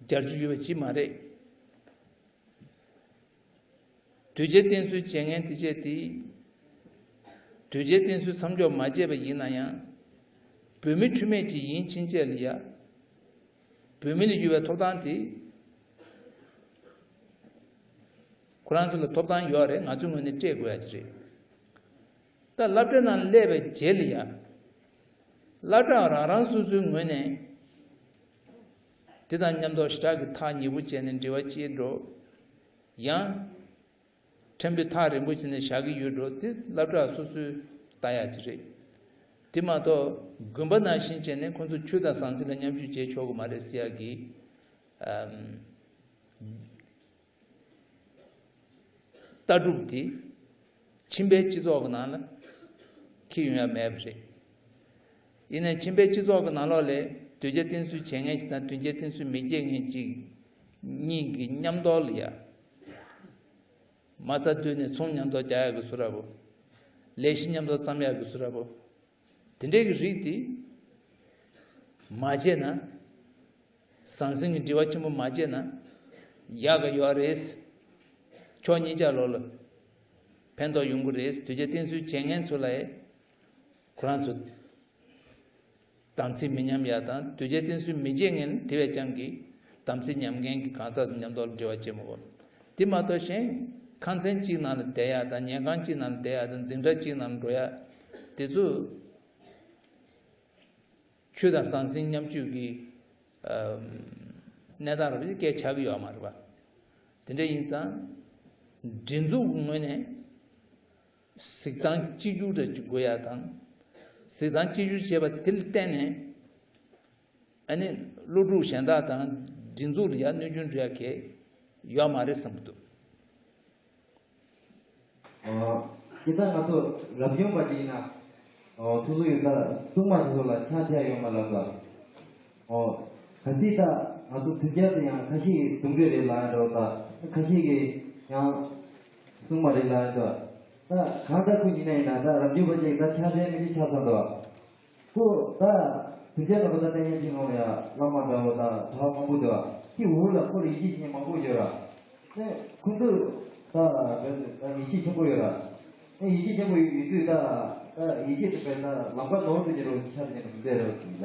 སྦྱར་རྒྱུ་ཡོད་པ་ཅིག་མ་རེད། དོལ་རྒྱལ་བསྟེན་གསོལ་བྱེད་མཁན་དེ་བྱས་ཏེ། དོལ་རྒྱལ་བསྟེན་གསོལ་མཚམས་འཇོག་མ་བྱས་པ་ཡིན་ན་ཡང་། བོད་མི་འཁྲུལ་མེད་ཅིག་ཡིན་ཕྱིན་ཆད་ལ་ཡ། བོད་མི་ལ་ཡོད་པའི་ཐོབ་ཐང་དེ། ཁོ་རང་ཚོ་ལ་ཐོབ་ཐང་ཡོད་རེད། ང་ཚོའི་ངོས་ནས་སྤྲད་དགོས་ཡ་ཅིག་རེད། ད་སློབ་གྲྭ་ནང་སླེབས་པའི་རྗེས་ལ་ཡ། སློབ་གྲྭ་རང་རང་སོ་སོའི་ངོས་ནས། དེ་དང་མཉམ་དུ་ཞེ་དྲག་གི་ཐག་ཉེ་པོ་བྱས་ནས་འབྲེལ་བ་བྱེད་འགྲོ། ཡང་། ཕྲན་བུ་ཐག་རིང་པོ་བྱས་ནས་བཞག་གི་ཡོད་འགྲོ། དེ་སློབ་གྲྭ་སོ་སོའི་ལྟ་ཡག་ཅིག་རེད། དེ་མ་གཏོགས་དགོན་པ་ནང་བཞིན་བྱས་ནས་ཁོང་ཚོ་ཆོས་དང་ཟང་ཟིང་ལ་མཉམ་ཞུགས་བྱེད་ཆོག་གི་མ་རེད་ཟེར་ཡག་གི་ཨམ། ལྟ་གྲུབ་དེ་ཁྱིམ་པའི་སྤྱི་ཚོགས་ཀྱི་ནང་ལ་འཁྱེར་ཡོང་ཡ་མེད་པ་རེད། ཡིན་ནའི་ཁྱིམ་པའི་སྤྱི་ཚོགས་ཀྱི་ནང་ལོགས་ལ་དོལ་རྒྱལ་བསྟེན་གསོལ་བྱེད་མཁན་ཞིག་དང་དོལ་རྒྱལ་བསྟེན་གསོལ་མི་བྱེད་མཁན་ཅིག་གཉིས་ཀྱི་མཉམ་དུ་ལ་ཡ། མ་རྩ་བསྡུས་ནས་ཚོང་མཉམ་དུ་རྒྱག་ཡག་གི་བཟོ་འདྲ་པོ། ལས་གཞི་མཉམ་དུ་བརྩམ་ཡག་གི་བཟོ་འདྲ་པོ། དེ་འདྲའི་གི་རིགས་དེ་མ་བྱས་ན། ཟང་ཟིང་གི་འབྲེལ་བ་ཆེན་པོ་མ་བྱས་ན་ཡག་ག་ཡོད་རེད། ཕྱོགས་གཉིས་ཆ་ལོགས་ལ་ཕན་ཐོགས་ཡོང་གི་རེད། དོལ་རྒྱལ་བསྟེན་གསོལ་བྱེད་མཁན་ཚོ་ལ་ཁོ་རང་ཚོ་དམ་ཚིག་མི་ཉམས་ཡག་དང་། དོལ་རྒྱལ་བསྟེན་གསོལ་མི་བྱེད་མཁན་དེ་བས་ཀྱང་གི་དམ་ཚིག་ཉམས་མཁན་གྱི་གང་ཟག་མཉམ་དུ་འབྲེལ་བ་བྱེད་མི་དགོས། དེ་མ་གཏོགས་གཞན་ཁང་ཚན་གཅིག་ནང་ལ་བསྡད་ཡག་དང་། ཉལ་ཁང་གཅིག་ནང་ལ་བསྡད་ཡག་དང་། འཛིང་གྲྭ་གཅིག་ནང་ལ་འགྲོ་ཡག་དེ་ཚོ་ཆོས་དང་ཟང་ཟིང་མཉམ་སྤྱོད་ཀྱི་ཨ་གནས་སྟངས་རབ་ཅིག་སྐད་ཆགས་ཀྱི་ཡོད་མ་རེད་པ། དེ་འདྲ་ཡིན་ཙང་སྒྲིག་འཛུགས་ཀྱི་ངོས་ནས་གཟིགས་སྟངས་གཅིག་གྱུར་དུ་དགོས་ཡག་དང་། གཟིགས་སྟངས་གཅིག་གྱུར་བྱས་པ་དེ་ལ་བརྟེན་ནས་ཨ་ནི་ཀླུ་སྒྲུབ་གཞན་དག་དང་སྒྲིག་འཛུགས་ལ་ཡ་གནོད་སྐྱོན་འགྲོ་ཡག་གི་ཡོད་མ་རེད་བསམ་གྱི་འདུག། ཨོ། ཇི་ལྟར་ང་ཚོ་རབ་བྱུང་པ་ཅིག་ཡིན་ན། ཨོ། སོ་སོ་ཡོད་ས་སྲུང་མ་དེ་ཚོ་ལ་ཕྱག་འཚལ་ཡོང་བ་ལབ་ལ། ཨོ། གལ་སྲིད་ད་ང་ཚོ་དུས་རྒྱབ་ཏུ་ཡང་ཁ་ཤས་ཀྱིས་གདོན་འདྲེ་རེད་ལབ་ཡ་འདྲ་བོ་དང་། ཁ་ཤས་ཀྱིས་ཡང་སྲུང་མ་རེད་ལབ་ཡ་འདྲ་བོ། ད་གང་ལྟར་ཁོ་ཡིན་ན་ཡིན་ན། ད་རབ་བྱུང་པ་ཅིག་ད་ཕྱག་འཚལ་མི་ཤེས་ཆགས་སོང་འདུག། ཁོ་ད་དུས་རྒྱབ་ནང་ཁོ་ད་བསྟན་ཉན་ཅིག་ནང་ལ་ཡ་བླ་མ་འདྲ་བོ་དང་གྲྭ་པ་མང་པོ་འདུག། ཁྱི་འུར་ལ་ཁོ་ལ་ཡིད་ཆེས་བྱེད་མཁན་མང་པོ་ཡོད་ར། ནས་ཁོ་ཚོས་ད་བོད་ད་ཡིད་ཆེས་ཆེན་པོ་ཡོད་ར། ནས་ཡིད་ཆེས་ཆེན་པོ་ཡོད་དུས་ད་ད་ཡིད་ཆེས་དེ་བས་ད་ལམ་ཁ་ནོར་དུ་ཉེ་རུ་ཆ་དེ་ཉེ་རུ་མི་བསྡད་ར་ཟེར་ཡ་ཡིན།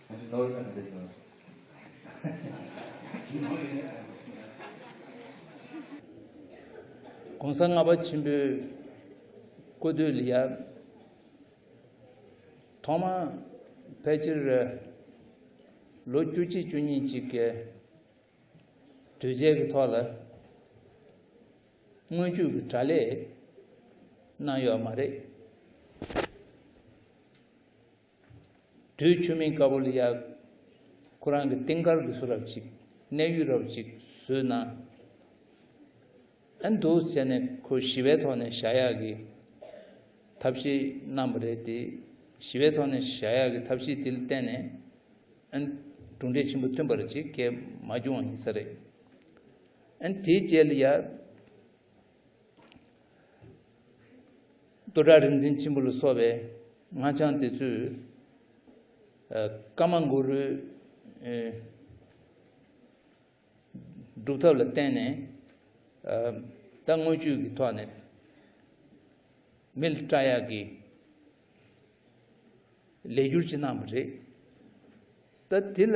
ཨ་ནི་ནོར་ཡོད་ན་མི་བསྡད་ཟེར། གོང་ས་ལྔ་པ་ཆེན་པོའི་སྐུ་དུས་ལ་ཡ། ཐོག་མར་ཕལ་ཆེར་ལོ་བཅུ་གཅིག་བཅུ་གཉིས་ཅིག་གི་དུས་ཆེན་གྱི་ཐོག་ལ་དངུལ་ཆུ་གི་དྲ་ལས་གནང་ཡོད་མ་རེད། དུས་ཆུ་མིག་དཀར་པོ་ལ་ཡ་ཁོ་རང་གི་རྟེན་མཁར་གྱི་བཟོ་འདྲ་ཅིག་གནས་ཡུལ་འདྲ་ཅིག་བཟོས་གནང་། ཨ་འདུག་ཟེར་ནས་ཁོ་ཞི་བའི་ཐོག་ནས་བཞག་ཡག་གི་ཐབས་ཤེས་གནང་བ་རེད་དེ། ཞི་བའི་ཐོག་ནས་བཞག་ཡག་གི་ཐབས་ཤེས་དེ་ལ་བརྟེན་ནས་ཨ་གྲུབ་འབྲས་ཆེན་པོ་ཐོན་པ་རེད། ཅིག་གས་མ་བྱུང་བ་ཡིན་ས་རེད། ཨ་དེའི་རྗེས་ལ་ཡ་རྡོ་གྲགས་རིག་འཛིན་ཆེན་པོ་ལ་སོགས་པའི་སྔགས་འཆང་དེ་ཚོས་ཨ་ཀརྨ་གུ་རུའི་ཨ་སྒྲུབ་ཐབས་ལ་བརྟེན་ནས་ཨ་ད་དངུལ་ཆུ་གི་ཐོག་ནས་མི་ལ་སྐྲག་ཡག་གི་ལས་སྒྱུར་ཅིག་གནང་བ་རེད། ད་དེ་ལ་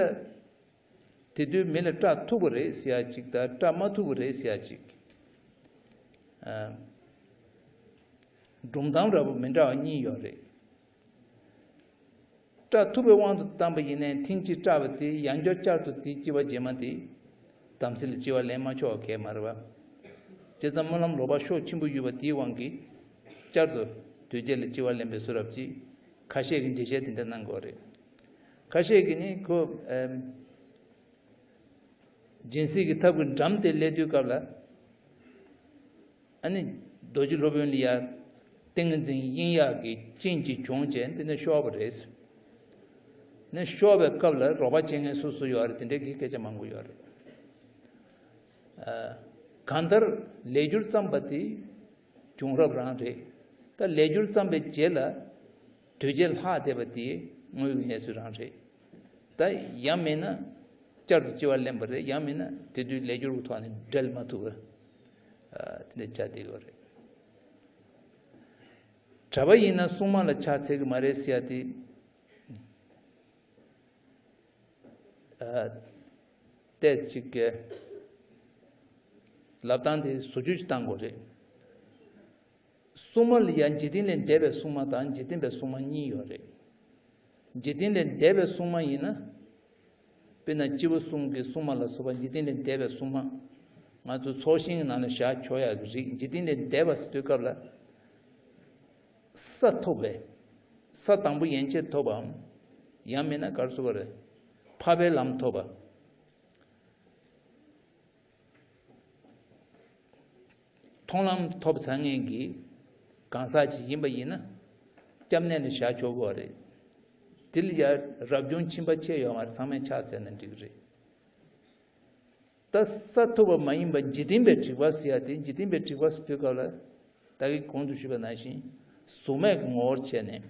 དེ་དུས་མི་ལ་སྐྲག་ཐུབ་པ་རེད་ཟེར་ཡག་ཅིག་དང་། སྐྲག་མ་ཐུབ་པ་རེད་ཟེར་ཡག་ཅིག། ཨ་སྒྲུང་གཏམ་འདྲ་པོ་མི་འདྲ་བ་གཉིས་ཡོད་རེད། སྐྲག་ཐུབ་པའི་དབང་དུ་བཏང་པ་ཡིན་ནའི་ཐེངས་གཅིག་སྐྲག་པ་དེ་ཡང་བསྐྱར་བསྐྱར་དུ་དེའི་ལྕི་བ་རྗེས་མ་དེ་དམ་ཚིག་ལ་ལྕི་བ་ལེན་མ་ཆོག་གས་མ་རེད་པ། བྱས་ཙང་སྨོན་ལམ་རོགས་པ་ཤུགས་ཆེན་པོ་ཡོད་པ་དེའི་དབང་གིས་བསྐྱར་དུ་དོལ་རྒྱལ་ལ་ལྕི་བ་ལེན་པའི་བཟོ་འདྲ་ཅིག་ཁ་ཤས་ཀྱིས་འགྲེལ་བཤད་དེ་འདྲ་གནང་གི་ཡོད་རེད། ཁ་ཤས་ཀྱིས་ནི་ཁོ་ཨེམ། སྦྱིན་སྲེག་གི་ཐབས་ཀྱི་འགྲམ་དེ་སླེབས་དུས་སྐབས་ལ། ཨ་ནི་རྡོ་རྗེ་སློབ་དཔོན་ལ་ཡ་ཏིང་ངེ་འཛིན་དབྱིངས་ཡག་གི་སྤྱན་གཅིག་བྱུང་བྱས་འདི་ནས་ཤོར་བ་རེད། ནས་ཤོར་བའི་སྐབས་ལ་རོགས་པ་བྱེད་མཁན་སུ་སུ་ཡོད་རེད། དེ་འདྲའི་གི་སྐད་ཆ་མང་པོ་ཡོད་རེད། ཨ་གང་ལྟར་ལས་སྒྱུར་བརྩམས་པ་དེ་བྱུང་རབས་རང་རེད། ད་ལས་སྒྱུར་བརྩམས་པའི་རྗེས་ལ་དོལ་རྒྱལ་ལྷག་བསྡད་པ་དེ་དངོས་ཡོད་གནས་ཚུལ་རང་རེད། ད་ཡང་མིན་ན་བསྐྱར་དུ་ལྕི་བ་ལེན་པ་རེད། ཡང་མིན་ན་དེ་དུས་ལས་སྒྱུར་གྱི་ཐོག་ནས་འབྲལ་མ་ཐུབ་པ་དེ་འདྲ་ཆགས་བསྡད་ཡོད་རེད། གྲྭ་པ་ཡིན་ན་སྲུང་མ་ལ་ཕྱག་འཚལ་གྱི་མ་རེད་ཟེར་ཡ་དེ། ཨ་ཏོག་ཙམ་ཅིག་གི་ལབ་སྟངས་དེ་བཟོ་བཅོས་ཅིག་བཏང་དགོས་རེད། སྲུང་མ་ལ་ཡང་འཇིག་རྟེན་ལས་འདས་པའི་སྲུང་མ་དང་འཇིག་རྟེན་པའི་སྲུང་མ་གཉིས་ཡོད་རེད། འཇིག་རྟེན་ལས་འདས་པའི་སྲུང་མ་ཡིན་ན། དཔེར་ན་སྤྱི་བོ་གསུམ་གྱི་སྲུང་མ་ལ་སོགས་པ་འཇིག་རྟེན་ལས་འདས་པའི་སྲུང་མ། ང་ཚོ་ཚོགས་ཞིང་གི་ནང་ལ་བཞག་ཆོག་ཡག་གི་རིགས། འཇིག་རྟེན་ལས་འདས་པ་ཟེར་དུས་སྐབས་ལ། ས་ཐོབ་པས། ས་དང་པོ་ཡན་ཆད་ཐོབ་པའམ། ཡང་མིན་ན་ག་རེ་ཟེར་དགོས་རེད། འཕགས་པའི་ལམ་ཐོབ་པ། མཐོང་ལམ་ཐོབ་ཚར་མཁན་གྱི་གང་ཟག་ཅིག་ཡིན་པ་ཡིན་ན། སྐྱབས་གནས་ལ་བཞག་ཆོག་གི་རེད། དེ་ལ་ཡ་རབ་བྱུང་ཕྱིན་པ་ཆད་ཡོད་མ་རེད། ཚང་མས་ཕྱག་འཚལ་ན་འགྲིག་གི་རེད། ད་གསལ་ཐུབ་པ་མ་ཡིན་པ་འཇིག་རྟེན་པའི་དྲེགས་པ་ཟེར་ཡ་དེ། འཇིག་རྟེན་པའི་དྲེགས་པ་ཟེར་དུས་སྐབས་ལ་ད་གིན་གོང་དུ་ཞུས་པ་ནང་བཞིན་གཟུགས་མེད་ཀྱི་ངོ་བོར་བྱས་ནས།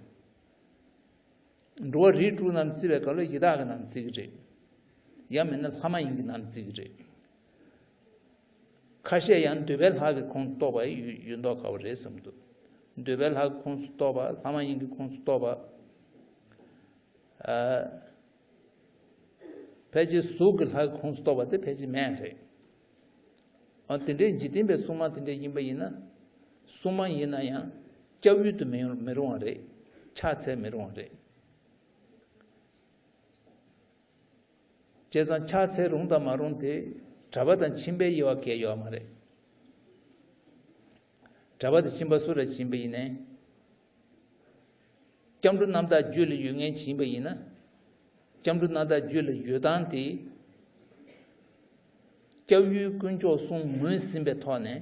འགྲོ་བ་རིགས་དྲུག་རྣམས་བརྩིས་པའི་སྐབས་ལ་ཡི་དྭགས་ཀྱི་རྣམས་བརྩི་གི་རེད། ཡང་མིན་ན་ལྷ་མ་ཡིན་གྱི་རྣམས་བརྩི་གི་རེད། ཁ་ཤས་ཡང་འདོད་པའི་ལྷ་གི་ཁོངས་གཏོགས་པ་ཡོད་ཡོད་མདོག་ཁ་པོ་རེད་བསམ་འདུག་འདོད་པའི་ལྷ་གི་ཁོངས་སུ་གཏོགས་པ། ལྷ་མ་ཡིན་གྱི་ཁོངས་སུ་གཏོགས་པ། ཨ། ཕལ་ཆེར་གཟུགས་ཀྱི་ལྷ་གི་ཁོངས་སུ་གཏོགས་པ་དེ་ཕལ་ཆེར་མེད་རེད། ཨ། དེ་འདྲའི་འཇིག་རྟེན་པའི་སྲུང་མ་དེ་འདྲ་ཡིན་པ་ཡིན་ན། སྲུང་མ་ཡིན་ན་ཡང་སྐྱབས་ཡུལ་དུ་མི་ཡོང་མི་རུང་བ་རེད། ཕྱག་འཚལ་མི་རུང་བ་རེད། བྱས་ཙང་ཕྱག་འཚལ་རུང་དང་མ་རུང་དེ་གྲྭ་པ་དང་ཁྱིམ་པའི་དབྱེ་བ་གང་ཡང་ཡོད་མ་རེད། གྲྭ་པ་དང་ཁྱིམ་པ་སུ་ར་ཕྱིན་པ་ཡིན་ནའི། སྐྱབས་འགྲོ་རྣམ་དག་རྒྱུད་ལ་ཡོད་མཁན་ཕྱིན་པ་ཡིན་ན། སྐྱབས་འགྲོ་རྣམ་དག་རྒྱུད་ལ་ཡོད་སྟངས་དེ། སྐྱབས་ཡུལ་དཀོན་མཆོག་གསུམ་ངོས་ཟིན་པའི་ཐོག་ནས།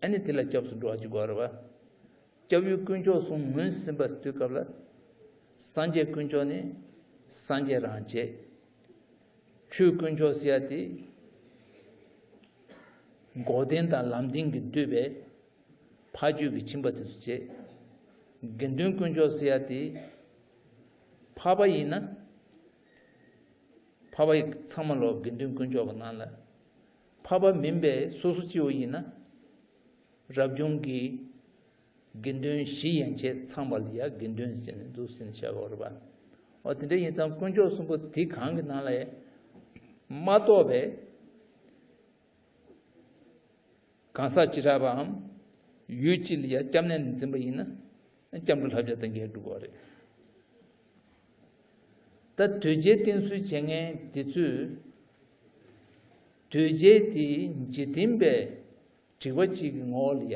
ཨ་ནི་དེ་ལ་སྐྱབས་སུ་འགྲོ་བ་ཅིག་དགོས་རེད་པ། སྐྱབས་ཡུལ་དཀོན་མཆོག་གསུམ་ངོས་ཟིན་པ་ཟེར་དུས་སྐབས་ལ། སངས་རྒྱས་དཀོན་མཆོག་ནི་སངས་རྒྱས་རང་བྱས། ཆོས་དཀོན་མཆོག་ཟེར་ཡ་དེ། འགོག་བདེན་དང་ལམ་བདེན་གྱིས་བསྡུས་པའི་འཕགས་ཆོས་ཀྱི་ཁྱིམ་པ་དེ་ཚོ་བྱས། དགེ་འདུན་དཀོན་མཆོག་ཟེར་ཡ་དེ། འཕགས་པ་ཡིན་ན། འཕགས་པ་ཡི་ཚང་མ་ལོ་དགེ་འདུན་དཀོན་མཆོག་གི་ནང་ལ། འཕགས་པ་མིན་པའི་སོ་སོ་སྐྱེ་བོ་ཡིན་ན། རབ་བྱུང་གི་དགེ་འདུན་བཞི་ཡན་ཆད་ཚང་བ་ལ་ཡ་དགེ་འདུན་ཟེར་ནས་འདུག་ཟེར་ནས་བཤད་པ་རེད་པ། འོ་དེ་འདྲ་ཡིན་ཙང་དཀོན་མཆོག་གསུམ་པོ་དེ་གང་གི་ནང་ལ་ཡ་མ་གཏོགས་པའི་གང་ཟག་བྱེ་བྲག་པའམ་ཡུལ་གཅིག་ལ་ཡ་སྐྱབས་གནས་ནས་འཛིན་པ་ཡིན་ན། སྐྱབས་འགྲོ་བསླབ་བྱ་དང་འགལ་འགྲོ་གི་རེད། ད་དོལ་རྒྱལ་བསྟེན་གསོལ་བྱེད་མཁན་དེ་ཚོས། དོལ་རྒྱལ་དེ་འཇིག་རྟེན་པའི་དྲེགས་པ་གཅིག་གི་ངོ་བོ་ལ་ཡ།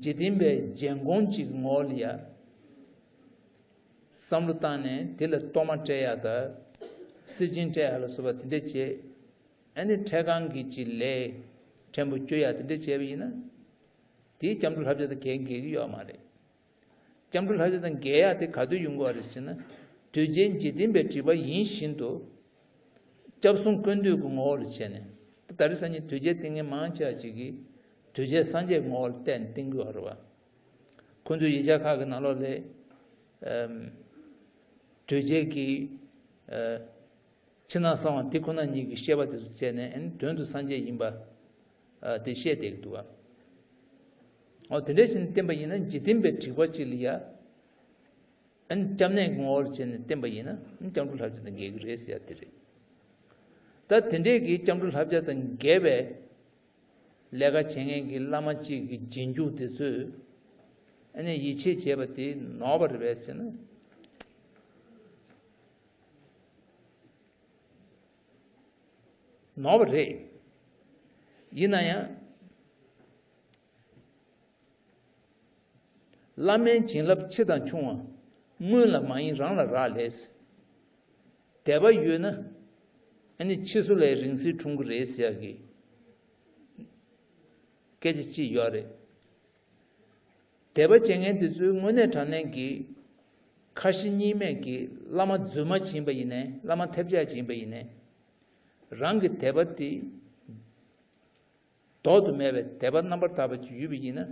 འཇིག་རྟེན་པའི་རྒྱལ་འགོང་གཅིག་གི་ངོ་བོ་ལ་ཡ། བསམ་བློ་བཏང་ནས་དེ་ལ་གཏོར་མ་སྤྲད་ཡ་དང་། གསེར་སྦྱིན་སྤྲད་ཡ་ལ་སོགས་པ་དེ་འདྲ་བྱས། ཨ་ནི་འཕྲལ་སྒང་གི་ཅིག་ལས་ཕྲན་བུ་བཅོ་ཡ་དེ་འདྲ་བྱས་པ་ཡིན་ན། དེའི་སྐྱབས་འགྲོ་བསླབ་བྱ་དང་འགལ་འགལ་གྱི་ཡོད་མ་རེད། སྐྱབས་འགྲོ་བསླབ་བྱ་དང་འགལ་ཡ་དེ་ག་དུས་ཡོང་གི་རེད་ཟེར་ན། དོལ་རྒྱལ་འཇིག་རྟེན་པའི་སྒྲིབ་པ་ཡིན་བཞིན་དུ། སྐྱབས་གསུམ་ཀུན་འདུས་ཀྱི་ངོ་བོ་ལ་བྱས་ནས། ད་རེས་སང་ཉིན་དོལ་རྒྱལ་བསྟེན་མཁན་མང་ཆེ་བ་ཅིག་གིས་དོལ་རྒྱལ་སངས་རྒྱས་ངོ་བོ་ལ་བལྟས་ནས་བསྟེན་གྱི་ཡོད་རེད་པ། ཁོང་ཚོའི་ཡིག་ཆ་ཁག་གི་ནང་ལོགས་ལ། ཨམ། དོལ་རྒྱལ་གྱི། ཨ། ཕྱི་ནང་གསང་བ་དེ་ཁོ་ན་ཉིད་ཀྱི་བཤད་པ་དེ་ཚོ་བྱས་ནས། ཨ་ནི་དོན་དུ་སངས་རྒྱས་ཡིན་པ། ཨ། དེ་བཤད་བསྡད་ཀྱི་འདུག་པ། འོ་དེ་འདྲ་བྱས་ནས་བསྟེན་པ་ཡིན་ན། འཇིག་རྟེན་པའི་དྲེགས་པ་གཅིག་ལ་ཡ། ཨ་ནི་སྐྱབས་གནས་ངོ་བོར་བྱས་ནས་བསྟེན་པ་ཡིན་ན། ཨ་ནི་སྐྱབས་འགྲོ་བསླབ་བྱ་དང་འགལ་གྱི་རེད་ཟེར་ཡ་དེ་རེད། ད་དེ་འདྲས་ཀྱི་སྐྱབས་འགྲོ་བསླབ་བྱ་དང་འགལ་བའི་ལས་ཀ་བྱེད་མཁན་གྱི་བླ་མ་གཅིག་གི་རྗེས་འཇུག་དེ་ཚོས། ཨ་ནི་ཡིད་ཆེས་བྱས་པ་དེ་ནོར་བ་རེད་པས་ཟེར་ན། ནོར་བ་རེད། ཡིན་ན་ཡང་། བླ་མའི་བྱིན་རླབས་ཆེ་དང་ཆུང་བ། སྔོན་ལ་མ་ཡིན་རང་ལ་རག་ལས། དད་པ་ཡོད་ན། ཨ་ནི་ཕྱི་སོ་ལས་རིང་བསྲེལ་འཁྲུངས་ཀྱི་རེད་ཟེར་ཡག་གི་སྐད་ཆ་ཅིག་ཡོད་རེད། དད་པ་བྱེད་མཁན་དེ་ཚོའི་དངོས་གནས་དྲང་གནས་ཀྱི་ཁ་ཞེ་གཉིས་མེད་ཀྱི་བླ་མ་རྫུན་མ་བྱིན་པ་ཡིན་ནའི། བླ་མ་ཐེབས་ཆག་བྱིན་པ་ཡིན་ནའི། རང་གི་དད་པ་དེ་ལྡོག་ཏུ་མེད་པའི་དད་པ་རྣམ་པར་དག་པ་ཅིག་ཡོད་པ་ཡིན་ན།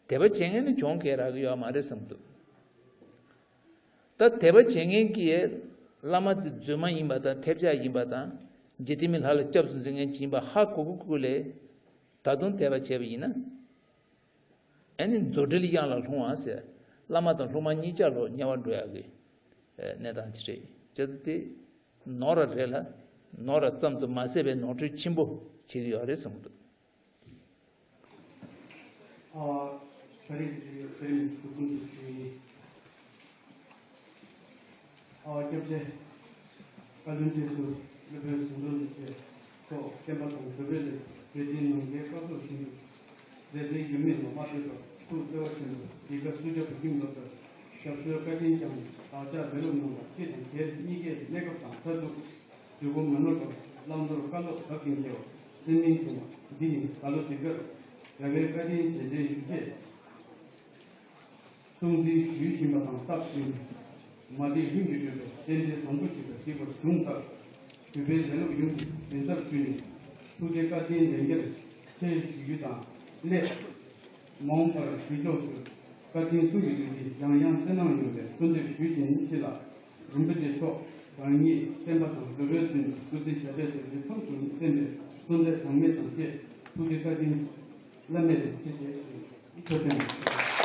དད་པ་བྱེད་མཁན་ནི་གྱོང་གང་ཡང་རག་གི་ཡོད་མ་རེད་བསམ་འདུག་ད་དད་པ་བྱེད་མཁན་གྱིས་བླ་མ་དེ་རྫུན་མ་ཡིན་པ་དང་། ཐེབས་ཆག་ཡིན་པ་དང་། འཇིག་རྟེན་པའི་ལྷ་ལ་སྐྱབས་སུ་འཛིན་མཁན་ཅིག་ཡིན་པ་ཧ་གོ་གི་ཀུ་ལས། ད་དུང་དད་པ་བྱས་པ་ཡིན་ན། ཨ་ནི་རྫུ་འཕྲུལ་གཡང་ལ་ལྷུང་བ་ཟེར། བླ་མ་དང་སློབ་མ་གཉིས་ཆ་ལོ་དམྱལ་བར་འགྲོ་ཡག་གི་གནས་སྟངས་ཅིག་རེད། བྱས་ཙང་དེ་ནོར་བ་རེད་ལ། ནོར་བ་ཙམ་དུ་མ་ཟད་པའི་ནོར་འཁྲུལ་ཆེན་པོ་བྱེད་ཀྱི་ཡོད་རེད་བསམ་གྱི་འདུག་ཨ། ད་རེས་ཀྱི་ཚེ་རིང་སྐུ་གསུང་ཐུགས་རྗེ་ཆེ། ཨ། སྐྱབས་རྗེ་བཀའ་བློན་ཁྲི་ཟུར་སློབ་དཔོན་ཟུང་དྲུང་ལས་བྱེད་སོགས་བསྟན་པ་དང་བོད་པའི་ལས་བོད་དོན་ནང་འགལ་བཀག་སྡོམ་བྱེད་རྒྱུ་མཛད་འཕྲིན་ཡོད་མེད་ལ་མ་ལྟོས་པར་ཐུགས་བརྩེ་བ་ཆེན་པོས་འདི་ག་སུ་ཇཱ་བོད་ཁྱིམ་སློབ་གྲྭར་ཞབས་སོར་བཀའ་དྲིན་བསྐྱངས་ནས་བདག་ཅག་བོད་སློབ་རྣམས་ལ་སྤྱི་དང་སྒེར་གཉིས་ཀའི་གནས་སྐབས་དང་མཐར་ཐུག་དུས་འཁོར་མ་ནོར་བར་བླང་དོར་བཀའ་སློབ་ཟབ་ཅིང་རྒྱས་པ་གསན་སྙིང་བྱུང་བ་འདི་ཡིན། ད་ལོ་འདི་གར་རྒྱལ་བའི་བཀའ་དྲིན་དེ་འདྲའི་ཡོད་ཚད། སྲུང་བརྩི་ཞུ་བཞིན་པ་དང་སྟབས་བསྟུན། མ་བདེ་ལྷུན་གྱིས་གྲུབ་པའི་རྟེན་འབྲེལ་བཟང་པོ་ཞིག་ལ་གཟིགས་པར་བྱུང་སྟབས། གུས་པས་ཞལ་སློབ་ཡོངས་ཀྱི་ལན་ཚབ་ཞུས་ནས་ཐུགས་རྗེ་བཀའ་དྲིན་ལན་བརྒྱར་ཆེ་ཞུ་རྒྱུ་དང་སླད། མ་འོངས་པར་གཞིས་ཕྱོགས་སུ་བཀའ་དྲིན་མཚུངས་ཀྱི་ལུས་ཀྱིས་ཡང་ཡང་བསོད་ནམས་ཡོང་བའི་གསོལ་འདེབས་ཞུས་ཅིང་མཆིས་ལ། རིན་པོ་ཆེ་མཆོག་རང་ཉིད་བསྟན་པ་དང་འགྲོ་བའི་དོན་དུ་སྐུ་ཚེ་ཞབས་པད་དུ་ལེགས་ཚམ་དུ་བརྟན་པའི་སོན་འདེབས་གྲངས་མེད་དང་བཅས་ཐུགས་རྗེ་བཀའ་དྲིན་བླ་མེད་དུ་ཆེ་ཞེས་ཞུ། ཐུགས་རྗེ་ཆེ།